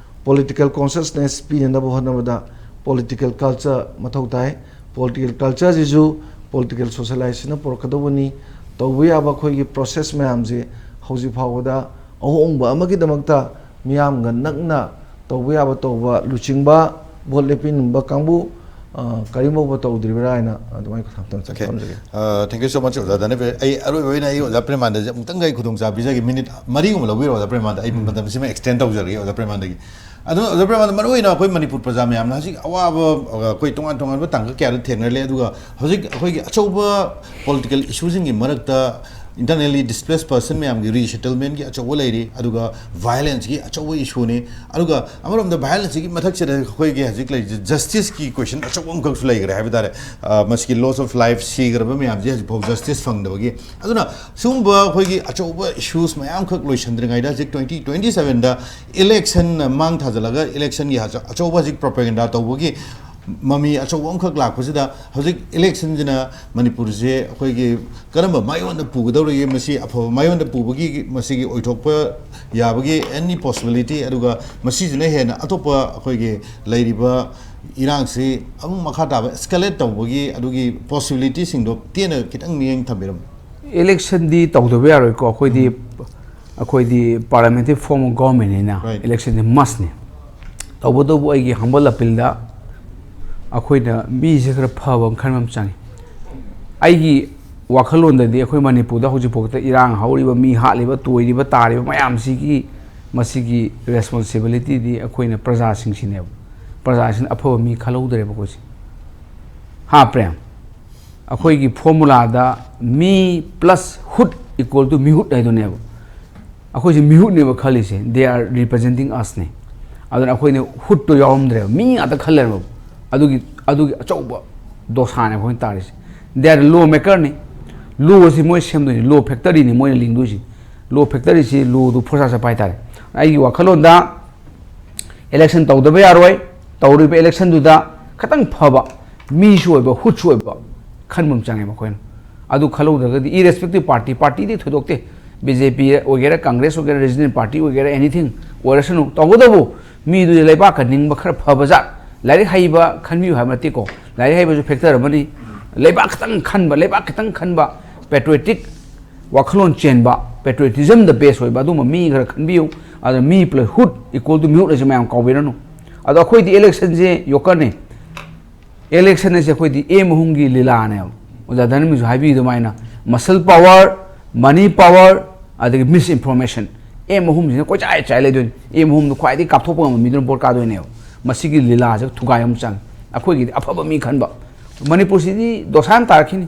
ꯄꯣꯂꯤꯇꯤꯀꯦꯜ ꯀꯣꯟꯁꯤꯌꯁꯅꯦꯁ ꯄꯤꯅꯅꯕ ꯍꯣꯠꯅꯕꯗ ꯄꯣꯂꯤꯇꯤꯀꯦꯜ ꯀꯜꯆꯔ ꯃꯊꯧ ꯇꯥꯏ꯫ ꯄꯣꯂꯤꯇꯤꯀꯦꯜ ꯀꯜꯆꯔꯁꯤꯁꯨ ꯄꯣꯂꯤꯇꯤꯀꯦꯜ ꯁꯣꯁꯤꯌꯦꯂꯥꯏꯖꯦꯁꯟꯅ ꯄꯨꯔꯛꯀꯗꯧꯕꯅꯤ꯫ ꯇꯧꯕ ꯌꯥꯕ ꯑꯩꯈꯣꯏꯒꯤ ꯄ꯭ꯔꯣꯁꯦꯁ ꯃꯌꯥꯝꯁꯦ ꯍꯧꯖꯤꯛ ꯐꯥꯎꯕꯗ ꯑꯍꯣꯡꯕ ꯑꯃꯒꯤꯗꯃꯛꯇ ꯃꯤꯌꯥꯝꯒ ꯅꯛꯅ ꯇꯧꯕ ꯌꯥꯕ ꯇꯧꯕ, ꯂꯨꯆꯤꯡꯕ, ꯚꯣꯠ ꯂꯦꯞꯄꯤꯅꯤꯡꯕ ꯀꯥꯡꯕꯨ, ꯑ, ꯀꯔꯤꯝꯐꯥꯎꯕ ꯇꯧꯗ꯭ꯔꯤꯕ꯭ꯔꯥ ꯍꯥꯏꯅ ꯑꯗꯨꯃꯥꯏꯅ ꯈꯇꯪ Okay. ꯊꯝꯖꯒꯦ꯫ Uh, thank you so much, ꯑꯣꯖꯥ ꯙꯅꯕꯤꯔ꯫ ꯑꯩ ꯑꯔꯣꯏꯕ ꯑꯣꯏꯅ ꯑꯩ ꯑꯣꯖꯥ ꯄ꯭ꯔꯦꯃꯥꯟꯗꯁꯦ ꯑꯃꯨꯛꯇꯪꯒ ꯑꯩ ꯈꯨꯗꯣꯡꯆꯥꯕ ꯄꯤꯖꯒꯦ, ꯃꯤꯅꯤꯠ ꯃꯔꯤꯒꯨꯝꯕ ꯂꯧꯕꯤꯔꯣ, ꯑꯣꯖꯥ ꯄ꯭ꯔꯦꯃꯥꯟꯗ꯫ ꯑꯩ ꯃꯇꯝꯁꯤꯃ ꯑꯦꯛꯁꯇꯦꯟ ꯇꯧꯖꯔꯒꯦ, ꯑꯣꯖꯥ ꯄ꯭ꯔꯦꯃꯥꯟꯗꯒꯤ꯫ ꯑꯗꯨꯅ ꯑꯣꯖꯥ ꯄ꯭ꯔꯦꯃꯥꯟꯗ, ꯃꯔꯨꯑꯣꯏꯅ ꯑꯩꯈꯣꯏ ꯃꯅꯤꯄꯨꯔ ꯄ꯭ꯔꯖꯥ ꯃꯌꯥꯝꯅ ꯍꯧꯖꯤꯛ ꯑꯋꯥꯕ, ꯑ, ꯑꯩꯈꯣꯏ ꯇꯣꯉꯥꯟ ꯇꯣꯉꯥꯟꯕ ꯇꯥꯡꯀꯛ ꯀꯌꯥꯗ ꯊꯦꯡꯅꯔꯤ, ꯑꯗꯨꯒ ꯍꯧꯖꯤꯛ ꯑꯩꯈꯣꯏꯒꯤ ꯑꯆꯧꯕ ꯄꯣꯂꯤꯇꯤꯀꯦꯜ ꯏꯁꯨꯁꯤꯡꯒꯤ ꯃꯔꯛꯇ internally displaced person ꯃꯌꯥꯝꯒꯤ ꯔꯤꯁꯦꯇꯜꯃꯦꯟꯒꯤ ꯑꯆꯧꯕ ꯂꯩꯔꯤ, ꯑꯗꯨꯒ ꯚꯥꯏꯑꯣꯂꯦꯟꯁꯀꯤ ꯑꯆꯧꯕ ꯏꯁꯨꯅꯤ꯫ ꯑꯗꯨꯒ ꯑꯃꯔꯣꯝꯗ ꯚꯥꯏꯑꯣꯂꯦꯟꯁꯀꯤ ꯃꯊꯛꯁꯤꯗ ꯑꯩꯈꯣꯏꯒꯤ ꯍꯧꯖꯤꯛ ꯂꯩꯔꯤꯁꯦ ꯖꯁꯇꯤꯁꯀꯤ ꯀꯣꯏꯁꯟ ꯑꯆꯧꯕ ꯑꯃꯈꯛꯁꯨ ꯂꯩꯈ꯭ꯔꯦ ꯍꯥꯏꯕ ꯇꯥꯔꯦ꯫ ꯑ, ꯃꯁꯤꯒꯤ ꯂꯣꯁ ꯑꯣꯐ ꯂꯥꯏꯐ, ꯁꯤꯈ꯭ꯔꯕ ꯃꯌꯥꯝꯁꯦ ꯍꯧꯖꯤꯛꯐꯥꯎ ꯖꯁꯇꯤꯁ ꯐꯪꯗꯕꯒꯤ꯫ ꯑꯗꯨꯅ ꯁꯤꯒꯨꯝꯕ ꯑꯩꯈꯣꯏꯒꯤ ꯑꯆꯧꯕ ꯏꯁꯨꯁ ꯃꯌꯥꯝꯈꯛ ꯂꯣꯏꯁꯤꯟꯗ꯭ꯔꯤꯉꯩꯗ ꯍꯧꯖꯤꯛ twenty twenty sevenꯗ election ꯃꯥꯡ ꯊꯥꯖꯤꯜꯂꯒ electionꯒꯤ ꯑꯆ-, ꯑꯆꯧꯕ ꯍꯧꯖꯤꯛ propaganda ꯇꯧꯕꯒꯤ ꯃꯃꯤ ꯑꯆꯧꯕ ꯑꯃꯈꯛ ꯂꯥꯛꯄꯁꯤꯗ, ꯍꯧꯖꯤꯛ electionꯁꯤꯅ ꯃꯅꯤꯄꯨꯔꯁꯦ ꯑꯩꯈꯣꯏꯒꯤ ꯀꯔꯝꯕ ꯃꯥꯏꯌꯣꯟꯗ ꯄꯨꯒꯗꯧꯔꯤꯒꯦ, ꯃꯁꯤ ꯑꯐꯕ ꯃꯥꯏꯌꯣꯟꯗ ꯄꯨꯕꯒꯤ, ꯃꯁꯤꯒꯤ ꯑꯣꯏꯊꯣꯛꯄ ꯌꯥꯕꯒꯤ any possibility, ꯑꯗꯨꯒ ꯃꯁꯤꯁꯤꯅ ꯍꯦꯟꯅ ꯑꯇꯣꯞꯄ ꯑꯩꯈꯣꯏꯒꯤ ꯂꯩꯔꯤꯕ ꯏꯔꯥꯡꯁꯤ ꯑꯃꯨꯛ ꯃꯈꯥ ꯇꯥꯕ escalate ꯇꯧꯕꯒꯤ ꯑꯗꯨꯒꯤ possibilityꯁꯤꯡꯗꯣ ꯇꯦꯟꯅ ꯈꯤꯇꯪ ꯃꯤꯠꯌꯦꯡ ꯊꯝꯕꯤꯔꯝꯃꯨ꯫ Electionꯗꯤ ꯇꯧꯗꯕ ꯌꯥꯔꯣꯏꯀꯣ꯫ ꯑꯩꯈꯣꯏꯗꯤ, ꯑꯩꯈꯣꯏꯗꯤ parliamentary form of governmentꯅꯤꯅ, Right. Electionꯗꯤ mustꯅꯤ꯫ ꯇꯧꯕꯇꯕꯨ ꯑꯩꯒꯤ humble appealꯗ ꯑꯩꯈꯣꯏꯅ ꯃꯤꯁꯦ ꯈꯔ ꯐꯕ ꯑꯃ ꯈꯟꯕ ꯑꯃ ꯆꯪꯉꯤ꯫ ꯑꯩꯒꯤ ꯋꯥꯈꯜꯂꯣꯟꯗꯗꯤ ꯑꯩꯈꯣꯏ ꯃꯅꯤꯄꯨꯔꯗ ꯍꯧꯖꯤꯛꯐꯥꯎꯗ ꯏꯔꯥꯡ ꯍꯧꯔꯤꯕ, ꯃꯤ ꯍꯥꯠꯂꯤꯕ, ꯇꯣꯏꯔꯤꯕ, ꯇꯥꯔꯤꯕ ꯃꯌꯥꯝꯁꯤꯒꯤ, ꯃꯁꯤꯒꯤ responsibilityꯗꯤ ꯑꯩꯈꯣꯏꯅ ꯄ꯭ꯔꯖꯥꯁꯤꯡꯁꯤꯅꯦꯕ꯫ ꯄ꯭ꯔꯖꯥꯁꯤꯡꯅ ꯑꯐꯕ ꯃꯤ ꯈꯜꯍꯧꯗ꯭ꯔꯦꯕ ꯑꯩꯈꯣꯏꯁꯦ꯫ ꯍꯥ, ꯄ꯭ꯔꯦꯝ? ꯑꯩꯈꯣꯏꯒꯤ formulaꯗ me plus hood equal to ꯃꯤꯍꯨꯠ ꯍꯥꯏꯗꯨꯅꯦꯕ꯫ ꯑꯩꯈꯣꯏꯁꯦ ꯃꯤꯍꯨꯠꯅꯦꯕ ꯈꯜꯂꯤꯁꯦ, they are representing us ꯅꯦ꯫ ꯑꯗꯨꯅ ꯑꯩꯈꯣꯏꯅ ꯍꯨꯠꯇꯣ ꯌꯥꯎꯔꯝꯗ꯭ꯔꯦꯕ, ꯃꯤ ꯉꯥꯛꯇ ꯈꯜ ꯂꯩꯔꯝꯃꯕ꯫ ꯑꯗꯨꯒꯤ ꯑꯗꯨꯒꯤ ꯑꯆꯧꯕ ꯗꯣꯁꯥꯅꯦ ꯑꯩꯈꯣꯏꯅ ꯇꯥꯔꯤꯁꯦ꯫ They are law maker ꯅꯤ꯫ Law ꯑꯁꯤ ꯃꯣꯏ ꯁꯦꯝꯗꯣꯏꯅꯤ, law factory ꯅꯤ ꯃꯣꯏꯅ ꯂꯤꯡꯗꯣꯏꯁꯤ꯫ Law factory ꯁꯤ law ꯗꯨ ꯐꯣꯔꯁꯥ ꯆꯠꯄ ꯍꯥꯏꯇꯥꯔꯦ꯫ ꯑꯩꯒꯤ ꯋꯥꯈꯜꯂꯣꯟꯗ election ꯇꯧꯗꯕ ꯌꯥꯔꯣꯏ꯫ ꯇꯧꯔꯤꯕ election ꯗꯨꯗ ꯈꯤꯇꯪ ꯐꯕ, ꯃꯤꯁꯨ ꯑꯣꯏꯕ, ꯍꯨꯠꯁꯨ ꯑꯣꯏꯕ ꯈꯟꯕ ꯑꯃ ꯆꯪꯉꯦ ꯃꯈꯣꯏꯅ꯫ ꯑꯗꯨ ꯈꯜꯍꯧꯗ꯭ꯔꯒꯗꯤ, irrespective party, party ꯗꯤ ꯊꯣꯏꯗꯣꯛꯇꯦ, B J P ꯑꯣꯏꯒꯦꯔꯥ, Congress ꯑꯣꯏꯒꯦꯔꯥ, regional party ꯑꯣꯏꯒꯦꯔꯥ, anything ꯑꯣꯏꯔꯁꯅꯨ, ꯇꯧꯕꯇꯕꯨ ꯃꯤꯗꯨꯗꯤ ꯂꯩꯕꯥꯛꯀ ꯅꯤꯡꯕ ꯈꯔ ꯐꯕ ꯖꯥꯠ, ꯂꯥꯏꯔꯤꯛ ꯍꯩꯕ ꯈꯟꯕꯤꯌꯨ ꯍꯥꯏꯕ ꯅꯠꯇꯦꯀꯣ, ꯂꯥꯏꯔꯤꯛ ꯍꯩꯕꯁꯨ factor ꯑꯃꯅꯤ꯫ ꯂꯩꯕꯥꯛ ꯈꯤꯇꯪ ꯈꯟꯕ, ꯂꯩꯕꯥꯛ ꯈꯤꯇꯪ ꯈꯟꯕ, patriotic ꯋꯥꯈꯜꯂꯣꯟ ꯆꯦꯟꯕ, patriotism ꯗ base ꯑꯣꯏꯕ ꯑꯗꯨꯒꯨꯝꯕ ꯃꯤ ꯈꯔ ꯈꯟꯕꯤꯌꯨ꯫ ꯑꯗ ꯃꯤ plus ꯍꯨꯠ equal to ꯃꯤꯍꯨꯠ ꯑꯁꯤ ꯃꯌꯥꯝ ꯀꯥꯎꯕꯤꯔꯅꯨ꯫ ꯑꯗꯣ ꯑꯩꯈꯣꯏꯗꯤ election ꯁꯦ ꯌꯣꯀꯔꯅꯦ꯫ Election ꯑꯁꯤ ꯑꯩꯈꯣꯏꯗꯤ ꯑꯦꯝ ꯑꯍꯨꯝꯒꯤ ꯂꯤꯂꯥꯅꯦꯕ꯫ ꯑꯣꯖꯥ ꯙꯅꯃꯤꯁꯨ ꯍꯥꯏꯕꯤꯌꯨ ꯑꯗꯨꯃꯥꯏꯅ, muscle power, money power, ꯑꯗꯒꯤ misinformation꯫ ꯑꯦꯝ ꯑꯍꯨꯝꯁꯤꯅ ꯀꯣꯏꯆꯥꯏ ꯆꯥꯏ ꯂꯩꯗꯣꯏꯅꯤ꯫ ꯑꯦꯝ ꯑꯍꯨꯝꯗꯣ ꯈ꯭ꯋꯥꯏꯗꯒꯤ ꯀꯥꯞꯊꯣꯛꯄ ꯉꯝꯕ ꯃꯤꯗꯨꯅ vote ꯀꯥꯗꯣꯏꯅꯦꯕ꯫ ꯃꯁꯤꯒꯤ ꯂꯤꯂꯥꯁꯦ ꯊꯨꯒꯥꯏ ꯑꯃ ꯆꯪꯉꯤ꯫ ꯑꯩꯈꯣꯏꯒꯤꯗꯤ ꯑꯐꯕ ꯃꯤ ꯈꯟꯕ꯫ ꯃꯅꯤꯄꯨꯔꯁꯤꯗꯤ ꯗꯣꯁꯥ ꯌꯥꯝ ꯇꯥꯔꯛꯈꯤꯅꯤ꯫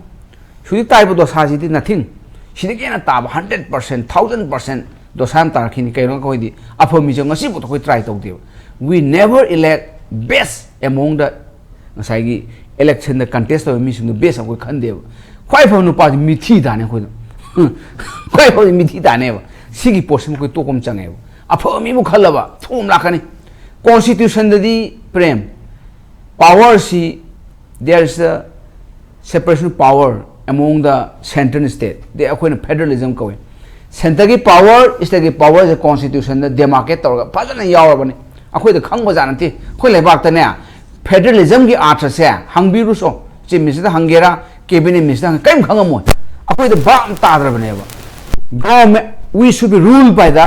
ꯍꯧꯖꯤꯛ ꯇꯥꯔꯤꯕ ꯗꯣꯁꯥꯁꯤꯗꯤ nothing꯫ ꯁꯤꯗꯒꯤ ꯍꯦꯟꯅ ꯇꯥꯕ hundred percent, thousand percent dosa ꯌꯥꯝ ꯇꯥꯔꯛꯈꯤꯅꯤ꯫ ꯀꯩꯅꯣ ꯑꯩꯈꯣꯏꯗꯤ ꯑꯐꯕ ꯃꯤꯁꯦ ꯉꯁꯤꯐꯥꯎꯗ ꯑꯩꯈꯣꯏ try ꯇꯧꯗꯦꯕ꯫ We never elect best among the ꯉꯁꯥꯏꯒꯤ election ꯗ contest ꯇꯧꯕ ꯃꯤꯁꯤꯡꯗꯣ best ꯑꯩꯈꯣꯏ ꯈꯟꯗꯦꯕ꯫ ꯈ꯭ꯋꯥꯏ ꯐꯕ ꯅꯨꯄꯥꯁꯤ ꯃꯤꯊꯤ ꯇꯥꯅꯦ ꯑꯩꯈꯣꯏꯗ꯫ ꯈ꯭ꯋꯥꯏ ꯐꯕ ꯃꯤꯊꯤ ꯇꯥꯅꯦꯕ꯫ ꯁꯤꯒꯤ ꯄꯣꯠꯁꯤꯃ ꯑꯩꯈꯣꯏ ꯇꯣꯛꯄ ꯑꯃ ꯆꯪꯉꯦꯕ꯫ ꯑꯐꯕ ꯃꯤꯕꯨ ꯈꯜꯂꯕ ꯊꯣꯛꯑꯝ ꯂꯥꯛꯀꯅꯤ꯫ Constitution ꯗꯗꯤ ꯄ꯭ꯔꯦꯝ, power ꯁꯤ, there is a separation of power among the central state꯫ ꯗꯤ ꯑꯩꯈꯣꯏꯅ federalism ꯀꯧꯏ꯫ Centre ꯒꯤ power, state ꯀꯤ power ꯁꯦ Constitution ꯗ demarcate ꯇꯧꯔꯒ ꯐꯖꯅ ꯌꯥꯎꯔꯕꯅꯤ꯫ ꯑꯩꯈꯣꯏꯗ ꯈꯪꯕ ꯖꯥꯠ ꯅꯠꯇꯦ꯫ ꯑꯩꯈꯣꯏ ꯂꯩꯕꯥꯛꯇꯅꯦ, federalism ꯒꯤ ꯑꯥꯔꯊꯁꯦ ꯍꯪꯕꯤꯔꯨꯁꯣ꯫ Chief Minister ꯗ ꯍꯪꯒꯦꯔꯥ, Cabinet Minister ꯗ ꯍꯪꯒꯦꯔꯥ, ꯀꯔꯤꯝ ꯈꯪꯉꯝꯃꯣꯏ꯫ ꯑꯩꯈꯣꯏꯗ ꯚꯥꯞ ꯑꯃ ꯇꯥꯗ꯭ꯔꯕꯅꯦꯕ꯫ Government, we should be ruled by the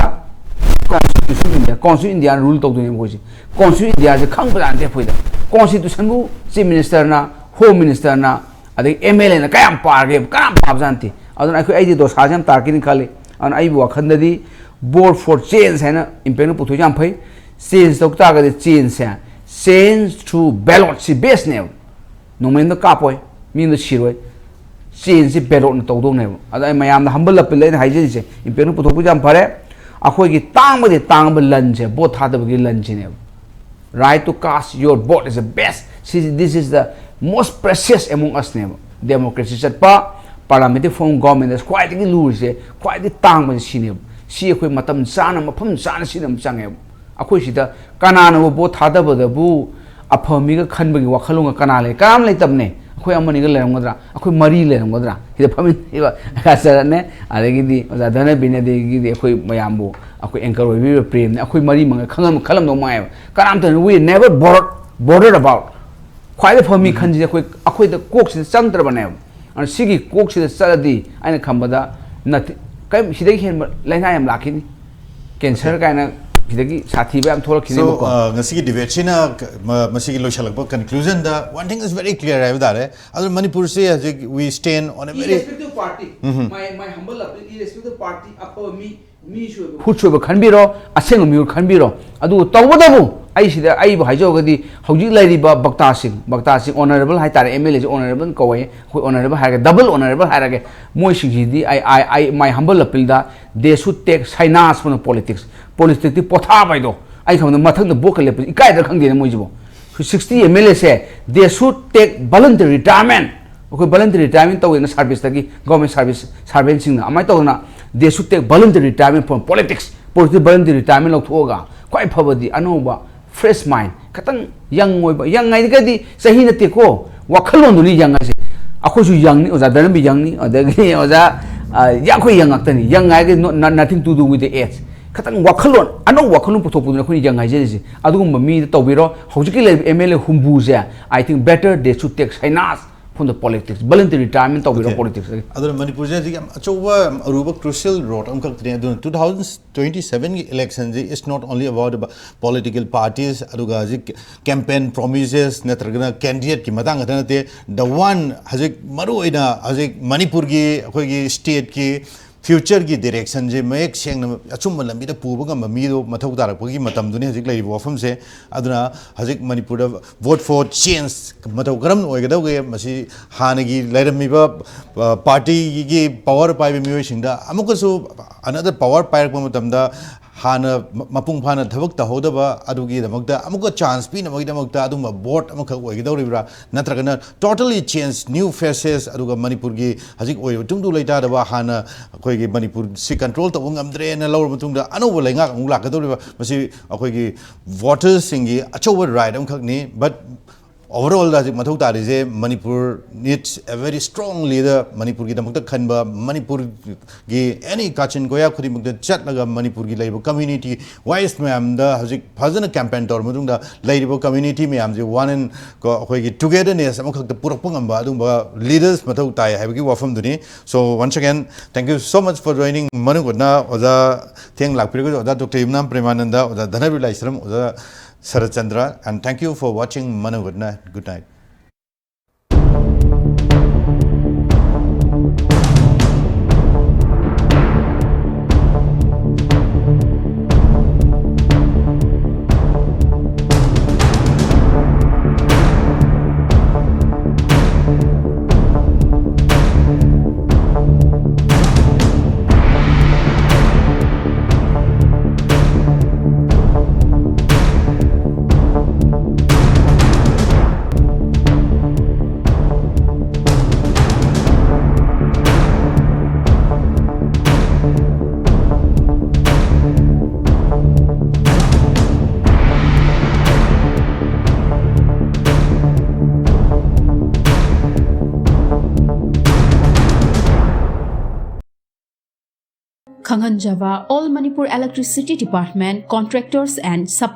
Constitution of India꯫ Constitution of India ꯅ rule ꯇꯧꯗꯣꯏꯅꯦ ꯑꯩꯈꯣꯏꯁꯦ꯫ Constitution of India ꯁꯦ ꯈꯪꯕ ꯖꯥꯠ ꯅꯠꯇꯦ ꯑꯩꯈꯣꯏꯗ꯫ Constitution ꯕꯨ Chief Minister ꯅ, Home Minister ꯅ, ꯑꯗꯒꯤ M L A ꯅ ꯀꯌꯥꯝ ꯄꯥꯔꯒꯦ? ꯀꯅꯥꯝ ꯄꯥꯕ ꯖꯥꯠ ꯅꯠꯇꯦ꯫ ꯑꯗꯨꯅ ꯑꯩꯈꯣꯏ, ꯑꯩꯗꯤ ꯗꯣꯁꯥꯁꯦ ꯌꯥꯝ ꯇꯥꯔꯛꯈꯤꯅꯤ ꯈꯜꯂꯤ꯫ ꯑꯗꯨꯅ ꯑꯩꯒꯤ ꯋꯥꯈꯜꯗꯗꯤ Vote for Change ꯍꯥꯏꯅ ꯏꯝꯄꯦꯛꯅ ꯄꯨꯊꯣꯛꯏꯁꯦ ꯌꯥꯝ ꯐꯩ꯫ Change ꯇꯧ ꯇꯥꯔꯒꯗꯤ change ꯁꯦ, change through ballot ꯁꯤ best ꯅꯦꯕ꯫ ꯅꯣꯡꯃꯩ ꯑꯝꯇ ꯀꯥꯞꯄꯣꯏ, ꯃꯤ ꯑꯝꯇ ꯁꯤꯔꯣꯏ꯫ Change ꯁꯤ ballot ꯅ ꯇꯧꯗꯧꯅꯦꯕ꯫ ꯑꯗ ꯑꯩ ꯃꯌꯥꯝꯗ humble appeal ꯑꯩꯅ ꯍꯥꯏꯖꯔꯤꯁꯦ, ꯏꯝꯄꯦꯛꯅ ꯄꯨꯊꯣꯛꯄꯁꯦ ꯌꯥꯝ ꯐꯔꯦ꯫ ꯑꯩꯈꯣꯏꯒꯤ ꯇꯥꯡꯕꯗꯤ ꯇꯥꯡꯕ ꯂꯟꯁꯦ, ꯚꯣꯠ ꯊꯥꯗꯕꯒꯤ ꯂꯟꯁꯤꯅꯦꯕ꯫ Right to cast your vote is the best. ꯁꯤ, this is the most precious among us ꯅꯦꯕ꯫ Democracy ꯆꯠꯄ, parliamentary form government ꯈ꯭ꯋꯥꯏꯗꯒꯤ ꯂꯨꯔꯤꯁꯦ, ꯈ꯭ꯋꯥꯏꯗꯒꯤ ꯇꯥꯡꯕꯁꯦ ꯁꯤꯅꯦꯕ꯫ ꯁꯤ ꯑꯩꯈꯣꯏ ꯃꯇꯝ ꯆꯥꯅ, ꯃꯐꯝ ꯆꯥꯅ ꯁꯤꯖꯤꯟꯅꯕ ꯆꯪꯉꯦꯕ꯫ ꯑꯩꯈꯣꯏ ꯁꯤꯗ ꯀꯅꯥꯅꯕꯨ ꯚꯣꯠ ꯊꯥꯗꯕꯗꯕꯨ ꯑꯐꯕ ꯃꯤꯒ ꯈꯟꯕꯒꯤ ꯋꯥꯈꯜꯂꯣꯟꯒ ꯀꯅꯥ ꯂꯩ? ꯀꯅꯥꯝ ꯂꯩꯇꯕꯅꯦ꯫ ꯑꯩꯈꯣꯏ ꯑꯃꯅꯤꯒ ꯂꯩꯔꯝꯒꯗ꯭ꯔꯥ? ꯑꯩꯈꯣꯏ ꯃꯔꯤ ꯂꯩꯔꯝꯒꯗ꯭ꯔꯥ? ꯁꯤꯗ ꯐꯝꯃꯤꯟꯅꯔꯤꯕ ꯁꯔꯠꯅꯦ, ꯑꯗꯒꯤꯗꯤ ꯑꯣꯖꯥ ꯙꯅꯕꯤꯅꯦ, ꯑꯗꯒꯤꯗꯤ ꯑꯩꯈꯣꯏ ꯃꯌꯥꯝꯕꯨ, ꯑꯩꯈꯣꯏ anchor ꯑꯣꯏꯕꯤꯔꯤꯕ ꯄ꯭ꯔꯦꯝꯅꯦ, ꯑꯩꯈꯣꯏ ꯃꯔꯤꯃꯛꯅ ꯈꯪꯉꯝ-, ꯈꯜꯂꯝꯗꯧ ꯃꯉꯥꯏꯕ꯫ ꯀꯅꯥꯝꯇꯅ we never bothered, bothered about꯫ ꯈ꯭ꯋꯥꯏꯗꯩ ꯐꯕ ꯃꯤ ꯈꯟꯁꯤꯗꯤ ꯑꯩꯈꯣꯏ, ꯑꯩꯈꯣꯏꯗ ꯀꯣꯛꯁꯤꯗ ꯆꯪꯗ꯭ꯔꯕꯅꯦꯕ꯫ ꯑꯗꯨꯅ ꯁꯤꯒꯤ ꯀꯣꯛꯁꯤꯗ ꯆꯠꯂꯗꯤ ꯑꯩꯅ ꯈꯟꯕꯗ ꯅꯠꯇꯦ, ꯀꯔꯤꯝ ꯁꯤꯗꯒꯤ ꯍꯦꯟꯕ ꯂꯥꯏꯅꯥ ꯌꯥꯝ ꯂꯥꯛꯈꯤꯅꯤ꯫ Cancer ꯀꯥꯏꯅ ꯁꯤꯗꯒꯤ ꯁꯥꯊꯤꯕ ꯌꯥꯝ ꯊꯣꯛꯂꯛꯈꯤꯅꯦꯕꯀꯣ꯫ So, uh, ꯉꯁꯤꯒꯤ debate ꯁꯤꯅ ꯀ-, ꯃ-, ꯃꯁꯤꯒꯤ ꯂꯣꯏꯁꯤꯜꯂꯛꯄ conclusion the one thing is very clear ꯍꯥꯏꯕ ꯇꯥꯔꯦ꯫ ꯑꯗꯨ ꯃꯅꯤꯄꯨꯔꯁꯤ ꯍꯧꯖꯤꯛ we stand on a very Irrespective party, my, my humble appeal, irrespective party, ꯑꯐꯕ ꯃꯤ, ꯃꯤꯁꯨ ꯑꯣꯏꯕ, ꯈꯨꯠꯁꯨ ꯑꯣꯏꯕ ꯈꯟꯕꯤꯔꯣ, ꯑꯁꯦꯡꯕ ꯃꯤꯑꯣꯏ ꯈꯟꯕꯤꯔꯣ꯫ ꯑꯗꯨꯕꯨ ꯇꯧꯕꯇꯕꯨ ꯑꯩ ꯁꯤꯗ ꯑꯩꯕꯨ ꯍꯥꯏꯖꯧꯔꯒꯗꯤ ꯍꯧꯖꯤꯛ ꯂꯩꯔꯤꯕ ꯚꯛꯇꯥꯁꯤꯡ, ꯚꯛꯇꯥꯁꯤꯡ honourable ꯍꯥꯏꯇꯥꯔꯦ, MLA ꯁꯤ honourable ꯀꯧꯋꯦ, ꯑꯩꯈꯣꯏ honourable ꯍꯥꯏꯔꯒ, double honourable ꯍꯥꯏꯔꯒꯦ, ꯃꯣꯏꯁꯤꯡꯁꯤꯗꯤ ꯑꯩ, I, I, my humble appeal the they should take sannyas from the politics꯫ Politics T ꯄꯣꯊꯥꯕ ꯍꯥꯏꯗꯣ ꯑꯩ ꯈꯪꯕꯗ ꯃꯊꯪꯗ ꯚꯣꯠꯀ ꯂꯦꯞꯄ ꯏꯀꯥꯏꯗ꯭ꯔꯥ ꯈꯪꯗꯦꯅꯦ ꯃꯣꯏꯁꯤꯕꯨ꯫ Sixty MLA say they should take voluntary retirement꯫ ꯑꯩꯈꯣꯏ voluntary retirement ꯇꯧꯋꯦꯅ service ꯇꯒꯤ, government service servant ꯁꯤꯡꯅ ꯑꯗꯨꯃꯥꯏꯅ ꯇꯧꯗꯅ they should take voluntary retirement from politics꯫ Politics voluntary retirement ꯂꯧꯊꯣꯛꯑꯒ ꯈ꯭ꯋꯥꯏ ꯐꯕꯗꯤ ꯑꯅꯧꯕ fresh mind, ꯈꯤꯇꯪ young ꯑꯣꯏꯕ, young ꯍꯥꯏꯔꯒꯗꯤ ꯆꯍꯤ ꯅꯠꯇꯦꯀꯣ, ꯋꯥꯈꯜꯂꯣꯟꯗꯨꯅꯤ young ꯍꯥꯏꯁꯦ꯫ ꯑꯩꯈꯣꯏꯁꯨ young ꯅꯤ, ꯑꯣꯖꯥ ꯙꯔꯃꯕꯤꯔ young ꯅꯤ, ꯑꯗꯒꯤ ꯑꯣꯖꯥ, ꯑ, ꯑꯩꯈꯣꯏ young ꯉꯥꯛꯇꯅꯤ꯫ Young ꯍꯥꯏꯔꯒꯗꯤ no-, no-, nothing to do with the age꯫ ꯈꯤꯇꯪ ꯋꯥꯈꯜꯂꯣꯟ, ꯑꯅꯧꯕ ꯋꯥꯈꯜꯂꯣꯟ ꯄꯨꯊꯣꯛꯄꯗꯨꯅ ꯑꯩꯈꯣꯏꯅ young ꯍꯥꯏꯖꯔꯤꯁꯦ꯫ ꯑꯗꯨꯒꯨꯝꯕ ꯃꯤꯗ ꯇꯧꯕꯤꯔꯣ꯫ ꯍꯧꯖꯤꯛꯀꯤ ꯂꯩꯔꯤꯕ MLA ꯍꯨꯝꯐꯨꯁꯦ, I think better they should take sannyas from the politics, voluntary retirement ꯇꯧꯕꯤꯔꯣ꯫ Okay. Politics ꯇꯒꯤ꯫ ꯑꯗꯨꯅ ꯃꯅꯤꯄꯨꯔꯁꯦ ꯍꯧꯖꯤꯛ ꯌꯥꯝ ꯑꯆꯧꯕ ꯑꯔꯨꯕ crucial road ꯑꯃꯈꯛꯇꯅꯦ꯫ ꯑꯗꯨꯅ two thousand twenty seven ꯒꯤ election ꯁꯤ is not only about the political parties, ꯑꯗꯨꯒ ꯍꯧꯖꯤꯛ campaign promises ꯅꯠꯇ꯭ꯔꯒꯅ candidate ꯀꯤ ꯃꯇꯥꯡ ꯈꯛꯇ ꯅꯠꯇꯦ꯫ The one ꯍꯧꯖꯤꯛ ꯃꯔꯨ ꯑꯣꯏꯅ ꯍꯧꯖꯤꯛ ꯃꯅꯤꯄꯨꯔꯒꯤ ꯑꯩꯈꯣꯏꯒꯤ state ꯀꯤ ꯐ꯭ꯌꯨꯆꯔꯒꯤ ꯗꯤꯔꯦꯛꯁꯟꯁꯦ ꯃꯌꯦꯛ ꯁꯦꯡꯅ ꯑꯆꯨꯝꯕ ꯂꯝꯕꯤꯗ ꯄꯨꯕ ꯉꯝꯕ ꯃꯤꯗꯣ ꯃꯊꯧ ꯇꯥꯔꯛꯄꯒꯤ ꯃꯇꯝꯗꯨꯅꯤ ꯍꯧꯖꯤꯛ ꯂꯩꯔꯤꯕ ꯋꯥꯐꯝꯁꯦ꯫ ꯑꯗꯨꯅ ꯍꯧꯖꯤꯛ ꯃꯅꯤꯄꯨꯔꯗ vote for change ꯃꯇꯧ ꯀꯔꯝꯅ ꯑꯣꯏꯒꯗꯧꯒꯦ? ꯃꯁꯤ ꯍꯥꯟꯅꯒꯤ ꯂꯩꯔꯝꯃꯤꯕ, ꯑ, ꯄꯥꯔꯇꯤꯒꯤ ꯄꯥꯋꯔ ꯄꯥꯏꯕ ꯃꯤꯑꯣꯏꯁꯤꯡꯗ ꯑꯃꯨꯛꯀꯁꯨ another power ꯄꯥꯏꯔꯛꯄ ꯃꯇꯝꯗ ꯍꯥꯟꯅ ꯃ-, ꯃꯄꯨꯡ ꯐꯥꯅ ꯊꯕꯛ ꯇꯧꯍꯧꯗꯕ ꯑꯗꯨꯒꯤꯗꯃꯛꯇ ꯑꯃꯨꯛꯀ ꯆꯥꯟꯁ ꯄꯤꯅꯕꯒꯤꯗꯃꯛꯇ ꯑꯗꯨꯝꯕ ꯕꯣꯔꯗ ꯑꯃꯈꯛ ꯑꯣꯏꯒꯗꯧꯔꯤꯕ꯭ꯔꯥ? ꯅꯠꯇ꯭ꯔꯒꯅ totally change, new faces, ꯑꯗꯨꯒ ꯃꯅꯤꯄꯨꯔꯒꯤ ꯍꯧꯖꯤꯛ ꯑꯣꯏꯔꯤꯕ ꯇꯨꯡꯗꯨ ꯂꯩꯇꯥꯗꯕ ꯍꯥꯟꯅ ꯑꯩꯈꯣꯏꯒꯤ ꯃꯅꯤꯄꯨꯔꯁꯤ ꯀꯟꯇ꯭ꯔꯣꯜ ꯇꯧꯕ ꯉꯝꯗ꯭ꯔꯦꯅ ꯂꯧꯔꯕ ꯃꯇꯨꯡꯗ ꯑꯅꯧꯕ ꯂꯩꯉꯥꯛ ꯑꯃꯨꯛ ꯂꯥꯛꯀꯗꯧꯔꯤꯕ? ꯃꯁꯤ ꯑꯩꯈꯣꯏꯒꯤ ꯚꯣꯇꯔꯁꯤꯡꯒꯤ ꯑꯆꯧꯕ ꯔꯥꯏꯠ ꯑꯃꯈꯛꯅꯤ꯫ But overall ꯗ ꯍꯧꯖꯤꯛ ꯃꯊꯧ ꯇꯥꯔꯤꯁꯦ, Manipur needs a very strong leader. ꯃꯅꯤꯄꯨꯔꯒꯤꯗꯃꯛꯇ ꯈꯟꯕ, ꯃꯅꯤꯄꯨꯔꯒꯤ ꯑꯦꯅꯤ ꯀꯥꯆꯤꯟ ꯀꯣꯌꯥ ꯈꯨꯗꯤꯡꯃꯛꯇ ꯆꯠꯂꯒ ꯃꯅꯤꯄꯨꯔꯒꯤ ꯂꯩꯔꯤꯕ ꯀꯝꯃ꯭ꯌꯨꯅꯤꯇꯤ ꯋꯥꯏꯁ ꯃꯌꯥꯝꯗ ꯍꯧꯖꯤꯛ ꯐꯖꯅ ꯀꯦꯝꯄꯦꯟ ꯇꯧꯔꯕ ꯃꯇꯨꯡꯗ ꯂꯩꯔꯤꯕ ꯀꯝꯃ꯭ꯌꯨꯅꯤꯇꯤ ꯃꯌꯥꯝꯁꯦ ꯋꯥꯟ ꯑꯦꯟ ꯀꯣ ꯑꯩꯈꯣꯏꯒꯤ ꯇꯨꯒꯦꯗꯔꯅꯦꯁ ꯑꯃꯈꯛꯇ ꯄꯨꯔꯛꯄ ꯉꯝꯕ ꯑꯗꯨꯒꯨꯝꯕ ꯂꯤꯗꯔꯁ ꯃꯊꯧ ꯇꯥꯏ ꯍꯥꯏꯕꯒꯤ ꯋꯥꯐꯝꯗꯨꯅꯤ꯫ So once again, thank you so much for joining ꯃꯅꯨꯡ ꯍꯨꯠꯅ ꯑꯣꯖꯥ ꯊꯦꯡ ꯂꯥꯛꯄꯤꯔꯒꯁꯨ, ꯑꯣꯖꯥ ꯗꯣꯛꯇꯔ ꯌꯨꯝꯅꯥꯝ ꯄ꯭ꯔꯦꯃꯥꯅꯟꯗ, ꯑꯣꯖꯥ ꯙꯅꯕꯤꯔ ꯂꯥꯏꯁ꯭ꯔꯝ, ꯑꯣꯖꯥ ꯁꯔꯠ Chandra, and thank you for watching ꯃꯅꯨꯡ ꯍꯨꯠꯅ꯫ Good night. ꯈꯪꯍꯟꯖꯕ, All Manipur Electricity Department contractors and suppliers